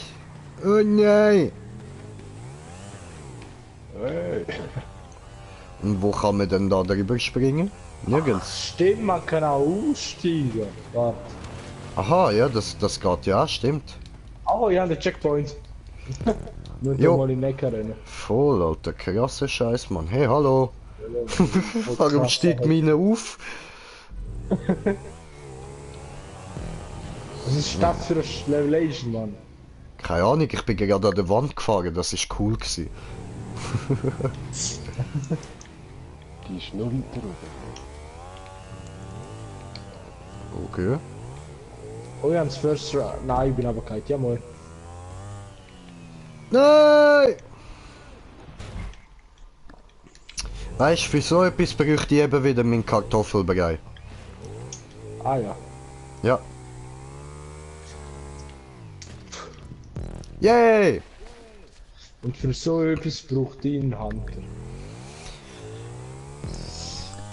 Oh nein! Hey. Und wo kann man denn da drüber springen? Nirgends. Stimmt, man kann auch aussteigen. Warte. Aha, ja, das geht ja, stimmt. Oh, ja, der Checkpoint. Nur Jo. mal in den Neckar rennen. Voll, Alter, krasser Scheiß, Mann. Hey, hallo! Warum steigt meine auf? Was ist das für eine Revelation, Mann? Keine Ahnung, ich bin gerade an der Wand gefahren, das ist cool gewesen. Die ist noch weiter oben. Okay. Oh, ja, das First Round. Nein, ich bin aber kein. Ja, moin. Nein! Weißt du, für so etwas bräuchte ich eben wieder meinen Kartoffelbrei. Ah, ja. Ja. Yay! Und für so etwas braucht die einen Hunter.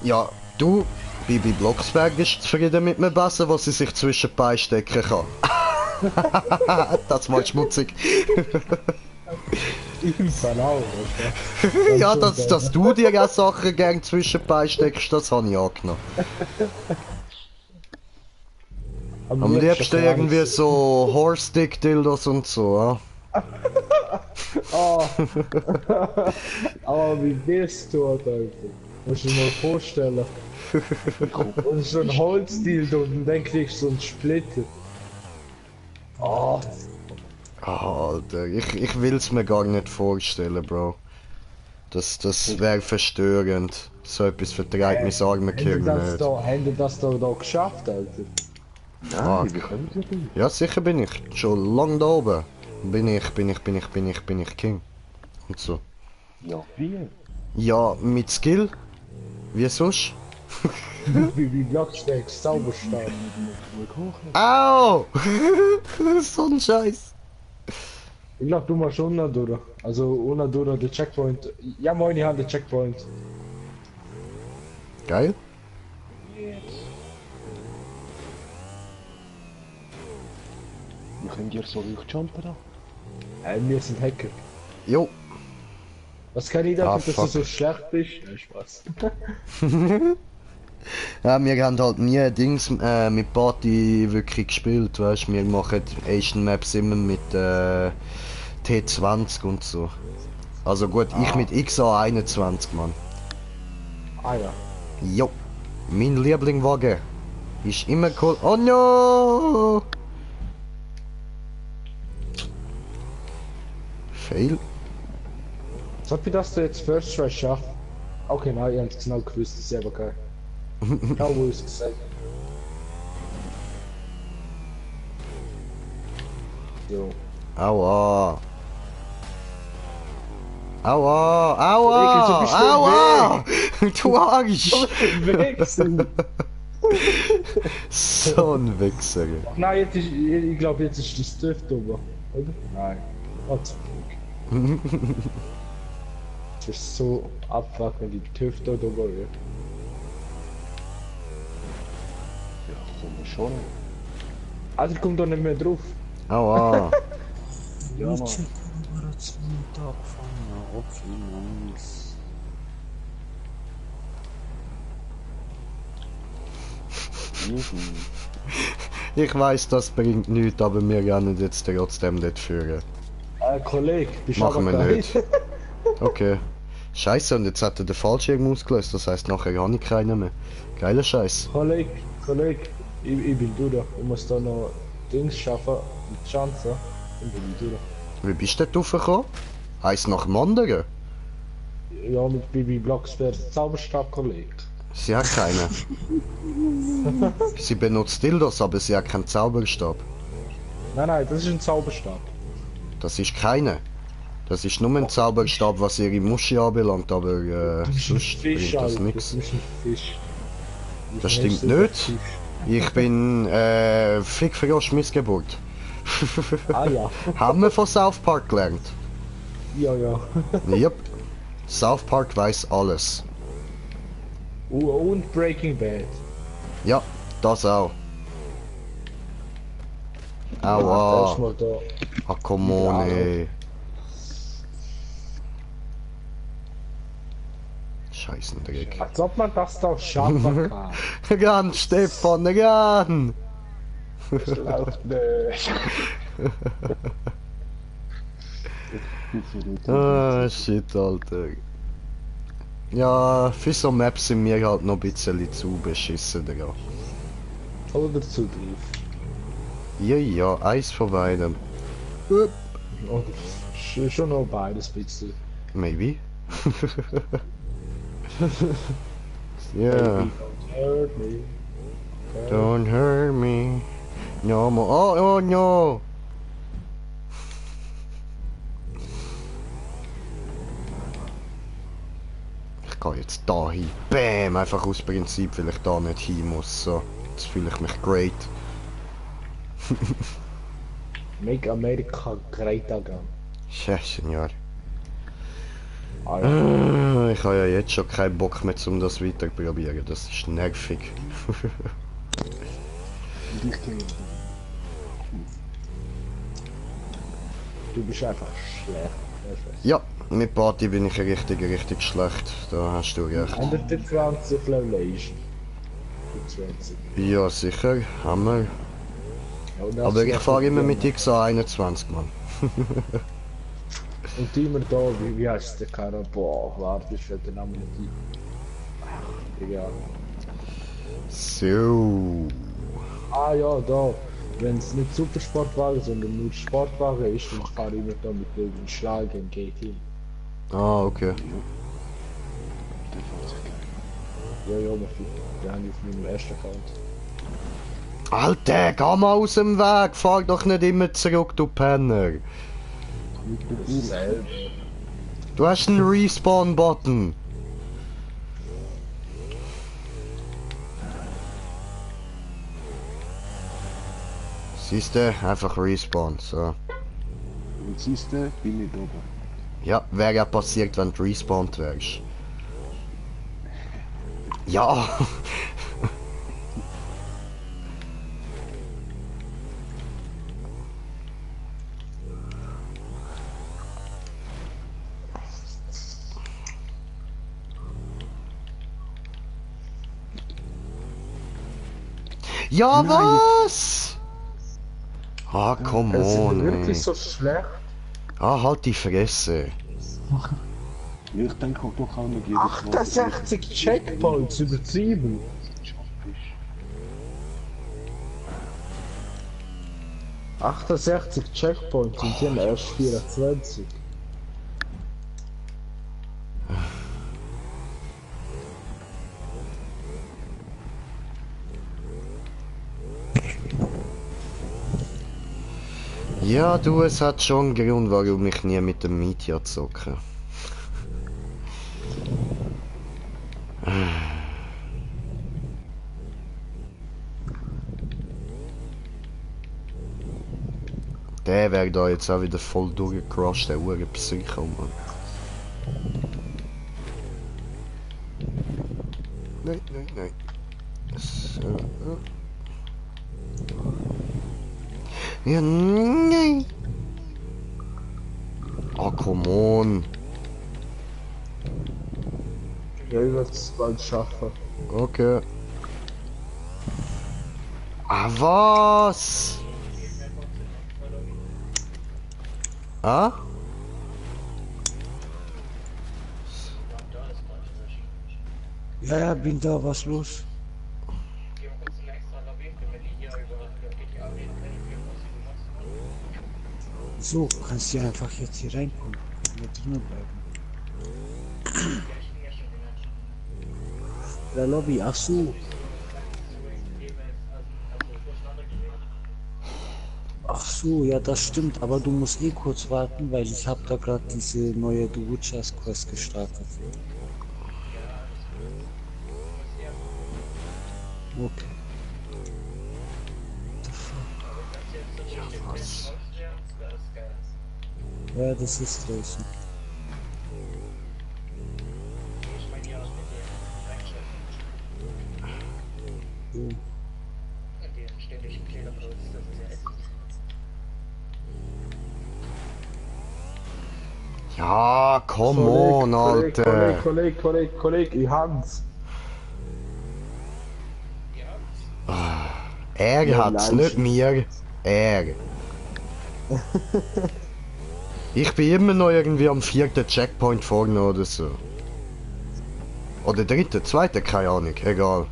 Ja, du, Bibi Blocksberg ist zufrieden mit mir besser, was sie sich zwischen die Beine stecken kann. Das macht schmutzig. Im Fall auch, oder? Ja, dass du dir auch Sachen gern zwischen die Beine steckst, das habe ich angenommen. Am liebsten irgendwie so Horse-Dick-Dildos und so, ja. Oh. Aber wie bist du, Alter? Musst du dir mal vorstellen. Und so ein Holzdildo und dann kriegst du so einen Splitter. Oh. Alter, ich will's mir gar nicht vorstellen, Bro. Das wäre verstörend. So etwas vertreibt mein arme Kirn nicht. Haben die das da geschafft, Alter? Nein, wie können sie denn? Ja, sicher bin ich. Schon lang da oben. Bin ich King. Und so. Ja, wie? Ja, mit Skill. Wie sonst? Wie Blocksbergs Zauberstab. Au! So ein Scheiß. Ich glaube, du machst unten durch. Also unten durch den Checkpoint. Ja, moin, ich habe den Checkpoint. Geil. Wie könnt ihr so hochjumpen da? Wir sind Hacker. Jo. Was kann ich dafür, Ah, dass du fuck. so schlecht bist? Nein, Spaß. Ja, wir haben halt nie Dings mit Party wirklich gespielt, weißt du. Wir machen Asian Maps immer mit T20 und so. Also gut, ich mit XA21, Mann. Ah ja. Jo. Mein Lieblingwagen ist immer cool. Oh no! Fail. Sag mir, dass du jetzt First Try schaffst. Okay, nein, ich hab's genau gewusst, das ist aber geil. Ich habe es gesagt. So. Aua. Aua, aua, Regel, so aua! Du Arsch! Wechsel! So ein Wichser. Nein, jetzt ist, ich glaube, jetzt ist das Stift oben, oder? Nein. Warte. Das ist so abfuck, wenn die Tüfte da oben wird. Ja, komm schon. Also kommt da nicht mehr drauf. Aua. Ja, Mann. Okay, nice. Ich weiß, das bringt nichts, aber wir gehen jetzt trotzdem dort führen. Kollege, bist Machen aber wir geil. nicht. Okay. Scheiße, und jetzt hat er den Fallschirm ausgelöst, das heisst, nachher habe ich keinen mehr. Geiler Scheiß. Kollege, ich bin durch. Ich muss da noch Dings schaffen, mit Chancen. Ich bin durch. Wie bist du dort raufgekommen? Eins nach dem anderen? Ja, mit Bibi Blocksberg Zauberstab, Kollege. Sie hat keinen. Sie benutzt Dildos, aber sie hat keinen Zauberstab. Nein, das ist ein Zauberstab. Das ist keine. Das ist nur ein Zauberstab, was ihre Muschi anbelangt, aber sonst bringt das Alter, nichts. Das ist ein Fisch. Das stimmt nicht. Ich bin Fick für Missgeburt. Ah ja. Haben wir von South Park gelernt? Ja. Yep. South Park weiß alles. Und Breaking Bad. Ja, das auch. Aua. Erstmal da. Ah, come on, ey. Scheißendreck. Als ob man das da schaffen kann. Ran, Stefan, ran! Das läuft nicht. Ah, shit, Alter. Ja, für so Maps sind wir halt noch ein bisschen zu beschissen, Digga. Oder zu tief. Ja, eins von beidem. Oder schon noch beides ein bisschen. Maybe. Yeah. Hurt me. Don't hurt me. No more. Oh no! Ich gehe jetzt da hin. Bam! Einfach aus Prinzip, weil ich da nicht hin muss. So, jetzt fühle ich mich great. Make America great again. Ja, Senor. Alter. Ich habe ja jetzt schon keinen Bock mehr, um das weiter zu probieren. Das ist nervig. Du bist einfach schlecht. Ja, mit Party bin ich richtig schlecht. Da hast du recht. 120 Revelation. 20. Ja, sicher. Hammer. Ja, und das Aber ich ist fahre immer echt mit XA21, Mann. Und immer da, wie heißt der Karre? Boah, warte, ich werde den Namen nicht ein. Ach, egal. So. Ah ja, da. Wenn es nicht Supersportwagen, sondern nur Sportwagen ist, dann fahre ich immer da mit dem Schlag im GT. Ah, okay. Ja, den habe ich auf meinem ersten Account. Alter, geh mal aus dem Weg! Fahr doch nicht immer zurück, du Penner! Selber. Du hast einen Respawn-Button! Siehst du, einfach respawn, so. Und siehst du, bin ich oben. Ja, wäre ja passiert, wenn du respawned wärst. Ja! Ja, was? Ah, come Es ist on, wirklich ey. so schlecht. Ah, halt die Fresse. Ja, ich denke auch doch auch nicht jedes Mal. 68 Checkpoints übertrieben. 68 Checkpoints und die haben erst 24. Ja, du, es hat schon einen Grund, warum ich nie mit dem Meteor zocke. Der wäre da jetzt auch wieder voll durchgecrashed, der Uhr Psycho, Mann. Nein, nein, nein. So. Ja, nein. Oh, come on. Ja, ich werde es bald schaffen. Okay. Ah, was? Ah? Ja, ja, bin da, was los? Gehen wir kurz in eine extra Lobby, wenn wir die hier über GTA reden können, wie groß du machst. So, kannst du einfach jetzt hier reinkommen. Nicht drinnen bleiben. Ja, ich bin ja schon gemerkt. Der Lobby, ach so. Ach so, ja, das stimmt, aber du musst eh kurz warten, weil ich habe da gerade diese neue The Witcher's Quest gestartet. Okay. Ja, das ist draußen. Ich meine, ja, mit den Reinschriften. So. Und den ständigen Fehlercodes, das ist ja ätzend. Ja, come on, Alter. Kollege, ich hab's. Er Ja, hat's, nein. nicht mir. Er. Ich bin immer noch irgendwie am 4. Checkpoint vorne oder so. Oder 3., 2., keine Ahnung, egal.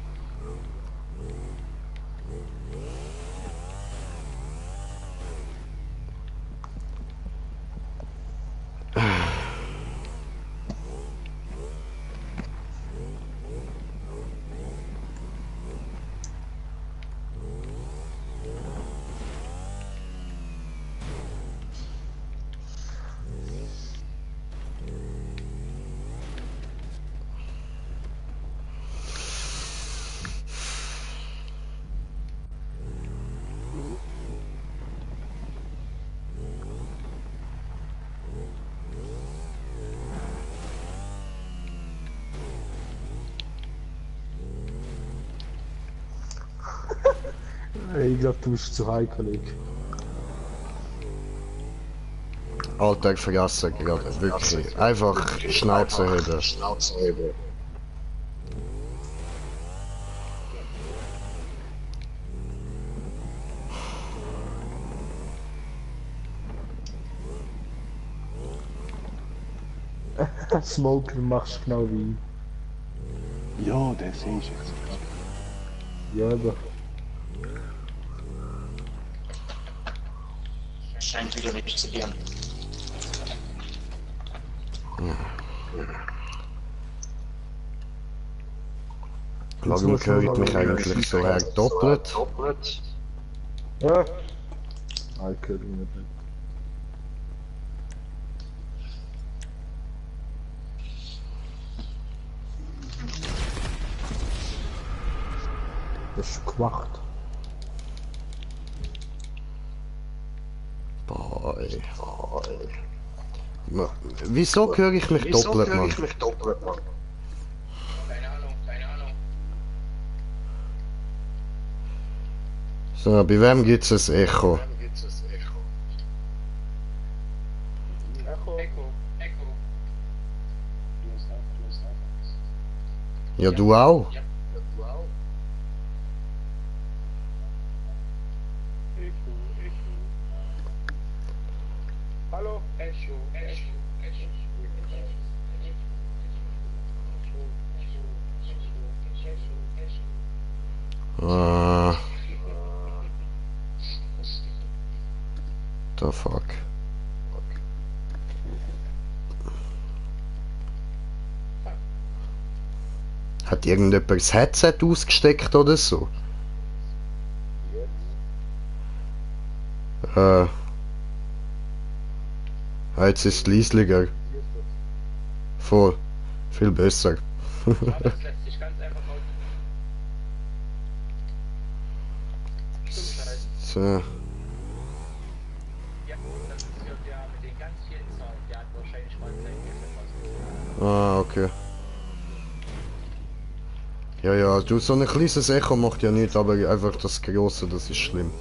Ich glaube, du bist zu high, Kollege. Alltag vergessen gerade, wirklich. Einfach Schnauze heben. Smoker machst genau wie ich. Ja, der sehe ich jetzt. Ja, aber. Scheint wieder nicht zu gehen. Warum hört mich eigentlich so her doppelt? Ja. Ah, ich höre ihn nicht. Das ist gemacht. Hoi. Wieso höre ich mich doppelt, Mann? Keine Ahnung, keine Ahnung. So, bei wem gibt's ein Echo? Echo. Ja, du auch? Hallo? Echo. The fuck. Hat irgendjemand das Headset ausgesteckt oder so? Jetzt ist es leislicher. Voll. Viel besser. Das lässt sich ganz einfach auf stumm schalten. So. Ja, das ist ja der mit den ganz vielen Zahlen. Der hat wahrscheinlich mal sein Okay. Ja, du, so ein kleines Echo macht ja nichts, aber einfach das Grosse, das ist schlimm.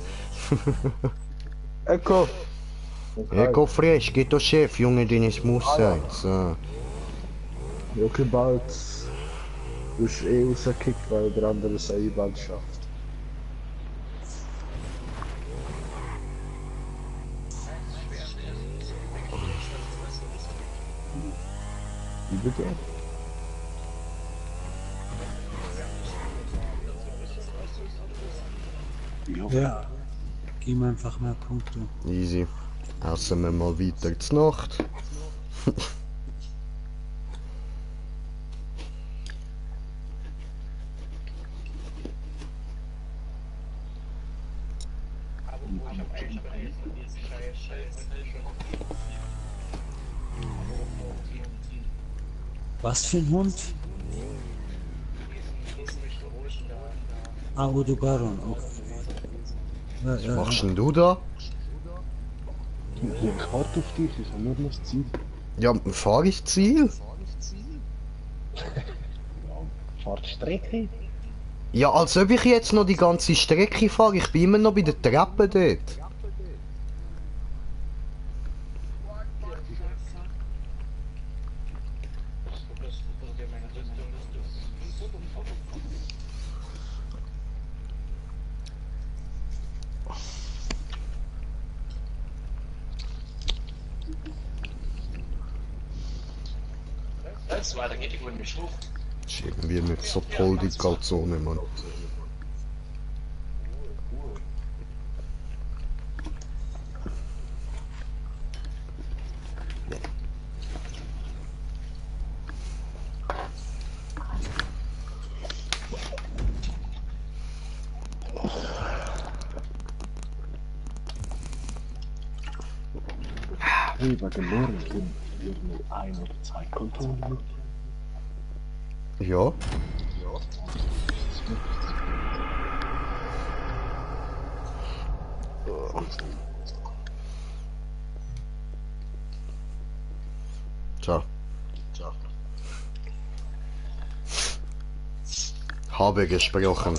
Echo! Echo fresh, geht doch Chef, Junge, den es muss sein. So. Okay, bald. Du bist eh rausgekickt, weil der andere seine Einbahn schafft. Wie bitte? Ja. Gib mir einfach mehr Punkte. Easy. Essen wir mal weiter zur Nacht. Aber wo ich am Einsprechen ist, Scheiße. Was für ein Hund? Ah, Udo Baron, okay. Was machst denn du da? Ich warte auf dich, ich habe nur noch das Ziel. Ja, fahr ich Ziel? Fahrtstrecke? Ja, als ob ich jetzt noch die ganze Strecke fahre. Ich bin immer noch bei der Treppe dort. Weiter geht die Runde nicht hoch. Das ist irgendwie nicht so toll, die Calzone, Mann. Hey, wegen morgen sind wir nur 1 oder 2 Kontrollen. Ja. Ciao. Habe gesprochen.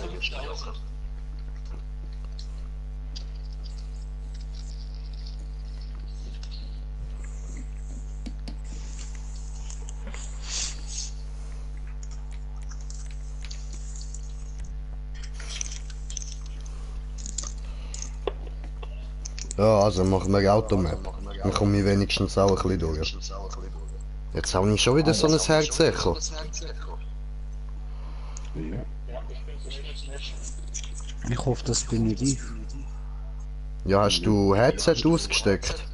Ja, also machen wir Automap. Dann komme ich wenigstens auch ein bisschen durch. Jetzt habe ich schon wieder so ein Herzecho. Ich hoffe, das bin nicht ich. Ja, hast du Headset ausgesteckt?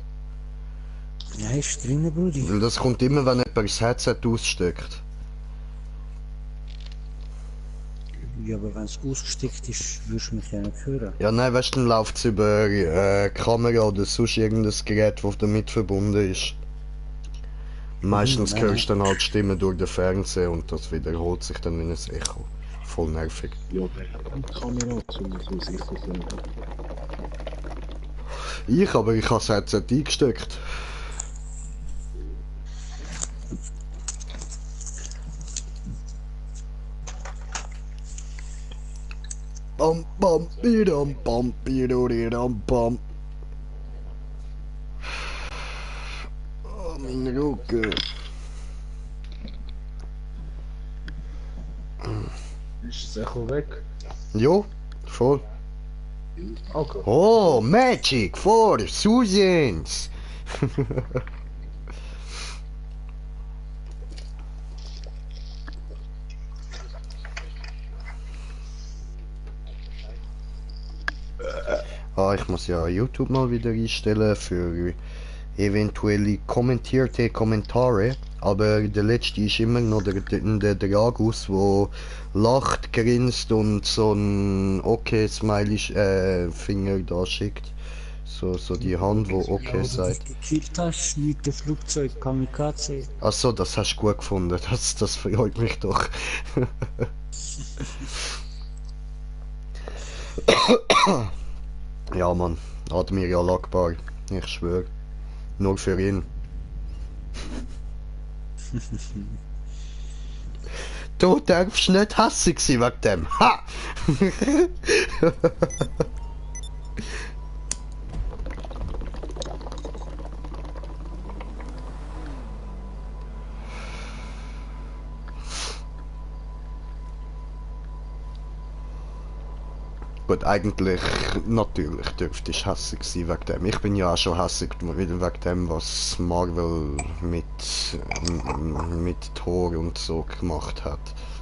Ja, ist drinnen, Brudi. Weil das kommt immer, wenn jemand das Headset aussteckt. Ja, aber wenn es ausgesteckt ist, wirst du mich ja nicht hören. Ja, nein, weißt du, dann läuft es über Kamera oder sonst irgendein Gerät, das damit verbunden ist. Meistens hörst du dann halt Stimmen durch den Fernseher und das wiederholt sich dann wie ein Echo. Voll nervig. Ja, der hat eine Kamera, um so sicher zu sein. Aber ich habe das Headset eingesteckt. Bam, bam, bidam, bam, bidam, bam. Oh, mein Rücken. Ist es Echo weg? Jo, voll. Okay. Oh, Magic for Susans. Ich muss ja YouTube mal wieder einstellen für eventuelle kommentierte Kommentare. Aber der letzte ist immer noch der Dragus, wo lacht, grinst und so ein Okay-Smiley Finger da schickt. So die Hand, wo okay sagt. Gekillt hast mit dem Flugzeug Kamikaze. Achso, das hast du gut gefunden. Das freut mich doch. Ja, Mann. Admiral Akbar. Ich schwöre. Nur für ihn. Du darfst nicht hässig sein wegen dem. Ha! Gut, eigentlich, natürlich dürfte ich hässig sein wegen dem. Ich bin ja auch schon hässig wegen dem, was Marvel mit Thor und so gemacht hat.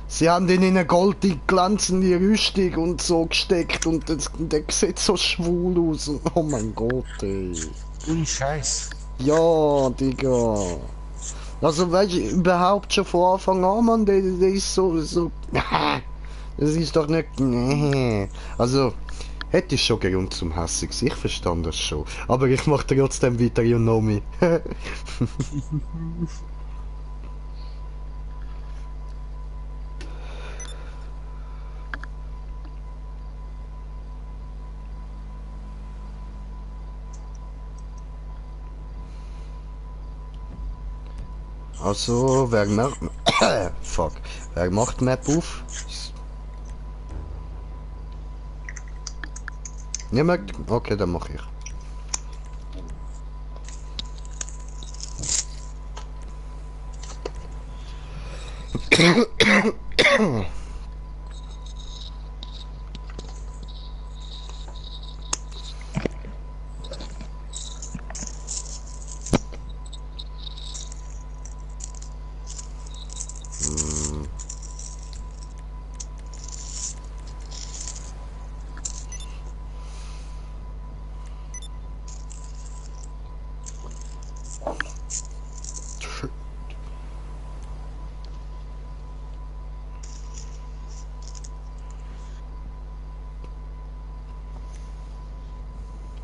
Sie haben ihn in eine goldig glänzende Rüstung und so gesteckt und der sieht so schwul aus. Oh mein Gott, ey. Ohne Scheiß. Ja, Digga. Also, weißt du, überhaupt schon von Anfang an, Mann, der ist so. Das ist doch nicht. Nee. Also, hätte ich schon Grund zum hässig sein, ich verstand das schon. Aber ich mach trotzdem weiter, you know me. Also, wer macht. Fuck. Wer macht Map auf? Niemand? Okay, dann mach ich.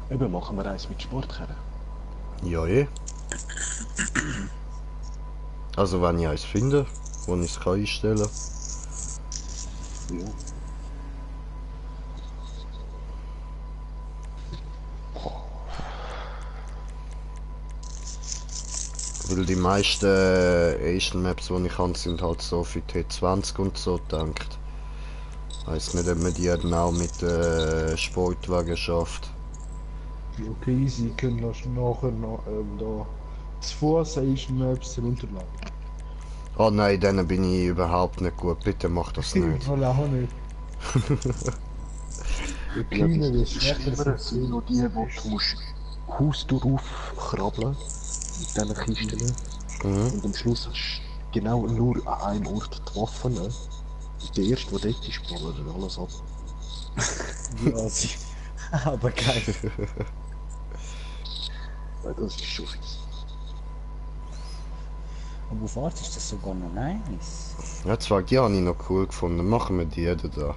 Eben, machen wir eins mit Sportkerren. Ja, eh. Also, wenn ich eins finde, wo ich es einstellen kann. Ja. Weil die meisten Asian Maps, die ich habe, sind halt so für T20 und so gedacht. Weiss nicht, ob man die dann auch mit Sportwagen schafft. Okay, easy, können das nachher noch da zu Fuß Asian Maps runterladen. Oh nein, denen bin ich überhaupt nicht gut. Bitte mach das nicht. Ich will auch nicht. Der Kleine ist schlechter sind noch die, wo du musst Haustür aufkrabbeln mit diesen Kisten. Und am Schluss hast du genau nur an einem Ort die Waffen. Und der erste, der dort ist, ballert alles ab. Ja, aber geil. Ja, das ist schon fies. Aber auf Art ist das sogar noch nice. Ja, zwar die habe ich noch cool gefunden. Machen wir die da.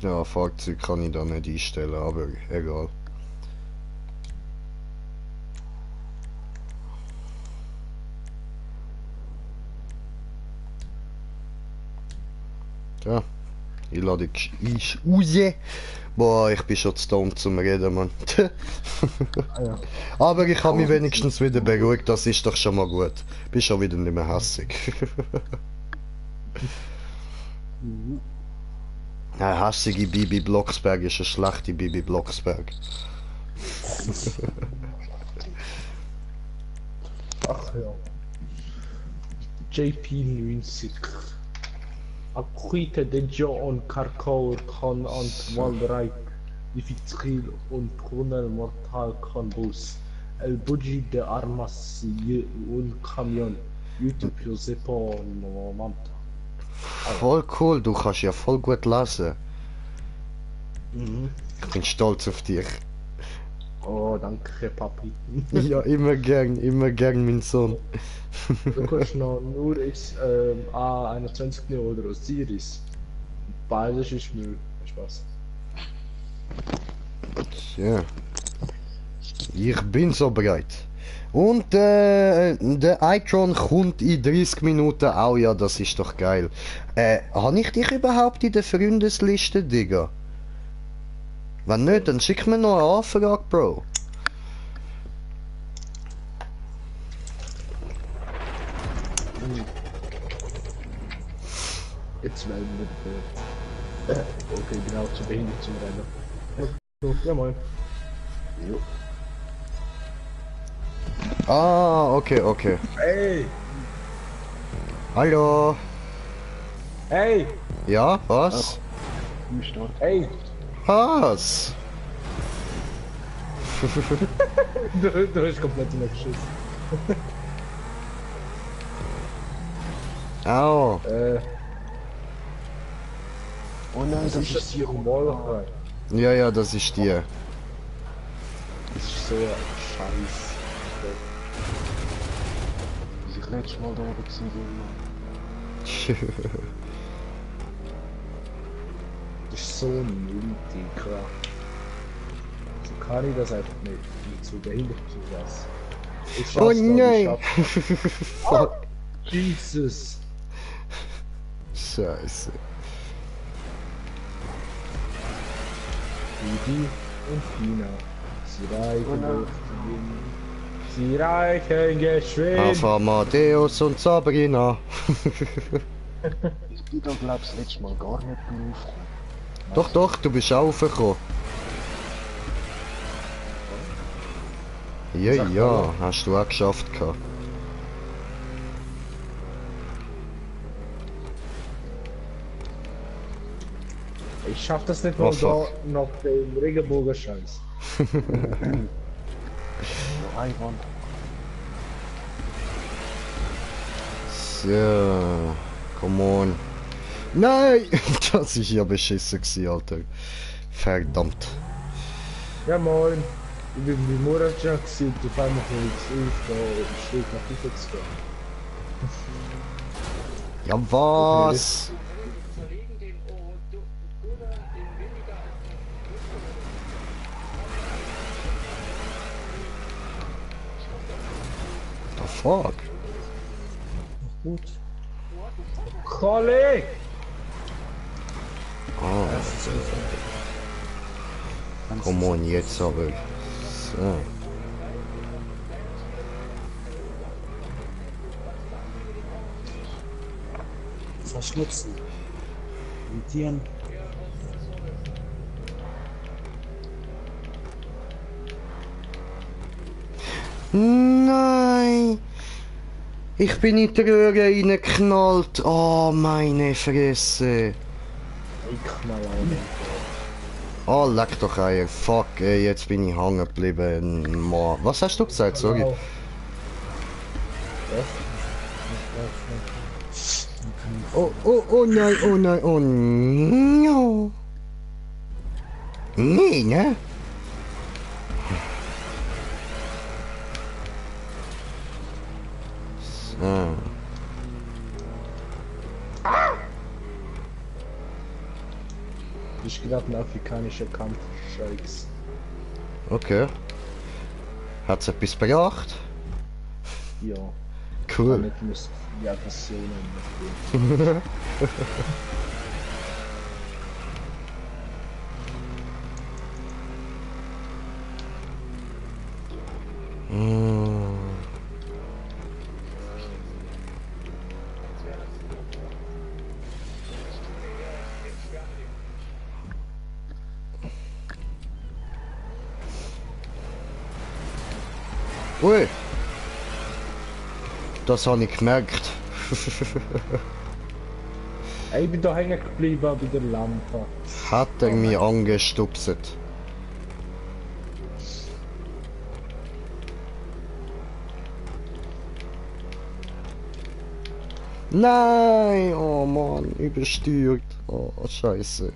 Ja, Fahrzeug kann ich da nicht einstellen, aber egal. Ja, ich lade dich raus. Boah, ich bin schon zu dumm zum Reden, Mann. Ja. Aber ich habe mich wenigstens wieder beruhigt, das ist doch schon mal gut. Bin schon wieder nicht mehr hässig. Eine hässige Bibi Blocksberg ist eine schlechte Bibi Blocksberg. Ach ja. JP90. Akuite de John Karkaur kan ant Walreik. Difficil und Kronel Mortal kan Bus. El Buji de Armas un Camion. YouTube Josepo Manta. Voll cool, du kannst ja voll gut lesen. Mhm. Ich bin stolz auf dich. Oh, danke Papi. Ja, immer gern, mein Sohn. Du kannst noch nur ist A21 oder Osiris. Beides ist Müll. Spaß. Tja. Ich bin so bereit. Und der iTron kommt in 30 Minuten auch, ja, das ist doch geil. Habe ich dich überhaupt in der Freundesliste, Digga? Wenn nicht, dann schick mir noch eine Anfrage, Bro. Jetzt werden wir okay, genau zu behindert zum Rennen. So, ja moin. Jo. Ah, okay. Hey! Hallo. Hey! Ja, was? Hey! Was? du hast komplett in den Geschiss. Au. Oh nein, das ist die Romalfrei. Ja, das ist die. Das ist so ein Scheiß. Als ich letztes Mal da oben war, Das ist so nötig, klar. So kann ich das einfach nicht. Ich zu behindert zu was. Ich Oh schaff's noch, nein! ich Fuck! Jesus! Scheiße. Didi und Fina. Sie reichen Sie reichen geschwind. Auf Amadeus und Sabrina. ich bin da glaub ich das letzte Mal gar nicht draufgekommen. Doch, du bist auch raufgekommen. Ja, hast du auch geschafft gehabt. Ich schaff das nicht mal da fuck. nach dem Regenbogen-Scheiß. Einwand. So, come on. Nein! Das ist ja beschissen gewesen, Alter. Verdammt. Ja moin. Ich bin bei Muratjan und auf einmal von X da steht nach Hause zu gehen. Ja, was? The fuck? Gut. Kolleg! Ah. Come on, jetzt aber. So. Verschnitzen. Imitieren. Nein! Ich bin in die Röhre reingeknallt. Oh, meine Fresse. Ich knall Oh, leck doch Eier. Fuck, ey, jetzt bin ich hängen geblieben. Mann. Was hast du gesagt? Sorry. Oh nein, oh nein, oh no. Nee, ne? So. ist gerade ein afrikanischer Kampfscheiß. Okay. Hat's etwas gebracht? Ja. Cool. Damit muss die Aggression umgehen. Ui. Das habe ich gemerkt. Ich bin da hängen geblieben bei der Lampe. Hat er mich angestupset. Nein! Oh Mann, übersteuert. Oh, scheiße.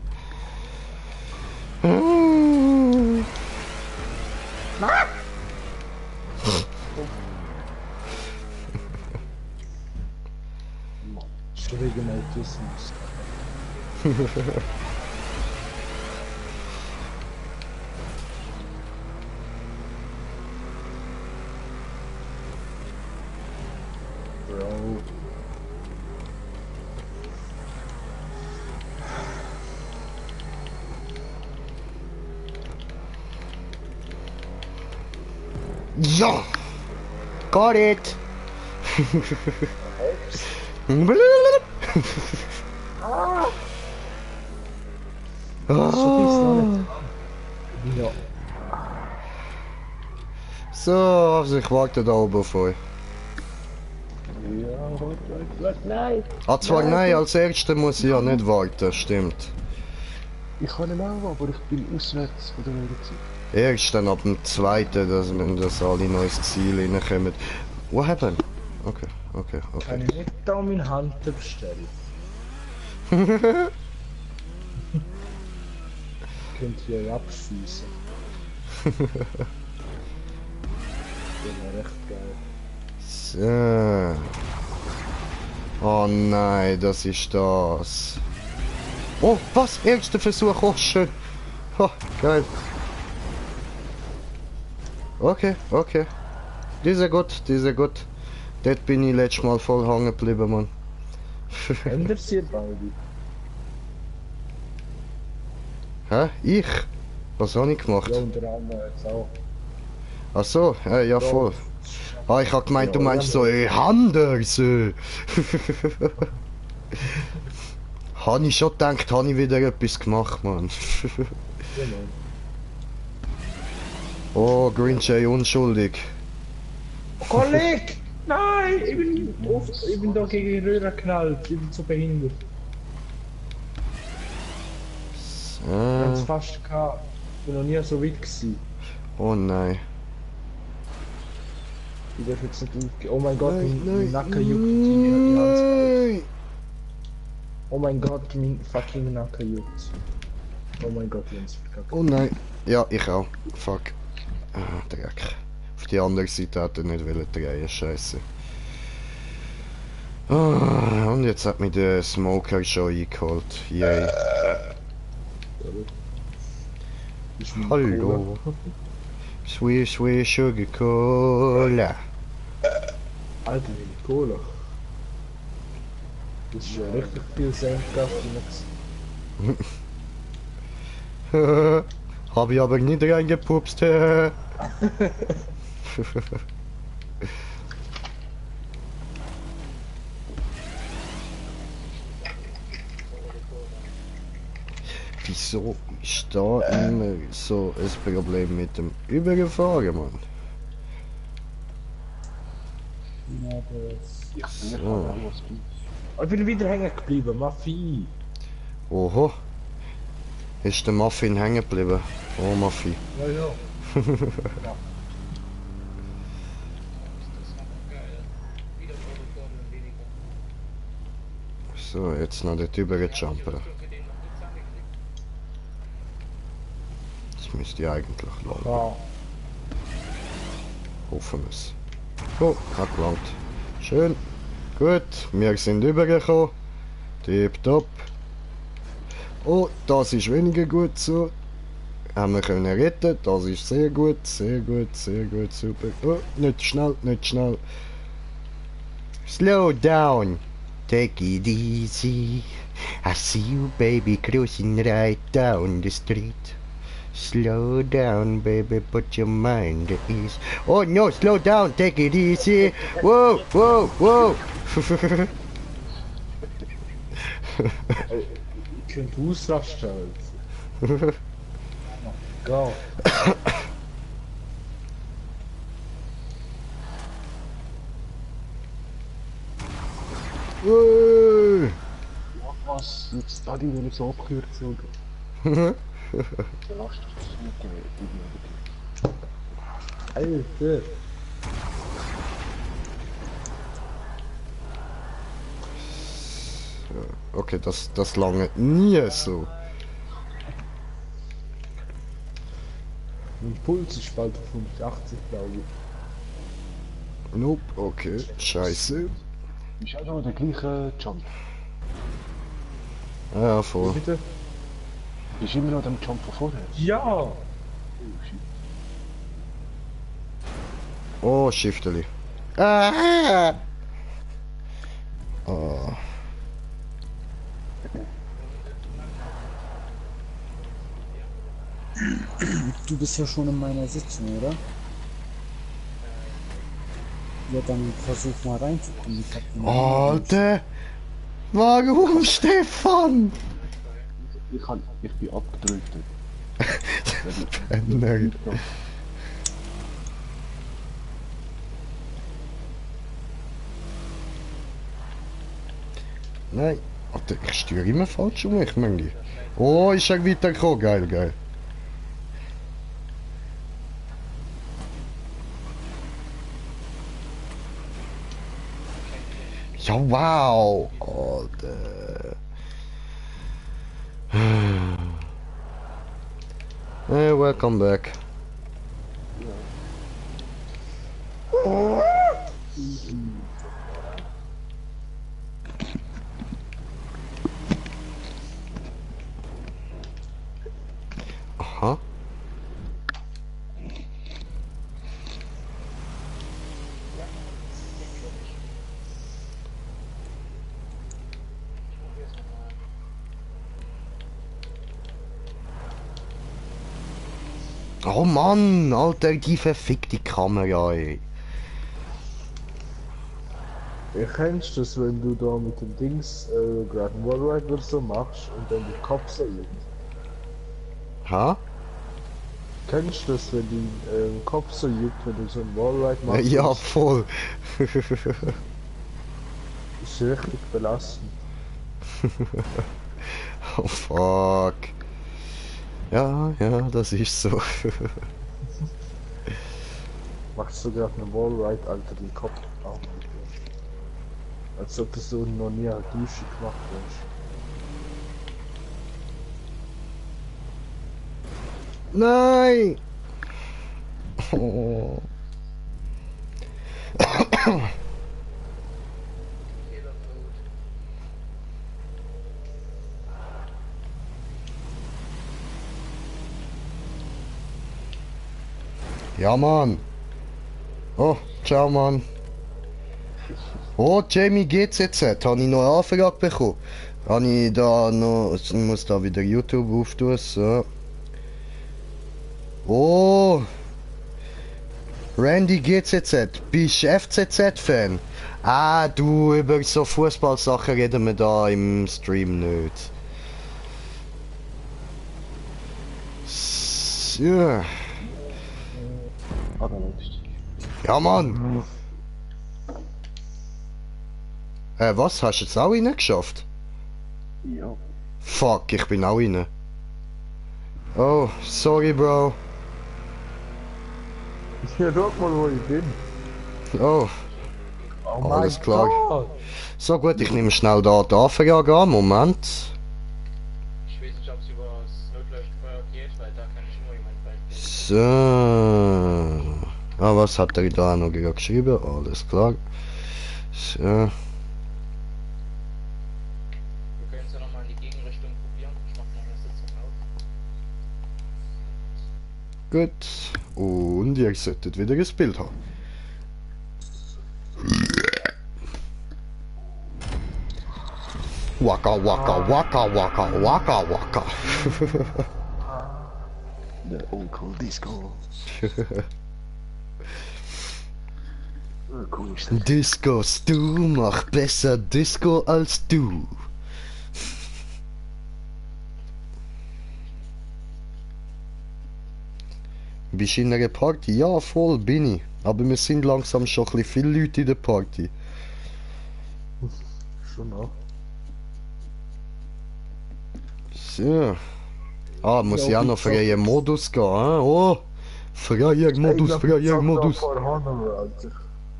Schwierigen Autismus. Bro. Ja! Got it! Ja. So, also ich warte da oben auf euch. Ja, nein! Ah, zwar nein, als Erster muss ich ja nicht warten, stimmt. Ich kann ihn auch, aber ich bin auswärts von der Zeit. Erst dann ab dem Zweiten, dass alle neues Ziel reinkommen. What happened? Okay, okay, okay. Kann ich nicht da meine Hand bestellen? Könnt ihr euch abschießen. Das wäre recht geil. So. Oh nein, das ist das. Oh, was? Erster Versuch, oh schön. Oh, geil. Okay, okay. Dieser gut, dieser gut. Dort bin ich letztes Mal voll hängen geblieben, Mann. Ändert sie Baldi? Hä? Ich? Was habe ich gemacht? Ja, unter anderem jetzt auch. Ach so, ja voll. Ah, ich hab gemeint, du meinst so, anders. Habe ich schon gedacht, habe ich wieder etwas gemacht, Mann. Oh, Green Jay unschuldig. Kollege! Nein! Ich bin da gegen die Röhre geknallt. Ich bin so behindert. Ich hab's fast gehabt. Ich bin noch nie so weit gewesen. Oh nein. Ich darf jetzt nicht aufgehen. Oh mein Gott, mein Nacken juckt. Nein. Oh mein Gott, mein fucking Nacken juckt. Oh mein Gott, Jens, verkackt. Oh nein. Ja, ich auch. Fuck. Ah, Dreck. Auf die andere Seite hat er nicht wollen drehen, scheiße. Ah, und jetzt hat mich der Smoker schon eingeholt. Yay. Hallo. Sweet, sweet sugar cola. Alter, wie Cola. Das ist ja richtig viel Senfgas drin. Hab ich aber nicht reingepupst. Wieso ist da immer so ein Problem mit dem Überfahren, Mann? So. Ich bin wieder hängen geblieben, Maffi. Oho. Ist der Muffin hängen geblieben? Oh, Maffi. Ja, ja. So, jetzt noch dort überjumpen. Das müsste ja eigentlich laufen. Ja. Hoffen wir es. Oh, hat gelangt. Schön. Gut, wir sind übergekommen. Tipptopp. Oh, das ist weniger gut so. Haben wir können retten, das ist sehr gut, sehr gut, sehr gut, super. Oh, nicht schnell, nicht schnell. Slow down, take it easy. I see you baby cruising right down the street. Slow down baby, put your mind at ease. Oh no, slow down, take it easy. Whoa, whoa, whoa. Ich könnte ausrasten. Alter. Go. Whoa. Was? Jetzt da die will ich so abkürzen. Lass dich das Alter. Okay, das lange nie so. Mein Puls ist bald auf 180, glaube ich. Nope, okay, scheiße. Ist auch noch der gleiche Jump. Ja, voll. Bitte? Ist immer noch der Jump von vorher. Ja! Oh, Shifteli. Ah! Oh. Du bist ja schon in meiner Sitzung, oder? Ja, dann versuch mal reinzukommen. Ich hab den Alter! Warum, Stefan? Ich bin abgedrückt. Nein. Nein. Alter, ich steuere immer falsch um mich, manchmal. Oh, ist er weitergekommen. Geil, geil. Ja, wow. Alter. Hey, welcome back. Aha. Oh Mann, Alter, die verfickte Kamera, ey. Kennst du das, wenn du da mit dem Dings gerade einen Wallride oder so machst und dann der Kopf so liegt? Ha? Kennst du das, wenn die Kopf so juckt, wenn du so einen Wallride machst? Ja, voll. Das ist richtig belastend. Oh fuck. Ja, ja, das ist so. Machst du gerade einen Wallride, Alter, den Kopf auf. Als ob du so noch nie eine Dusche gemacht hast. Nein! Oh. Ja, Mann. Oh, ciao, Mann. Oh, Jamie GZZ, habe ich noch eine Anfrage bekommen. Habe ich da noch, ich muss da wieder YouTube auftun, so. Oh. Randy GZZ, bist du FCZ-Fan? Ah, du, über so Fußballsachen reden wir da im Stream nicht. Ja. Ja, Mann. Was? Hast du jetzt auch reingeschafft? Ja. Fuck, ich bin auch rein. Oh, sorry, Bro. Ja, schau mal, wo ich bin. Oh, Oh alles mein klar. Gott. So gut, ich nehme schnell da die Anfrage an. Moment. Ich weiß nicht, ob es über das Notleuchtfeuer geht, weil da kann ich immer jemanden bald. So. Ah, was hat er da noch gerade geschrieben? Alles klar. So. Wir können es ja nochmal in die Gegenrichtung probieren. Ich mach mal Gut. Und ihr solltet wieder ein Bild haben. Waka waka waka waka waka waka. The Onkel Disco. Cool ist das. Discos, du mach besser Disco als du. Bist du in einer Party? Ja, voll bin ich. Aber wir sind langsam schon ein bisschen viele Leute in der Party. Schon auch. So. Ah, muss ich auch noch freien Modus gehen, hä? Oh! Freier Modus, freier Modus.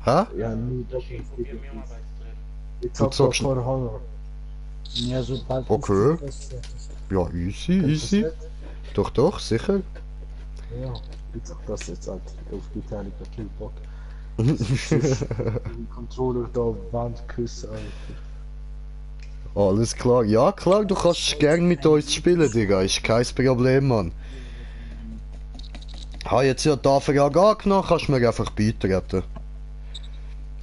Hä? Ja, nur das Ich ist probiere mir mal was drin. Jetzt Du hab's zockst- vor Honor. Ja, sobald Okay. das fertig ist. Ja, easy, easy. Doch, doch, sicher. Ja, ich sag das jetzt halt. Auf Titanic, der Killbock. Den Controller da Wand küssen, Alter. Alles klar. Ja, klar, du kannst gern mit uns spielen, Digga. Ist kein Problem, Mann. Ha, jetzt ja die Anfrage angenommen, kannst du mir einfach beitreten.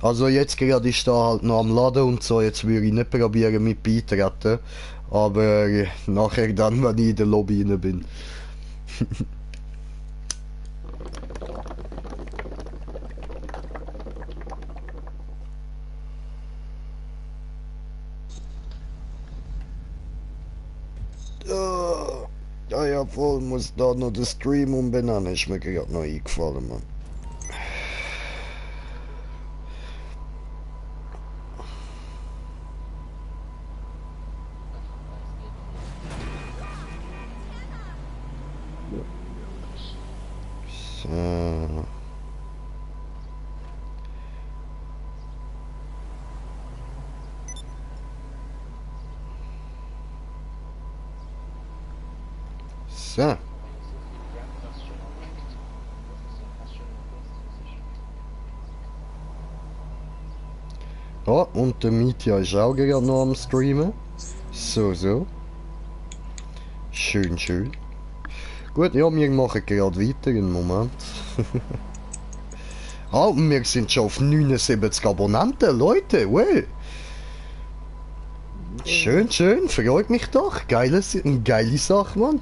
Also jetzt gerade ist da halt noch am Laden und so, jetzt würde ich nicht probieren mit beitreten. Aber nachher dann, wenn ich in der Lobby rein bin. Ja, ja, voll, muss da noch den Stream umbenennen, ist mir gerade noch eingefallen, Mann. So. So. Ja, und der Mietja ist auch gerade noch am Streamen. So, so. Schön, schön. Gut, ja, wir machen gerade weiter, einen Moment. Ah, und wir sind schon auf 79 Abonnenten, Leute, well. Schön, schön, freut mich doch. Geile Sache, Mann.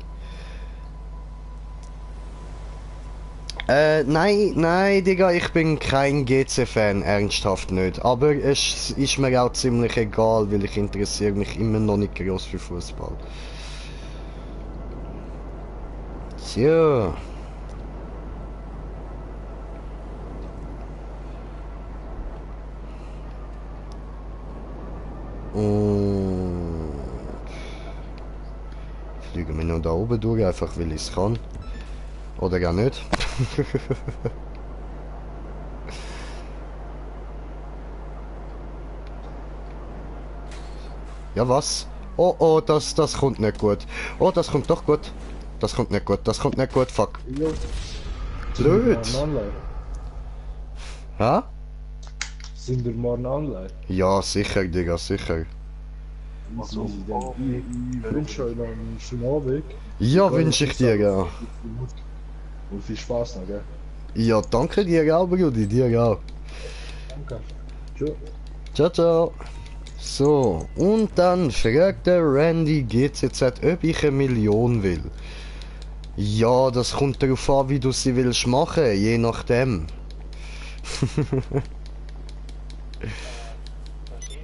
Nein, Digga, ich bin kein GC-Fan, ernsthaft nicht. Aber es ist mir auch ziemlich egal, weil ich interessiere mich immer noch nicht groß für Fußball. So. Und fliegen wir noch da oben durch, einfach weil ich es kann. Oder gar nicht. Ja, was? Oh, oh, das kommt nicht gut. Oh, das kommt doch gut. Das kommt nicht gut, das kommt nicht gut, fuck. Blöd. Hä? Sind wir morgen online? Ja, sicher, Digga, sicher. Also, ich wünsche euch noch einen schönen Abend. Ja, wünsche ich dir, ja. Und viel Spaß noch, gell? Ja, danke dir auch, Brudi, dir auch. Danke. Tschö. Ciao, ciao. So, und dann fragt der Randy GCZ, ob ich 1 Million will. Ja, das kommt darauf an, wie du sie willst machen, je nachdem. Maschinen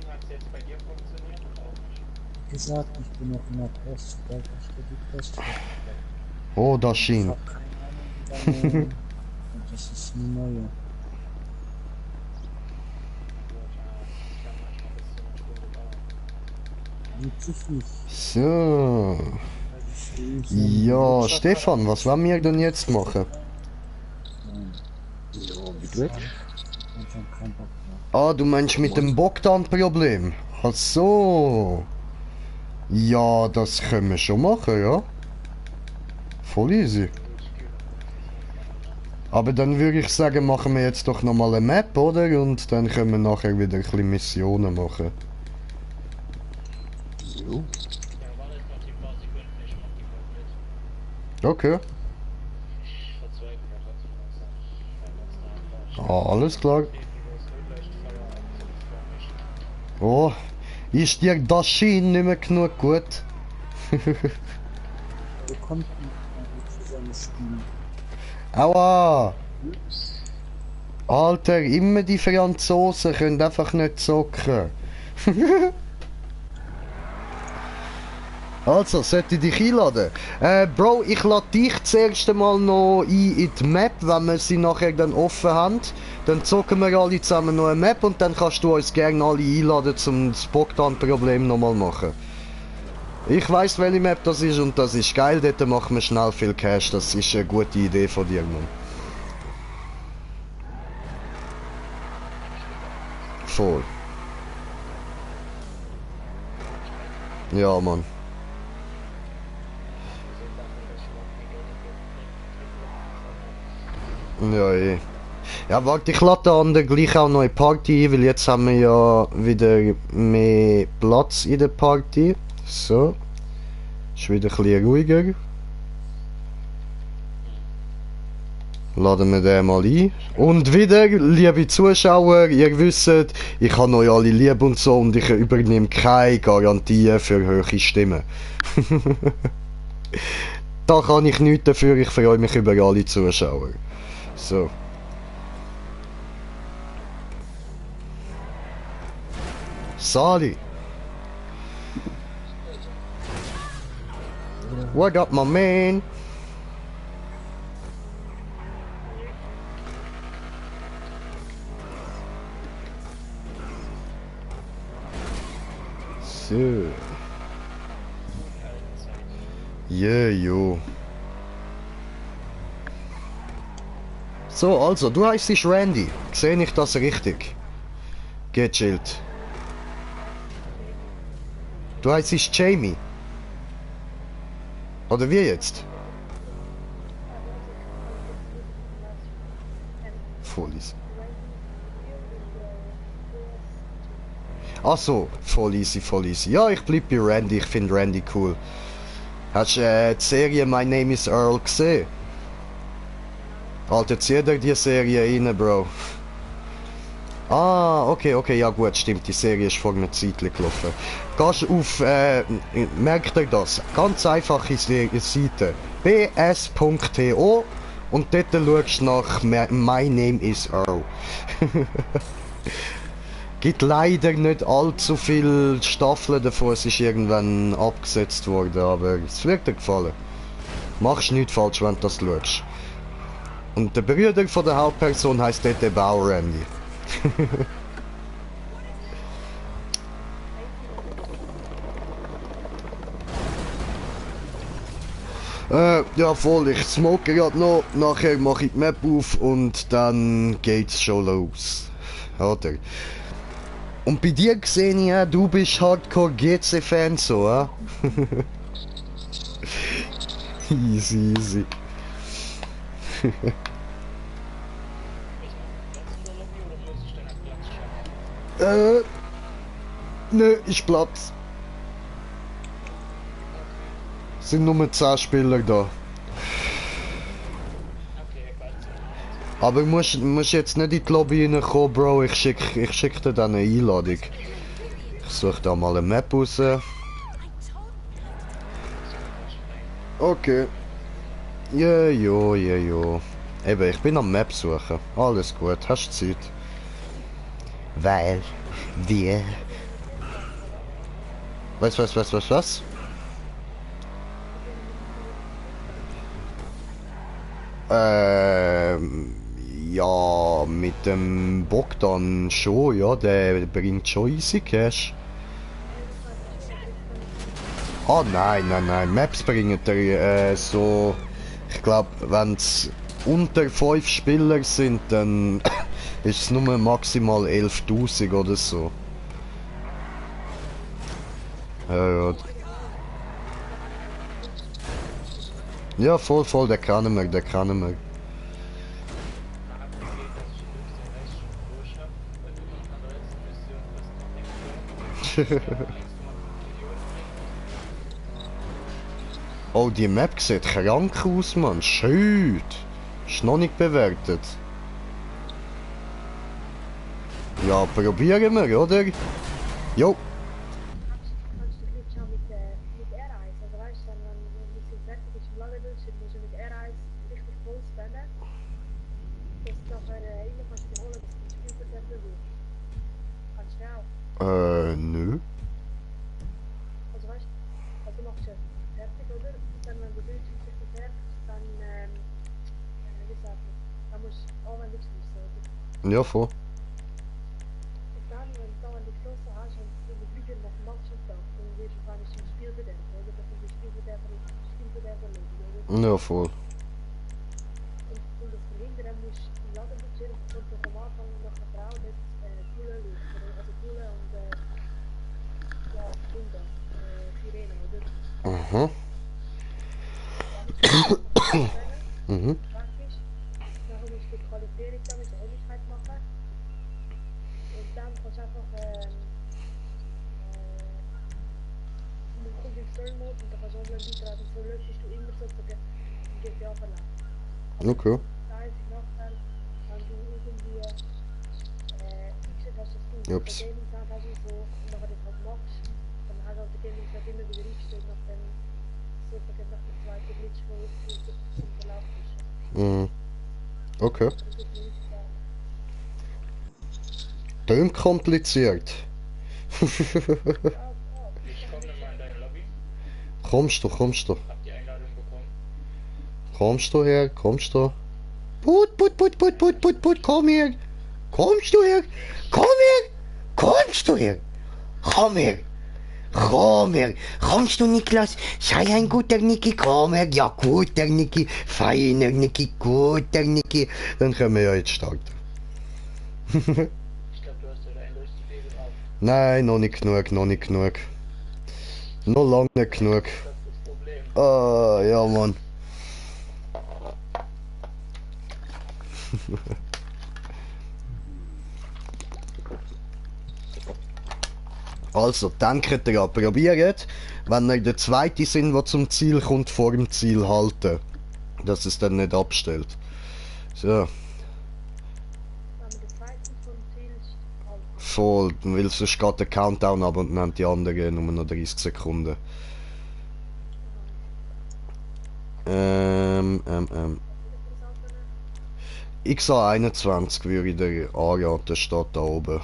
hat es jetzt bei dir funktioniert oder auch nicht? Wie gesagt, ich bin noch in der Post, weil ich die Post Oh, das schien. und das ist eine neue. Wirklich nicht. So. Ja, Stefan, was wollen wir denn jetzt machen? Ja, wie du willst. Ich hab keinen Bock mehr. Ah, du meinst mit dem Bogdan-Problem? Ach so. Ja, das können wir schon machen, ja. Voll easy. Aber dann würde ich sagen, machen wir jetzt doch nochmal eine Map, oder? Und dann können wir nachher wieder ein bisschen Missionen machen. Jo. Ja, wartet noch die paar Sekunden, ich mach die komplett. Okay. Vor 2 Ah, alles klar. Oh, ist dir das Schien nicht mehr genug gut? Wir konnten nicht zusammen spielen. Aua! Alter, immer die Franzosen können einfach nicht zocken. Also, sollte ich dich einladen? Bro, ich lade dich zuerst einmal noch ein in die Map, wenn wir sie nachher dann offen haben. Dann zocken wir alle zusammen noch eine Map und dann kannst du uns gerne alle einladen, um das Bogdan-Problem nochmal machen. Ich weiss, welche Map das ist und das ist geil, dort machen wir schnell viel Cash, das ist eine gute Idee von dir, Mann. Voll. Ja, Mann. Ja, eh. Ja, warte, ich lade an der gleich auch noch eine Party ein, weil jetzt haben wir ja wieder mehr Platz in der Party. So. Ist wieder ein bisschen ruhiger. Laden wir den mal ein. Und wieder, liebe Zuschauer, ihr wisst, ich habe euch alle lieb und so und ich übernehme keine Garantie für hohe Stimmen. Da kann ich nichts dafür, ich freue mich über alle Zuschauer. So. Sali. What up, my man? So. Yeah, jo. So, also, du heißt dich Randy. Sehe ich das richtig? Gechillt. Du heißt dich Jamie. Oder wie jetzt? Voll easy. Ach so, voll easy, voll easy. Ja, ich bleib bei Randy, ich finde Randy cool. Hast du die Serie My Name is Earl gesehen? Alter, zieh dir die Serie rein, Bro. Ah, okay, okay, ja gut, stimmt, die Serie ist vor einer Zeit gelaufen. Gehst auf, merkt ihr das? Ganz einfache Seite. bs.to und dort schaust du nach My Name is Earl. Gibt leider nicht allzu viele Staffeln davon, es ist irgendwann abgesetzt worden, aber es wird dir gefallen. Machst nichts falsch, wenn du das schaust. Und der Bruder von der Hauptperson heisst dort eben auch Randy. Ja voll, ich smoke gerade noch, nachher mache ich die Map auf und dann geht's schon los. Oder? Und bei dir sehe ich ja, du bist Hardcore GC-Fan so, ja? Easy, easy. Nö, ist Platz. Sind nur 10 Spieler da. Aber musst jetzt nicht in die Lobby reinkommen, Bro. Ich schick dir dann eine Einladung. Ich suche da mal eine Map raus. Okay. Ja, jo, ja, jo. Eben, ich bin am Map suchen. Alles gut, hast du Zeit? Weil wir... Was? Ja, mit dem Bogdan schon, ja, der bringt schon easy Cash. Ah, nein, Maps bringen der so... Ich glaube, wenn es unter 5 Spieler sind, dann ist es nur maximal 11.000 oder so. Ja. Ja, voll, der kann wir. Oh, die Map sieht krank aus, Mann. Schön. Ist noch nicht bewertet. Ja, probieren wir, oder? Jo. Kannst du Glück haben mit R1? Also weißt du, wenn ein bisschen fertig ist im Lager durch, musst du mit R1 richtig voll spannen. Dass du nachher immer kannst wiederholen, dass du das Spiel besser wird. Kannst du auch. Nö. Also weißt du, also machst du fertig, oder? Und dann, wenn du Bildschirm sich verfärbt, dann, wie sagt man, dann musst du Anwendung schließen, oder? Ja, voll. Und dann, wenn du Anwendung geschlossen hast und du Bildschirm noch machst und dann wirst du wahrscheinlich zum Spielverderber, oder? Dass du den Spielverderber lösen, oder? Ja, voll. Und um das verhindern, musst du im Ladenbildschirm und am Anfang noch eine Frau mit Pullen lösen, also Pullen und, ja, Hunde, Sirene, oder? Aha. Mhm. Praktisch. Nachher musst du die Qualifizierung dann mit der Helligkeit machen. Und dann kannst du einfach, du kommst in Story Mode und dann kannst du online beitragen. So löschst du immer sozusagen im GTA Verlauf. Okay. Der einzige Nachteil, wenn du irgendwie fixet hast, dass du Ups. den Gaming Sound hast und so, und nachher das halt machst, dann hast du halt den Gaming Sound immer wieder eingestellt nach dem, sozusagen nach dem zweiten Glitch, wo du im Verlauf bist. Mhm. Okay. Das ist nicht, Tönt kompliziert. Ich komme mal in deine Lobby. Kommst du? Hab die Einladung bekommen. Kommst du her? Put, komm her! Kommst du her? Kommst du her? Komm her! Kommst du, Niklas? Sei ein guter Niki, komm her! Ja, guter Niki, feiner Niki, guter Niki. Dann können wir ja jetzt starten. Ich glaube, du hast ja dein Leuchtspiegel auf. Nein, noch nicht genug. Noch lange nicht genug. Das ist das Problem. Ah, ja, Mann. Also, denkt ihr, probiert, wenn ihr der Zweite sind, der zum Ziel kommt, vor dem Ziel halten. Dass es dann nicht abstellt. So, wenn man den zweiten vom Ziel ist, halt. voll, weil sonst geht der Countdown ab und dann haben die anderen nur noch 30 Sekunden. Ich sag 21 würde ich dir anraten, steht da oben.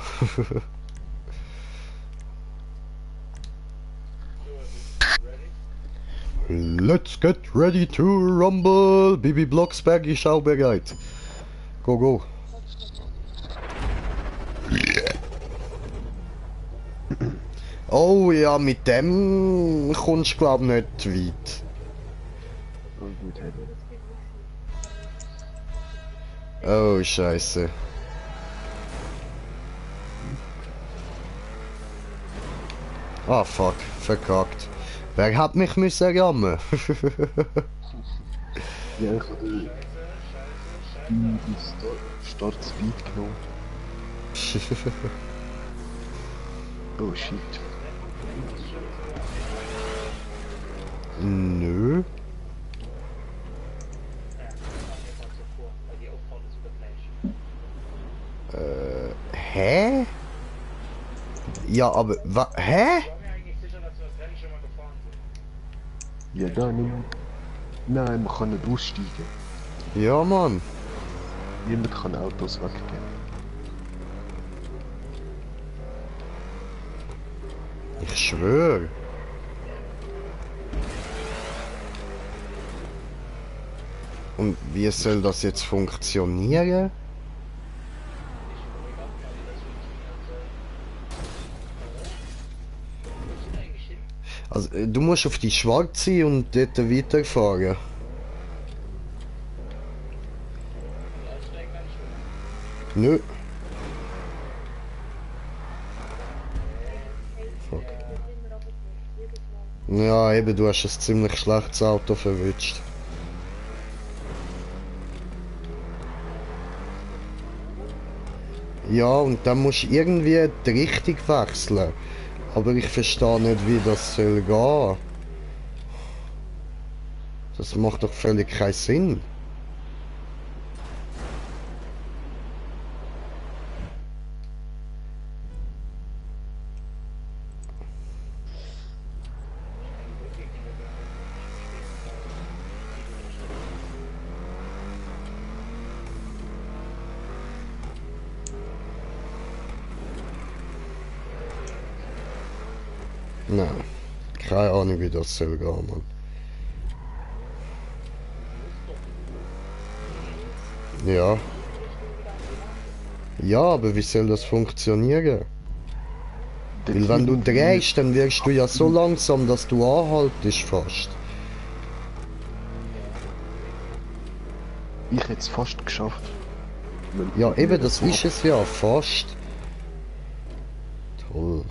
Let's get ready to rumble! Bibi Blocksberg ist auch bereit. Go. Oh ja, mit dem kommst du glaub nicht weit. Oh, gut, hey. Oh, Scheiße. Ah, fuck. Verkackt. Wer hat mich müssen rammen? Ja, ich habe die Start Speed genommen. Oh shit. Nö. Hä? Ja, aber hä? Ja, da nicht. Nein, man kann nicht aussteigen. Ja, Mann. Niemand kann Autos weggeben. Ich schwöre. Und wie soll das jetzt funktionieren? Also, du musst auf die schwarze und dort weiterfahren. Nö. Fuck. Ja, eben, du hast ein ziemlich schlechtes Auto verwünscht. Ja, und dann musst du irgendwie die Richtung wechseln. Aber ich verstehe nicht, wie das soll gehen. Das macht doch völlig keinen Sinn. Nein. Keine Ahnung, wie das soll gehen, Mann. Ja. Ja, aber wie soll das funktionieren? Weil wenn du drehst, dann wirst du ja so langsam, dass du anhaltest fast. Ich hätte es fast geschafft. Ja, eben, das ist es ja, fast. Toll.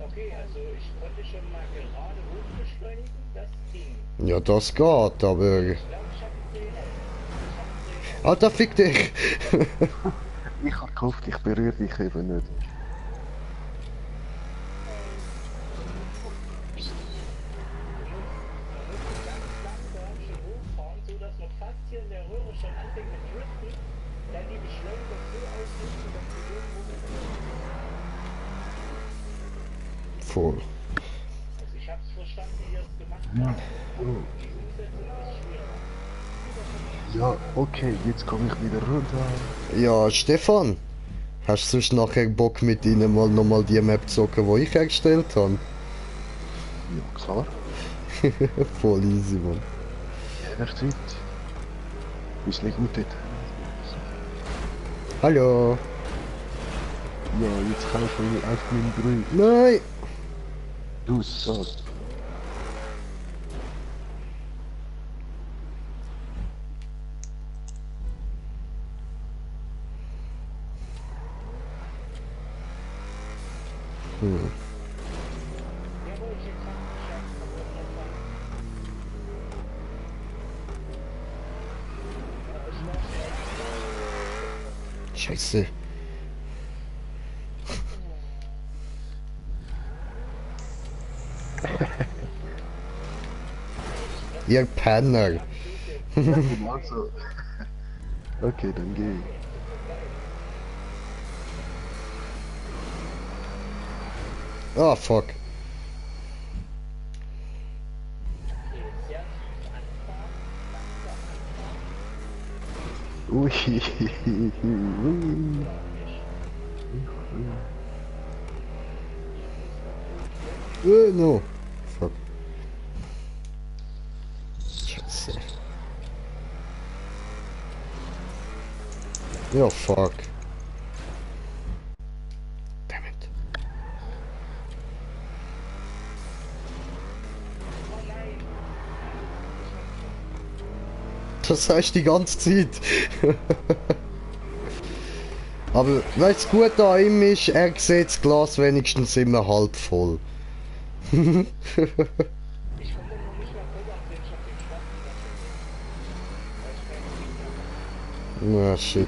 Okay, also ich konnte schon mal gerade hoch beschleunigen, das ging. Ja, das geht, aber... Ich glaube, ich habe gesehen. Alter, fick dich! Ich hab gehofft, ich berühre dich eben nicht. Voll. Also ich habe es verstanden, wie ihr es gemacht habt. Die Umsetzung ist schwierig. Ja, okay, jetzt komme ich wieder runter. Ja, Stefan, hast du sonst nachher Bock mit ihnen mal nochmal die Map zu zocken, die ich erstellt habe? Ja, klar. Voll easy, Mann. Jederzeit. Ist nicht gut dort. Hallo. Ja, jetzt kaufe ich auf meinen Grün. Nein! Du sagst. Scheiße. Ihr Penner. Also. Okay, dann geh ich. Ah, fuck. Ui. No. Fuck. Scheiße. Ja, fuck. Damn it. Das heißt die ganze Zeit. Aber weißt du, gut an ihm ist, er sieht das Glas wenigstens immer halb voll. Na, shit.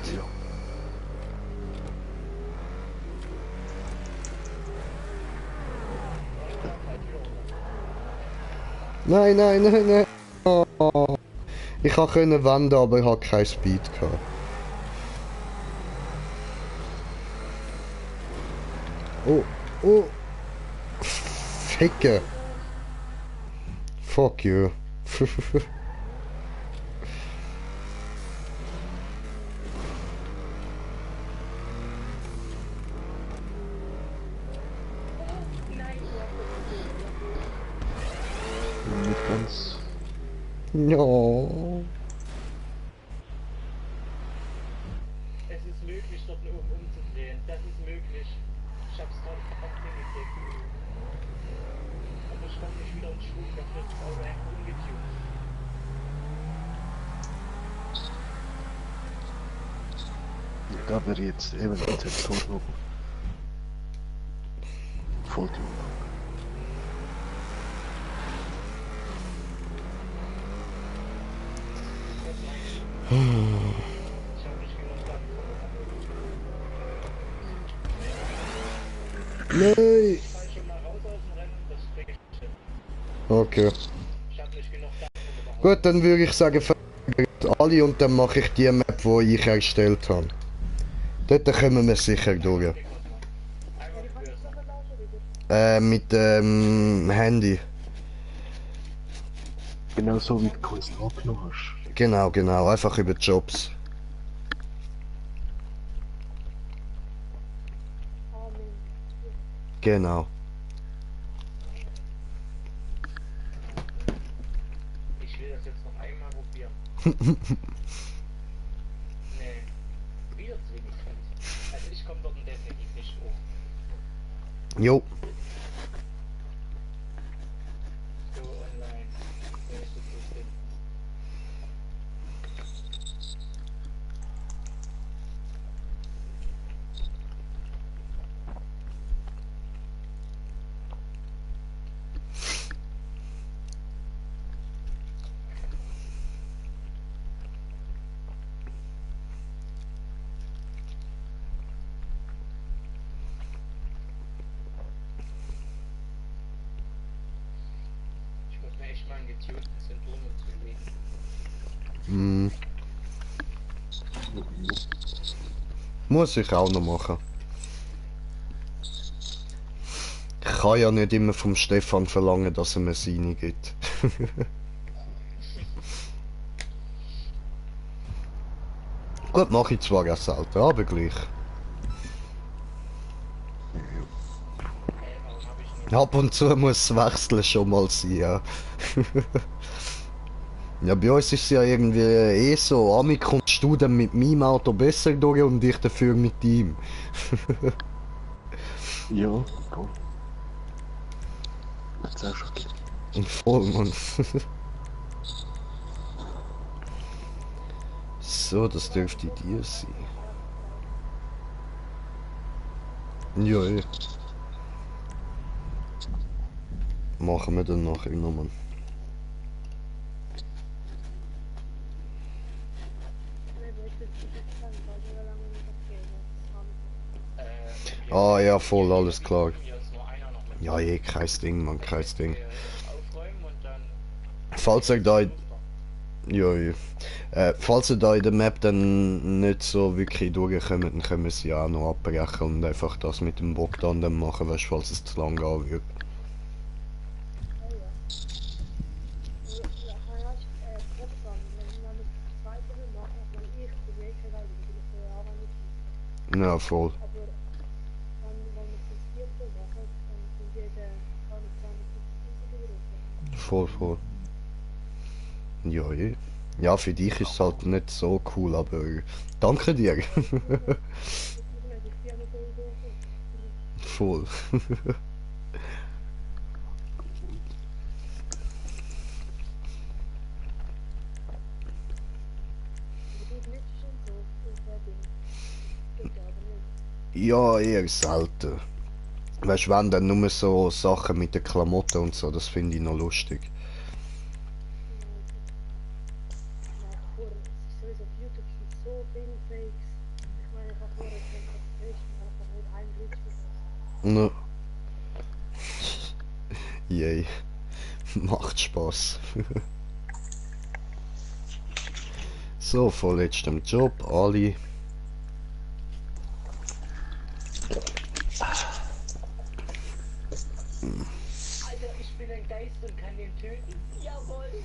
Nein, nein, nein, nein. Oh. Ich konnte wenden, aber ich hatte keinen Speed gehabt. Oh, oh. Ficke. Fuck you. Nicht ganz. No. Es ist möglich, dort oben umzudrehen. Das ist möglich. Ich hab's gerade auch hingekriegt. Aber ich komme nicht wieder in Schwung, dafür ist das Auto einfach umgetunt. Da wäre jetzt eben ein Turbo. Volltun. Nein. Ich fall schon mal raus aus dem Rennen, das krieg ich nicht hin. Okay. Ich hab nicht genug Daten überhaupt. Gut, dann würde ich sagen, vergleicht alle und dann mache ich die Map, die ich erstellt habe. Dort kommen wir sicher durch. Mit dem Handy. Genau so wie du Quest angenommen hast. Genau, genau, einfach über Jobs. Genau. Ich will das jetzt noch einmal probieren. Nee. Wieder zu wenig Trends. Also ich komme dort definitiv nicht hoch. Jo. So online. Wenn ich das so finde. Ich muss mir echt mal einen getunten Zenturno zulegen. Hm. Muss ich auch noch machen. Ich kann ja nicht immer vom Stefan verlangen, dass er mir seine gibt. Gut, mache ich zwar auch selten, aber gleich. Ab und zu muss das Wechseln schon mal sein, ja. Ja, bei uns ist es ja irgendwie eh so, Ami kommst du dann mit meinem Auto besser durch und ich dafür mit ihm. Ja, cool. Das ist auch schon klar. Und voll, Mann. So, das dürfte dir sein. Ja, eh. Machen wir dann nachher nochmal. Ah ja, voll, alles klar. Ja, eh, kein Ding, man, kein Ding. Aufräumen und dann. Falls ihr da... Ja, ja. Falls ihr da in der Map dann nicht so wirklich durchkommt, dann können wir sie auch noch abbrechen und einfach das mit dem Bogdan dann machen, weißt, falls es zu lang gehen wird. Ja, voll. Voll, voll. Ja, eh. Ja, für dich ist es halt nicht so cool, aber danke dir. Voll. Ja, eher selten. Weißt du, wenn dann nur so Sachen mit den Klamotten und so, das finde ich noch lustig. No. Yay. Macht Spaß. So, vorletztem Job, Ali. Alter, ich bin ein Geist und kann den töten. Jawohl.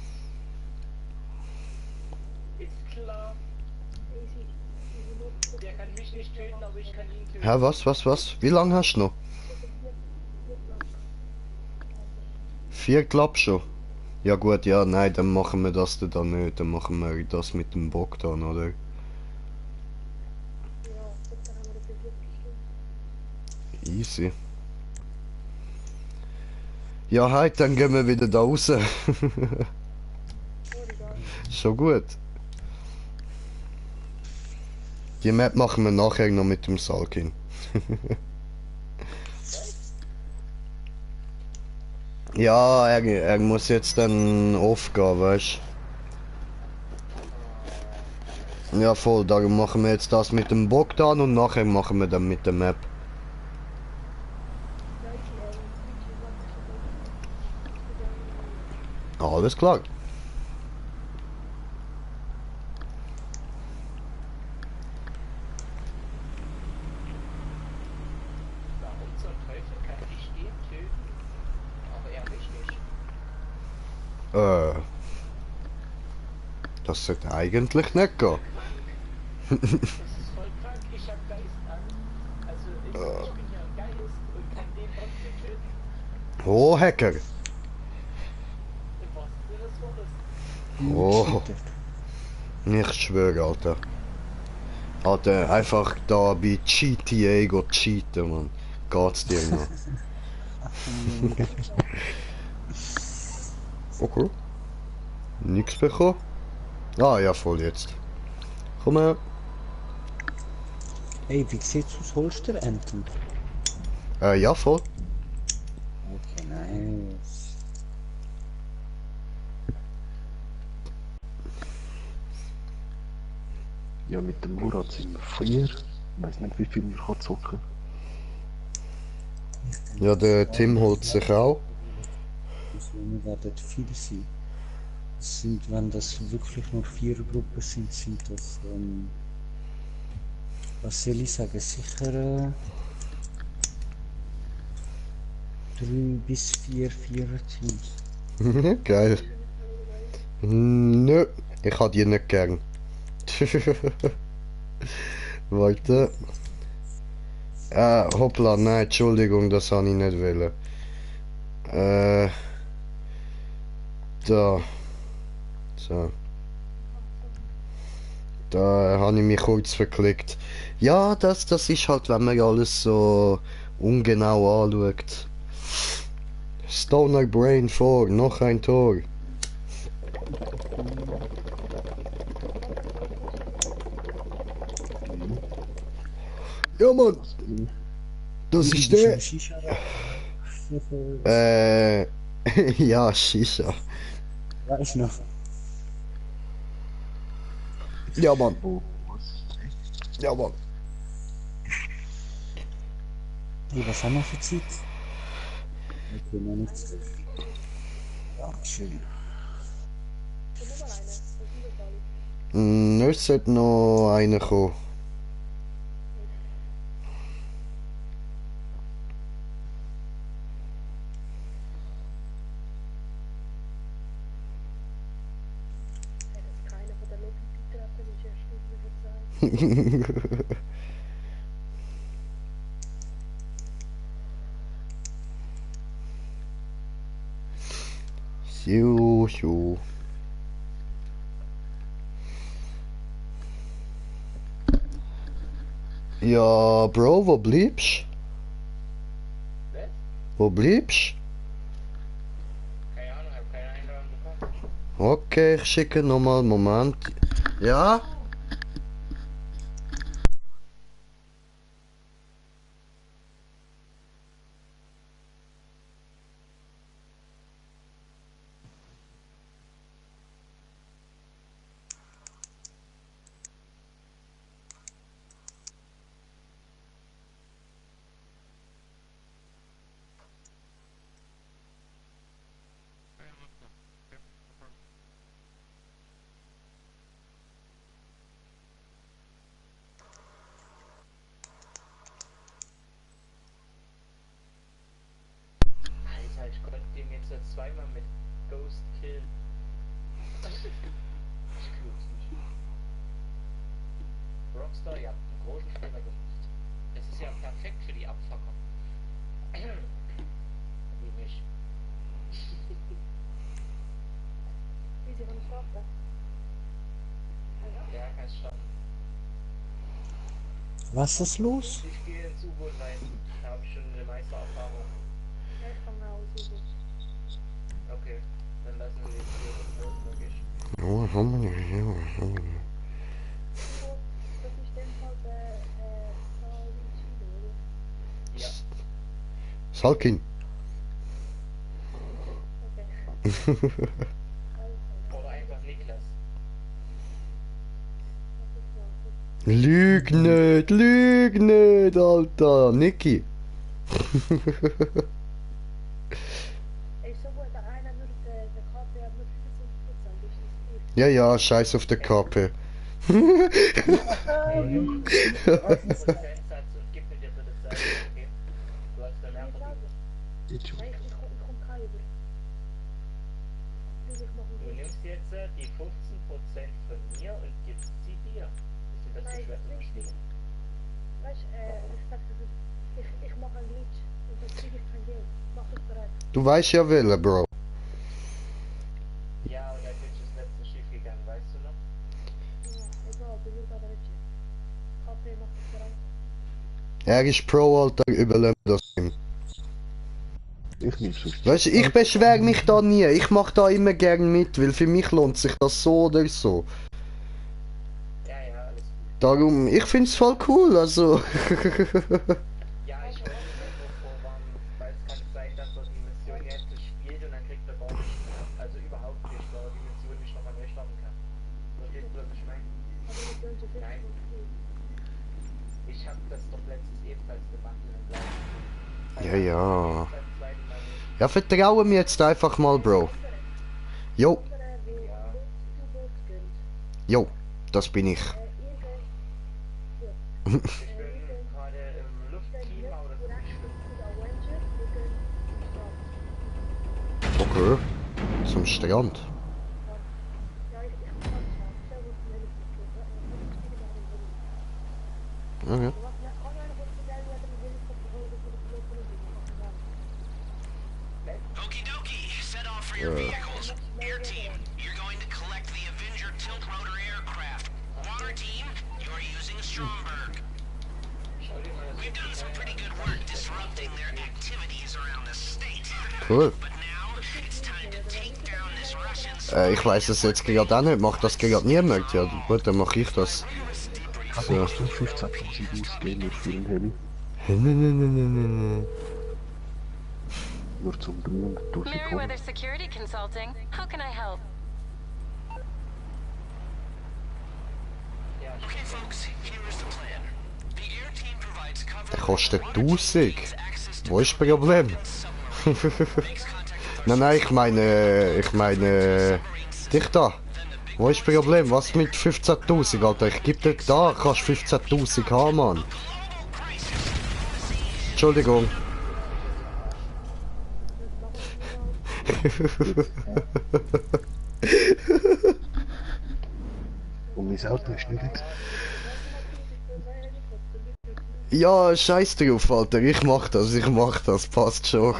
Ist klar. Der kann mich nicht töten, aber ich kann ihn töten. Hä, was? Wie lange hast du noch? 4 Klapp schon. Ja gut, ja, nein, dann machen wir das dann nicht. Dann machen wir das mit dem Bock dann, oder? Easy. Ja, halt, dann gehen wir wieder da raus. Schon gut. Die Map machen wir nachher noch mit dem Salkin. Ja, er muss jetzt dann aufgehen, weißt du? Ja voll, darum machen wir jetzt das mit dem Bogdan und nachher machen wir dann mit der Map. Alles klar. Warum zum Teufel kann ich den töten? Das sollte eigentlich nicht gehen. Das ist voll krank, ich hab Geist an. Also ich bin ja ein Geist und kann den trotzdem töten. Oh, Hacker. Im wahrsten Sinne des Wortes. Oh. Ich schwöre, Alter. Alter, einfach da bei GTA go cheaten, man. Geht's dir noch? Okay. Nix bekommen? Ah ja, voll jetzt. Komm her. Hey, wie sieht's aus? Holst du Enten? Ja, voll. Okay, nice. Ja, mit dem Murat sind wir 4. Ich weiß nicht, wie viel wir kann zocken. Ja, der Tim holt sich auch. Also, wir werden viel sein. Es sind, wenn das wirklich nur 4 Gruppen sind, sind das, was soll ich sagen, sicher 3 bis 4 Vierer-Teams. Geil. Nö, ich hab die nicht gern. Warte. Hoppla, nein, Entschuldigung, das habe ich nicht wollen. Da. So. Da habe ich mich kurz verklickt. Ja, das ist halt, wenn man alles so ungenau anschaut. Stoner Brain vor, noch ein Tor. Ja, Mann. Das ist der. Ja, Shisha. Weiß noch. Ja, Mann. Ja, Mann. Hey, was haben wir für Zeit? Okay, noch nicht. Dankeschön. Es sollte noch einer kommen. Keiner von der Lobby-Treppe ist ja Stunde verzeiht. So. Ja, Bro, wo bleibst? Was? Wo bleibst? Keine Ahnung, hab keine Einladung bekommen. Okay, ich schicke nochmal, Moment. Ja? Alter, ich konnte den jetzt zweimal mit Ghost killen. Ich glaub's nicht. Rockstar, ihr habt einen großen Fehler gemacht. Es ist ja perfekt für die Abfucker. Wie mich. Wie sie von Vater. Ja, kein Stand. Was ist los? Ich gehe ins U-Boot rein. Da habe ich schon eine Meistererfahrung. Ja, ich fange aus, so gut. Okay, dann lassen wir den hier los, logisch. Oh, haben wir hier. Das ist in dem Fall der Salvicino, oder? Ja. Salkin. Okay. Oder einfach Niklas. Lüg nicht, Alter. Niki. Ey, so gut, der einer nur der KP hat nur 25%, ist das viel? Ja, ja, scheiß auf der Kappe. Prozentsatz und gib mir dir bitte Zeit, okay? Du hast da mehr verdient. Nein, ich komm kein über. ich mache Du einen Glitch. nimmst jetzt die 15% von mir und gibst sie dir. Ist dir das so Nein, schwer zu das ist verstehen? Weißt du, ich sag das ist, ich mache einen Glitch und dann kriege ich kein Geld. Mach das bereit. Du weißt ja Wille, Bro. Ja, und der Glitch ist letztes schief gegangen, weißt du noch? Ja, egal, du willst aber nicht. KP macht das bereit. Er ist Pro, Alter, überlebt das Ding. Ich nehme sonst. Weißt du, ich beschwer mich da nie. Ich mach da immer gern mit, weil für mich lohnt sich das so oder so. Ja, alles gut. Darum, ich find's voll cool, also. Ja, ich wollte nur vorwarnen, weil es kann sein, dass er die Mission jetzt spielt und dann kriegt er gar nicht mehr. Also überhaupt nicht, weil er die Mission nicht nochmal neu starten kann. Verstehst du, was ich meine? Aber die Mission so Nein. Ich hab das doch letztens ebenfalls gemacht in einem Live. Ja, ja. Ja, vertraue mir jetzt einfach mal, Bro. Jo. Jo, das bin ich. Ich bin gerade im Luftteam, aber das ist nicht schlimm. Okay. Zum Strand. Okay. Okie dokie, set off for your vehicles. Air team, you're going to collect the Avenger tilt rotor aircraft. Water team, you're using Stromberg. We've done some pretty good work disrupting their activities around the state. Cool. But now, it's time to take down this Russian Ich weiß es jetzt gerade auch nicht. Macht das gerade niemand? Ja, gut, dann mache ich das. Also, So. hast du 15.000 ausgegeben nur für den Heli? Nur zum 300.000 kommen. Merryweather Security Consulting. How can I help? Okay, folks, here is the plan. The air team provides cover. Der kostet 1000. Wo ist das Problem? nein, ich meine, dich da. Wo ist das Problem? Was mit 15.000, Alter? Ich geb dir da, kannst 15.000 haben, Mann. Entschuldigung. Und mein Auto ist nicht weg. Ja, scheiß drauf, Alter. Ich mach das, passt schon.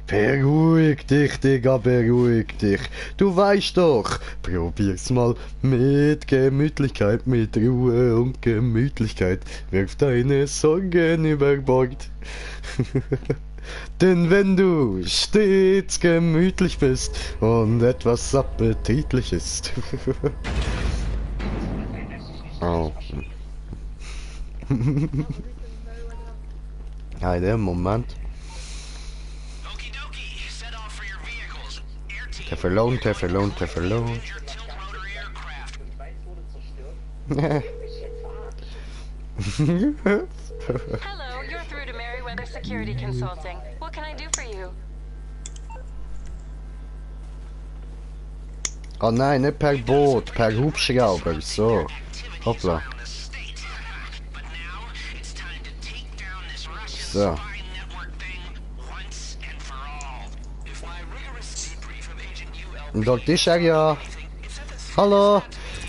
Beruhig dich, Digga, beruhig dich. Du weißt doch, probier's mal mit Gemütlichkeit, mit Ruhe und Gemütlichkeit. Wirf deine Sorgen über Bord. Denn wenn du stets gemütlich bist und etwas appetitlich ist. Oh. Ja, der Moment. Der verlohnt. Hello, you're through to Merryweather Security Consulting. What can I do for you? Oh nein, nicht per Boot, per Hubschrauber, so. Hoppla. So. Und dort ist er ja. Hallo,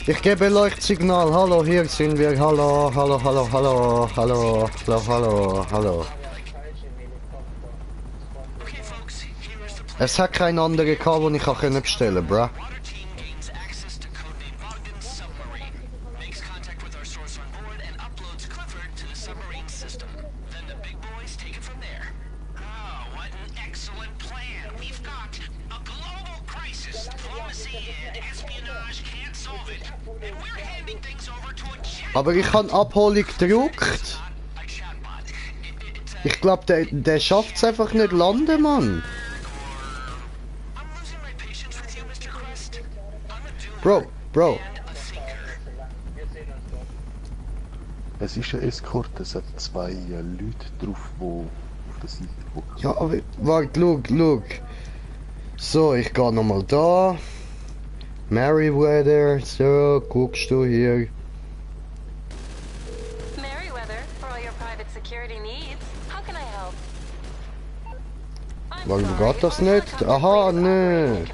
ich gebe Leuchtsignal. Hallo, hier sind wir. Hallo, hallo, hallo, hallo, hallo, hallo, hallo, hallo. Es hat kein anderer gehabt, den ich bestellen konnte, bruh. Aber ich habe Abholung gedruckt. Ich glaube, der schafft es einfach nicht landen, Mann. Bro. Es ist ein Escort, es hat zwei Leute drauf, die auf der Seite gucken. Ja, aber warte, schau. So, ich gehe nochmal da. Merryweather, so, guckst du hier. Merryweather, for all your private security needs. How can I help? Warum geht das nicht? Aha, ne.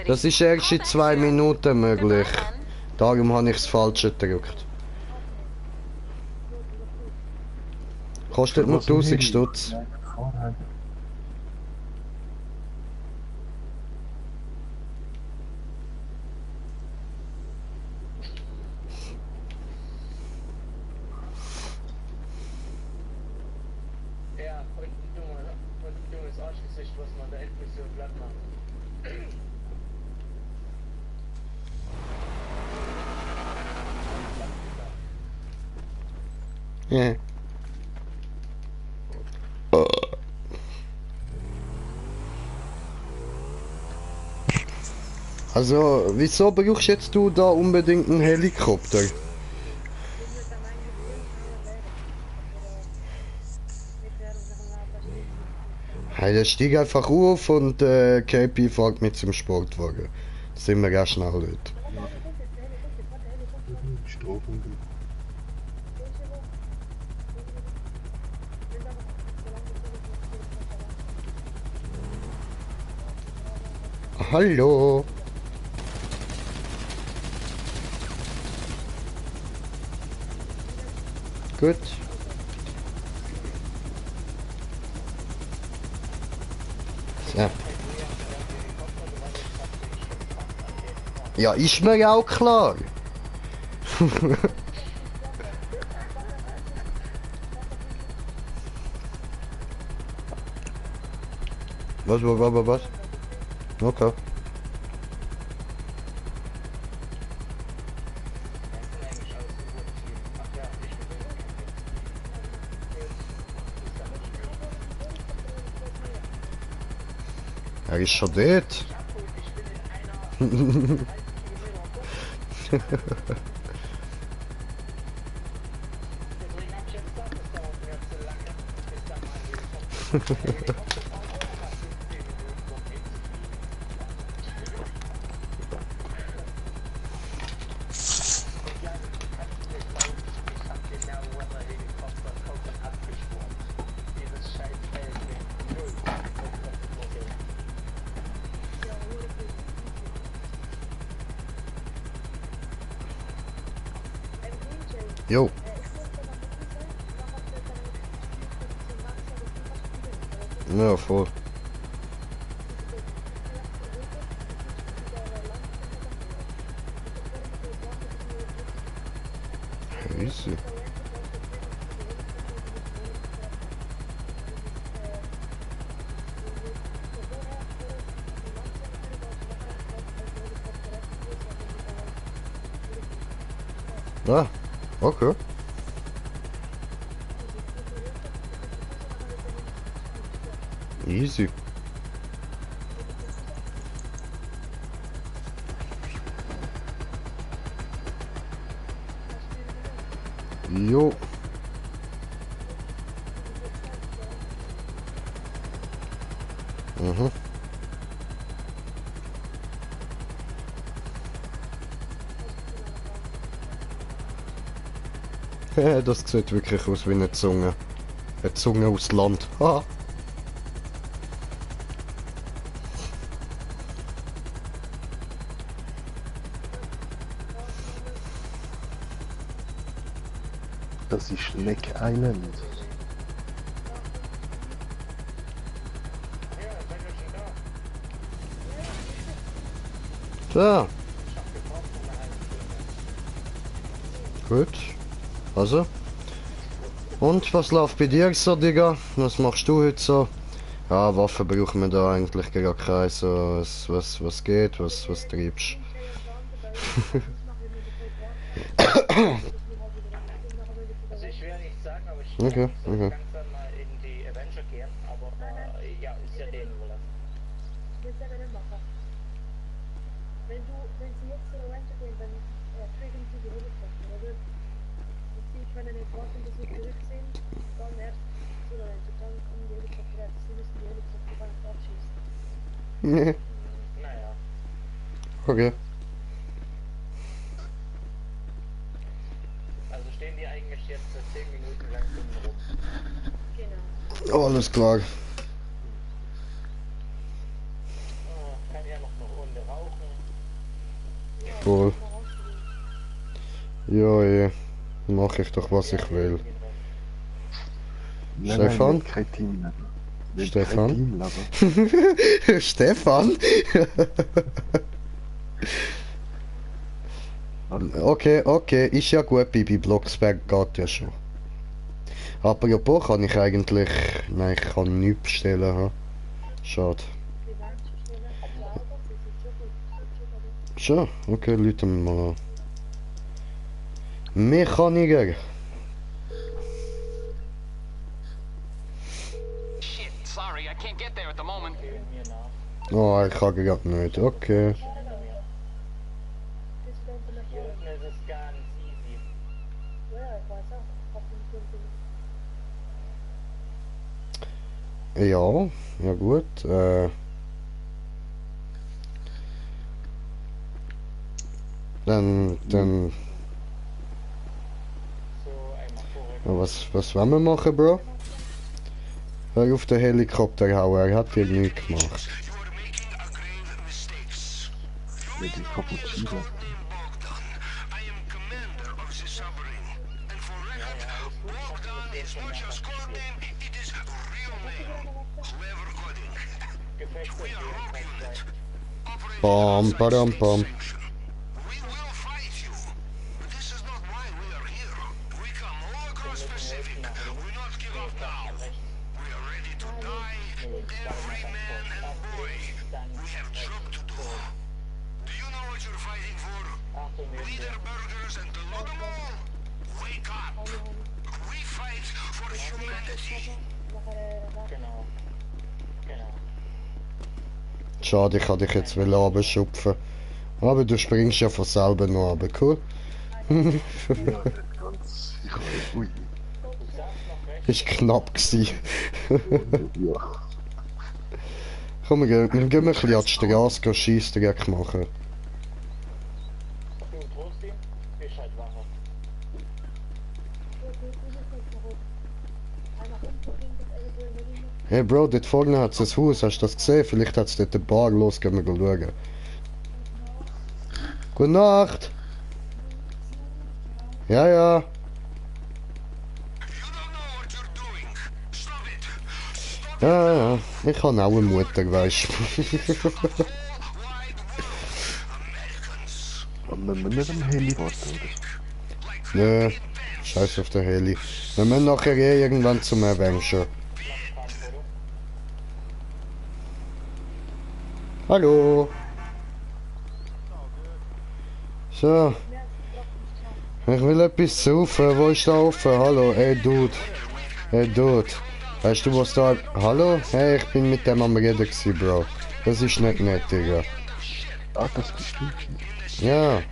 Das ist erst in 2 Minuten möglich. Darum habe ich das Falsche gedrückt. Kostet nur 1000 Stutz. Ja, und dummes Arschgesicht, was man der Endmission glatt macht. Ja. Also, wieso brauchst jetzt du da unbedingt einen Helikopter? Hey, der steig einfach auf und KP fährt mit zum Sportwagen. Da sind wir ganz schnell dort. Hallo. Gut. So. Ja, ist mir ja auch klar. Was? Okay. Er ist schon dort. Jo. Ja, voll. Easy. Ah, okay. Easy. Jo. Mhm. Das sieht wirklich aus wie eine Zunge. Eine Zunge aus Land. Ha. Das ist Neck Island. So. Gut. Also. Und was läuft bei dir so, Digga? Was machst du heute so? Ja, Waffen brauchen wir da eigentlich gar keine. So, was geht? Was treibst Also ich will ja nicht sagen, aber ich Okay, okay. langsam mal in die Avenger gehen, aber ja, ist ja denen überlassen. Ich will es aber nicht machen. Wenn sie jetzt zur Avenger gehen, dann kriegen sie die Helikopter, oder? Sie können nicht warten, bis wir zurück sind, dann erst zur Avenger, dann kommen die Helikopter erst. Sie müssen die Helikopter gar nicht abschießen. Nee. Naja. Okay. Also stehen die eigentlich jetzt 10 Minuten lang rum. Genau. Alles klar. voll. Ja, eh. Mach ich doch, was ich will. Nein, Stefan? Nein, kein Team mehr. Stefan? Kein Team Stefan? Okay, okay, ist ja gut, Bibi Blocksberg geht ja schon. Apropos kann ich eigentlich... Nein, ich kann nichts bestellen. Ha? Schade. Schon? Okay, läuten wir mal an. Mechaniker! Shit, sorry, I can't get there at the moment. Oh, ich kann gerade nicht. Okay. Hier unten ist es ganz easy. Ja, ich weiß auch. Auf dem Ja, ja gut. Dann... So, einmal vorrücken. Was wollen wir machen, Bro? Hör auf den Helikopter hauen, er hat dir nichts gemacht. mehr. Die Cappuccino. Bam, badam, bam. Schade, ich kann dich jetzt runterschupfen. Aber du springst ja von selber noch runter, cool? Ja, nicht ganz. Ich habe... Ui. Ist knapp gewesen. Ja. Komm, wir gehen ein bisschen an die Straße, Scheissdreck machen. Du Trostin, bist halt wacher. Hey Bro, dort vorne hat es ein Haus, hast du das gesehen? Vielleicht hat es dort eine Bar, los, gehen wir schauen. Gute Nacht! Ja, ja. Ja, ja, ich habe auch eine Mutter, weißt du. Müssen wir nicht am Heli warten, oder? Nö, scheiß auf den Heli. Wir müssen nachher eh irgendwann zum Avenger. Hallo. So. Ich will etwas saufen. Wo ist da offen? Hallo, ey Dude. Hey Dude. Weißt du was da... Hallo? Hey, ich bin mit dem am Reden gewesen, Bro. Das ist nicht nett, Digga. Ah, das bist du. Ja.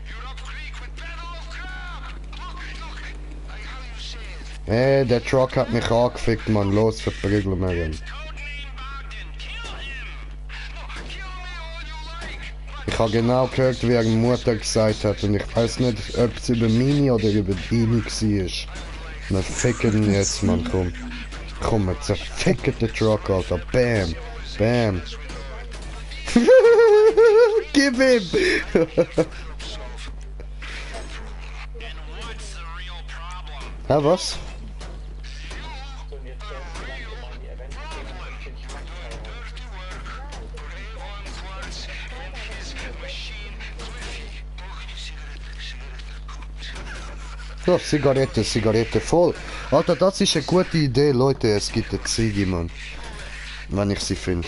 Hey, der Truck hat mich angefickt, Mann. Los, verprügeln wir ihn. Ich habe genau gehört, wie er Mutter gesagt hat und ich weiß nicht, ob es über meine oder über deine war. Wir ficken ihn jetzt, Mann, komm. Komm, wir zerficken den Truck, Alter. Bam, bam. Gib ihm! Ja, was? Ja, Zigarette, Zigarette voll. Alter, das ist eine gute Idee, Leute. Es gibt eine Ziege, Mann. Wenn ich sie finde.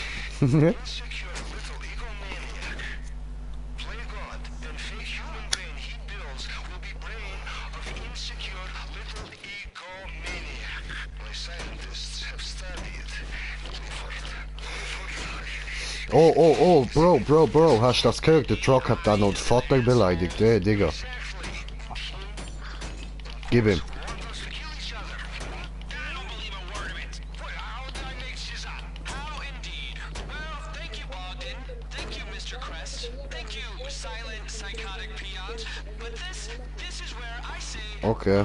Oh, oh, oh, Bro, hast du das gehört? Der Truck hat da noch den Vater beleidigt, Digga. Gib ihm. Okay.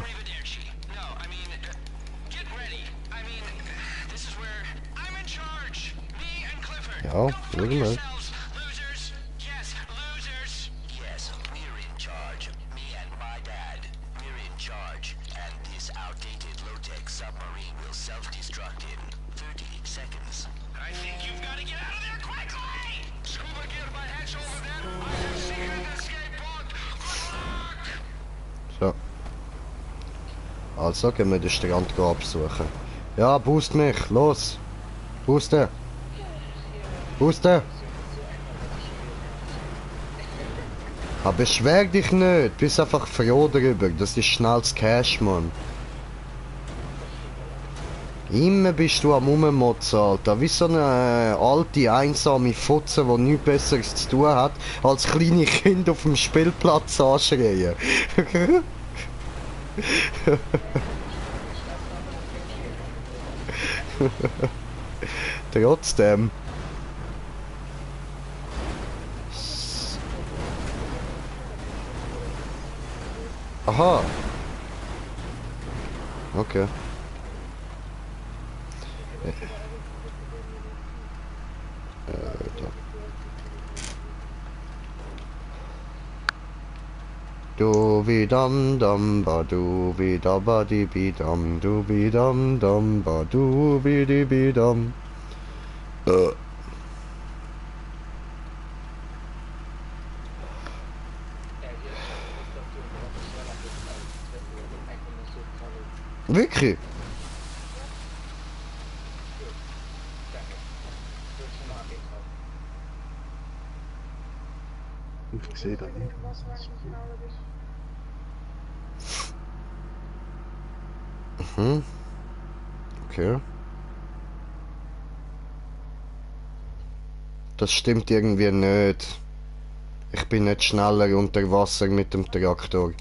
Ja, warte mal. This outdated low-tech submarine will self-destruct in 30 seconds. I think you've got to get out of there quickly! Scuba gear by hatch over there. I have secret escape pod. Good luck! So. Also gehen wir den Strand absuchen. Ja, boost mich, los! Boosten! Boosten! Aber beschwer dich nicht, bist einfach froh darüber, das ist schnelles Cash, Mann. Immer bist du am Rummotzen, Alter, wie so eine alte, einsame Fotze, die nichts Besseres zu tun hat, als kleine Kinder auf dem Spielplatz anschreien. Trotzdem. Aha. Okay. Da. Du wie dam dam ba du wie da ba di bi dam du wie dam dam ba du wie di bi dam. Wirklich? Ich sehe da nicht. Mhm. Okay. Das stimmt irgendwie nicht. Ich bin nicht schneller unter Wasser mit dem Traktor.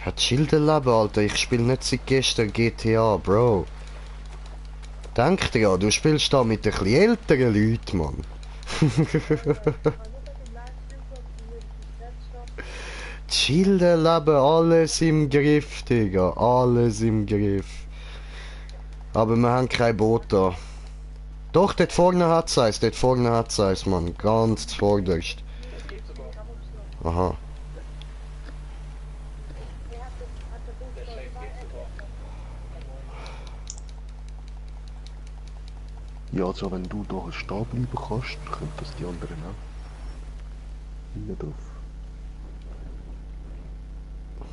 Hat Schilderleben, Alter. Ich spiele nicht seit gestern GTA, Bro. Denk dir ja, du spielst da mit ein bisschen älteren Leuten, Mann. Schilderleben, alles im Griff, Digga. Alles im Griff. Aber wir haben kein Boot da. Doch, dort vorne hat's eins, Mann. Ganz zuvorderst. Aha. Ja, also wenn du da stehen bleiben kannst, können das die anderen auch. Hinten drauf.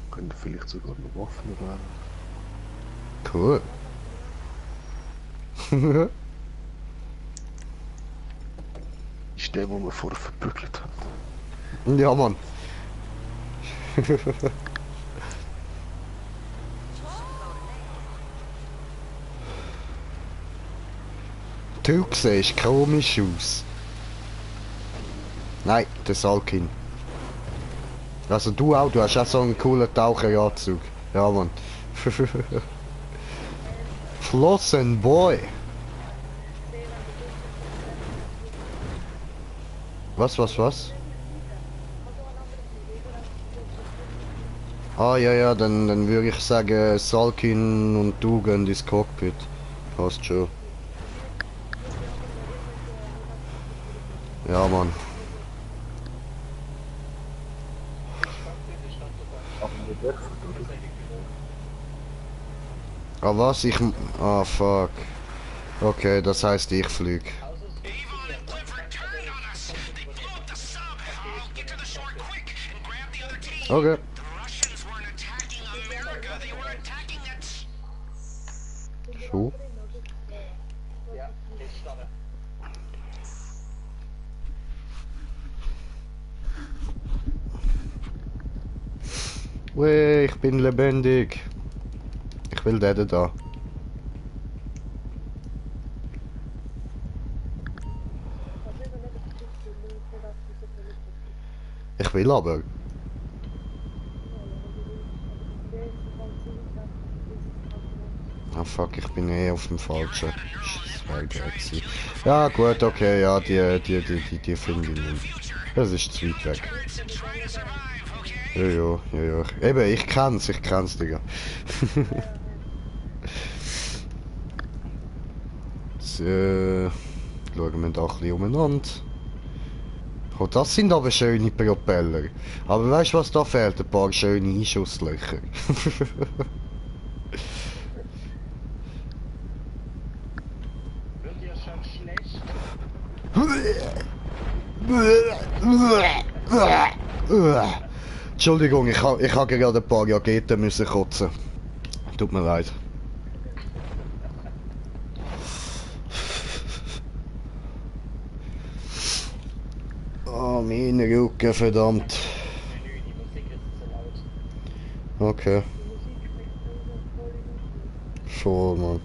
Können vielleicht sogar noch Waffen werden. Cool. Ist der, den wir vorher verbügelt haben. Ja, Mann. Du siehst komisch aus. Nein, der Salkin. Also du auch, du hast auch so einen coolen Taucheranzug. Ja, Mann. Flossen Boy. Was? Ah, ja, dann würde ich sagen, Salkin und du gehen ins Cockpit. Passt schon. Ja, Mann. Ah, was? Ah, fuck. Okay, das heißt, ich flieg. Okay. So. Weh, ich bin lebendig. Ich will den da. Ich will aber. Ah fuck, ich bin eh auf dem falschen. Das war geil gewesen. Ja gut, okay, ja, die finde ich nicht. Das ist zu weit weg. Ja. Eben, ich kann's, Digga. Jetzt, schauen wir da ein bisschen umeinander. Oh, das sind aber schöne Propeller. Aber weißt du, was da fehlt? Ein paar schöne Einschusslöcher. Wird dir schon schlecht? Entschuldigung, ich ha gerade ein paar Jageten müssen kotzen. Tut mir leid. Oh, mein Rücken, verdammt. Menü, die Musik ist zu laut. Okay, voll, Mann.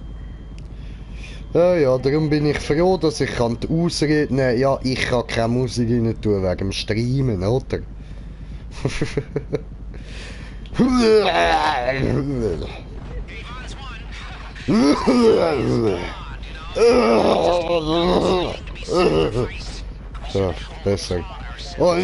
Ja, darum bin ich froh, dass ich kann die Ausrede nehmen, ja, ich kann keine Musik rein tun wegen dem Streamen, oder? So, besser. Oh,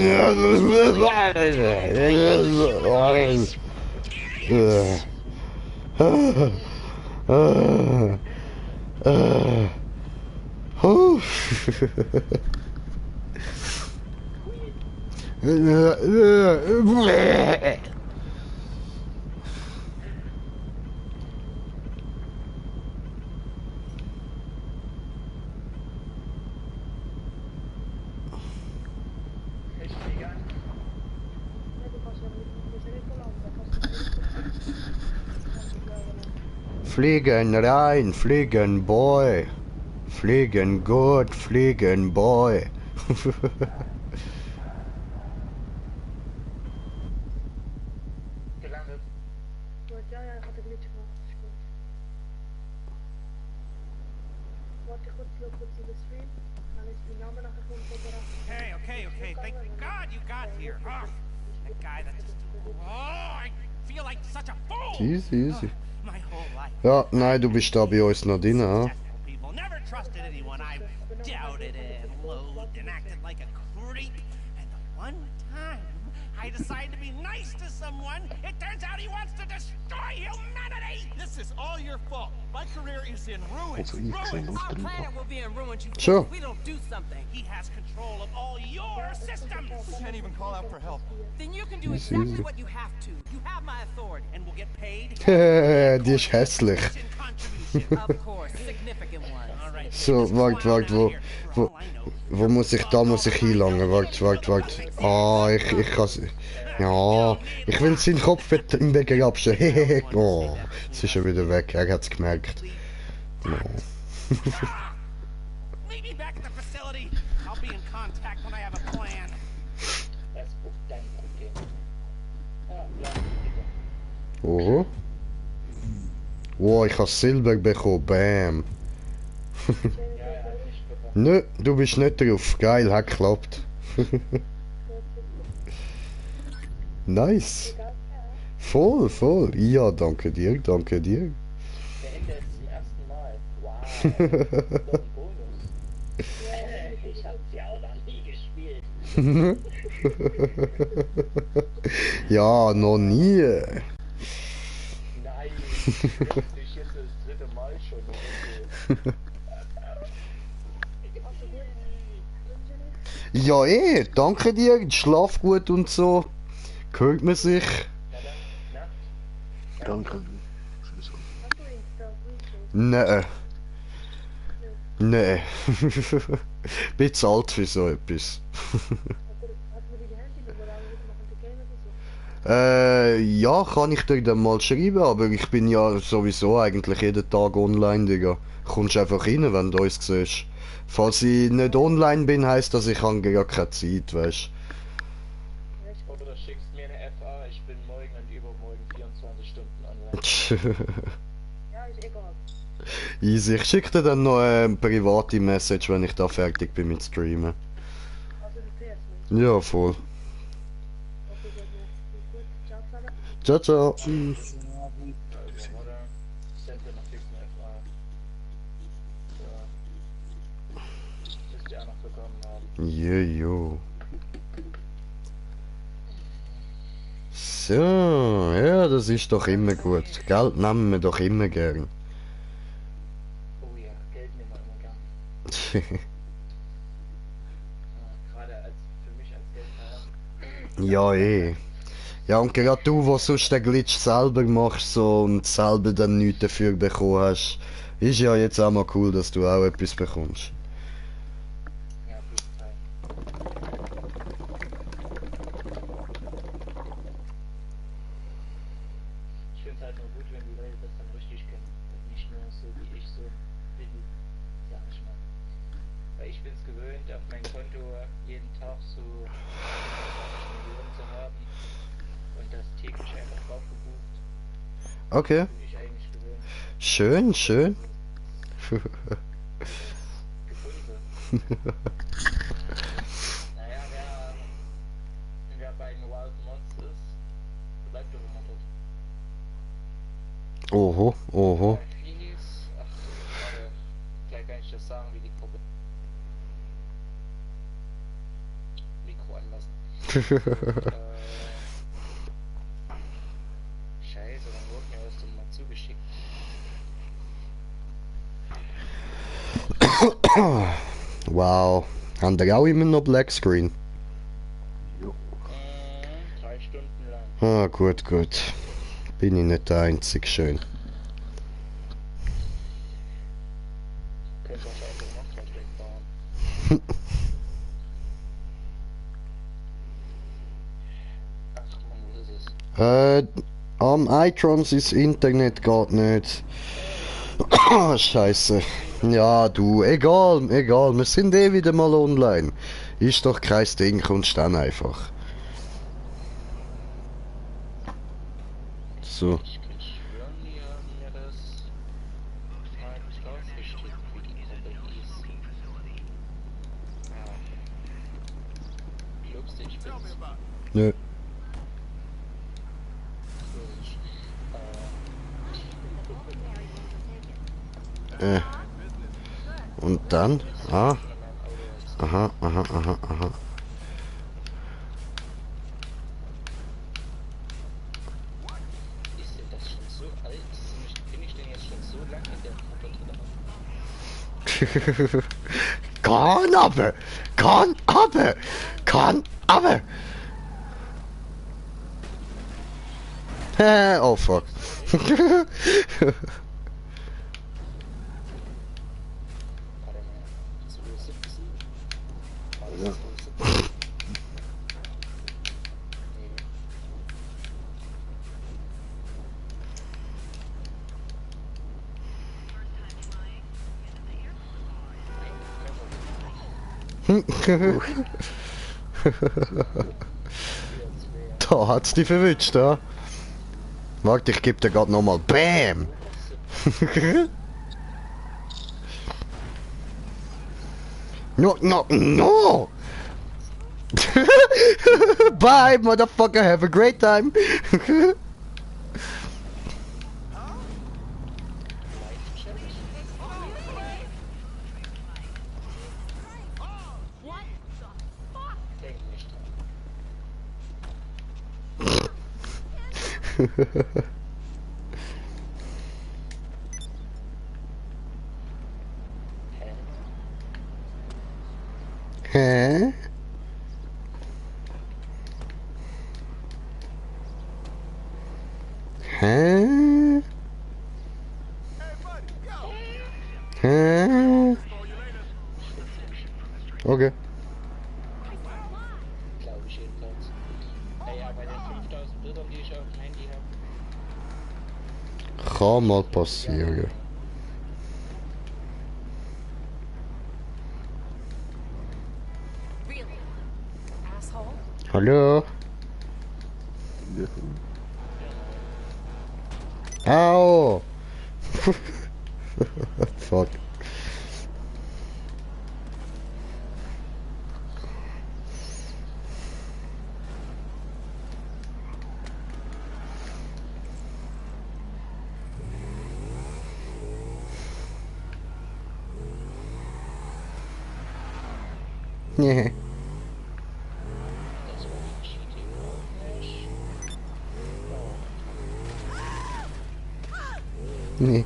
Ich fliege an. Fliegen rein, fliegen Boy. Fliegen gut, fliegen Boy. Gelandet. Gut, ja, ich hatte Glitch gemacht. Ist gut. Warte kurz in den Stream. Dann ist mein Name nachher kommt oder Okay. Thank God you got here. Oh, that guy that just... Oh, I feel like such a fool. Easy. My whole life. Ja, nein, du bist da bei uns noch drin, ha? People never trusted anyone. I've doubted and loathed and acted like a creep. And the one time I decide to be nice to someone, it turns out he wants to destroy humanity. This is all your fault. My career is in ruins. Also ich sehe noch drüber. will be in ruins. Sure. We don't do something. He has control of all your systems. Can't even call out for help. Then you can do Easy, exactly easy. what you have to. You have my authority and will get paid. Die ist hässlich. Of course, significant ones. All right. So, warte, wo muss ich, da muss ich hinlangen, warte. Ah, ich kann's, ja, ich will seinen Kopf im Weg abstellen, oh, es ist schon wieder weg, er hat's gemerkt. Oh. Meet me back at the facility. I'll be in contact when I have a plan. Das ist dein Problem. Ah, ja, bitte. Oh. Wow, ich habe Silber bekommen, bam. Ja, ich bekomme. Nö, du bist nicht drauf, geil, hat geklappt. Nice. Voll. Ja, danke dir. Der Ende ist zum ersten Mal. Wow. Noch ein Bonus. Ich hab's ja auch noch nie gespielt. Ja, noch nie. Nein. Plötzlich jetzt das dritte Mal schon. Okay. Ja, danke dir, schlaf gut und so. Hört man sich. Danke. Nee. Bin zu alt für so etwas. Ja, kann ich dir dann mal schreiben, aber ich bin ja sowieso eigentlich jeden Tag online, Digga. Kommst einfach rein, wenn du uns siehst. Falls ich nicht online bin, heisst das, ich habe gar keine Zeit, weißt Oder schickst mir eine FA, ich bin morgen und übermorgen 24 Stunden online. Ja, ist egal. Easy, ich schicke dir dann noch eine private Message, wenn ich da fertig bin mit Streamen. Also du fährst nicht. Ja, voll. Okay, gut. Ciao zusammen. Ciao. Tschüss. Also, oder? Send dir noch fix eine FA. Ja. Müsst ihr auch noch bekommen haben. Jo. So, ja, das ist doch immer gut. Geld nehmen wir doch immer gern. Oh ja, Geld nehmen wir immer gern. Gerade als für mich Ja, eh. Ja, und gerade du, wo sonst den Glitch selber machst so, und selber dann nichts dafür bekommen hast, ist ja jetzt auch mal cool, dass du auch etwas bekommst. Ja, auf jeden Fall. Ich finde es halt nur gut, wenn die Leute das dann richtig können. Und nicht nur so wie ich so bin, sag ich mal. Weil ich bin es gewöhnt, auf mein Konto jeden Tag so 20 Millionen zu haben und das täglich einfach drauf gebucht. Okay. Bin ich eigentlich gewöhnt. Schön, schön. Gefunden. Naja, wer bei den Wild Mods ist, bleibt doch immer dort. Oho, oho. Wie hieß? Ach, warte, gleich kann ich das sagen, wie die Gruppe. Mikro anlassen. Scheiße, dann wurde mir das doch mal zugeschickt. Wow. Haben wir auch immer noch Black Screen? 3 Stunden lang. Ah, gut, gut. Bin ich nicht der Einzige, schön. Könnt ihr auch noch was wegbauen. Ach man, wo ist es? Am iTrons ist Internet geht nicht. Scheiße. Ja, du, egal, egal. Wir sind eh wieder mal online. Ist doch kein Ding, kommst dann einfach. So. Ich kann schwören, die haben mir das mal rausgeschickt, wie die Gruppe hieß. Ja. Lustig bin's. Nö. Und dann? Ah. Aha, aha, aha, aha. Ist denn das schon so alt? Bin ich denn jetzt schon so lange in der Gruppe drin? Kann aber! Kann aber! Kann aber! Oh fuck. Warte mal, 2017? War das 2017? Da hat's dich verwünscht, da. Warte, ich geb dir grad nochmal. Bam! No, no, no! Bye, motherfucker, have a great time! Hä? Hä? Hä? Okay. Glaube ich jedenfalls. Ja, bei den 5000 Bildern, die ich auf dem Handy habe. Kann mal passieren. Hallo? Au! Fuck. Nee. Das war die Cheating nicht. Nee.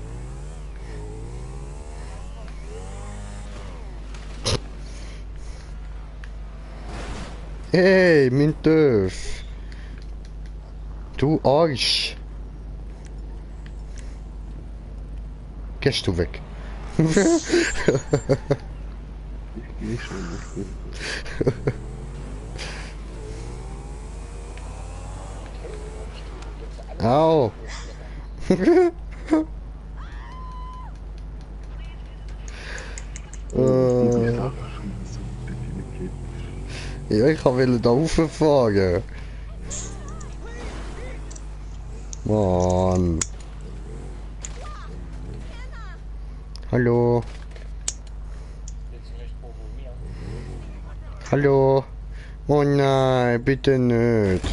Hey! Hey, mein Dörf. Du Arsch. Gehst du weg? Ich geh schon, ich bin. Au. Ja, ich wollte da rauffahren. Mann. Hallo. Hallo. Oh nein, bitte nicht.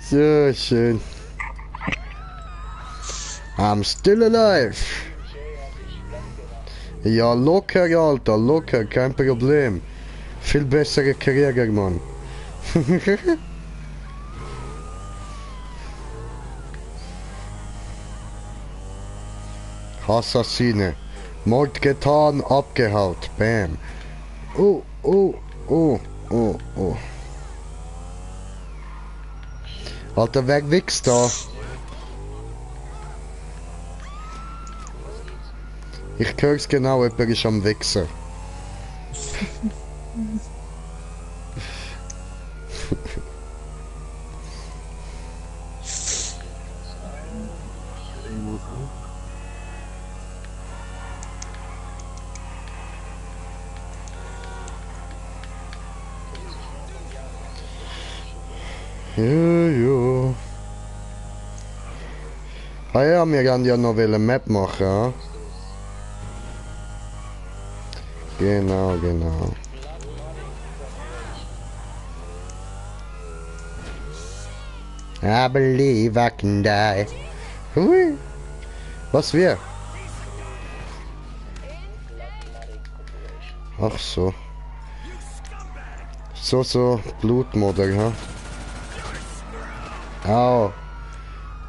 So schön. I'm still alive. Ja, locker, Alter, locker, kein Problem. Viel bessere Krieger, Mann. Assassine. Mord getan, abgehaut. Bam. Oh, oh, oh, oh, oh. Alter, wer wächst da? Ich hör's genau, jemand ist am Wichsen. Jo. Ah ja, wir werden ja noch eine Map machen, ja? Genau, genau. I believe I can die. Hui. Was wir? Ach so. So, Blutmodder, ha? Au.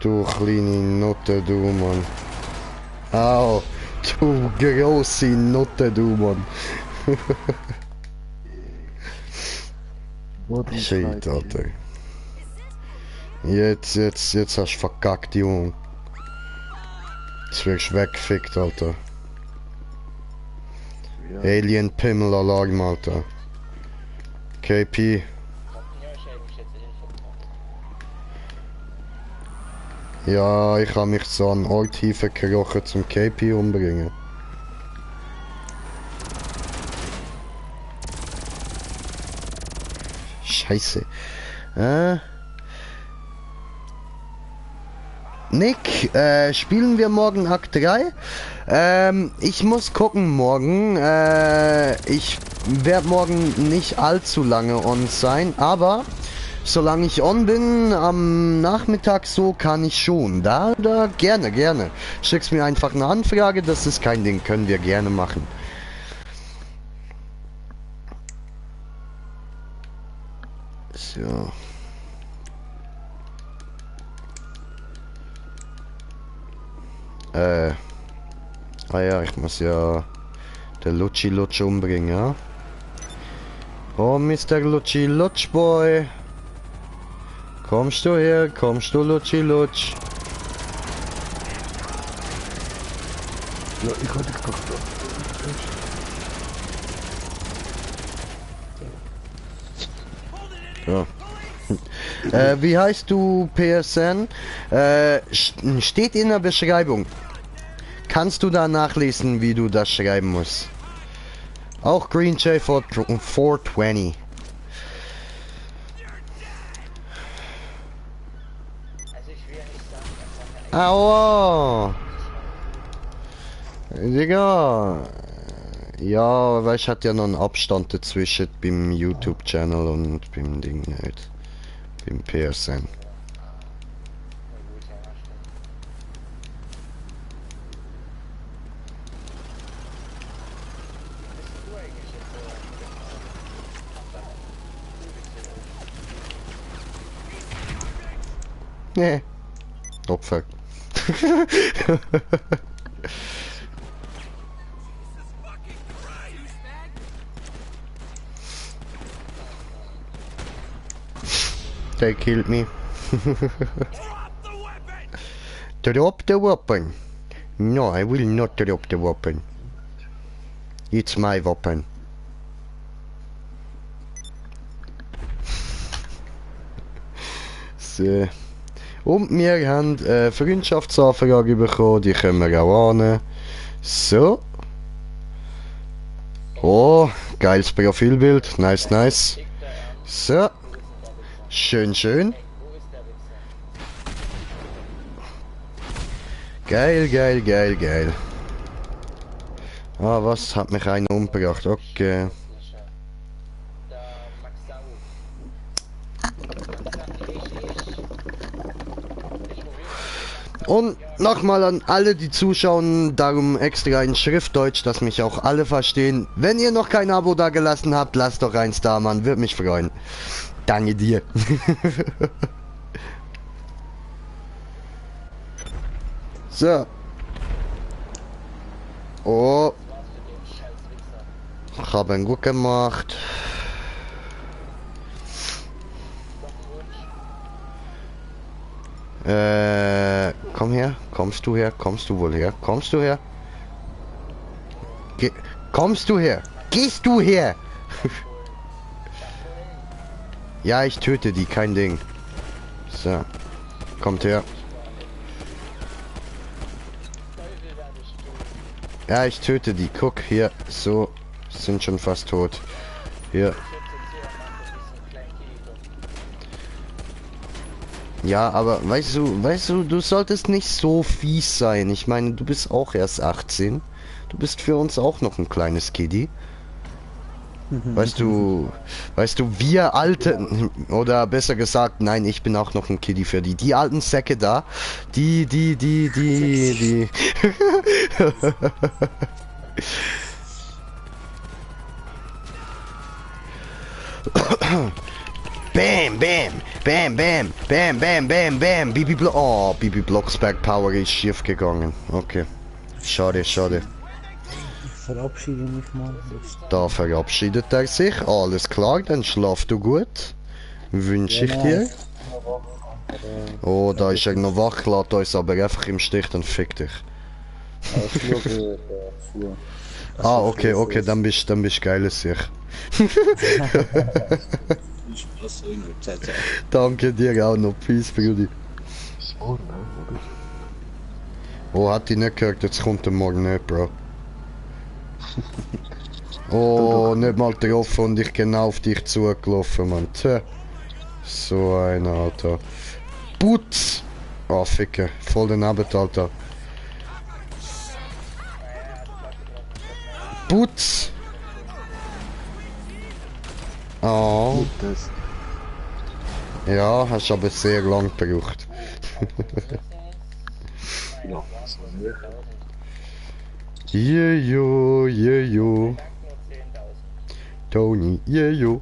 Du kleine Nutte, du, Mann. Au. Du grosse Nutte, du, Mann. Shit, Alter. Jetzt hast du verkackt, Junge. Jetzt wirst du weggefickt, Alter. Ja. Alien Pimmel Alarm, Alter. KP. Ja, ich habe mich so an Ort gekrochen zum KP umbringen. Scheiße. Nick, spielen wir morgen Akt 3? Ich muss gucken morgen. Ich werde morgen nicht allzu lange on sein, aber solange ich on bin, am Nachmittag so kann ich schon. Da gerne. Schickst mir einfach eine Anfrage, das ist kein Ding, können wir gerne machen. So. Ah ja, ich muss ja den Lutschi Lutsch umbringen, ja? Oh, Mr. Lutschi Lutsch Boy. Kommst du her, kommst du Lutschi Lutsch? Ja, ich hatte dich doch da. Ja. Wie heißt du, PSN? Steht in der Beschreibung. Kannst du da nachlesen, wie du das schreiben musst? Auch Green J 420. Aua! Digga! Ja, weil ich hat ja noch einen Abstand dazwischen beim YouTube-Channel und beim Ding halt. Beim PSN. Nee. Opfer. They killed me. Drop the weapon. No, I will not drop the weapon. It's my weapon. So. Und wir haben Freundschaftsanfrage bekommen, die können wir auch annehmen. So. Oh, geiles Profilbild. Nice, nice. So. Schön, schön. Geil, geil, geil, geil. Ah, was? Hat mich einer umgebracht. Okay. Und nochmal an alle, die zuschauen, darum extra in Schriftdeutsch, dass mich auch alle verstehen. Wenn ihr noch kein Abo da gelassen habt, lasst doch eins da, Mann. Würde mich freuen. Danke dir. So. Oh. Ich habe ihn gut gemacht. Komm her. Kommst du her? Kommst du wohl her? Kommst du her? Kommst du her? Gehst du her? Ja, ich töte die, kein Ding. So. Kommt her. Ja, ich töte die. Guck, hier. So. Sind schon fast tot. Hier. Ja, aber weißt du, du solltest nicht so fies sein. Ich meine, du bist auch erst 18. Du bist für uns auch noch ein kleines Kiddie. Weißt du, wir alte, oder besser gesagt, nein, ich bin auch noch ein Kiddie für die. Die alten Säcke da, die. Bam, bam, bam, bam, bam, bam, bam, bam. Bibi Blocksberg Power ist schief gegangen. Okay. Schade, schade. Ich verabschiede mich mal. Da verabschiedet er sich. Alles klar, dann schlaf du gut. Wünsche ich dir. Oh, da ist er noch wach, lässt uns aber einfach im Stich, dann fick dich. Ah, okay, okay, dann bist geiles sich. Danke dir auch noch. Peace, Brudi. Oh, hat die nicht gehört, jetzt kommt der morgen nicht, Bro. Oh, nicht mal getroffen und ich genau auf dich zugelaufen, Mann. Tja. So ein Alter. Putz! Oh, Ficke. Voll daneben, Alter. Putz! Oh. Ja, hast aber sehr lang gebraucht. Ja, so nicht. Jejo. Tony, jejo.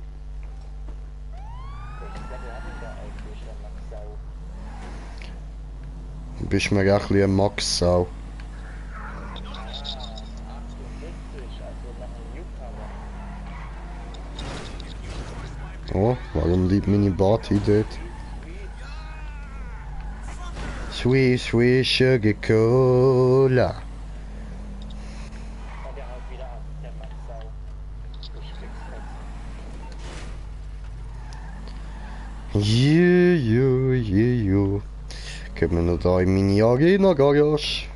Du bist mir ein bisschen ein Max-Sau. Oh, warum liegt meine Party dort? Sweet, sweet sugar cola. Jejo. Können wir noch da in meine Arena Garage?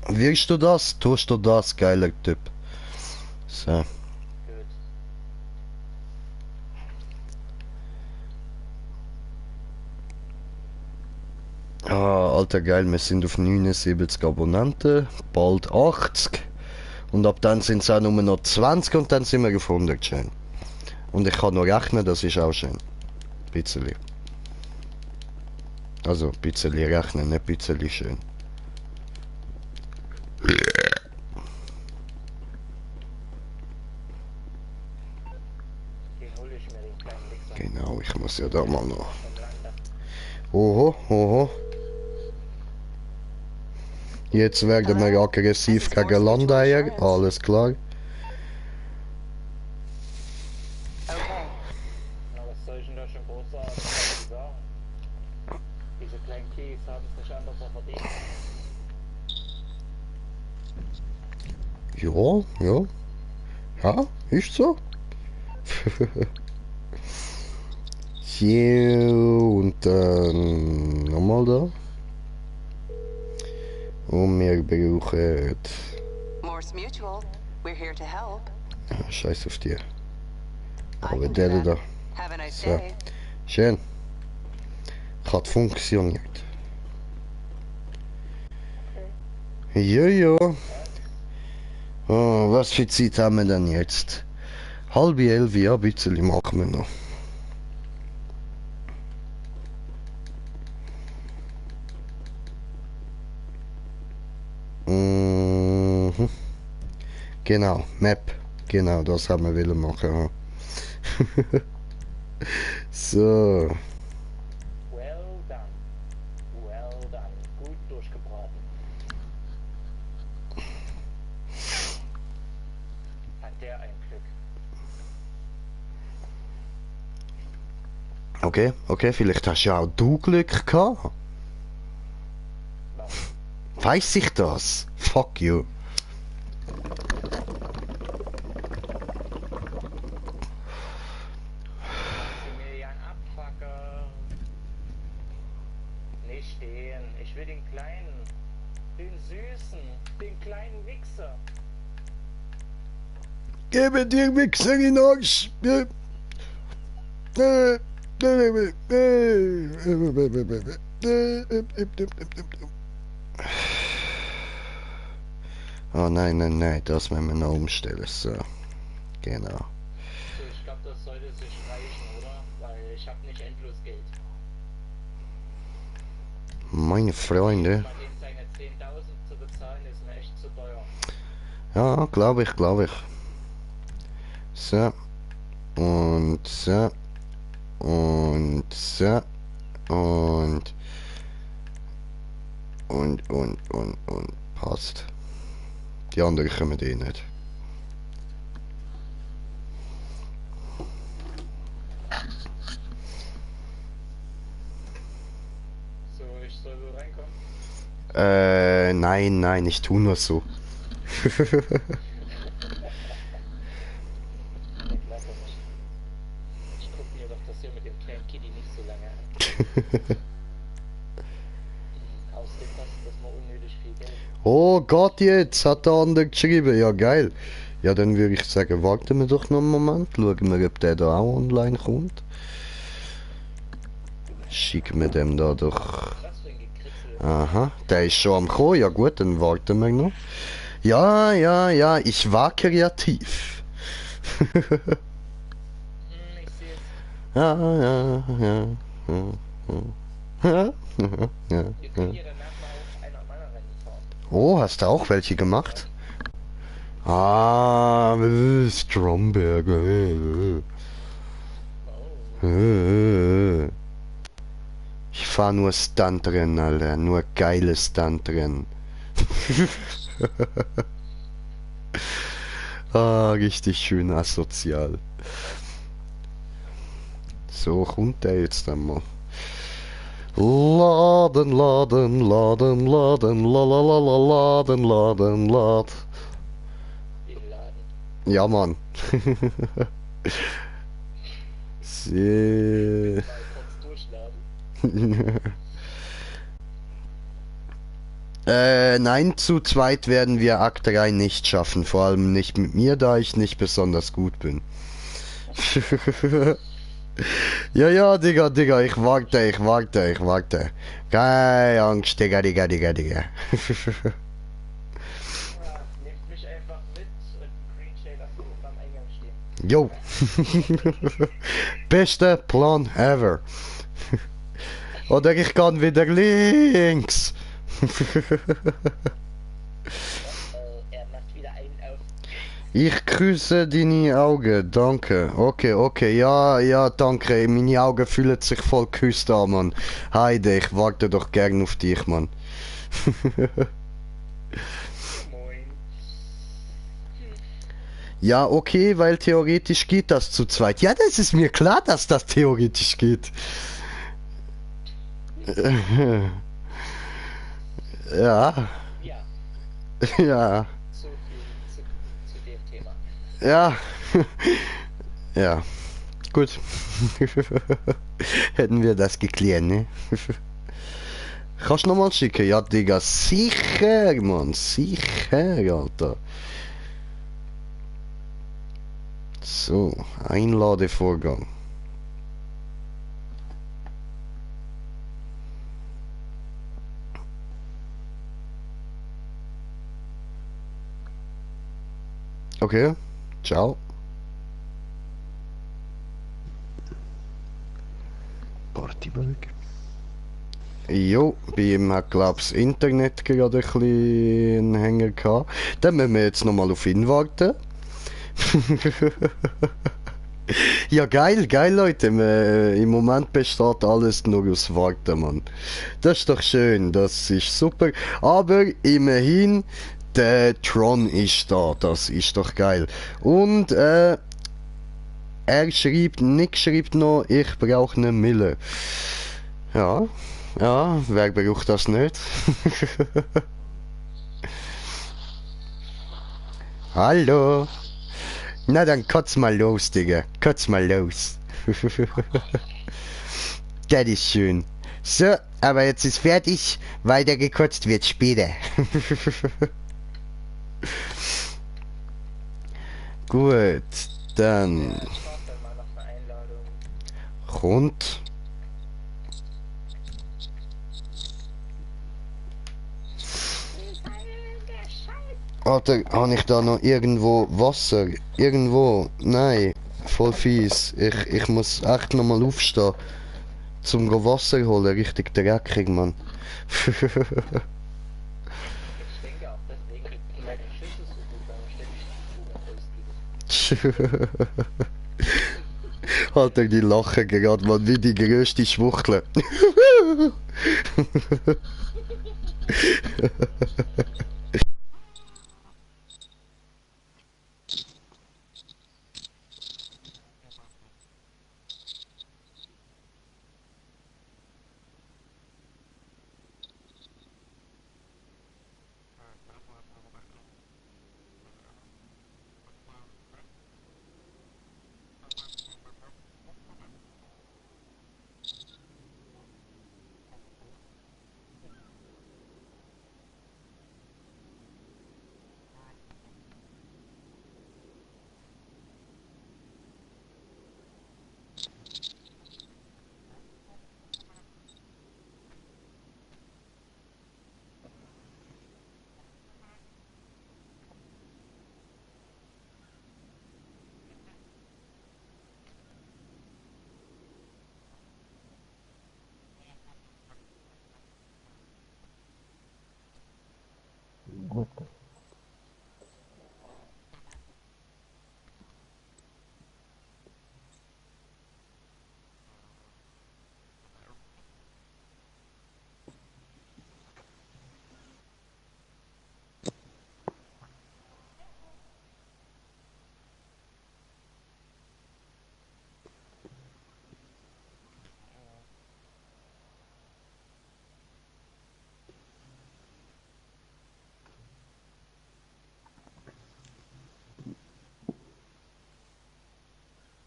Wirst du das? Tust du das, geiler Typ? So. Ah, alter geil, wir sind auf 79 Abonnenten, bald 80. Und ab dann sind es auch nur noch 20 und dann sind wir auf 100 schön. Und ich kann noch rechnen, das ist auch schön. Bisschen. Also, bisschen rechnen, nicht bisschen schön. Genau, ich muss ja da mal noch. Oho. Jetzt werden wir aggressiv gegen Landeier, alles klar. Okay. Na, was soll ich denn da schon großartig sagen? Diese kleinen Kies haben es nicht anders verdient. Ja, ja. Ja, ist so. So, und dann nochmal da. Und wir brauchen... Morse Mutual. We're here to help. Ah, scheiß auf die. I Aber can do der that. da. Have a nice So. day. Schön. Hat funktioniert. Ja, ja. Oh, was für Zeit haben wir denn jetzt? 10:30, ja, ein bisschen machen wir noch. Mhm. Genau, Map. Genau, das haben wir wollen machen. So. Well done. Well done. Gut durchgebraten. Hat der ein Glück. Okay, okay, vielleicht hast ja auch du Glück gehabt. Weiß ich das? Fuck you. Maximilian Abfacker. Nicht den. Ich will den kleinen. Den süßen. Den kleinen Wichser. Gebe dir Wichser in den Arsch. Oh nein, nein, nein, das müssen wir noch umstellen. So, genau. So, ich glaube, das sollte sich reichen, oder? Weil ich habe nicht endlos Geld. Meine Freunde. Mal dem seine 10.000 zu bezahlen, ist mir echt zu teuer. Ja, glaube ich, glaube ich. So. Und so. Und so. Und. Und. Passt. Die anderen kommen eh nicht. So, ich soll wohl reinkommen. Nein, nein, ich tu nur so. Ich glaube nicht. Ich guck mir doch das hier mit dem kleinen Kitty nicht so lange an. Außerdem kostet das mal unnötig viel Geld. Oh Gott, jetzt hat der andere geschrieben. Ja, geil. Ja, dann würde ich sagen, warten wir doch noch einen Moment. Schauen wir, ob der da auch online kommt. Schicken wir dem da doch. Aha, der ist schon am Kommen. Ja gut, dann warten wir noch. Ja, ja, ja, ich war kreativ. Ich sehe es. Ja, ja, ja. Ja, ja, Wir können hier danach mal auf einer meiner Rennen fahren. Oh, hast du auch welche gemacht? Ah, Stromberg. Ich fahr nur Stuntrennen, Alter. Nur geile Stuntrennen. Ah, richtig schön asozial. So, kommt der jetzt einmal. Laden, laden, laden, laden, laden, laden, laden. Ja, Mann. Sehr. Nein, zu zweit werden wir Akt 3 nicht schaffen. Vor allem nicht mit mir, da ich nicht besonders gut bin. Ja, ja, Digga, Digga, ich warte. Keine Angst, Digga. Ja, nehmt mich einfach mit und Green Shade lassen oben am Eingang stehen. Jo. Bester Plan ever. Oder ich kann wieder links. Er macht wieder einen auf. Ich grüße deine Augen, danke. Okay, ja, danke. Meine Augen fühlen sich voll geküsst an, Mann. Heide, ich warte doch gern auf dich, Mann. Moin. Ja, okay, weil theoretisch geht das zu zweit. Ja, das ist mir klar, dass das theoretisch geht. Ja, Ja, ja, so viel zu dem Thema. ja. Ja, gut. Hätten wir das geklärt, ne? Kannst du nochmal schicken? Ja, Digga, sicher, Mann, sicher, Alter. So, Einladevorgang. Okay, ciao. Partyböck. Jo, bei ihm hat, glaub's, Internet gerade ein bisschen einen Hänger gehabt. Dann müssen wir jetzt nochmal auf ihn warten. Ja, geil, geil, Leute. Im Moment besteht alles nur aus Warten, Mann. Das ist doch schön, das ist super. Aber immerhin, der Tron ist da, das ist doch geil. Und, Nick schreibt noch, ich brauche eine Mille. Ja, ja, wer braucht das nicht? Hallo. Na dann kotz mal los, Digga. Kotz mal los. Das ist schön. So, aber jetzt ist fertig. Weiter gekotzt wird später. Gut, dann Ich warte mal auf eine Einladung. rund. Alter, habe ich da noch irgendwo Wasser? Irgendwo? Nein, voll fies. Ich muss echt noch mal aufstehen, zum go Wasser holen. Richtig dreckig, Mann. Ich denke auch, deswegen kriegt meine Schüsse so gut, weil man ständig ausgibt. Alter, die lachen gerade, Mann, wie die größte Schwuchtel.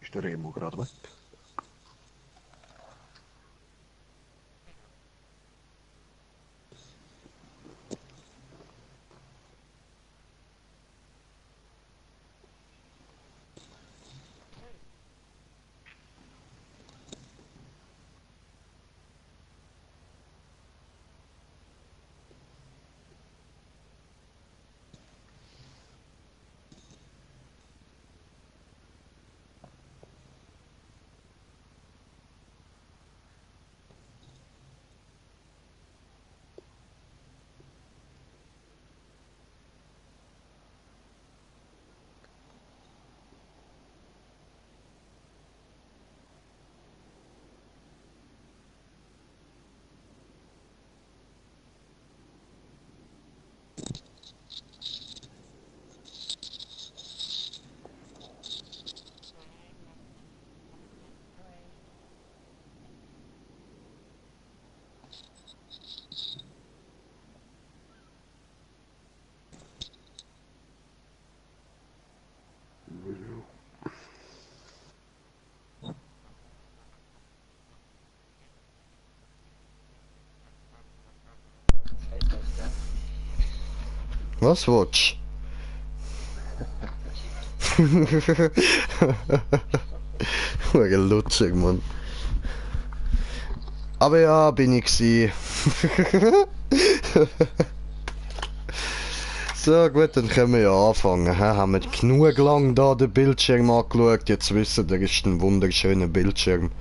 Ist der Remo gerade weg? Was willst du? Lutschig, Mann. Aber ja, bin ich gsi. So, gut, dann können wir ja anfangen. He? Haben wir genug lang da den Bildschirm angeschaut. Jetzt wissen wir, das ist ein wunderschöner Bildschirm.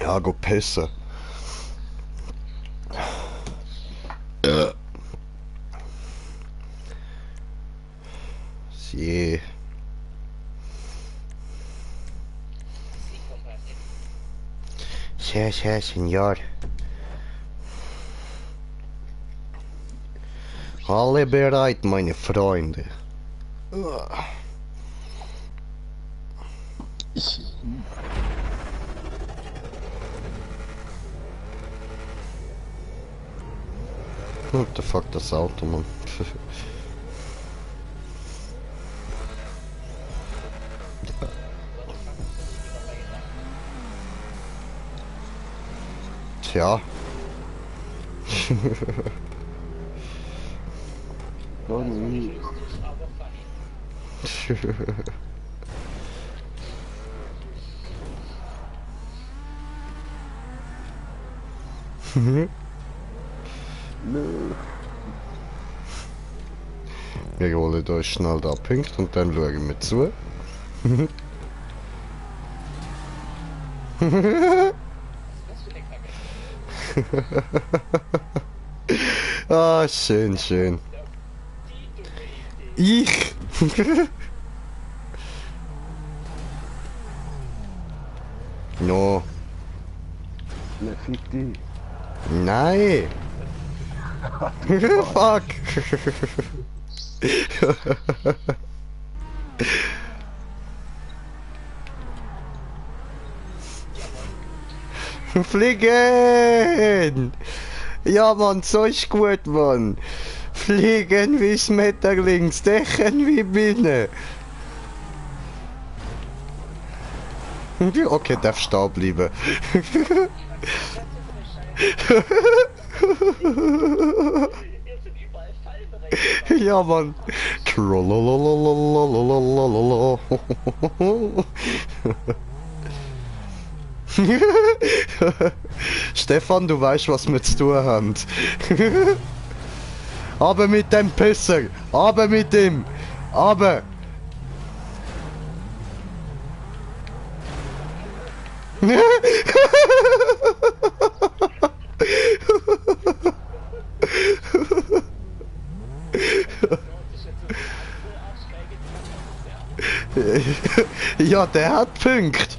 Ja, go pissen. Sie. Ja, Senor. Alle bereit, meine Freunde. What the fuck, das Auto, Mann. Tja. Wir holen euch schnell da Punkt und dann schauen wir zu. Ah, schön, schön. Ich? No. Ne, fick dich. Nein. Fuck. Fliegen! Ja, Mann, so ist gut, Mann. Fliegen wie Schmetterlings, Dechen wie Biene. Okay, darf stehen bleiben. Ja, Mann. Stefan, du weißt, was wir zu tun haben. Aber mit dem Pisser! Aber mit ihm! Aber! Ja, der hat Punkt.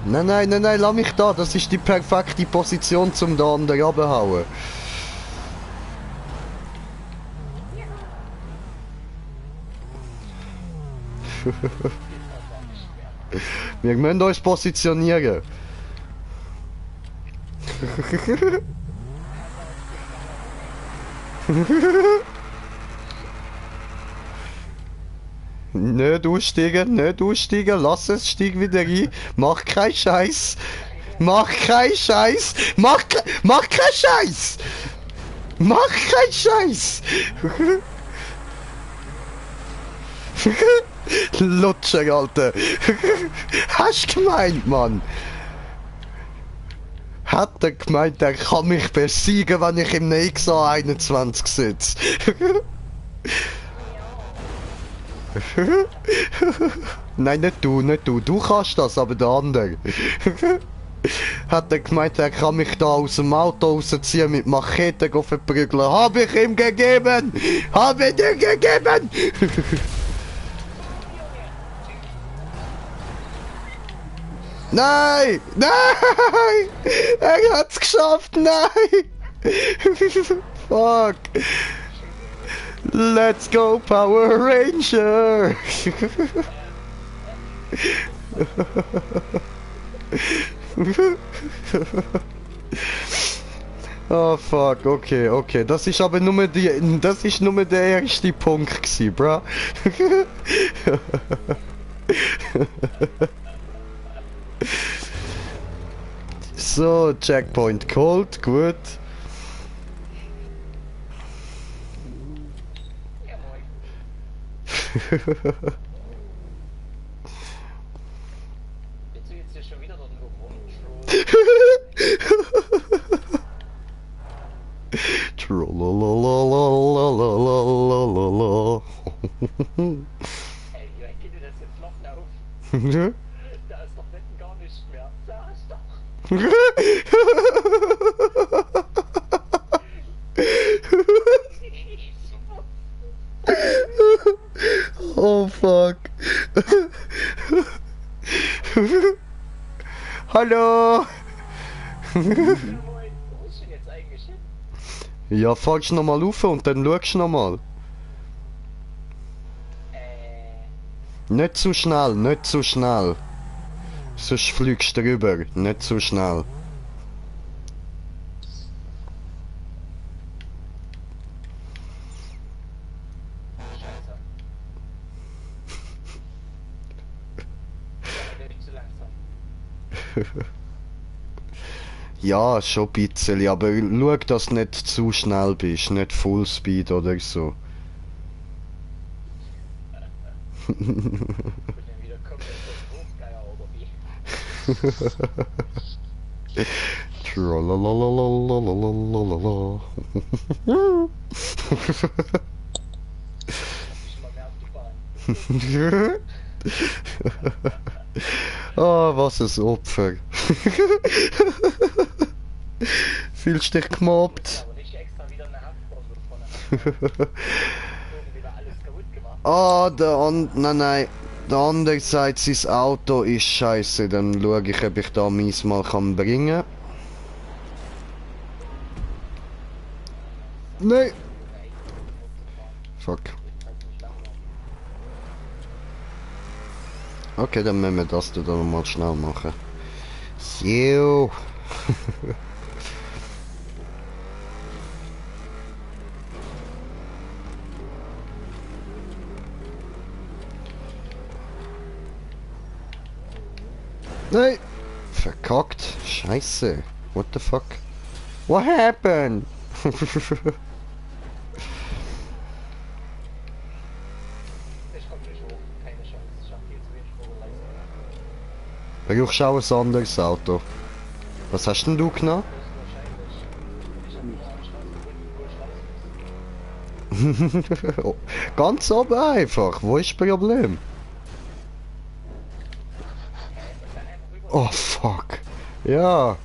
Nein, lass mich da. Das ist die perfekte Position zum da an der runterhauen. Wir müssen uns positionieren. Nicht aussteigen, lass es, steig wieder rein, mach keinen Scheiß, mach keinen Scheiß, mach keinen Scheiß, mach keinen Scheiß. Lutscher, Alter. Hast du gemeint, Mann? Hat er gemeint, er kann mich besiegen, wenn ich im XA 21 sitze? Nein, nicht du. Du kannst das, aber der andere. Hat er gemeint, er kann mich da aus dem Auto rausziehen mit Machete verprügeln. Hab ich ihm gegeben! Hab ich dir gegeben! Nein! Nein! Er hat's geschafft! Nein! Fuck! Let's go, Power Ranger! Oh fuck, okay, okay. Das ist aber nur das ist nur der erste Punkt gsi, bro. So, Checkpoint geholt, gut. Ja, moin. Bist du jetzt hier schon wieder dort irgendwo Trollalalalalalalala. Ey, wie weit geht dir das jetzt noch auf? Da ist doch hinten gar nichts mehr. Da ist doch. Oh fuck. Hallo. Moin, wo ist denn jetzt eigentlich hin? Ja, fährst nochmal rauf und dann schaust du nochmal. Nicht zu schnell, nicht zu schnell. Sonst fliegst du rüber, nicht zu schnell. Scheiße. Ja, nicht zu langsam. Ja, schon ein bisschen, aber schau, dass du nicht zu schnell bist, nicht Fullspeed oder so. Ich bin wieder komplett Hochgeier oder wie? Trolalalalalalalala. Ich mal mehr auf die Bahn. Ah, was ein Opfer. Fühlst dich gemobbt? Aber nicht extra wieder eine Haftpause vorne. Wieder alles kaputt gemacht. Ah, nein. Der andere sagt, sein Auto ist scheiße. Dann schaue ich, ob ich da meins mal kann bringen. Nein. Fuck. Okay, dann müssen wir das dann mal schnell machen. So. Nein! Verkackt. Scheiße. What the fuck? What happened? Ich komm nicht hoch. Keine Chance. Ich hab viel zu wenig Vorleistung. Brauchst du auch ein anderes Auto? Was hast denn du genommen? Ganz oben einfach. Wo ist das Problem? Oh fuck. Ja.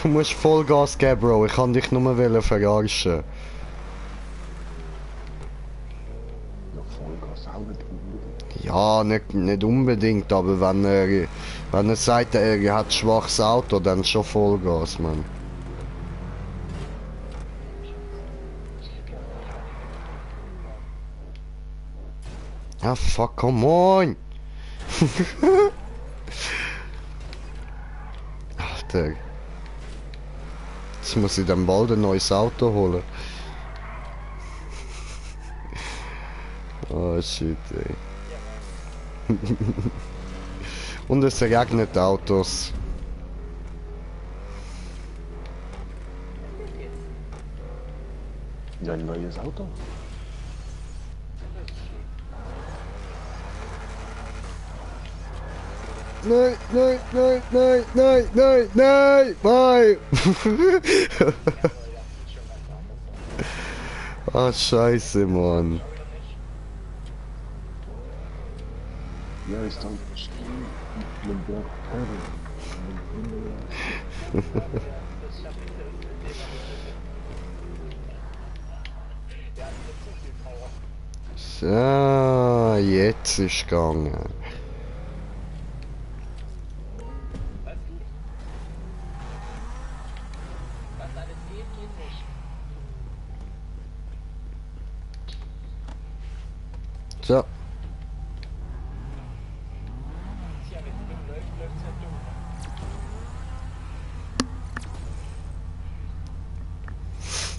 Du musst Vollgas geben, Bro. Ich kann dich nur verarschen. Ja, Vollgas auch nicht unbedingt. Ja, nicht unbedingt, aber wenn er sagt, er hat ein schwaches Auto, dann schon Vollgas, Mann. Ah, fuck, come on! Alter. Jetzt muss ich dann bald ein neues Auto holen. Oh shit, ey. Und es regnet Autos. Ja, ein neues Auto? Nein, nein, nein, nein, nein, nein, nein, nein! Ah, scheiße, Mann. Ja, ist halt stehen mit dem Berg So, jetzt ist gegangen. Was alles geht, geht nicht. So. Tja, wenn es dumm läuft, läuft es halt dumm.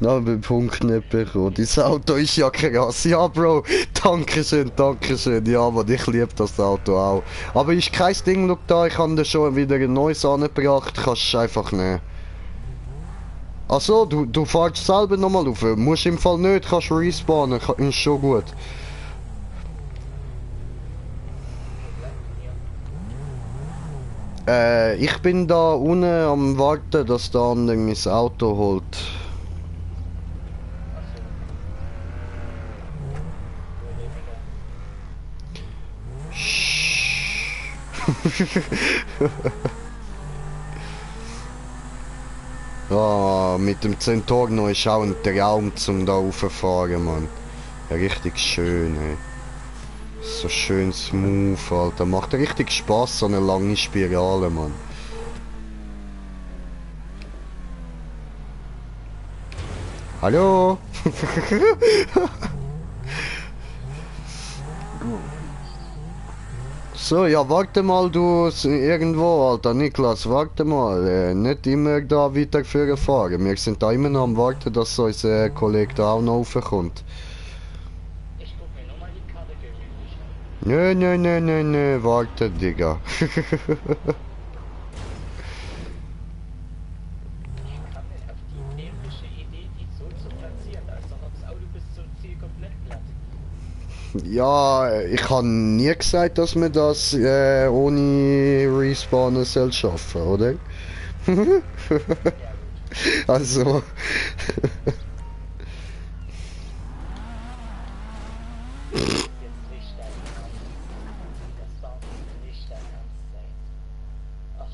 Noch den Punkt nicht bekommen. Dein Auto ist ja krass. Ja, Bro. Dankeschön, dankeschön. Ja, aber ich liebe das Auto auch. Aber ist kein Ding, schau da, ich habe dir schon wieder ein neues angebracht. Kannst du einfach nehmen. Achso, du fährst selber nochmal rauf. Musst im Fall nicht, kannst respawnen. Ist schon gut. Ich bin da unten am Warten, dass der andere mein Auto holt. Ja, mit dem Zentorno ist auch ein Traum zum da rauffahren, Mann. Ja, richtig schön, ey. So schön smooth, Alter. Macht richtig Spaß, so eine lange Spirale, Mann. Hallo? So, ja, warte mal, du irgendwo, Alter. Niklas, warte mal. Nicht immer da weiterführen fahren. Wir sind da immer noch am Warten, dass unser Kollege da auch noch raufkommt. Ich guck mir nochmal die Karte gemütlich an. Nö, warte, Digga. Ich kann nicht auf die dämliche Idee, die so zu platzieren, als ob das Auto bis zum Ziel komplett platt. Ja, ich habe nie gesagt, dass man das ohne Respawnen soll schaffen, oder? Also. Jetzt nicht dein Ernst. Das darf nicht dein Ernst sein. Ach,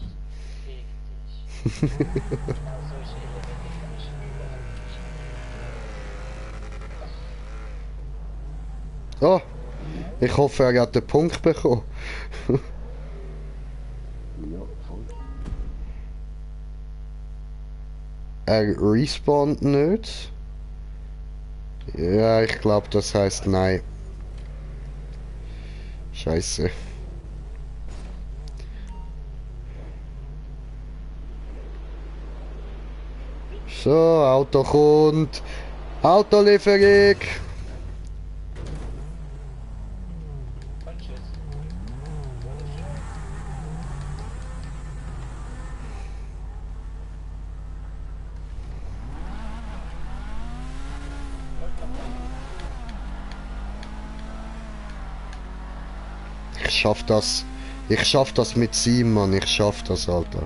reg dich. Genau solche Elemente kann ich überhaupt nicht. Oh, ich hoffe, er hat den Punkt bekommen. Ja, voll. Er respawnt nicht. Ja, ich glaube, das heißt nein. Scheiße. So, Auto kommt. Autolieferung. Und tschüss. Ich schaff das. Ich schaff das mit 7, Mann. Ich schaff das, Alter.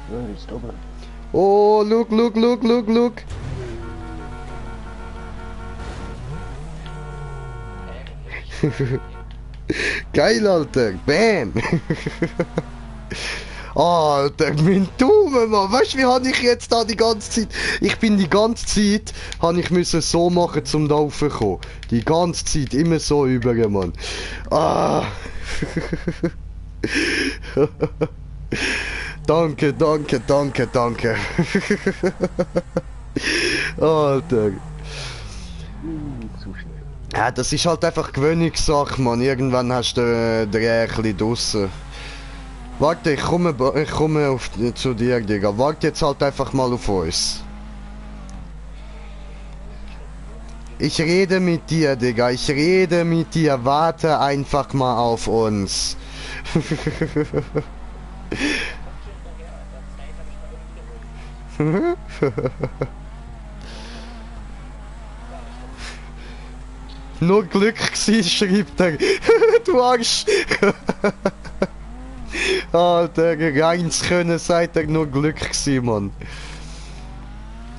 Ja, ist oben. Oh, look. Geil, Alter. Bam. Alter, mein Daumen, Mann. Weißt du, wie habe ich jetzt da die ganze Zeit... Ich bin die ganze Zeit... Habe ich müssen so machen, zum da raufzukommen. Die ganze Zeit immer so über, Mann. Ah. Danke, danke, danke, danke. Alter. Zu schnell. Ja, das ist halt einfach Gewöhnungssache, Mann. Irgendwann hast du den Dreh ein bisschen draussen. Warte, ich komme zu dir, Digga. Warte jetzt halt einfach mal auf uns. Ich rede mit dir, Digga. Ich rede mit dir. Warte einfach mal auf uns. Nur Glück gsi, schreibt er. Du Arsch. Alter, reins können, sagt er, nur Glück gsi, Mann.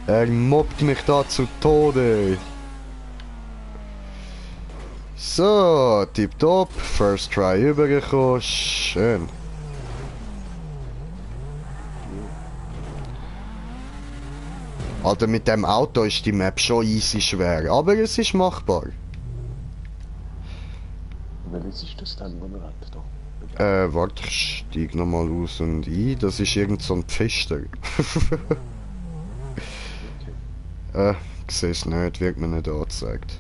Er mobbt mich da zu Tode. So, tipptopp. First try übergekommen. Schön. Alter, mit dem Auto ist die Map schon easy schwer, aber es ist machbar. Welches ist das denn, wo wir hat da? Warte, ich steig nochmal aus und ein. Das ist irgend so ein Pfister. Ich seh's nicht, wird mir nicht angezeigt.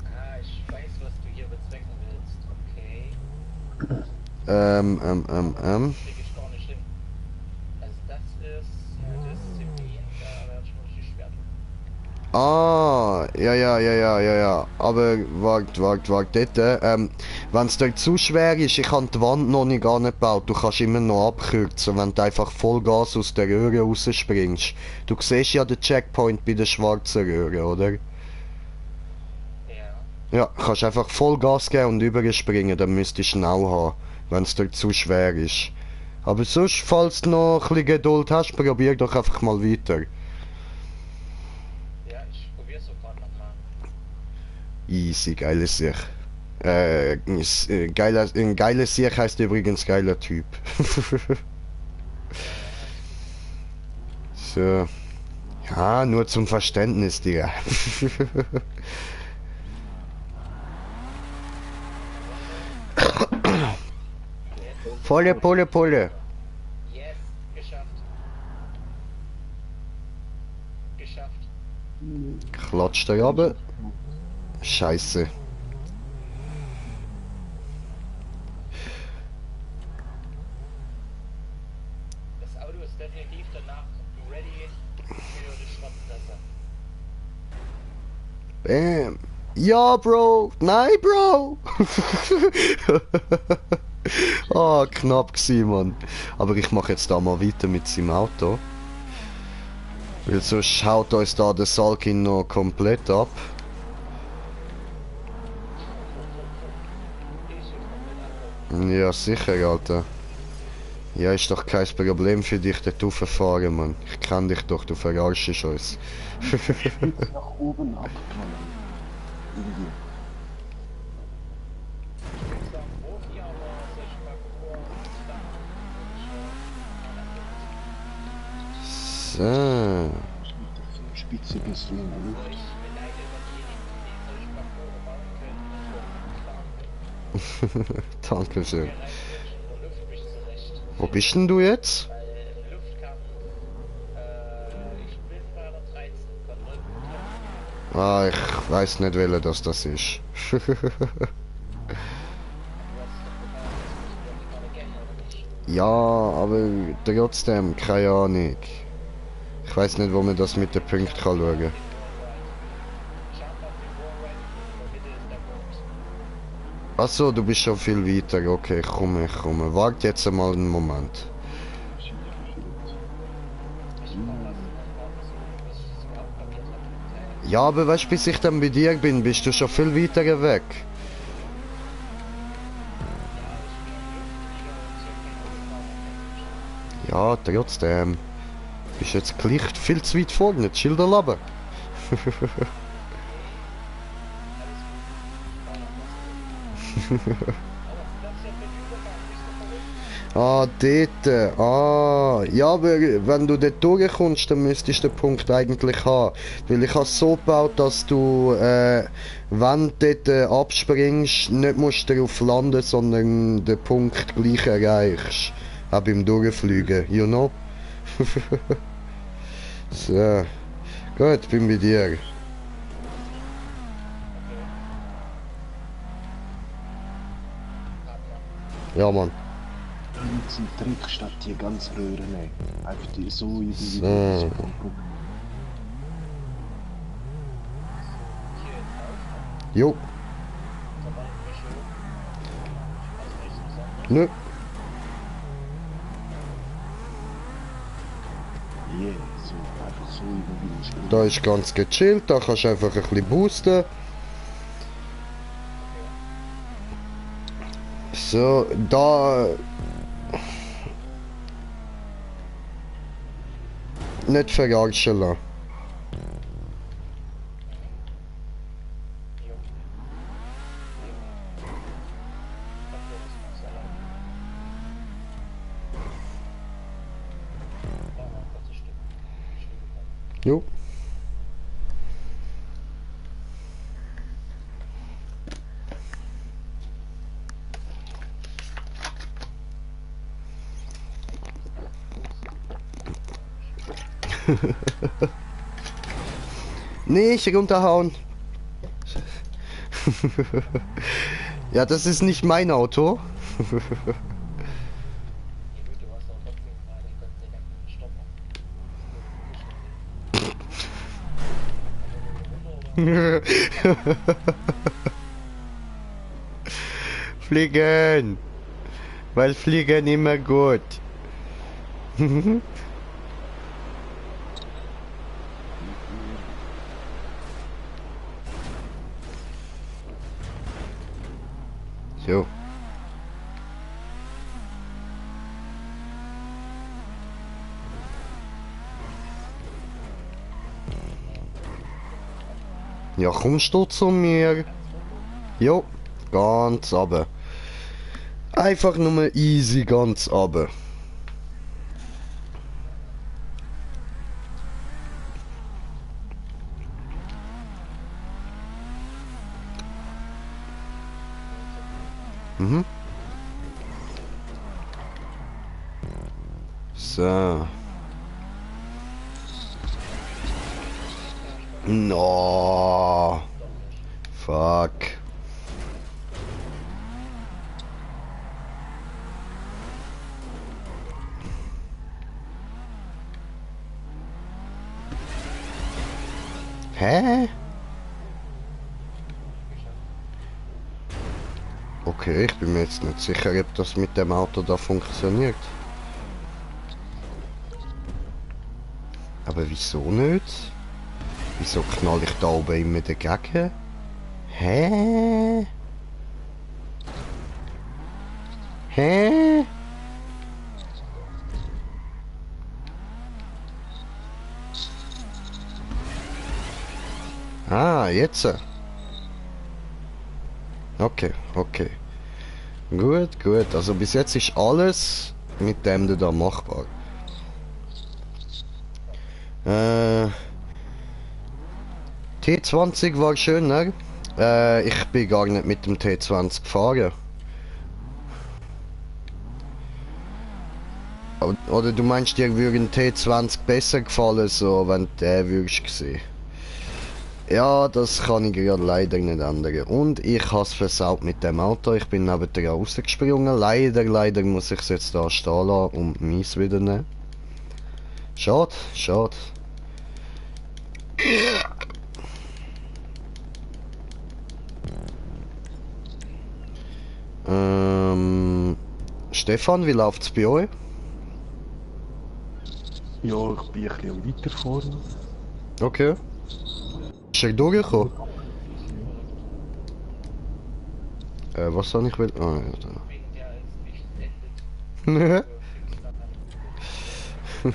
Ah, ich weiß, was du hier bezwecken willst. Okay. Krieg ich gar nicht hin. Also das ist Disziplin, da wird schon richtig schwer. Ja. Aber warte, dort, wenn's dir zu schwer ist, ich habe die Wand noch nicht angebaut, du kannst immer noch abkürzen, wenn du einfach Vollgas aus der Röhre rausspringst. Du siehst ja den Checkpoint bei der schwarzen Röhre, oder? Ja. Ja, kannst einfach Vollgas geben und überspringen, dann müsstest du schnell haben, wenn's dir zu schwer ist. Aber sonst, falls du noch ein bisschen Geduld hast, probier doch einfach mal weiter. Ja, ich probier's sofort nochmal. Easy, geile Sieg. Ein geiler Sieg heißt übrigens geiler Typ. So. Ja, nur zum Verständnis, Digga. Volle Pulle. Yes, geschafft. Geschafft. Klatscht er runter. Scheiße. Das Auto ist definitiv danach ready für die Schrottpresse. Bam. Ja, Bro. Nein, Bro. Ah, knapp gsi, Mann. Aber ich mache jetzt da mal weiter mit seinem Auto. Weil sonst haut uns da der Salkin noch komplett ab. Ja, sicher, Alter. Ja, ist doch kein Problem für dich, dort rauffahren, Mann. Ich kenn dich doch, du verarschst uns. Nach oben ab, Mann. Irgendwie. So. Spitze bist du in der Luft. Dankeschön. Wo bist denn du jetzt? Ich bin bei der 13. Ah, ich weiß nicht, welcher das ist. Ja, aber trotzdem, keine Ahnung. Ich weiß nicht, wo man das mit den Punkten kann schauen. Achso, du bist schon viel weiter. Okay, ich komme. Warte jetzt einmal einen Moment. Ja, aber weißt du, bis ich dann bei dir bin, bist du schon viel weiter weg. Ja, trotzdem. Bist jetzt gleich viel zu weit vorne, chill da runter. Ah, dort. Ah, ja, aber wenn du dort durchkommst, dann müsstest du den Punkt eigentlich haben. Weil ich habe es so gebaut, dass du, wenn du dort abspringst, nicht musst darauf landen, sondern den Punkt gleich erreichst. Auch beim Durchfliegen, you know? So. Gut, bin bei dir. Ja, Mann. Zum Trick statt die ganz Röhre nehmen. Einfach die so irgendwie. So. Jo. Nö. Yeah, so, einfach so irgendwie. Da ist ganz gechillt, da kannst du einfach ein bisschen boosten. So, da... Nicht verarschen lassen. Jo. Nicht runterhauen. Ja, das ist nicht mein Auto. Fliegen. Weil Fliegen immer gut. So. Ja, kommst du zu mir? Jo, ganz runter. Einfach nur easy ganz runter. Mhm. So. No. Fuck. Hä? Okay, ich bin mir jetzt nicht sicher, ob das mit dem Auto da funktioniert. Aber wieso nicht? Wieso knall ich da oben immer dagegen? Hä? Hä? Ah, jetzt. Okay, okay. Gut, gut. Also bis jetzt ist alles mit dem da machbar. T20 war schön, ne? Ich bin gar nicht mit dem T20 gefahren. Oder du meinst, dir würde ein T20 besser gefallen, so, wenn du den würdest sehen? Ja, das kann ich gerade leider nicht ändern. Und ich habe es versaut mit dem Auto. Ich bin neben dir rausgesprungen. Leider muss ich es jetzt da stehen lassen und meins wieder nehmen. Schade, schade. Stefan, wie läuft's bei euch? Ja, ich bin ein bisschen weiter vorne. Okay. Ist er durchgekommen? Was soll ich will? Ah, ja, da.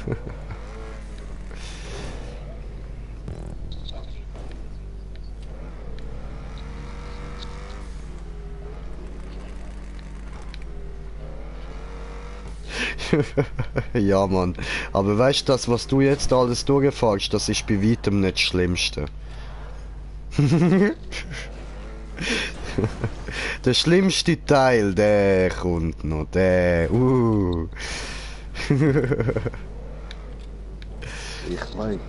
Ja, Mann. Aber weißt du, das, was du jetzt alles durchfährst, das ist bei weitem nicht das Schlimmste. Der schlimmste Teil, der kommt noch. Der. Ich weiß,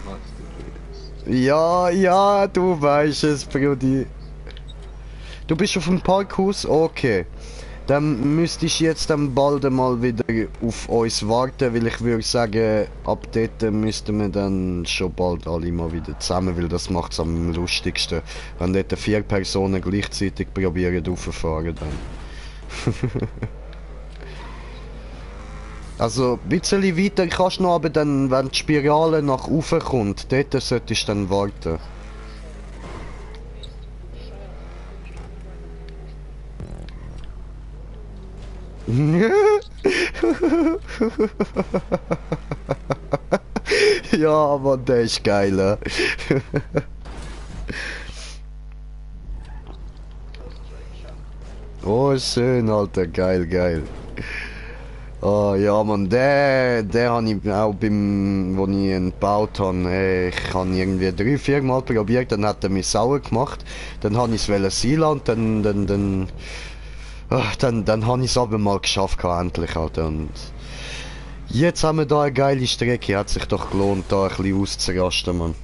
was du redest. Ja, ja, du weißt es, Brudi. Du bist auf dem Parkhaus? Okay. Dann müsstest du jetzt dann bald mal wieder auf uns warten, weil ich würde sagen, ab dort müssten wir dann schon bald alle mal wieder zusammen, weil das macht es am lustigsten. Wenn dort 4 Personen gleichzeitig probieren raufzufahren dann. Also ein bisschen weiter kannst du noch, aber dann, wenn die Spirale nach oben kommt, dort solltest du dann warten. Ja, Mann, der ist geil. Oh, schön, Alter, geil, geil. Oh, ja, Mann, der habe ich auch wo ich ihn gebaut habe. Ich habe irgendwie 3-4 Mal probiert, dann hat er mich sauer gemacht. Dann habe ich es sein lassen und dann habe ich es aber mal geschafft, endlich, Alter. Und jetzt haben wir da eine geile Strecke, hat sich doch gelohnt, da ein bisschen auszurasten, Mann.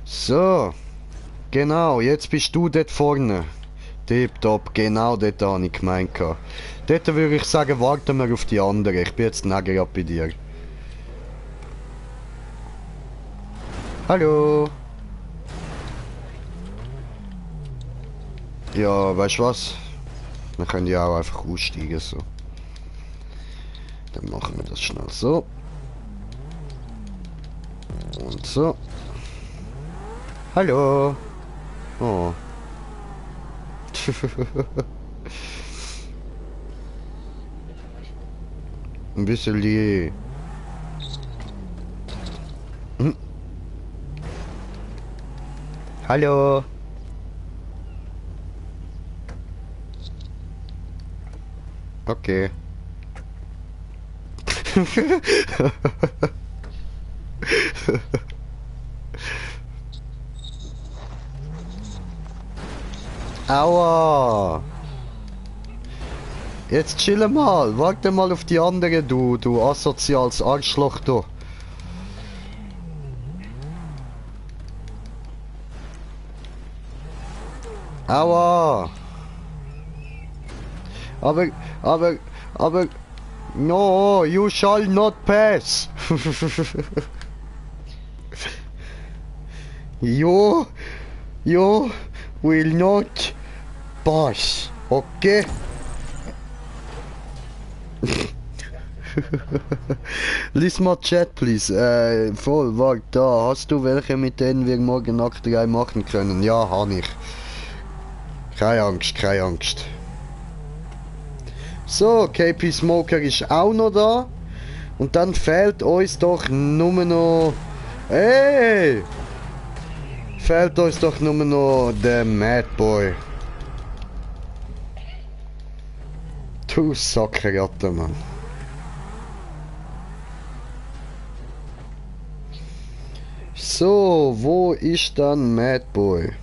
So, genau, jetzt bist du dort vorne. Tipptopp, genau dort habe ich gemeint. Dort würde ich sagen, warten wir auf die anderen. Ich bin jetzt näher bei dir. Hallo. Ja, weißt du was? Wir können ja auch einfach aussteigen, so. Dann machen wir das schnell so. Und so. Hallo. Oh. Ein bisschen lieb. Hm. Hallo. Okay. Aua! Jetzt chill mal, warte mal auf die andere, du asoziales Arschloch, du. Aua! Aber, no, you shall not pass. You will not pass, okay? Lies mal Chat, please. Voll, warte, da. Hast du welche, mit denen wir morgen Nacht 3 machen können? Ja, habe ich. Keine Angst, keine Angst. So, KP Smoker ist auch noch da. Und dann fehlt uns doch nur noch... Hey! Fehlt uns doch nur noch der Mad Boy. Du Sackratte, Mann. So, wo ist dann Mad Boy?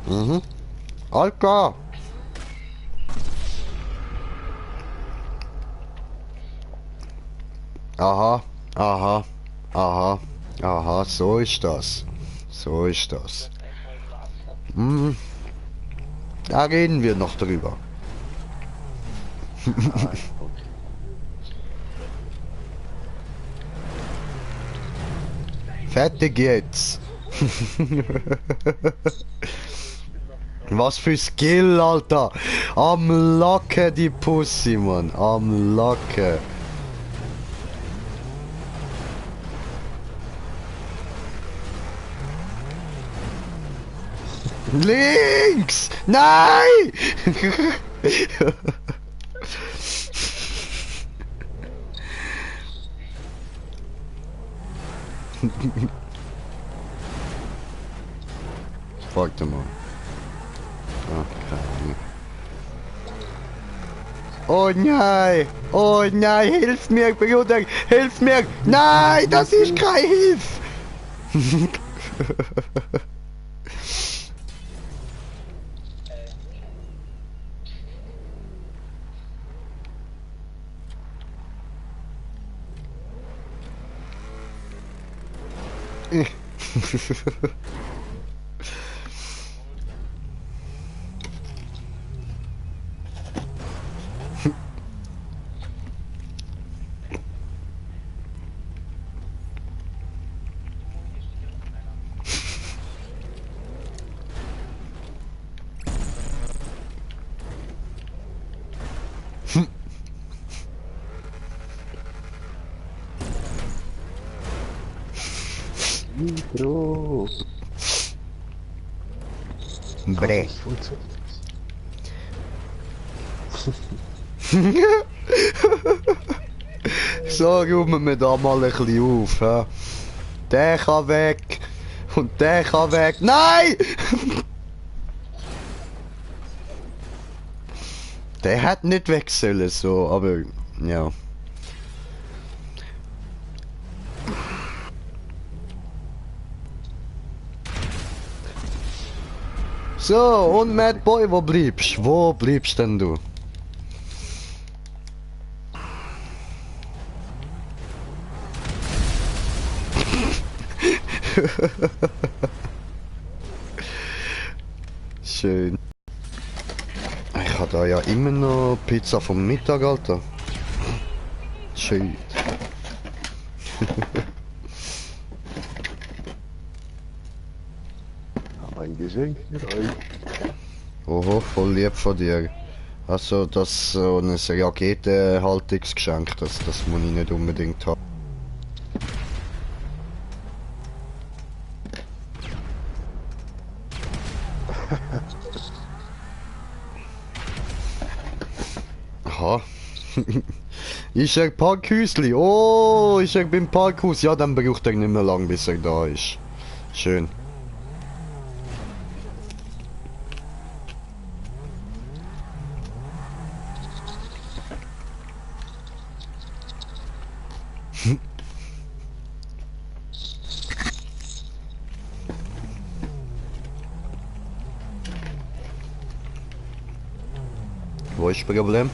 Mhm. Alter! Aha, aha, aha, aha, so ist das. So ist das. Mhm. Da reden wir noch drüber. Fertig jetzt. Was für Skill, Alter. Am Lacke die Pussy, Mann. Am Lacke. Links! Nein! Warte mal. Ah, keine Ahnung. Oh nein! Oh nein! Hilf mir, Bruder! Hilf mir! Nein! Das ist kein Hilf! Mikro. Bre. So räumen wir da mal ein bisschen auf. He? Der kann weg. Und der kann weg. Nein! Der hat nicht weg sollen, so, aber ja. So, und Mad Boy, wo bleibst? Wo bleibst denn du? Schön. Ich habe da ja immer noch Pizza vom Mittag, Alter. Schön. Ein Geschenk für euch. Oho, voll lieb von dir. Also das so ein Raketenhaltungsgeschenk, das muss ich nicht unbedingt haben. Aha. Ist er Parkhäusli? Oh, ist er beim Parkhaus? Ja, dann braucht er nicht mehr lang, bis er da ist. Schön. Wo ist das Problem?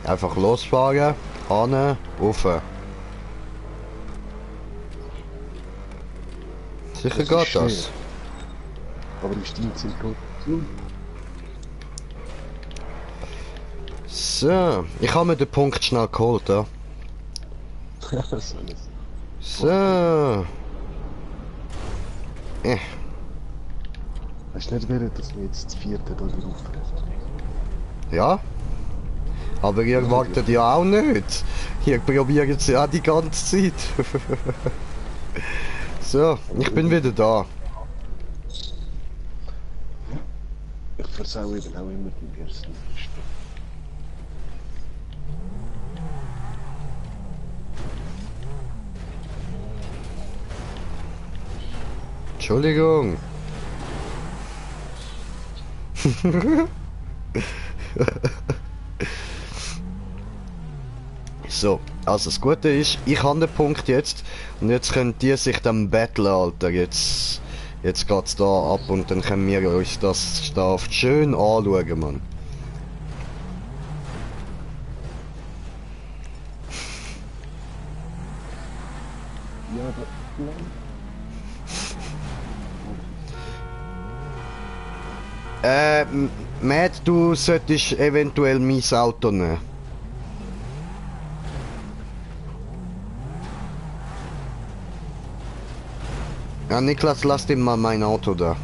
Einfach losfahren, an, rauf. Sicher geht das. Aber im Stil sind gut. So, ich habe mir den Punkt schnell geholt, ja. So. Hast du nicht wollen, dass wir jetzt das vierte da drauf Ja. Aber ihr wartet ja auch nicht. Ihr probiert es ja die ganze Zeit. So, ich bin wieder da. Ich versau eben auch immer den ersten. Entschuldigung. So, also das Gute ist, ich habe den Punkt jetzt und jetzt können die sich dann battlen, Alter. Jetzt geht's da ab und dann können wir uns das Staff schön anschauen, Mann. Matt, du solltest eventuell mein Auto nehmen. Ja, Niklas, lass ihm mal mein Auto da.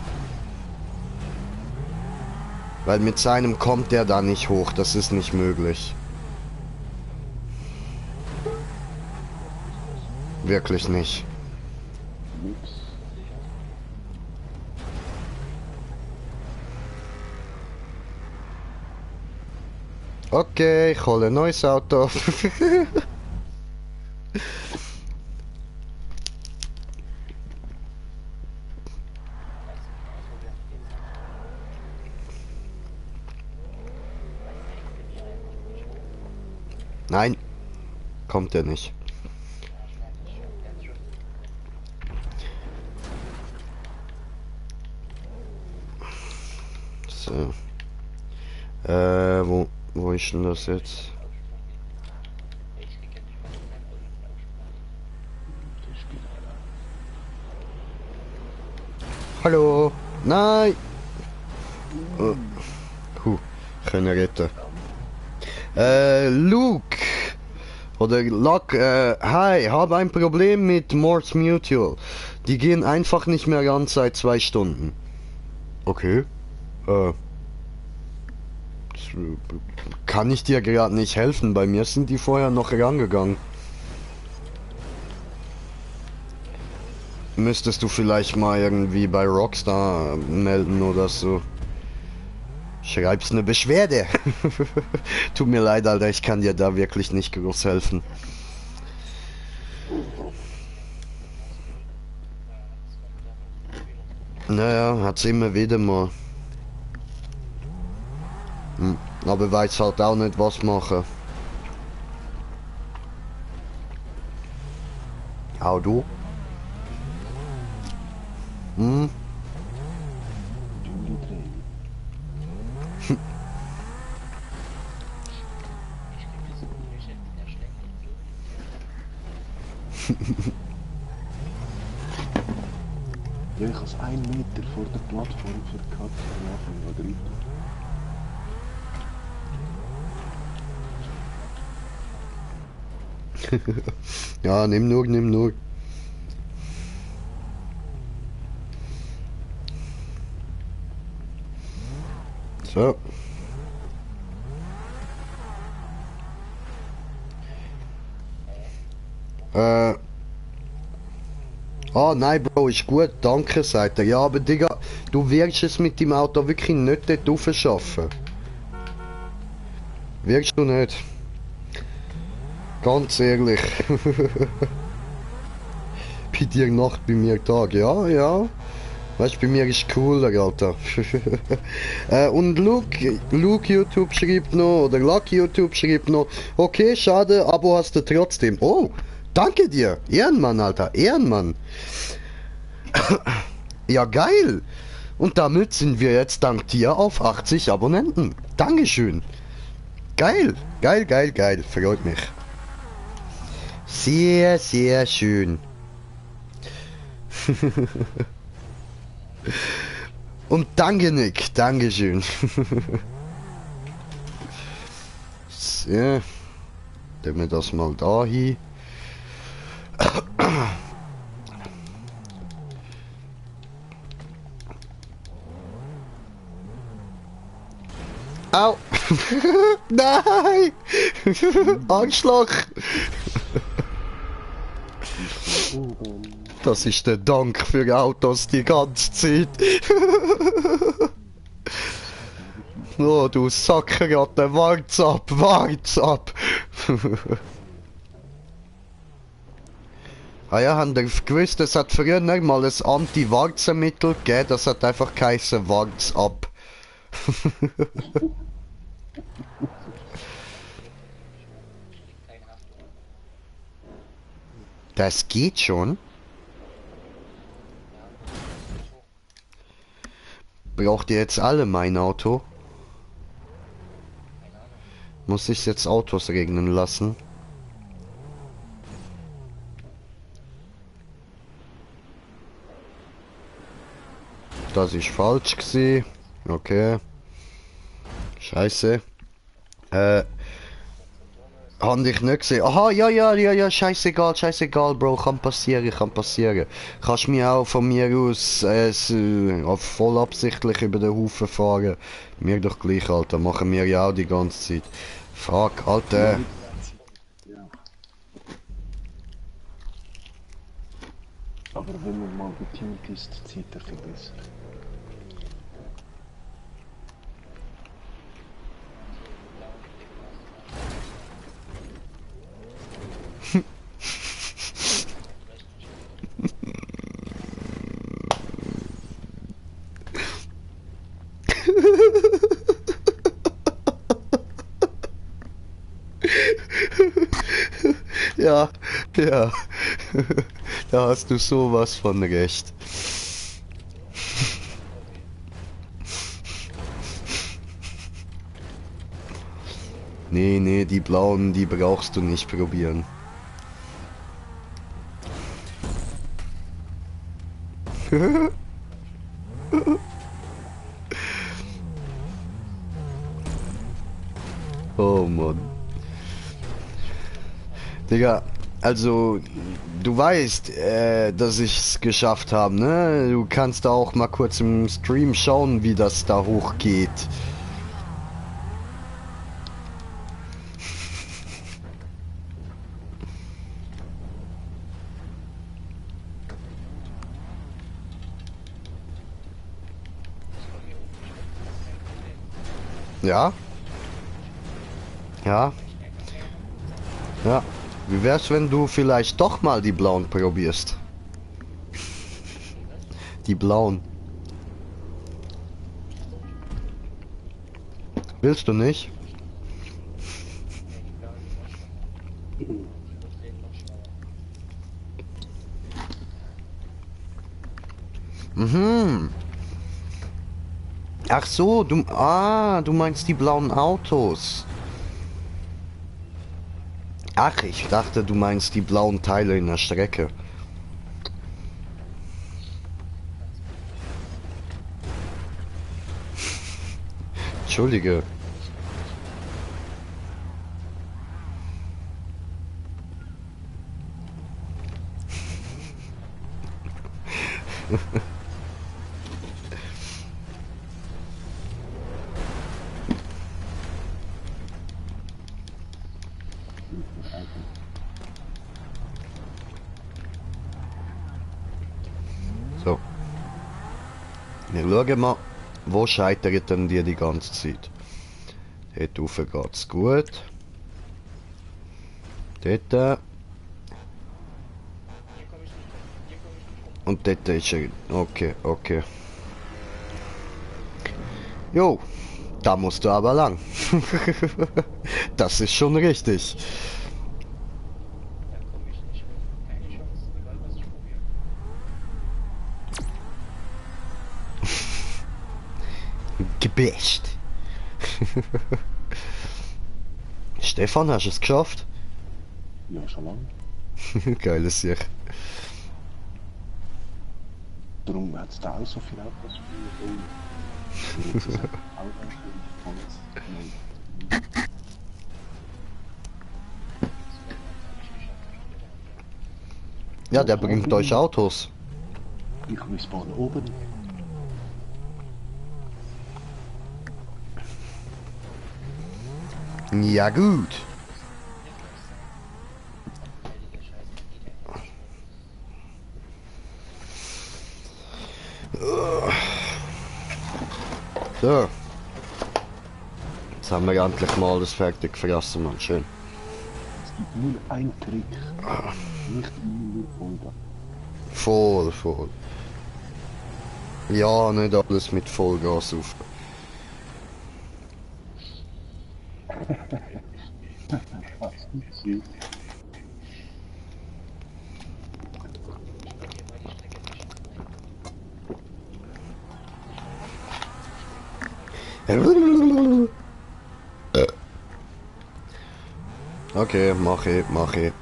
Weil mit seinem kommt er da nicht hoch, das ist nicht möglich. Wirklich nicht. Okay, ich hole ein neues Auto. Nein, kommt er nicht. So. Wo ist denn das jetzt? Hallo? Nein! Oh. Können retten. Luke! Oder Luke, hi, habe ein Problem mit Morse Mutual. Die gehen einfach nicht mehr ran seit 2 Stunden. Okay. Kann ich dir gerade nicht helfen, bei mir sind die vorher noch rangegangen. Müsstest du vielleicht mal irgendwie bei Rockstar melden oder so. Schreibst eine Beschwerde. Tut mir leid, Alter, ich kann dir da wirklich nicht groß helfen. Naja, hat's immer wieder mal. Aber weiß halt auch nicht, was machen. Auch du? Ja, ich als 1 Meter vor der Plattform verkackt am Anfang oder Ja, nimm nur. So. Ah, nein, Bro, ist gut, danke, sagt er. Ja, aber Digga, du wirst es mit dem Auto wirklich nicht dort rauf schaffen. Wirkst du nicht. Ganz ehrlich. Bei dir Nacht, bei mir Tag. Ja, ja. Weißt du, bei mir ist cooler, Alter. Und Luke YouTube schreibt noch, oder Lucky YouTube schreibt noch, okay, schade, Abo hast du trotzdem. Oh, danke dir. Ehrenmann, Alter, Ehrenmann. Ja, geil. Und damit sind wir jetzt dank dir auf 80 Abonnenten. Dankeschön. Geil, geil, geil, geil. Freut mich. Sehr, sehr schön. Und danke, Nick. Dankeschön. So. Tun wir das mal da hin. Au! Nein! Anschlag! Das ist der Dank für Autos die ganze Zeit. Oh, du Sackratte, wart's ab, wart's ab! Ah ja, haben ihr gewusst, es hat früher mal ein Anti-Warzenmittel gegeben, das hat einfach geheißen, wart's ab. Das geht schon. Braucht ihr jetzt alle mein Auto? Muss ich jetzt Autos regnen lassen? Das ist falsch gewesen. Okay. Scheiße. Habe ich nicht gesehen. Aha, ja, scheißegal, Bro, kann passieren. Kannst mir auch von mir aus voll absichtlich über den Haufen fahren. Mir doch gleich, Alter, machen wir ja auch die ganze Zeit. Fuck, Alter. Aber wenn man mal geteamt ist, zieht er viel besser. Ja, ja. Da hast du sowas von recht. Nee, nee, die blauen, die brauchst du nicht probieren. Oh Mann. Digga, also du weißt, dass ich's geschafft habe, ne? Du kannst da auch mal kurz im Stream schauen, wie das da hochgeht. Ja? Ja? Ja. Wie wär's, wenn du vielleicht doch mal die blauen probierst? Die blauen. Willst du nicht? Mhm. Ach so, du meinst die blauen Autos. Ach, ich dachte, du meinst die blauen Teile in der Strecke. Entschuldige. So. Wir schauen mal, wo scheitert denn dir die ganze Zeit? Dort rauf geht's gut. Dort. Und dort ist er. Okay, okay. Jo, da musst du aber lang. Das ist schon richtig. Gebäscht. Stefan, hast du es geschafft? Ja, schon lange. Geiles Sieg. Darum hat es da auch so viel Autos für Ja, der bringt euch Autos. Ich respawn oben. Ja gut. So. Jetzt haben wir endlich mal alles fertig gefressen, Mann. Schön. Es gibt nur einen Trick. Nicht nur Vollgas. Voll, voll. Ja, nicht alles mit Vollgas auf. Okay, mach ich, mach ich.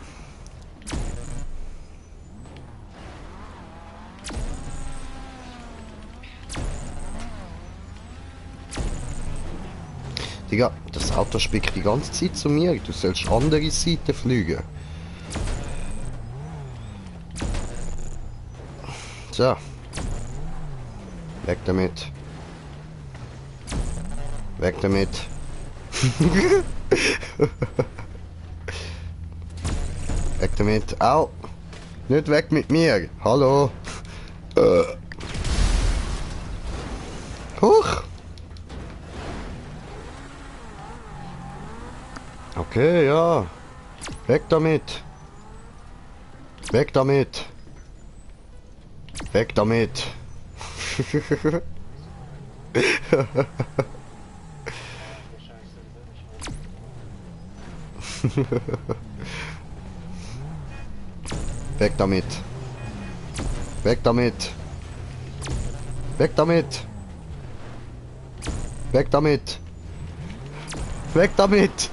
Digga, das Auto spickt die ganze Zeit zu mir. Du sollst andere Seite fliegen. So. Weg damit. Weg damit. Weg damit. Au. Nicht weg mit mir. Hallo. Huch. Okay, ja. Weg damit. Weg damit. Weg damit. Weg damit. Weg damit. Weg damit. Weg damit. Weg damit.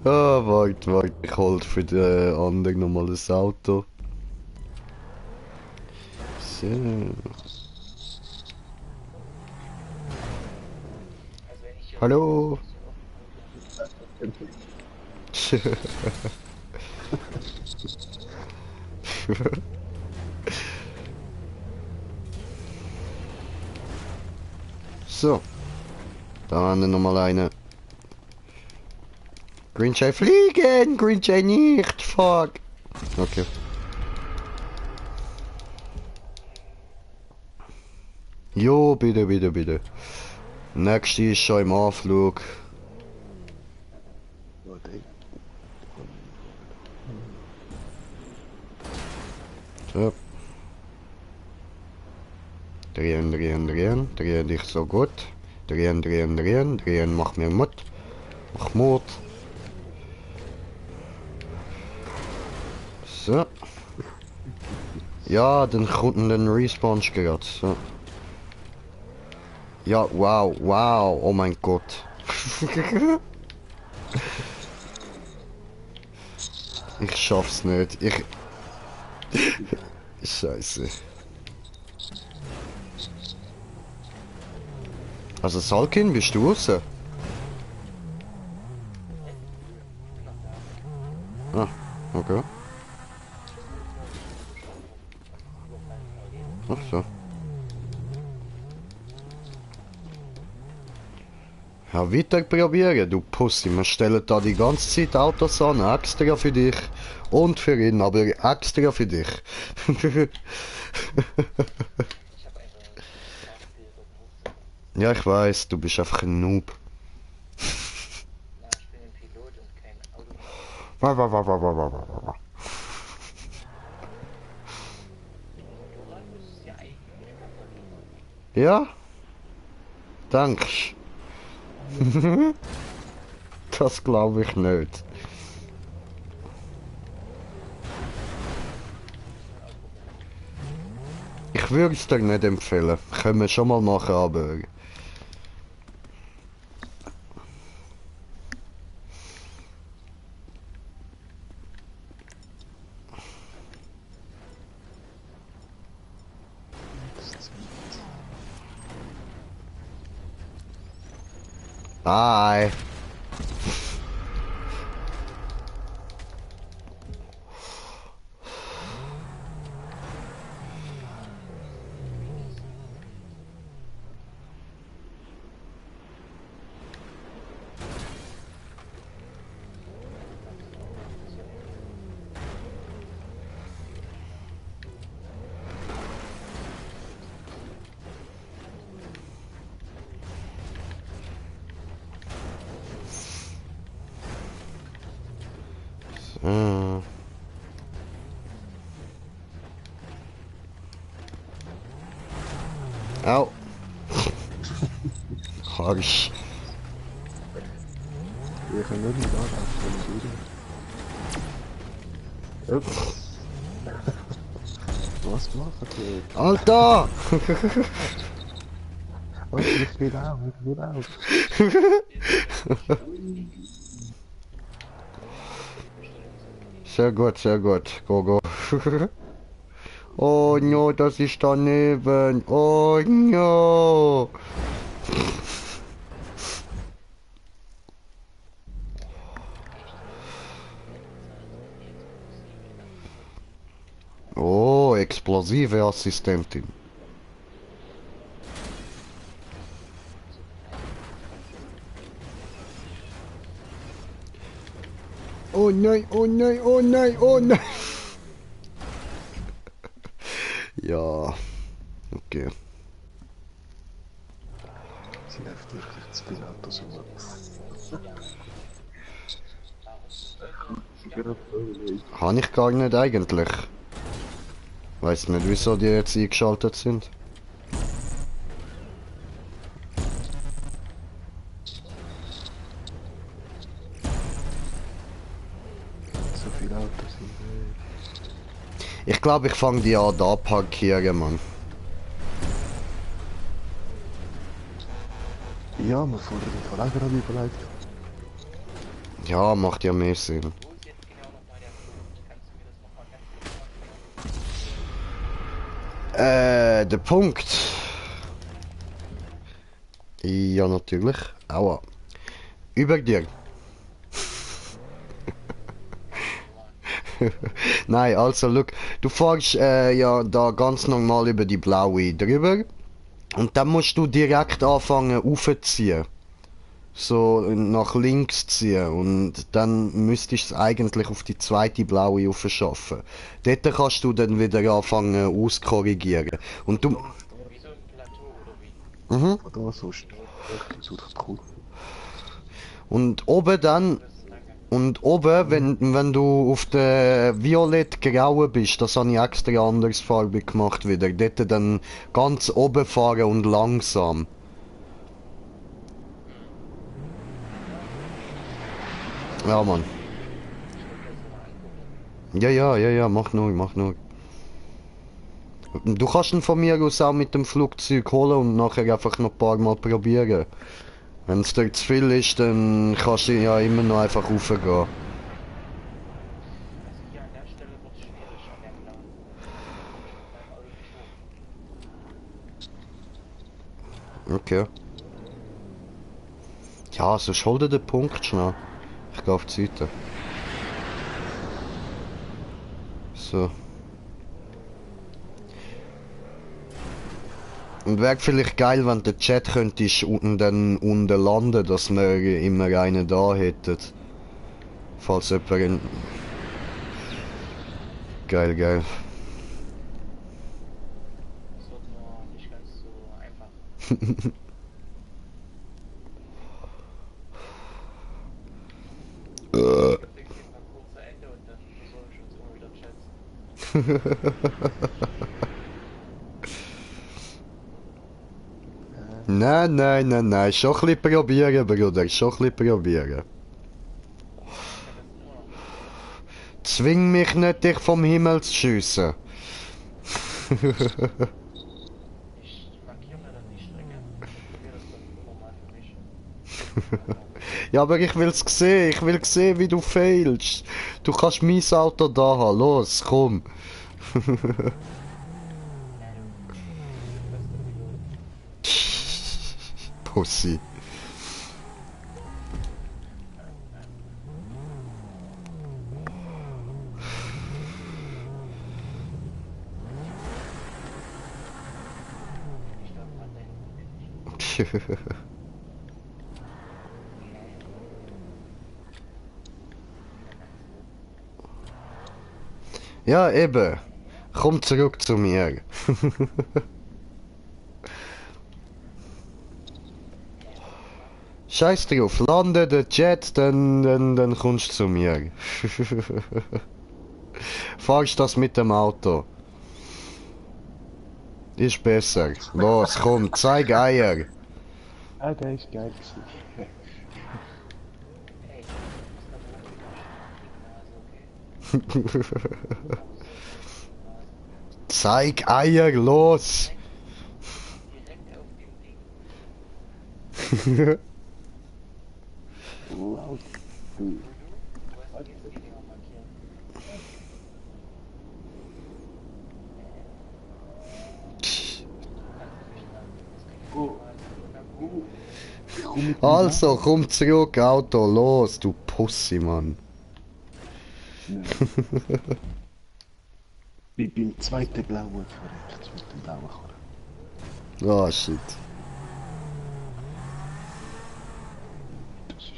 Ah, warte, ich hol für den anderen nochmal das Auto. So. Hallo. So. Da haben wir nochmal eine. Green Jay fliegen! Green Jay nicht! Fuck! Okay. Jo, bitte, bitte, bitte. Nächste ist schon im Anflug. So. Drehen, drehen, drehen. Drehen dich so gut. Drehen, drehen, drehen. Drehen, mach mir Mut. Mach Mut. So. Ja, dann kommt ein Respawn gerade. So. Ja, wow, wow, oh mein Gott. Ich schaff's nicht. Scheiße. Also Salkin, bist du raus? Ah, okay. Ach so. Ja, weiter probieren, du Pussy. Wir stellen da die ganze Zeit Autos an, extra für dich. Und für ihn, aber extra für dich. Ja, ich weiß, du bist einfach ein Noob. Ja? Danke. Das glaube ich nicht. Ich würde es dir nicht empfehlen. Können wir schon mal machen, aber... Bye. Au. Harsch. Wir können nicht anlaufen. Was machen die? Alter! Ich will auch, ich will auch. Sehr gut, sehr gut. Go, go. Oh no, das ist daneben. Oh no. Oh, explosive Assistentin. Oh nein, oh nein, oh nein, oh nein. Ja, okay. Sie läuft wirklich zu viel Autos um. Habe ich gar nicht eigentlich. Weiß nicht, wieso die jetzt eingeschaltet sind. Ich glaube, ich fange die an da parkieren, Mann. Ja, wir fahren den Fall auch gerade überlegt. Ja, macht ja mehr Sinn. Wo ist jetzt genau nochmal der Punkt? Kannst du mir das nochmal ganz kurz erklären? Der Punkt. Ja, natürlich. Aua. Über dir. Nein, also, look, du fährst ja da ganz normal über die blaue drüber und dann musst du direkt anfangen aufzuziehen. So nach links ziehen und dann müsstest du es eigentlich auf die zweite blaue aufschaffen. Dort kannst du dann wieder anfangen auskorrigieren. Und du... Wie so ein Plateau oder wie? Mhm. Oder was sonst? So das cool. Und oben dann... Und oben, wenn du auf der violett-grauen bist, das habe ich extra anders farbig gemacht wieder. Dort dann ganz oben fahren und langsam. Ja, Mann. Ja, mach nur. Du kannst ihn von mir aus auch mit dem Flugzeug holen und nachher einfach noch ein paar Mal probieren. Wenn es dir zu viel ist, dann kannst du ja immer noch einfach raufgehen. Also hier an der Stelle wird es schwierig an der Plan. Beim Auto nicht hoch. Okay. Ja, so hol dir den Punkt schnell. Ich gehe auf die Seite. So. Und wäre vielleicht geil, wenn der Chat könntest und dann unten landen, dass wir immer einen da hätten. Falls jemand... Geil. Das wird nur nicht ganz so einfach. Ich denke mal kurz zu Ende und dann versuche ich uns immer wieder Nein. Schon ein bisschen probieren, Bruder. Schon ein bisschen probieren. Zwing mich nicht, dich vom Himmel zu schiessen. Ich markiere mir dann die Strecke. Ich probiere das dann nochmal für mich. Ja, aber ich will's sehen. Ich will sehen, wie du failst. Du kannst mein Auto da haben. Los, komm. Pussy. Ja, eben. Komm zurück zu mir. Scheiß drauf, lande der Jet, dann kommst du zu mir. Fahrst das mit dem Auto? Ist besser. Los, komm, zeig Eier. Ah, der ist geil. Zeig Eier, los! Laut. Also, komm zurück, Auto, los, du Pussy, Mann. Wie beim zweiten blauen verreckt mit dem blauen Karren. Oh, shit. Das ist viel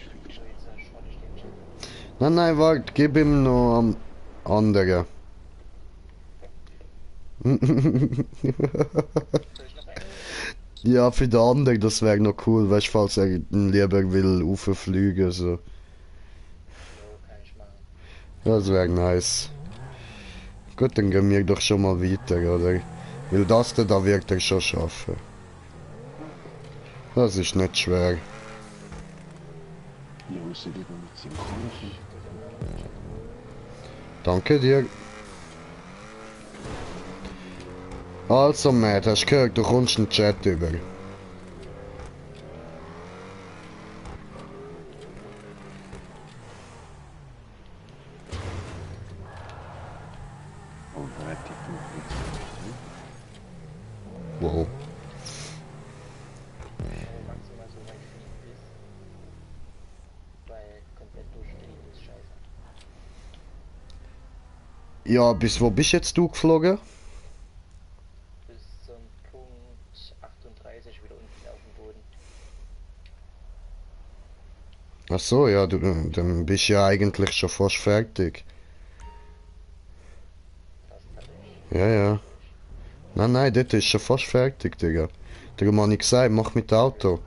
schneller. Nein, warte, gib ihm noch am anderen. Ja, für den anderen, das wäre noch cool, weißt du, falls er lieber will rauffliegen, so. Das wäre nice. Gut, dann gehen wir doch schon mal weiter, oder? Weil das da wird er schon schaffen. Das ist nicht schwer. Ja, ist lieber mit seinem Karren. Danke dir. Also, Matt, hast du gehört, du kommst in den Chat über. Wow. Maximal so weit fliegen ist, weil komplett durchdrehen ist scheiße. Ja, bis wo bist jetzt du geflogen? Bis zum Punkt 38 wieder unten auf dem Boden. Ach so, ja, du, dann bist du ja eigentlich schon fast fertig. Fast fertig. Ja, ja. Nein, das ist schon fast fertig, Digga. Darum habe ich gesagt, mach mit dem Auto.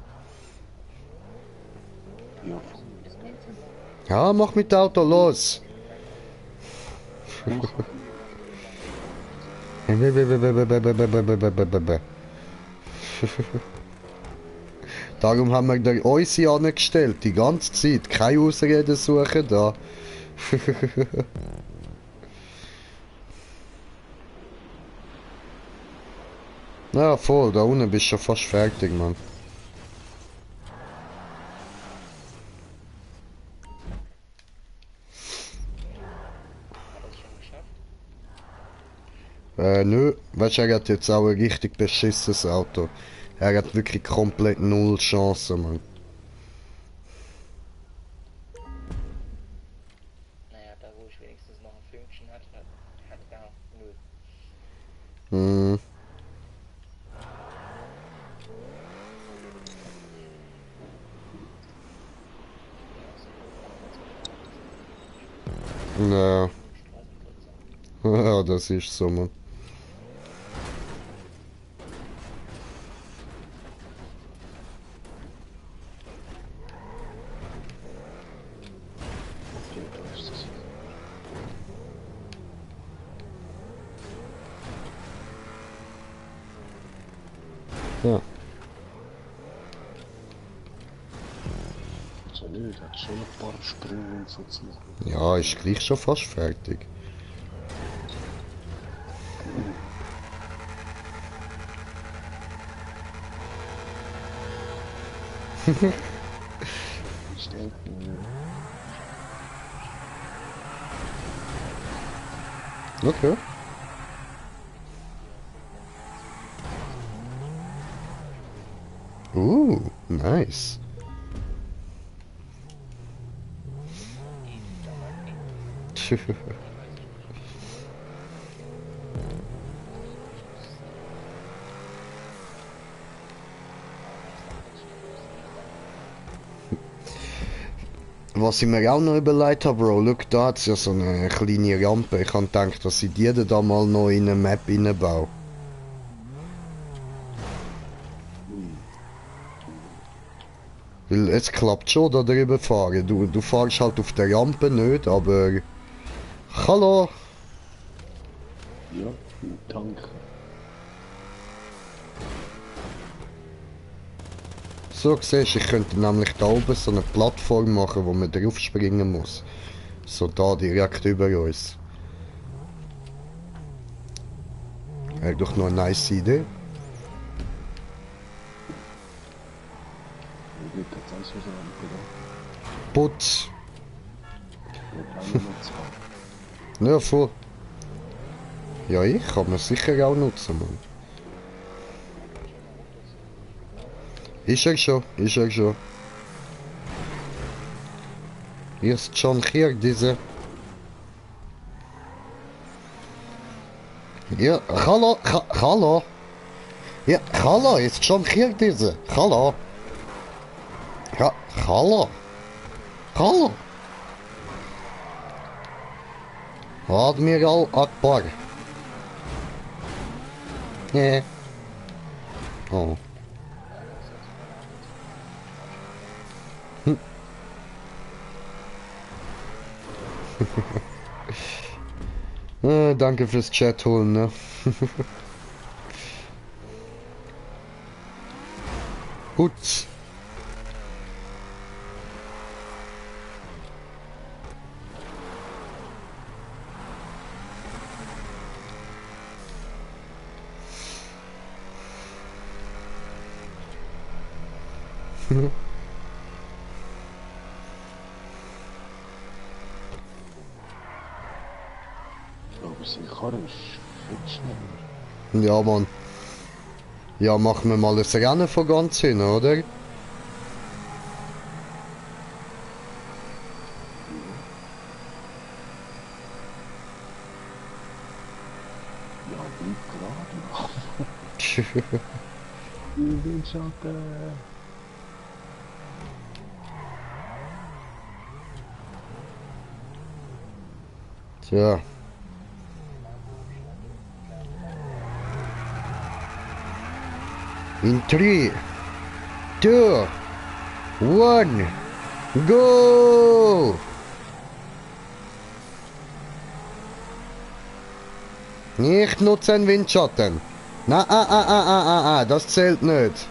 Ja, mach mit dem Auto, los! Darum haben wir da unsere angestellt, die ganze Zeit. Keine Ausreden suchen da. Ja, voll, da unten bist du schon fast fertig, Mann. Hat er es schon geschafft? Nö, weißt du, er hat jetzt auch ein richtig beschissenes Auto. Er hat wirklich komplett null Chancen, Mann. Naja, da wo ich wenigstens noch ein Fünkchen hat er 0. Hm. Ja. Ja, das ist so, Mann. Ja. So nicht, hat schon ein paar Sprünge und so zu machen. Ja, ist gleich schon fast fertig. Ich denke, Okay. Nice. Was ich mir auch noch überlegt habe, Bro, look, da hat es ja so eine kleine Rampe. Ich habe gedacht, dass ich die da mal noch in eine Map reinbaue. Weil es klappt schon, da drüber fahren. Du fährst halt auf der Rampe nicht, aber... Hallo! ja, danke. So siehst du, ich könnte nämlich da oben so eine Plattform machen, wo man drauf springen muss. So da direkt über uns. Wäre doch noch eine nice Idee. Wie geht das alles wieder an, oder? Putz! Ja, keine Nutzung. Ja, voll. Ja, ich kann man sicher auch nutzen, Mann. Ist er schon, ist er schon. Jetzt schon hier diese. Ja, hallo, hallo. Ja, hallo, ist schon hier diese. Hallo. Ja, hallo. Hallo. Admiral Akbar. Nee. Oh. Danke fürs Chat holen, ne? Gut. Aber sein Karre ist viel schneller. Ja, Mann. Ja, machen wir mal ein Rennen von ganz hin, oder? Ja, bleib gerade. Ich will Schatten. Tja. In 3, 2, 1, go! Nicht nutzen Windschatten. Na, das zählt nicht.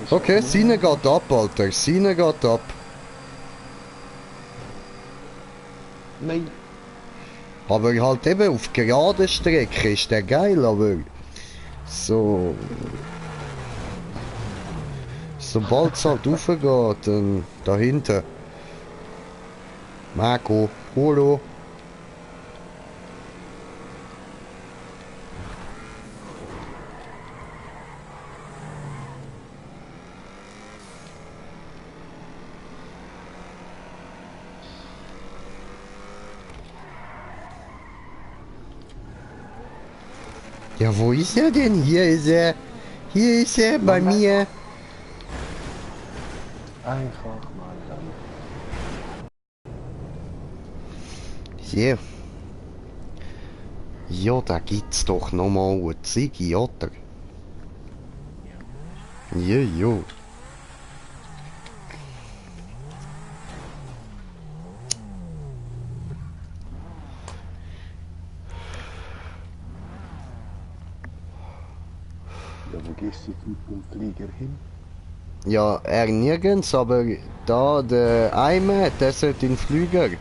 Okay, Sine geht ab, Alter. Sine geht ab. Nein. Aber halt eben auf gerade Strecke ist der geil, aber so... Sobald es halt raufgeht, dann dahinter. Marco, Polo. Ja, wo ist er denn? Hier ist er. Hier ist er bei mir. Einfach mal dann. Hier. Ja, da gibt's doch noch mal eine Ziege, oder? Ja, ja. Ja, wo gehst du mit dem Flieger hin? Ja, er nirgends, aber da der eine, der sollte in den Flüger. Ja,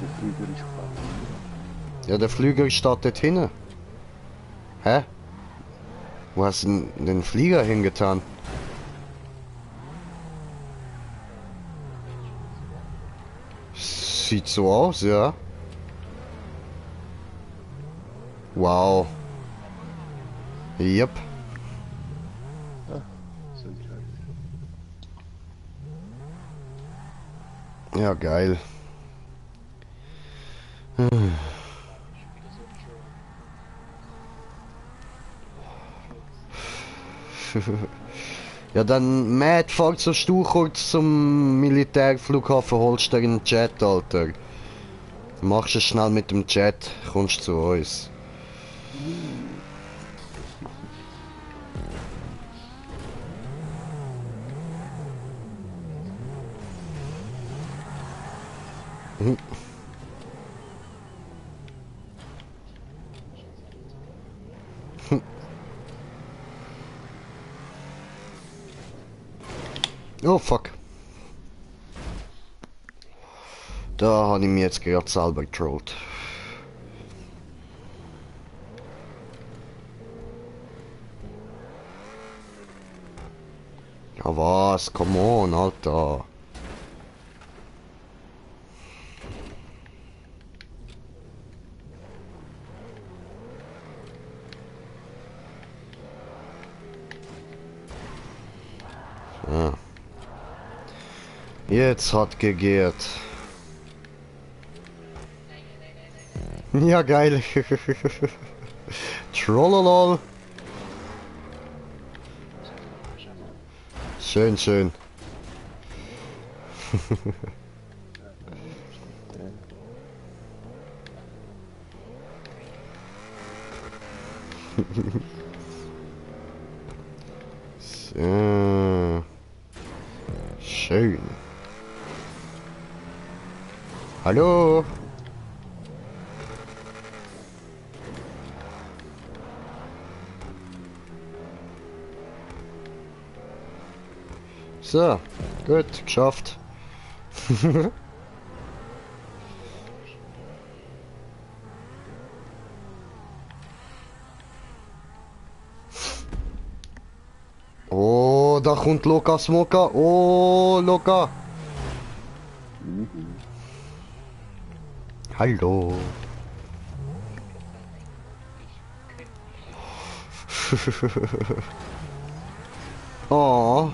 der Flieger ist fast. Ja, der Flüger steht dort hinten. Hä? Wo hast du denn den Flieger hingetan? Sieht so aus, ja. Wow. Yep. Ja, geil. Ja, dann Matt, falls du kurz zum Militärflughafen, holst du einen Jet, Alter. Machst es schnell mit dem Jet, kommst zu uns. Oh fuck. Da habe ich mich jetzt gerade selber getrollt. Ja was? Come on, Alter. Ja. Jetzt hat gegehrt. Ja, geil. Trollolol. Schön, schön. So. Schön. Hallo. So, gut, geschafft. da kommt Loka Smoka. Oh, Loka. Hallo. Oh.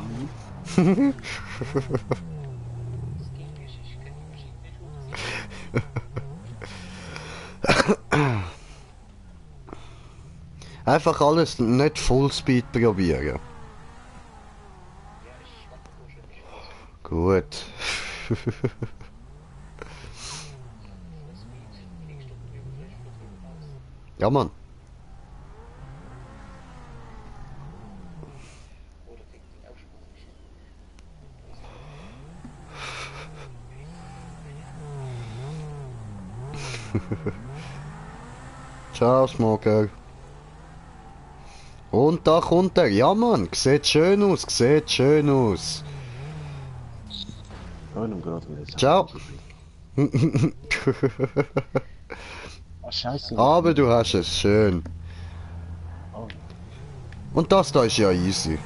Einfach alles nicht Fullspeed probieren. Gut. Ja, Mann. Ciao, Smoker. Und da kommt er. Ja, Mann. Sieht schön aus. Sieht schön aus. Ciao. Ah, scheiße. Aber du hast es schön. Und das da ist ja easy.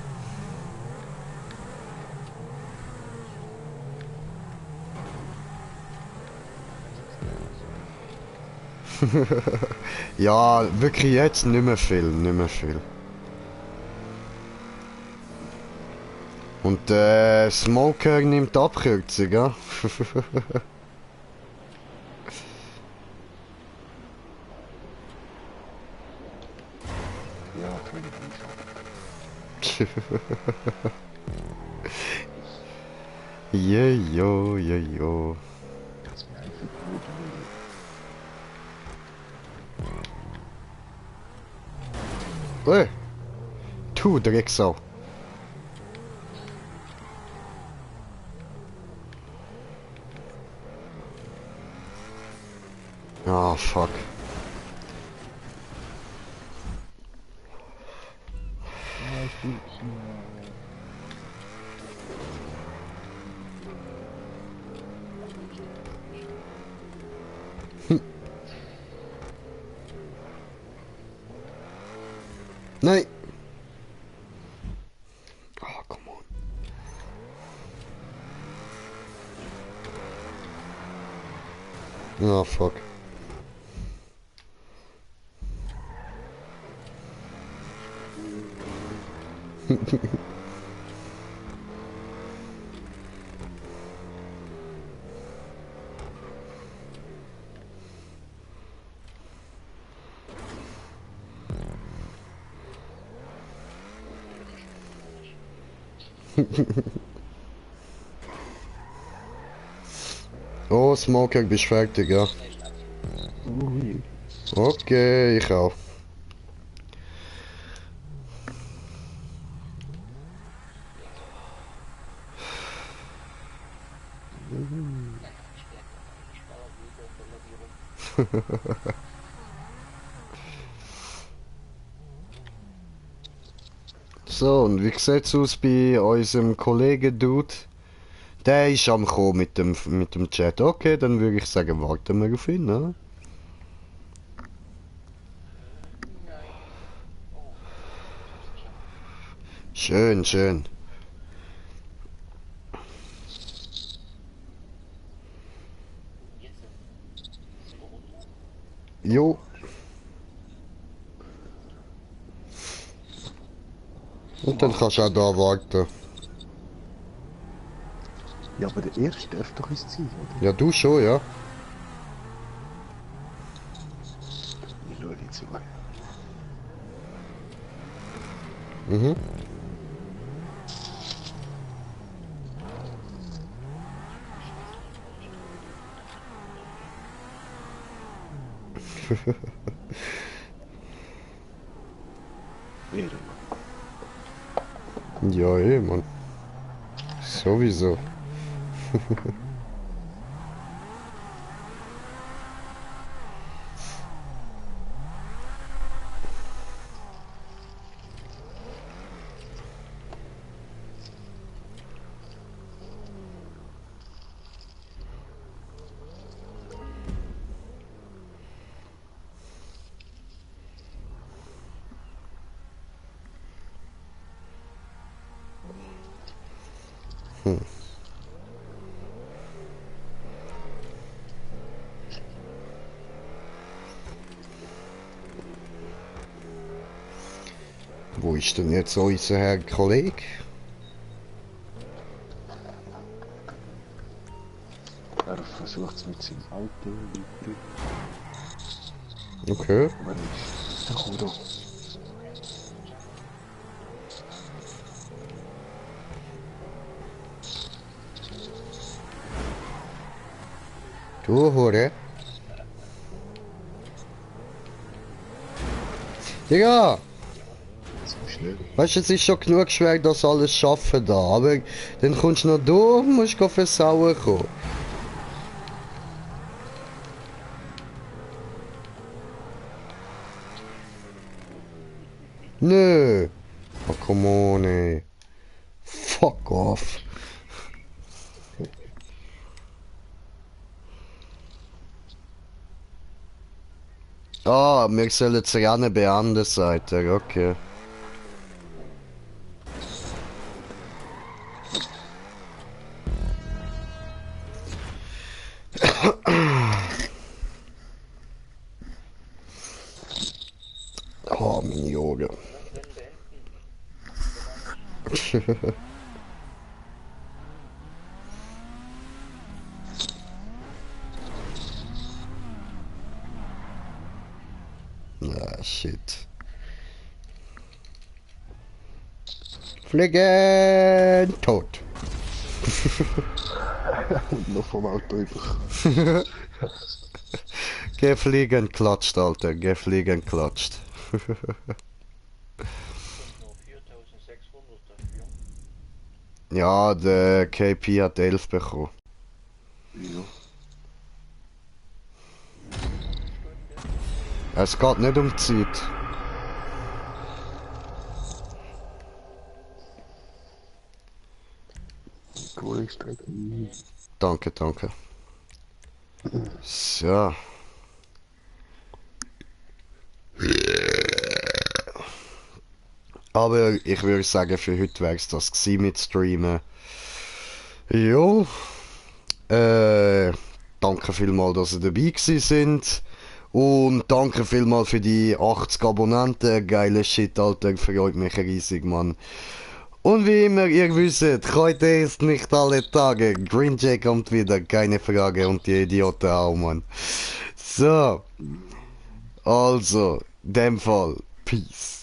Ja, wirklich jetzt nicht mehr viel, nicht mehr viel. Und Smoker nimmt Abkürzung, ja? Jejo, jejo. Hey, du Drecksau. Ah, fuck. Nein. Oh, come on. Oh, fuck. Oh, Smoker, bist fertig, ja? Okay, ich auch. So, und wie sieht's aus bei unserem Kollegen Dude? Der ist am Kommen mit dem Chat. Okay, dann würde ich sagen, warten wir auf ihn, ne? Schön, schön. Jo. Und dann kannst du auch da warten. Ja, aber der erste darf doch ins Ziel, oder? Ja, du schon, ja. Ich schaue jetzt zu. Mhm. Ja, eh, Mann. Sowieso. Wo ist denn jetzt unser Herr Kollege? Er versucht es mit seinem Auto weiter. Okay. Aber nicht. Der kommt doch. Du Hure. Digga! So schnell. Weißt du, es ist schon genug schwer, das alles schaffen da, aber dann kommst du noch da und musst versauen kommen. Nö! Oh, come on, ey. Fuck off. Ah, wir sollen es gerne beenden, sagt er, okay. Oh, meine Augen. Ah, shit. Fliegen! Tot. Und noch vom Auto einfach. Geh fliegen, klatscht, Alter. Geh fliegen, klatscht. Nur 4600 dafür. Ja, der KP hat 11 bekommen. Ja. Es geht nicht um die Zeit. Kollege Danke, danke. So. Aber ich würde sagen, für heute wäre es das gewesen mit Streamen. Jo. Danke vielmals, dass ihr dabei gewesen sind. Und danke vielmals für die 80 Abonnenten. Geiler Shit, Alter. Freut mich riesig, Mann. Und wie immer, ihr wisst, heute ist nicht alle Tage. Green Jay kommt wieder, keine Frage. Und die Idioten auch, Mann. So. Also, in dem Fall, Peace.